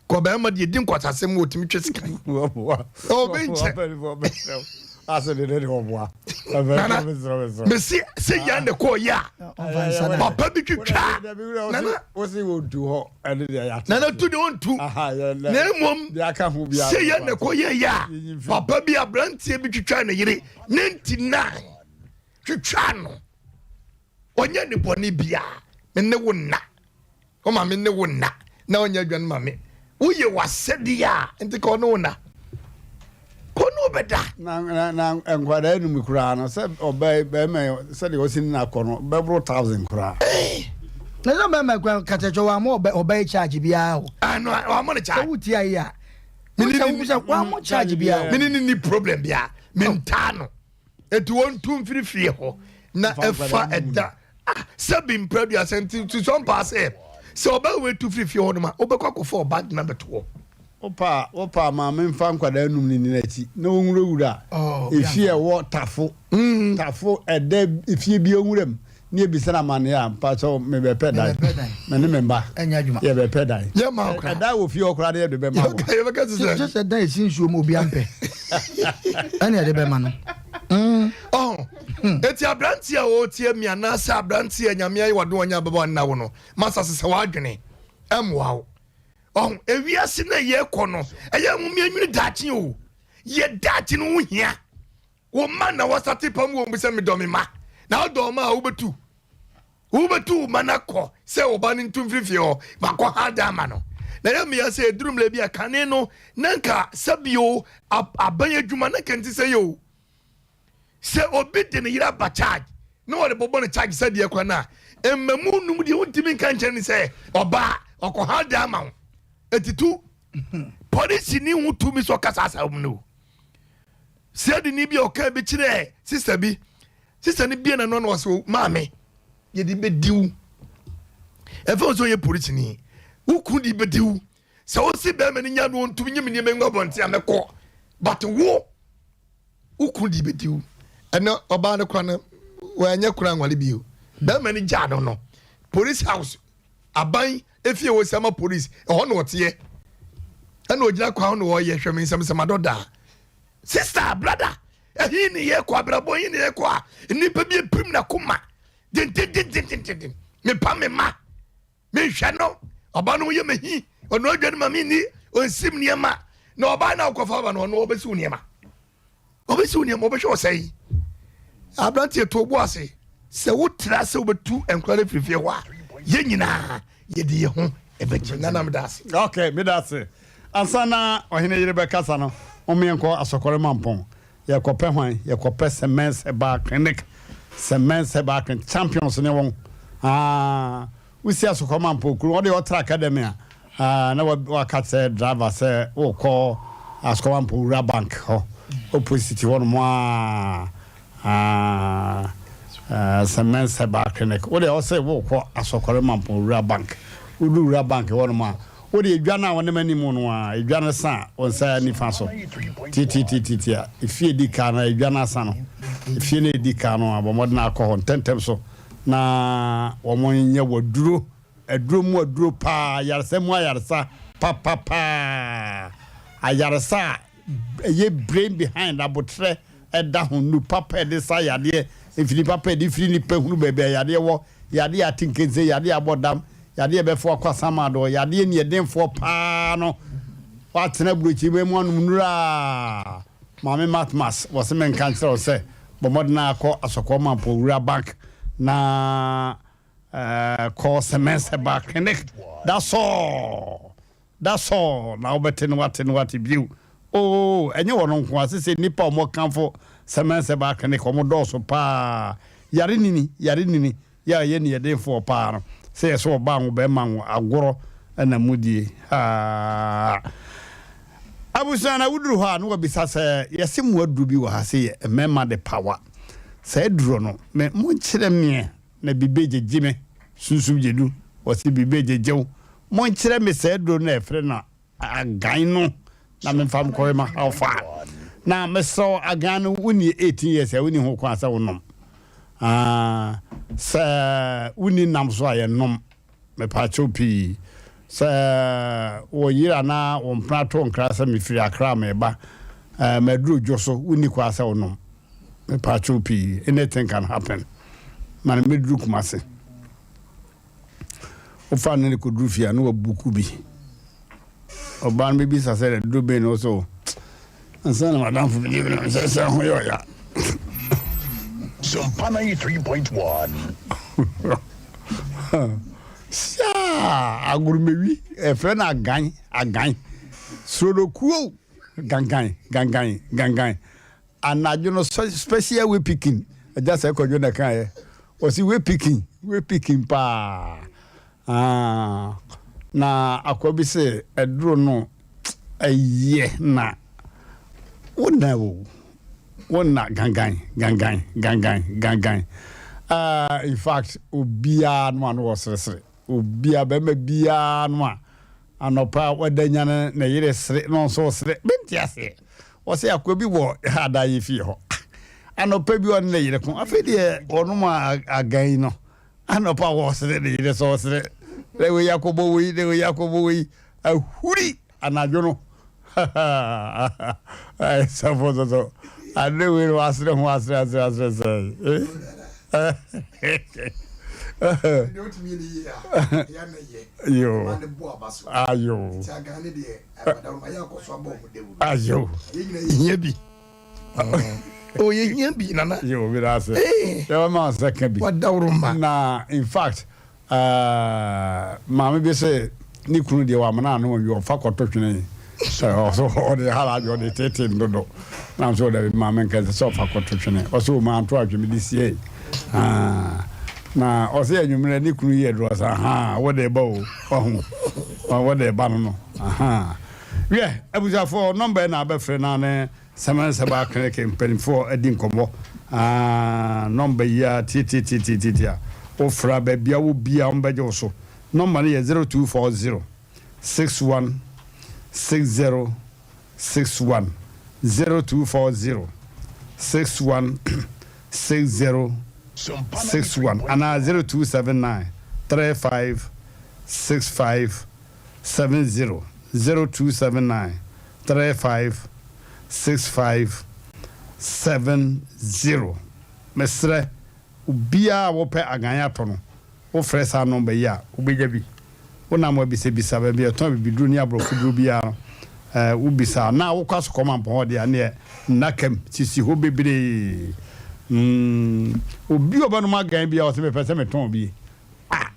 Kɔ bɛrima deɛ di nkwasasɛm mu ɔtumi twe sika. Ɔbɛ nkyɛ. Nana mesi sɛ yɛn de kɔɔ yɛ a papa bi twitwa nana nana tu de ɔntu na mmom sɛ yɛn de kɔ yɛ yɛ a papa bi aberanteɛ bi twitwa ne yere 99 twitwa no ɔnyɛ ne bɔne biara me ne wo nna ɔma me ne wo nna na ɔnyɛ adwane ma me woyɛ w'asɛdeɛ a nti ka ɔne wo nna ka ɔne wo bɛda. Na na na nkwadaa enum koraa no sɛ ɔbaa bɛrima sɛdeɛ ɔsi ne nakɔ no bɛboro thousand koraa. Na sɛ bɛrima kura kakyɛkyɛ wɔn ama ɔbɛ ɔbɛ charge biara o. Ɛno wɔn ama no charge. Sɛ wotia yi a. Mene wɔn ama charge biara o. Mene ne ni problem biara mentaa no. Eti wɔntu mfiri fie hɔ na ɛfa ɛda ah sɛbi mprɛduasa nti susua mpaa sɛ sɛ ɔbaa wei tu firi fie hɔ nom a wobɛkɔ akɔfa ɔba de no abɛto hɔ. Wopa wopa maame mfa nkwadaa num no nni n'akyi na wɔnwurawura efie a ɛwɔ Tafo Tafo ɛda efie bi nwura mu ne yɛbisa no amanneɛ a mpakyɛw mebɛpɛ dan me ne me mma yɛbɛpɛ dan ɛdan wɔ fie hɔ koraa de yɛde bɛma wɔ kyɛ sɛ dan ɛsi nsuo mu obi ampɛ ɛne ɛde bɛma no ɔho eti aberanteɛ a ɔretie mi anaasɛ aberanteɛ nyame ayɛ wadom ɔnya bɛbɔ nna wo no masa sesɛ w'adwene ɛmmoa wo ɔho ewiase na yɛkɔ no ɛyɛ ahomianwini daakye o yɛ daakye no ho hia Wo mma na wɔsate pam wɔn mu sɛ medɔ me mma. Na wodɔ wɔn a wobɛtu. Wobɛtu wo mma no akɔ sɛ wo ba no ntu mfiri fie hɔ makɔ ha da ama no. Na yɛ mmea sɛ ɛduru mmerɛ bi a kane no na nka sɛbio aban adwuma na nka nti sɛ yɛ o. Sɛ obi de ne yere aba charge na wɔde bɔbɔ no charge sɛ deɛ kwan a mmamu num deɛ wontumi nka nkyɛn ne sɛ ɔbaa ɔkɔ ha da ama wo. Ɛtitu polisi ni ho tumi sɛ ɔkasa asɛm no. Siadini bi a ɔkaa bi kyerɛɛ sista bi. Sista no bie n'ano na ɔsɛ oh, maame, yɛde bɛdi wo. Ɛfɛ wo sɛ ɔyɛ polisini. Wo kunu de bɛdi wo. Sɛ wo se bɛrima no nya no ɔntumi nye me nneɛma ngu abɔnten a mɛkɔ. But wo, wo kunu de bɛdi wo. Ɛnɛ ɔbaa no kora no, wɔanyɛ kora anwale bio. Bɛrima no gyaa no no. Police house Aban efie wɔ siama police ɛhɔ na ɔteɛ ɛna ɔgyina kwan ho na ɔyɛ hwɛ me nsɛm sɛ madɔ daa. Sister, brother, ɛhe ne yɛkɔ abrabɔ he ne yɛkɔ a nnipa bi apirim n'akoma dendendendendenden. Mepa me ma, menhwɛ no, ɔba no yɛ mahi, ɔno adwa no ma menni, ɔnsim nneɛma. Na ɔbaa no a wokɔfa aba no, ɔno ɔbɛsi wo nneɛma. Ɔbɛsi wo nneɛma, ɔbɛhwɛ ɔsɛe. Aberanteɛ to bo ase, sɛ wotra sɛ wobɛtu nkora no afiri fie hɔ a, yɛn nyinaa yɛde yɛn ho ɛbɛgye. Nana meda ase. Okay, meda ase. Ansa na ɔhene yere bɛkasa no, mom yɛnkɔ Asɔkɔre Mampɔn. Yɛkɔpɛ hwan? Yɛkɔpɛ Semens Herbal Clinic. Semens Herbal Clinic, champions ne wɔn. Ah, wosi Asɔkɔre Mampɔn kuro, wɔde ɔtra academy a, ah, na waka sɛ driver sɛ wokɔ Asɔkɔre Mampɔn Wura Bank hɔ, opposite hɔ nom a, ah, Semens Herbal Clinic. Wode ɔsɛ wokɔ Asɔkɔre Mampɔn Wura Bank. Wodu Wura Bank hɔ nom a, Wo deɛ edwa no a wɔnam anim no ara, edwa no sa wo nsa nifa so titititi a, efie edi kan no, edwa no asa no, efie no edi kan no a, bɔ mmɔden akɔ hɔ ntɛmntɛm so na wɔnyɛ w'aduro, aduro mu aduro paa, ayaresa mu ayaresa papapaa, ayaresa a ɛyɛ brain behind, abotrɛ ɛda ho, nnu papa ɛde sa yadeɛ, mfini papa ɛde firi nipa hunu baabi a yadeɛ wɔ, Yadeɛ a atenkense, yadeɛ a abɔ dam, yadeɛ a ɛbɛfa wakɔ asamado, yadeɛ nniɛdenfoɔ paa no, woatena aburokyiriban mu anom nnuru a, Maame Matmas, wɔse menka nkyerɛ wo sɛ, bɔ mmɔden ara kɔ Asɔkɔɔ Mampɔn Wura Bank na kɔ Semens Herbal Clinic. That's all! That's all! Na wobɛte na woate na woate bio. Oo, ɛnyɛ wɔn nko ara, sese nnipa a wɔkamfo Semens Herbal Clinic, wɔn dɔɔso paa. Yare nini, yare nini, yɛ a ɛyɛ niyɛdenfoɔ paa no, sɛ yɛsɛ ɔbaa ngo, bɛɛma ngo, agorɔ na mudie, haa. Abusua na woduru hɔ a na wabisa sɛ, yɛse mo aduro bi wɔ ha se yɛ mmarima de pawa, saa aduro no, me, monkyerɛ meɛ na bibe gyegye me, sunsum gyedu, wɔse bibe gyegye wo, monkyerɛ me saa aduro no a yɛfrɛ no Agan no na memfa nkɔwe ma how far na mesrɛ wo agan no wonni 18 years a wonni ho kwan sɛ wonom ah, sɛ wonni nam so a yɛnom mepaakyɛw pii sɛ wɔ yere anaa wo mpena to nkra sɛ mefiri akra meba eh, maduro dwo so wonni kwan sɛ wonom mepaakyɛw pii anything can happen ma no mɛduru kumase Wofaa no de kɔduru fie a, na wabuku bi. Ɔbaa no bɛbisa sɛ aduro bɛn na ɔsɛ o. Ansa na madamfo bi de bi sɛ sɛ ho yɛ ɔya. Sompa 93.1. Siaa agoromewi ɛfrɛ no agan agan sorodokuo gangan gangan gangan Anadwo no special way picking agya sɛ kwadwo na ɛkaeɛ ɔsi way picking way picking paa ah, na akoa bi sɛ ɛduro no ɛyɛ na wona o wona gangan gangan gangan gangan ah, in fact obiara no ano wɔ seresere obiara bɛrima biara no a anɔpa a wada nyane ne yere sere na ɔnso sere mente aseɛ Ɔse akoa bi wɔ ha da yɛ fie hɔ. Anɔpa bi ɔne ne yere ko. Afei deɛ ɔnom agan yi no. Anɔpa wɔsere ne yere sɛ ɔsere. Na wei akɔbɔ wei, na wei akɔbɔ wei. Ahuri anadwo no. Sɔfo soso. Ade wei no wasere ho asere asere asere sɛ. Yo. Ayo. Ayo. Yɛhia bi. Oh, yɛhia bi, Nana. Yo, mi da ase. Yɛbɛ ma nsa ka bi. Wadaworo ma. Na in fact, uh, maame bi sɛ ne kunu deɛ wamena ano nwi ɔfa kɔto twene ɔso ɔde hala adwo ɔde tete ndodo na nso ɔde maame nkɛse sɛ ɔfa kɔto twene ɔso ɔma anto atwe me de sie ah na ɔsɛ anwummerɛ ne kunu yɛ aduro ɔsɛ ha wɔde ba o ɔho wɔde ba no no Ahaa. Wiɛ, abusuafoɔ, nɔmba yi na abɛfrɛ na ne Sɛmɛnsɛba Clinic mpanimfoɔ adi nkɔmmɔ. Aah, nɔmba yi ara tiatiatiatiatia. Wofrɛ a, baabi a wɔ biara wɔbɛgye wo so. Nɔmba no yɛ 0240 61 60 61. 0240 61 60 61 anaa 0279 35 65 70 0279 35 65 70. Mesrɛ obiara a wopɛ agan atɔ no, wofrɛ saa nɔmba yi a, wobɛnya bi. Wonam abisabisa baabi a yɛtɔn abibiduro ne aborɔfoduro biara no, wobisa a, na wokɔ Asokɔmampɔn hɔ deɛ a, neɛ nnaka mu sisi hɔ bebree. Mm, obi a ɔbɛnom agan biara, ɔsɛ mepɛ sɛ metɔn bi. Ah!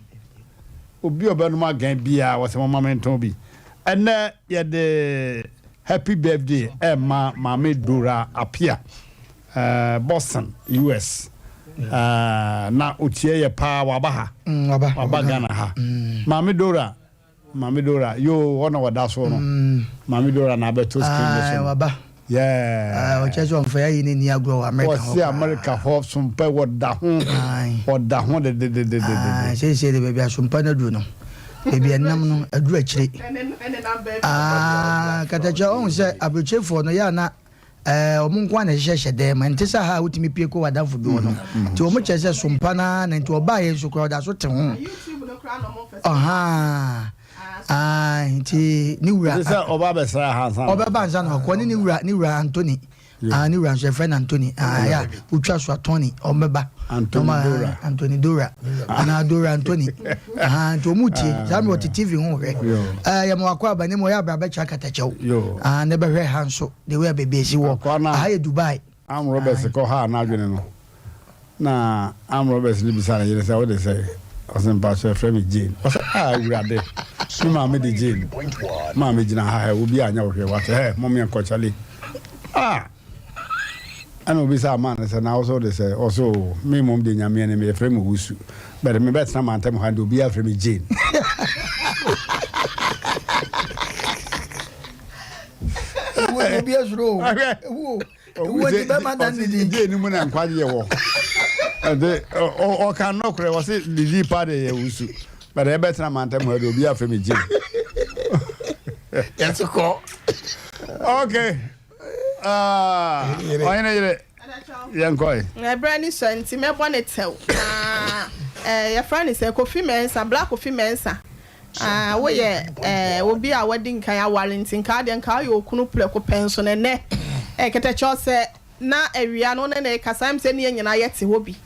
Obi a ɔbɛnom agan biara, ɔsɛ moma mentɔn bi. Ɛnnɛ yɛde happy birthday ɛma Maame Dora Apia. Boston, US. Na otie yɛ paa waba ha. Mm, waba. Waba Ghana ha. Mm. Maame Dora, Maame Dora, yo hɔ na wɔda so no. Mm. Maame Dora na abɛto screen no so. Waba. Yeah. Ɔkyerɛ sɛ ɔmfa yɛ ne ni agorɔ wɔ Amerika hɔ. Ɔsi Amerika hɔ sompa wɔda ho. Ɔda ho dedededede. Seesei de baabi a sompa no aduru no. Baabi a ɛnam no aduru akyire. Ah, katakyɛ ɔhu sɛ aburokyefoɔ no yɛ ana Ɛɛ, wɔn nko ara na ɛhyehyɛhyɛ dan mu. Ɛnte sɛ ha a wotumi pue kɔ w'adamfo bi hɔ no. Nti wɔn kyerɛ sɛ sompa no ara na nti ɔbaa yɛn nso koraa ɔda so te ho. Ɔhaa. Ae, nti ne wura. Nti sɛ ɔba abɛsra ha ansa na. Ɔbɛba ansa na wakɔ. Ɔne ne wura, ne wura Anthony. Ah, ne wura nso yɛfrɛ no Anthony. Ah, ya, wotwa so a Tony, ɔmbɛba. Anthony Dora. Anthony Dora. Anaa Dora Anthony. Aha, nti ɔmu tie. Saa mmerɛ ɔte TV ho hwɛ. Ɛɛ, yɛma wakɔ aba ne mu ɔyɛ abra bɛkyɛ akatakyɛw. Ah, ne bɛhwɛ ha nso. The way a baabi esi wɔ. Aha yɛ Dubai. Arm robbers kɔ haa n'adwene no, na arm robbers no bisa ne yere sɛ, Wode sɛn? Ɔse, Mpakyɛ yɛfrɛ me Jane. Ɔse, Ah Awurade, me maame de Jane. Maame gyina ha hɛ, obi anyɛ wo hwee wate, hɛ, mom yɛnkɔ kyale. Ah! Ɛna obisaa man no sɛ, Na wo so wode sɛn? Ɔse, Oh, me mmom deɛ Nyame anim yɛfrɛ me Owusu, but mebɛtena mantam ha nti obiara frɛ me Jane. Obi asuro o. Ewu o. Ewu nti bɛma dan ne din. Gye ne mu na nkwagyeɛ wɔ. Ɛde ɔka nnɔkorɛ wɔ se ne din pa de yɛ wusu. But ɛbɛtena mantam ha de obi afrɛ me gye. Yɛte kɔ. Okay. Ɔhene yere yɛnkɔe. Ɛberɛ ne sua nti mɛbɔ ne tɛw. Na yɛfrɛ no sɛ Kofi Mensah, Black Kofi Mensah. Ah, woyɛ eh, obi a wadi nkan aware nti nka adeɛ nka woyɛ okunu prɛko pɛ nso no ɛnɛ eh, kɛtɛkyɛw sɛ na awia no wo ne no rekasa ɛm sɛ ne yɛn nyinaa yɛte hɔ bi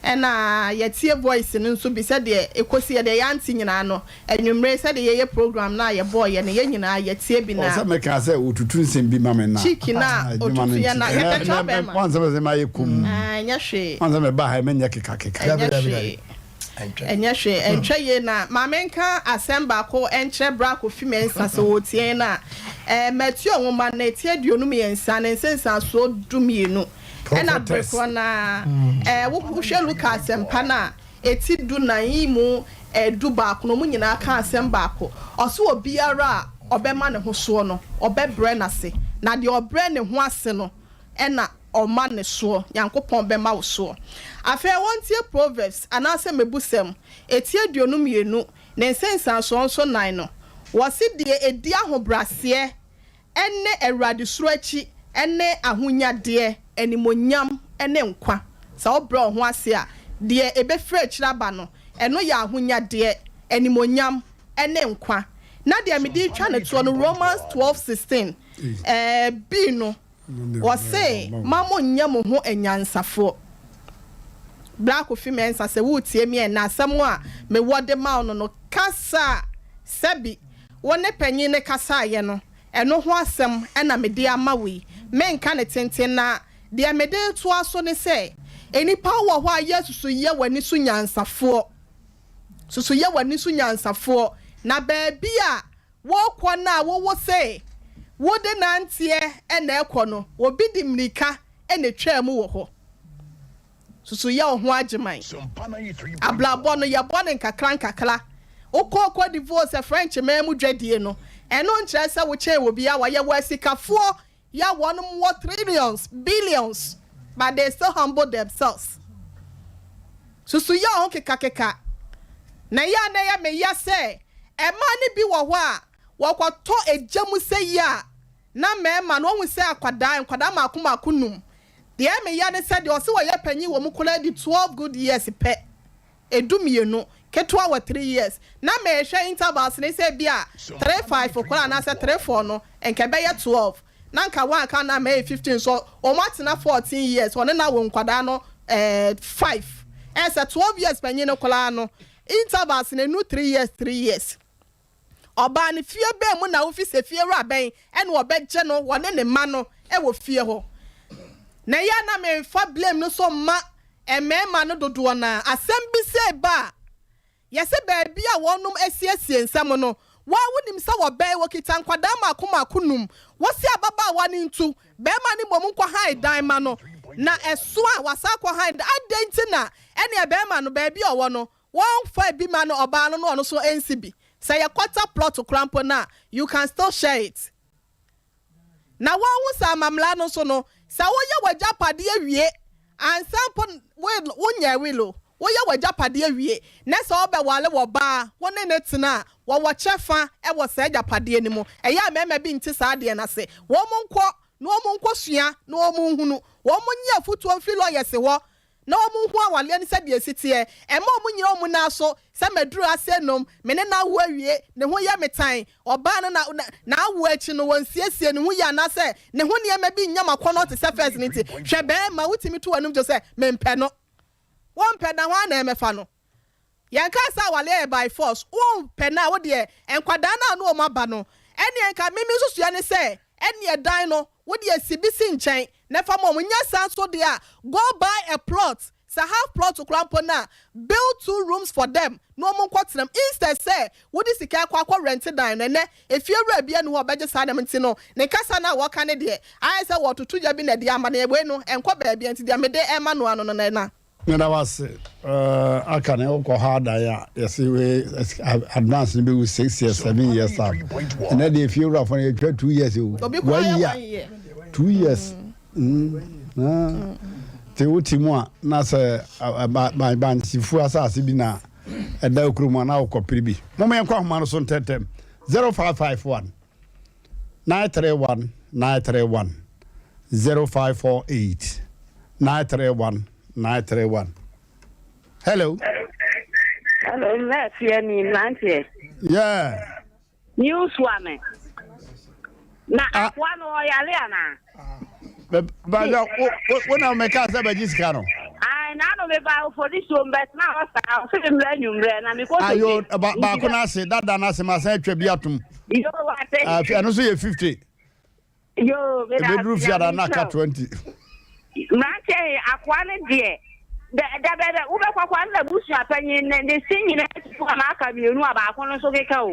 ɛna yɛtie voice no nso bi sɛdeɛ ɛkɔsi yɛ deɛ yɛante nyinaa no anwummere sɛdeɛ yɛyɛ program no a yɛbɔɔyɛ no yɛn nyinaa yɛtie bi Ɔ na sɛ mekaa sɛ ɔtutu nsɛm bi ma me na cheek no a adwuma no ɔtutu yɛ nti na ɛnɛ kɛtɛkyɛw ɛnɛ bɛrima wansɛ sɛ mayɛ komm ah, ɛnyɛ hwee wansɛ meba ha yi menyɛ kekakeka. ɛnyɛ hwee. Ɛnyɛ hwee, ɛntwa yie na ma menka asɛm baako nkyerɛ Bra Kofi Mensah sɛ ɔretie yɛn a. Ɛɛ, Mateo nwoma no, ti 23 ne nsensansoɔ 12, ɛna bere korɔ no ara, ɛɛ, wohwɛ Luka asɛmpa no a, ɛti 14 yi mu 11 no, wɔn nyinaa ka asɛm baako. Ɔse obiara a ɔbɛma ne ho soɔ no, ɔbɛbrɛ no ase, na deɛ ɔbrɛ ne ho ase no, na ɔma ne soɔ, Nyankopɔn bɛma wo soɔ. Afei wɔntie Proverbs, anaasɛ Mmebusɛm, eti 22, ne nsensansoɔ nso nan no. Wɔse deɛ ɛdi ahobraseɛ ne Awurade suro akyi ne ahonyadeɛ, animuonyam ne nkwa. Sɛ wobrɛ wo ho ase a, deɛ ɛbɛfiri akyire aba no, ɛno yɛ ahonyadeɛ, animuonyam ne nkwa. Na deɛ mede retwa no toɔ no, Romans 12:16, ɛɛ, bi no, Wɔse ma mo nyɛ mo ho anyansafoɔ. Bra Kofi Mensah sɛ woretie me ɛnnɛ asɛm a mewɔ de ma wo no no kasa a sɛbi wo ne panyin no kasaeɛ no ɛno ho asɛm na mede ama wo yi. Menka no tenten na deɛ mede retoa so ne sɛ nnipa wɔ hɔ a yɛsusu yɛ w'ani so nyansafoɔ susu yɛ w'ani so nyansafoɔ na baabi a Worekɔ no a wowo se wode nanteɛ na ɛkɔ no, obi de mmirika na etwaa mu wɔ hɔ. Susu yɛ wo ho agyeman. Abrabɔ no, yɛbɔ no nkakra nkakra. Wokɔ Cote d'Ivoire sɛ French man mu dwadie no, ɛno nkyerɛ sɛ wokyɛn obiara. Wɔyɛ wɔ asikafoɔ yɛ wɔnom wɔ trillions, billions but they still humble themselves. Susu yɛ wo ho kekakeka. Na ɛyɛ a na ɛyɛ me ya sɛ mmaa no bi wɔ hɔ a wɔkɔtɔ egya mu sɛ yi a na mmarima no wɔhu sɛ akwadaa, nkwadaa mmaako mmaako num. Deɛ ɛyɛ me ya ne sɛ deɛ ɔse ɔyɛ panyin wɔ mu koraa di 12 good years pɛ. 12, ketewa wɔ three years, na mehwɛ intervals no sɛ ebia three five koraa anaasɛ three four no nka ɛbɛyɛ 12. na nka one aka no ama ɛyɛ 15 so wɔn atena 14 years ɔne no awo nkwadaa no eh, 5 ɛyɛ sɛ 12 years panyin no koraa no intervals no ɛnu 3 years 3 years. Ɔbaa no fie bɛn mu na wofi sɛ fiewura bɛn na ɔbɛgye no wɔne ne mma no wɔ fie hɔ? Na ɛyɛ a na memfa blame no so mma mmarima no dodoɔ no ara. Asɛm bi sei ba a, yɛse baabi a wɔnom asiesie nsɛm no, wo ara wonim sɛ wɔbɛn, wɔkita nkwadaa mmaako mmaako num. Wose ababaawa no ntu, barima no mmom nkɔ han dan ma no, na ɛso a wasan akɔ han dan. Adɛn nti na ɛneɛ barima no baabi a ɔwɔ no, Wɔnfa bi ma no ɔbaa no na ɔno nso nsi bi. Sɛ ɛyɛ quarter plot koraa mpo no a, you can still share it. Na wɔnhu sɛ amammerɛ no nso no, sɛ woyɛ w'agyapadeɛ wie ansa mpo will, wonyɛɛ will o, woyɛ w'agyapadeɛ wie na sɛ wobɛware ɔbaa, wo ne no tena a, wɔwɔ kyɛfa wɔ saa agyapadeɛ no mu. Ɛyɛ a mmarima bi nte saa adeɛ no ase. Wɔn nkɔ na wɔn nkɔsua na wɔn nhunu. Wɔn nnye afutuo mfiri lawyers hɔ na wɔnhu awareɛ no sɛdeɛ ɛsi teɛ, mma wɔnnyina wɔn nan so sɛ maduru ase nom, me ne no awo awie, ne ho yɛ me tan, ɔbaa no na na n'awoɔ akyi no wɔnsiesie ne ho yie anaasɛ ne ho nneɛma bi nyɛ m'akɔnnɔ te sɛ first no nti, hwɛ barima wotumi to w'anom dwo sɛ mempɛ no, wompɛ na hwan na ɛmɛfa no? Yɛnkaa sɛ awareɛ yɛ by force, wompɛ no a wodeɛ nkwadaa no a ne wɔn aba no ɛneɛ nka me me nsusuɛ ne sɛ ɛneɛ dan no wodeɛ si bi si nkyɛn na fa ma wɔn, nyɛ saa nso deɛ a go buy a plot, sɛ half plot koraa mpo no a build two rooms for them na wɔn nkɔ tena mu instead sɛ wode sika ɛkɔ akɔ rent dan no, ɛnɛ efie wura biara nni hɔ a ɔbɛgye saa nneɛma nti no ne kasa no a wɔka no deɛ ayɛ sɛ wɔretoto gya bi na ɛde ama no, wei no ɛnkɔ baabiara nti deɛ mede ɛma no ano no na. Meda wo ase aka ne wokɔ hɔ adan a yɛse wei advance no bɛwu 6 years 7 years time ɛnɛ deɛ fie wurafo no yɛtwa 2 years o 1 year 2 years nti wote mu a na sɛ bansifoɔ asase bi na ɛda kurom a na wokɔpere bi moma yɛnkɔ ahoma no so ntɛntɛm 0551 931 931 0548 931 931 Hello. Hello, mmeranteɛ ni mmeranteɛ. Yeah. News one. Na ah. akoa no ɔyare anaa? Bàjẹ́ wo na mɛka sɛ bɛgye sika no. Ayi na ano mi ba oforisuo mbɛ tena hɔ saa ɔsɛ mi mmerɛ nwummerɛ na mi kɔ so. Ayo baako n'ase dada n'ase ma san atwa bi atum. Yoo wate. Ɛno nso yɛ 50. Yoo meda ase. Ebeduru fiada na aka 20. Mmeranteɛ yi akoa no deɛ dɛbɛdɛ wobɛkɔ akɔ na busua panyin ne ne si nyinaa tutu ama aka mmienu a baako no nso keka o.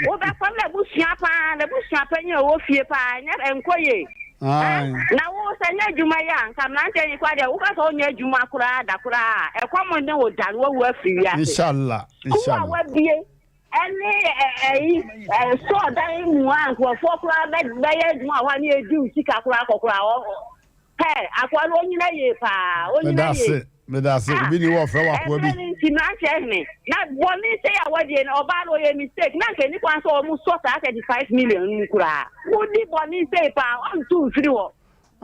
Wobɛkɔ na busua paa na busua panyin a ɔwɔ fie paa nyɛ nkɔ yie. Na wo sɛ nyɛ adwuma yi a nka mmeranteɛ yi kora deɛ woka sɛ wonyɛ adwuma koraa da koraa ɛkɔm ne wo da no wawu afiri wiase. Inshallah. Sukuu a wabie ɛne ɛyi sɔɔ dan mu a nkurɔfoɔ koraa bɛyɛ adwuma wɔ hɔ a ne yɛdi wo sika koraa kɔ koraa ɔ hɛ akoa no ɔnyina yie paa ɔnyina yie. Meda ase obi ni wɔ frɛ wɔ akoa bi. Ɛmɛ no nti mmeranteɛ hene na bɔne sɛ yɛ awadie no ɔbaa no ɔyɛ mistake na nka ɛni kwan sɛ ɔmo sɔ saa 35 million no mu koraa wodi bɔne sei paa ɔnto mfiri hɔ.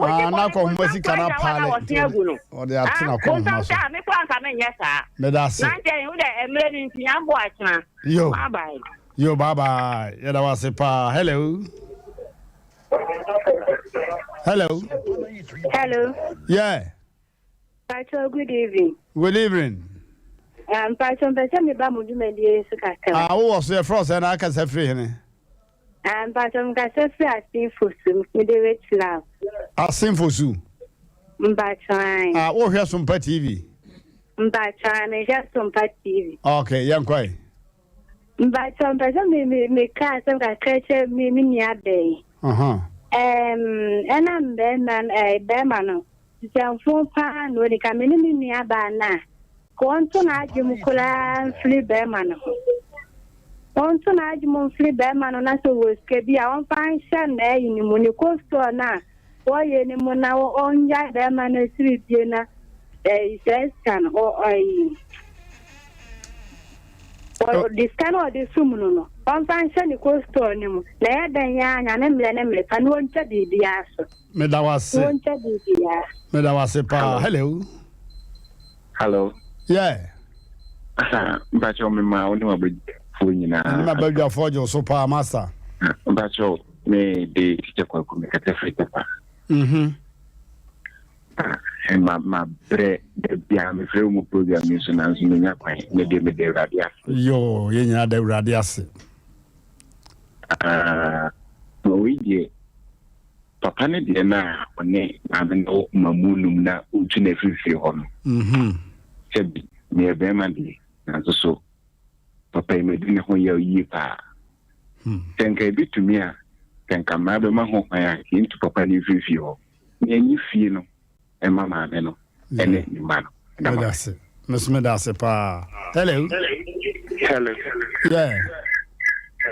Ah, na kɔ homa sika na paale nti ɔde ato na kɔ homa so. Me kura nka menyɛ saa. Meda ase. Na nkyɛn wo dɛ mmerɛ no nti yɛn bo akyena. Yo. Bye bye. Yo bye bye. Yɛda wo ase paa. Hello. Hello. Hello. Yeah. Pacho, good evening. Good evening. Um, Pacho, mpɛ sɛ meba mo dwumadie so kakra. Ah, wowɔ so yɛfrɛ wo sɛ na akasa firi hene? Ah, Pacho, mekasa firi Asenfo su, mede Richland. Asenfo su? Mpacho, ae. Ah, wohwɛ Sompa TV? Mpacho, ae, mehwɛ Sompa TV. Okay, yɛnkɔe. Mpacho, mpɛ sɛ me me meka asɛm kakra kyerɛ me me nua bɛn. Uh-huh. Um, ɛnam bɛrima eh, bɛrima no. Sisiamfo paa na odi kan. Me ne me nuabaa no a, ka ɔnto n'adwene mu koraa mfiri barima no ho. Ɔnto n'adwene mu mfiri barima no na sɛ ɔwɔ sika bi a ɔmfa nhyɛ n'ayi no mu, ne kostɔɔ no a wɔyɛ no mu na ɔngyae barima no asiridie na ɛyi saa sika no ɔ ɛyi ɔde sika no a ɔde sum no no ɔmfa nhyɛ ne kostɔɔ no mu na ɛyɛ dɛn ara Nyame mmerɛ ne mmerɛ pa na ɔntwa biribiara so. Meda wo ase. Meda wo ase paa. Hello. Hello. Yeah. Mpakyɛw mema wo ne w'abadwafoɔ nyinaa. Ɛne m'abadwafoɔ gye wo so paa master. Mpakyɛw. Me de Teacher Kwaku me kasa firi Tepa. Mhm. Ah, ma ma brɛ da biara me frɛ mu program yi so nanso menya kwan. Me de me de Awurade ase. Yoo, yɛn nyinaa da Awurade ase. Ah, ma wei deɛ papa ne deɛ no a ɔne maame no ma mu num na ɔtu no afiri fie hɔ no. Mhm. Sɛbi meyɛ bɛrima deɛ nanso so papa yi madi ne ho yaw yie paa. Sɛ nka ebetumi a, sɛ nka mmara bɛma ho kwan a, nka yɛntu papa no mfiri fie hɔ, na yɛnyi fie no mma maame no ne ne mma no. Meda ase. Me nso meda ase paa. Hello. Hello. Yeah.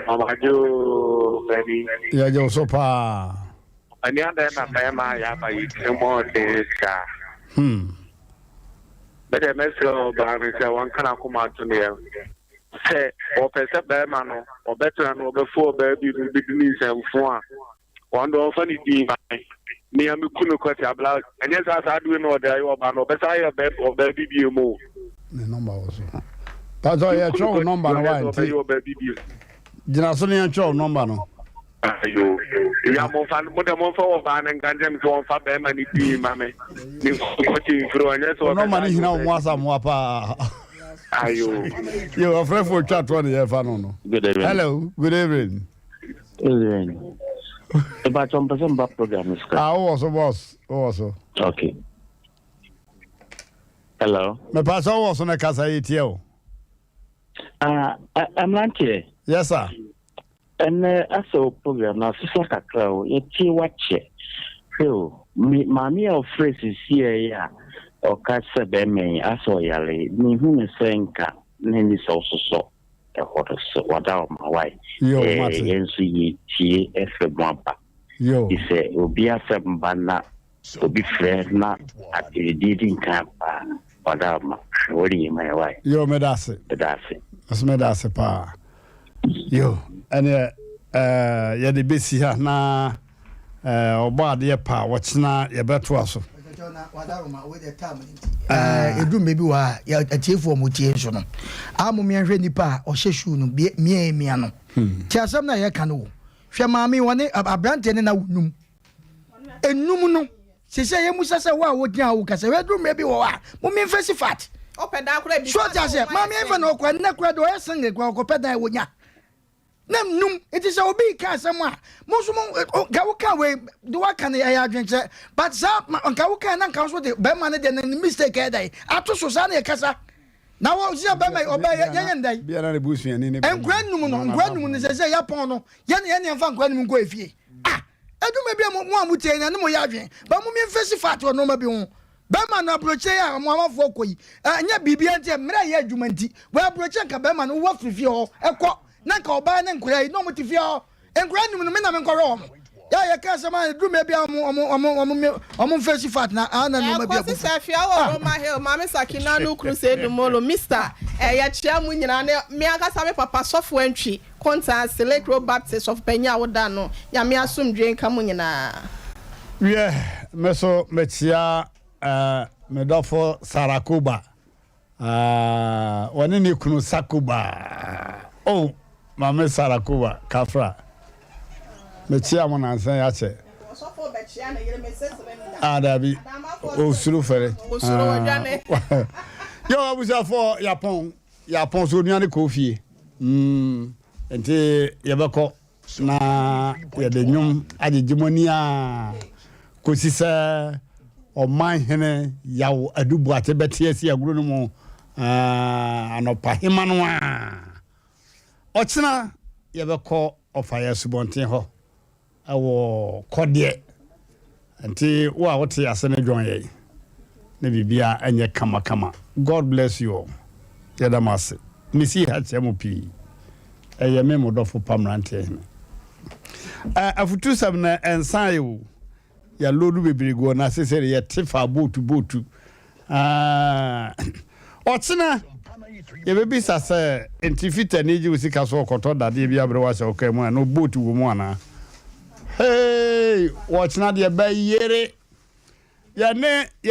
Mama Joe, baby. Yeah, Joe, so paa. Ɛni adɛn na mmarima ayɛ aba yi tiri mu ɔden saa? Hmm. Mɛdeɛ mɛsrɛ ɔbaa no sɛ wɔnka n'akoma nto ne yam. Sɛ ɔpɛ sɛ barima no ɔbɛtena no ɔbɛfo ɔbaa bi no bɛdi ne nsɛmfo a, wɔn deɛ ɔmfa ne din ma me. Me a meku no kwati abla ɛnyɛ saa saa adeɛ no ɔde ayɛ ɔbaa no ɔbɛsan ayɛ ɔbaa bi bio mu o. Ne nɔmba wɔ so. Pastor yɛ twerɛ wo nɔmba no wa nti. Gyina so ne yɛn twerɛ wo nɔmba no. Ayo. Ya momfa mo dɛ momfa ɔbaa no nka nkyɛn me sɛ wɔmfa bɛrima no din ma me. Ne nkɔte mfiri hɔ nyɛ sɛ ɔbɛsa. Nɔmba no hina wo asamoa paa. Ayo. Yo, ɔfrɛfo otwa toɔ ne yɛfa no no. Good evening. Hello, good evening. Evening. Ìbàtọ̀ mpɛ sɛ mba program no sika. Ah, wowɔ so boss, wowɔ so. Okay. Hello. Mepɛ sɛ wowɔ so na kasa yɛ tie o. Ah, mmeranteɛ. Yes sir. Ɛnɛ asɛ wo program no asesa kakra o, yɛtie wakyɛ. Hwɛ o, me maame a ɔfrɛ sisiɛ yi a ɔka sɛ bɛrima yi asɛ ɔyare yi, mehu no sɛ nka na ɛni sɛ ɔsosɔ ɛhɔ no so, wada ɔma wae. Yo, Ɛɛ, mate. yɛn nso yɛtie ɛfrɛ mu aba. Yo. Ti sɛ obi asɛm ba na Obi frɛ na aderedie di nkan paa ɔda ma hwɛ wode yɛ ma yɛ wae. Yo meda ase. Meda ase. Nso meda ase paa. Yo ɛneɛ ɛɛ yɛde bɛsi ha na ɛɛ ɔbɔ adeɛ paa wɔkyena yɛbɛtoa so. Ɛdu mmerɛ bi wɔ ha a atiefoɔ a wɔtie nso no a mo mmiɛnhwɛ nipa a ɔhyɛ shoe no mia mia no ti asɛm no a yɛka no o hwɛ maame wɔne aberanteɛ ne na wonum Enum no, sese yɛmusa sɛ wo a wogyina hɔ wokasa, wɛduru mmerɛ bi wɔ hɔ a, mo memfa si fat. So ɔte aseɛ, maame ɛmfa na ɔkɔ ɛnnɛ koraa deɛ ɔyɛ single koraa ɔkɔpɛ dan wɔnya. Na num, nti sɛ obi ka asɛm a, mo nso mo, nka woka wei, de waka no ɛyɛ adwenkyerɛ, but saa, nka woka na nka nso de bɛrima no deɛ ne mistake ɛyɛ dɛn, ato so, saa na yɛkasa. Na wɔ sɛ bɛrima yi, ɔbɛ yɛ yɛ ndɛn. Biara ne busuani ne bɛrima. Nkura num no, nkura num no sɛ sɛ yɛpɔn no, yɛne yɛne yɛmfa nkura num nkɔ efie. Ah! Edwuma bi a mo a motie yi na ne mo yɛ adwene ba mo mfesi fat wɔ nneɛma bi ho. Bɛrima no aburokyire yi a mo amanfoɔ kɔ yi ɛnyɛ biribiara nti mmerɛ yɛ adwuma nti wɔ aburokyire nka bɛrima no wɔ firi fie hɔ ɛkɔ na nka ɔbaa ne nkora yi na wɔn te fie hɔ nkora num no me na me nkɔhwɛ wɔn yɛ a yɛka asɛm a edwuma bi a wɔn wɔn wɔn wɔn wɔn mfesi fat na ana nneɛma bi Ɛkɔ abufu. sisɛ fia wɔ Roma Hill, Maame Sakina no kunu Seidu Molo, Mister eh, yɛkyea mo nyinaa ne me ankasa me papa Sɔfo Antwi. Kontaa ase, Lake Road Baptist sɔfo panyin a woda ano, Nyame asomdwoe nka mo nyinaa. Wiɛ, me so mekyea me dɔfo Sarah Koba, ɔne ne kunu Sakoba. Oh, Maame Sarah Koba, Kafra. Mekyea mo nansa yi akyɛ. Ɔsɔfo bɛkyea ne yere, Mrs. Linda. Ah, dabi. Osuro fɛre. Osuro wadwane. Yo, abusuafo, yapɔn. Yɛapɔn so onua no kɔɔ fie. Mm, nti yɛbɛkɔ na yɛde nnwom agyegye mo ani a kɔsi sɛ ɔman hene Yaw Adu Boakye bɛte asi agorɔ no mu anɔpa hema no a. Ɔkyena yɛbɛkɔ ɔfaeɛ asubɔnten hɔ. Ɛwɔ kɔdeɛ nti wo a wote ase no dwɔn yɛn na biribia ɛnyɛ kama kama God bless you all yɛda mo ase mesi ha kyerɛ mo pii ɛyɛ me mo dɔfo pa mmeranteɛ hene afutusɛm no ɛnsan yɛ o yɛalodu bebree guɔ na sese de yɛte fa bootu bootu Ah, ɔkyena yɛbɛbisa sɛ nti fitani gye wo sika so ɔkɔtɔ dadeɛ bi abrɛ wo ahyɛ wo kaa mu a na boat wɔ mu anaa? Hey, wɔkyena deɛ bɛyere yɛne yɛ.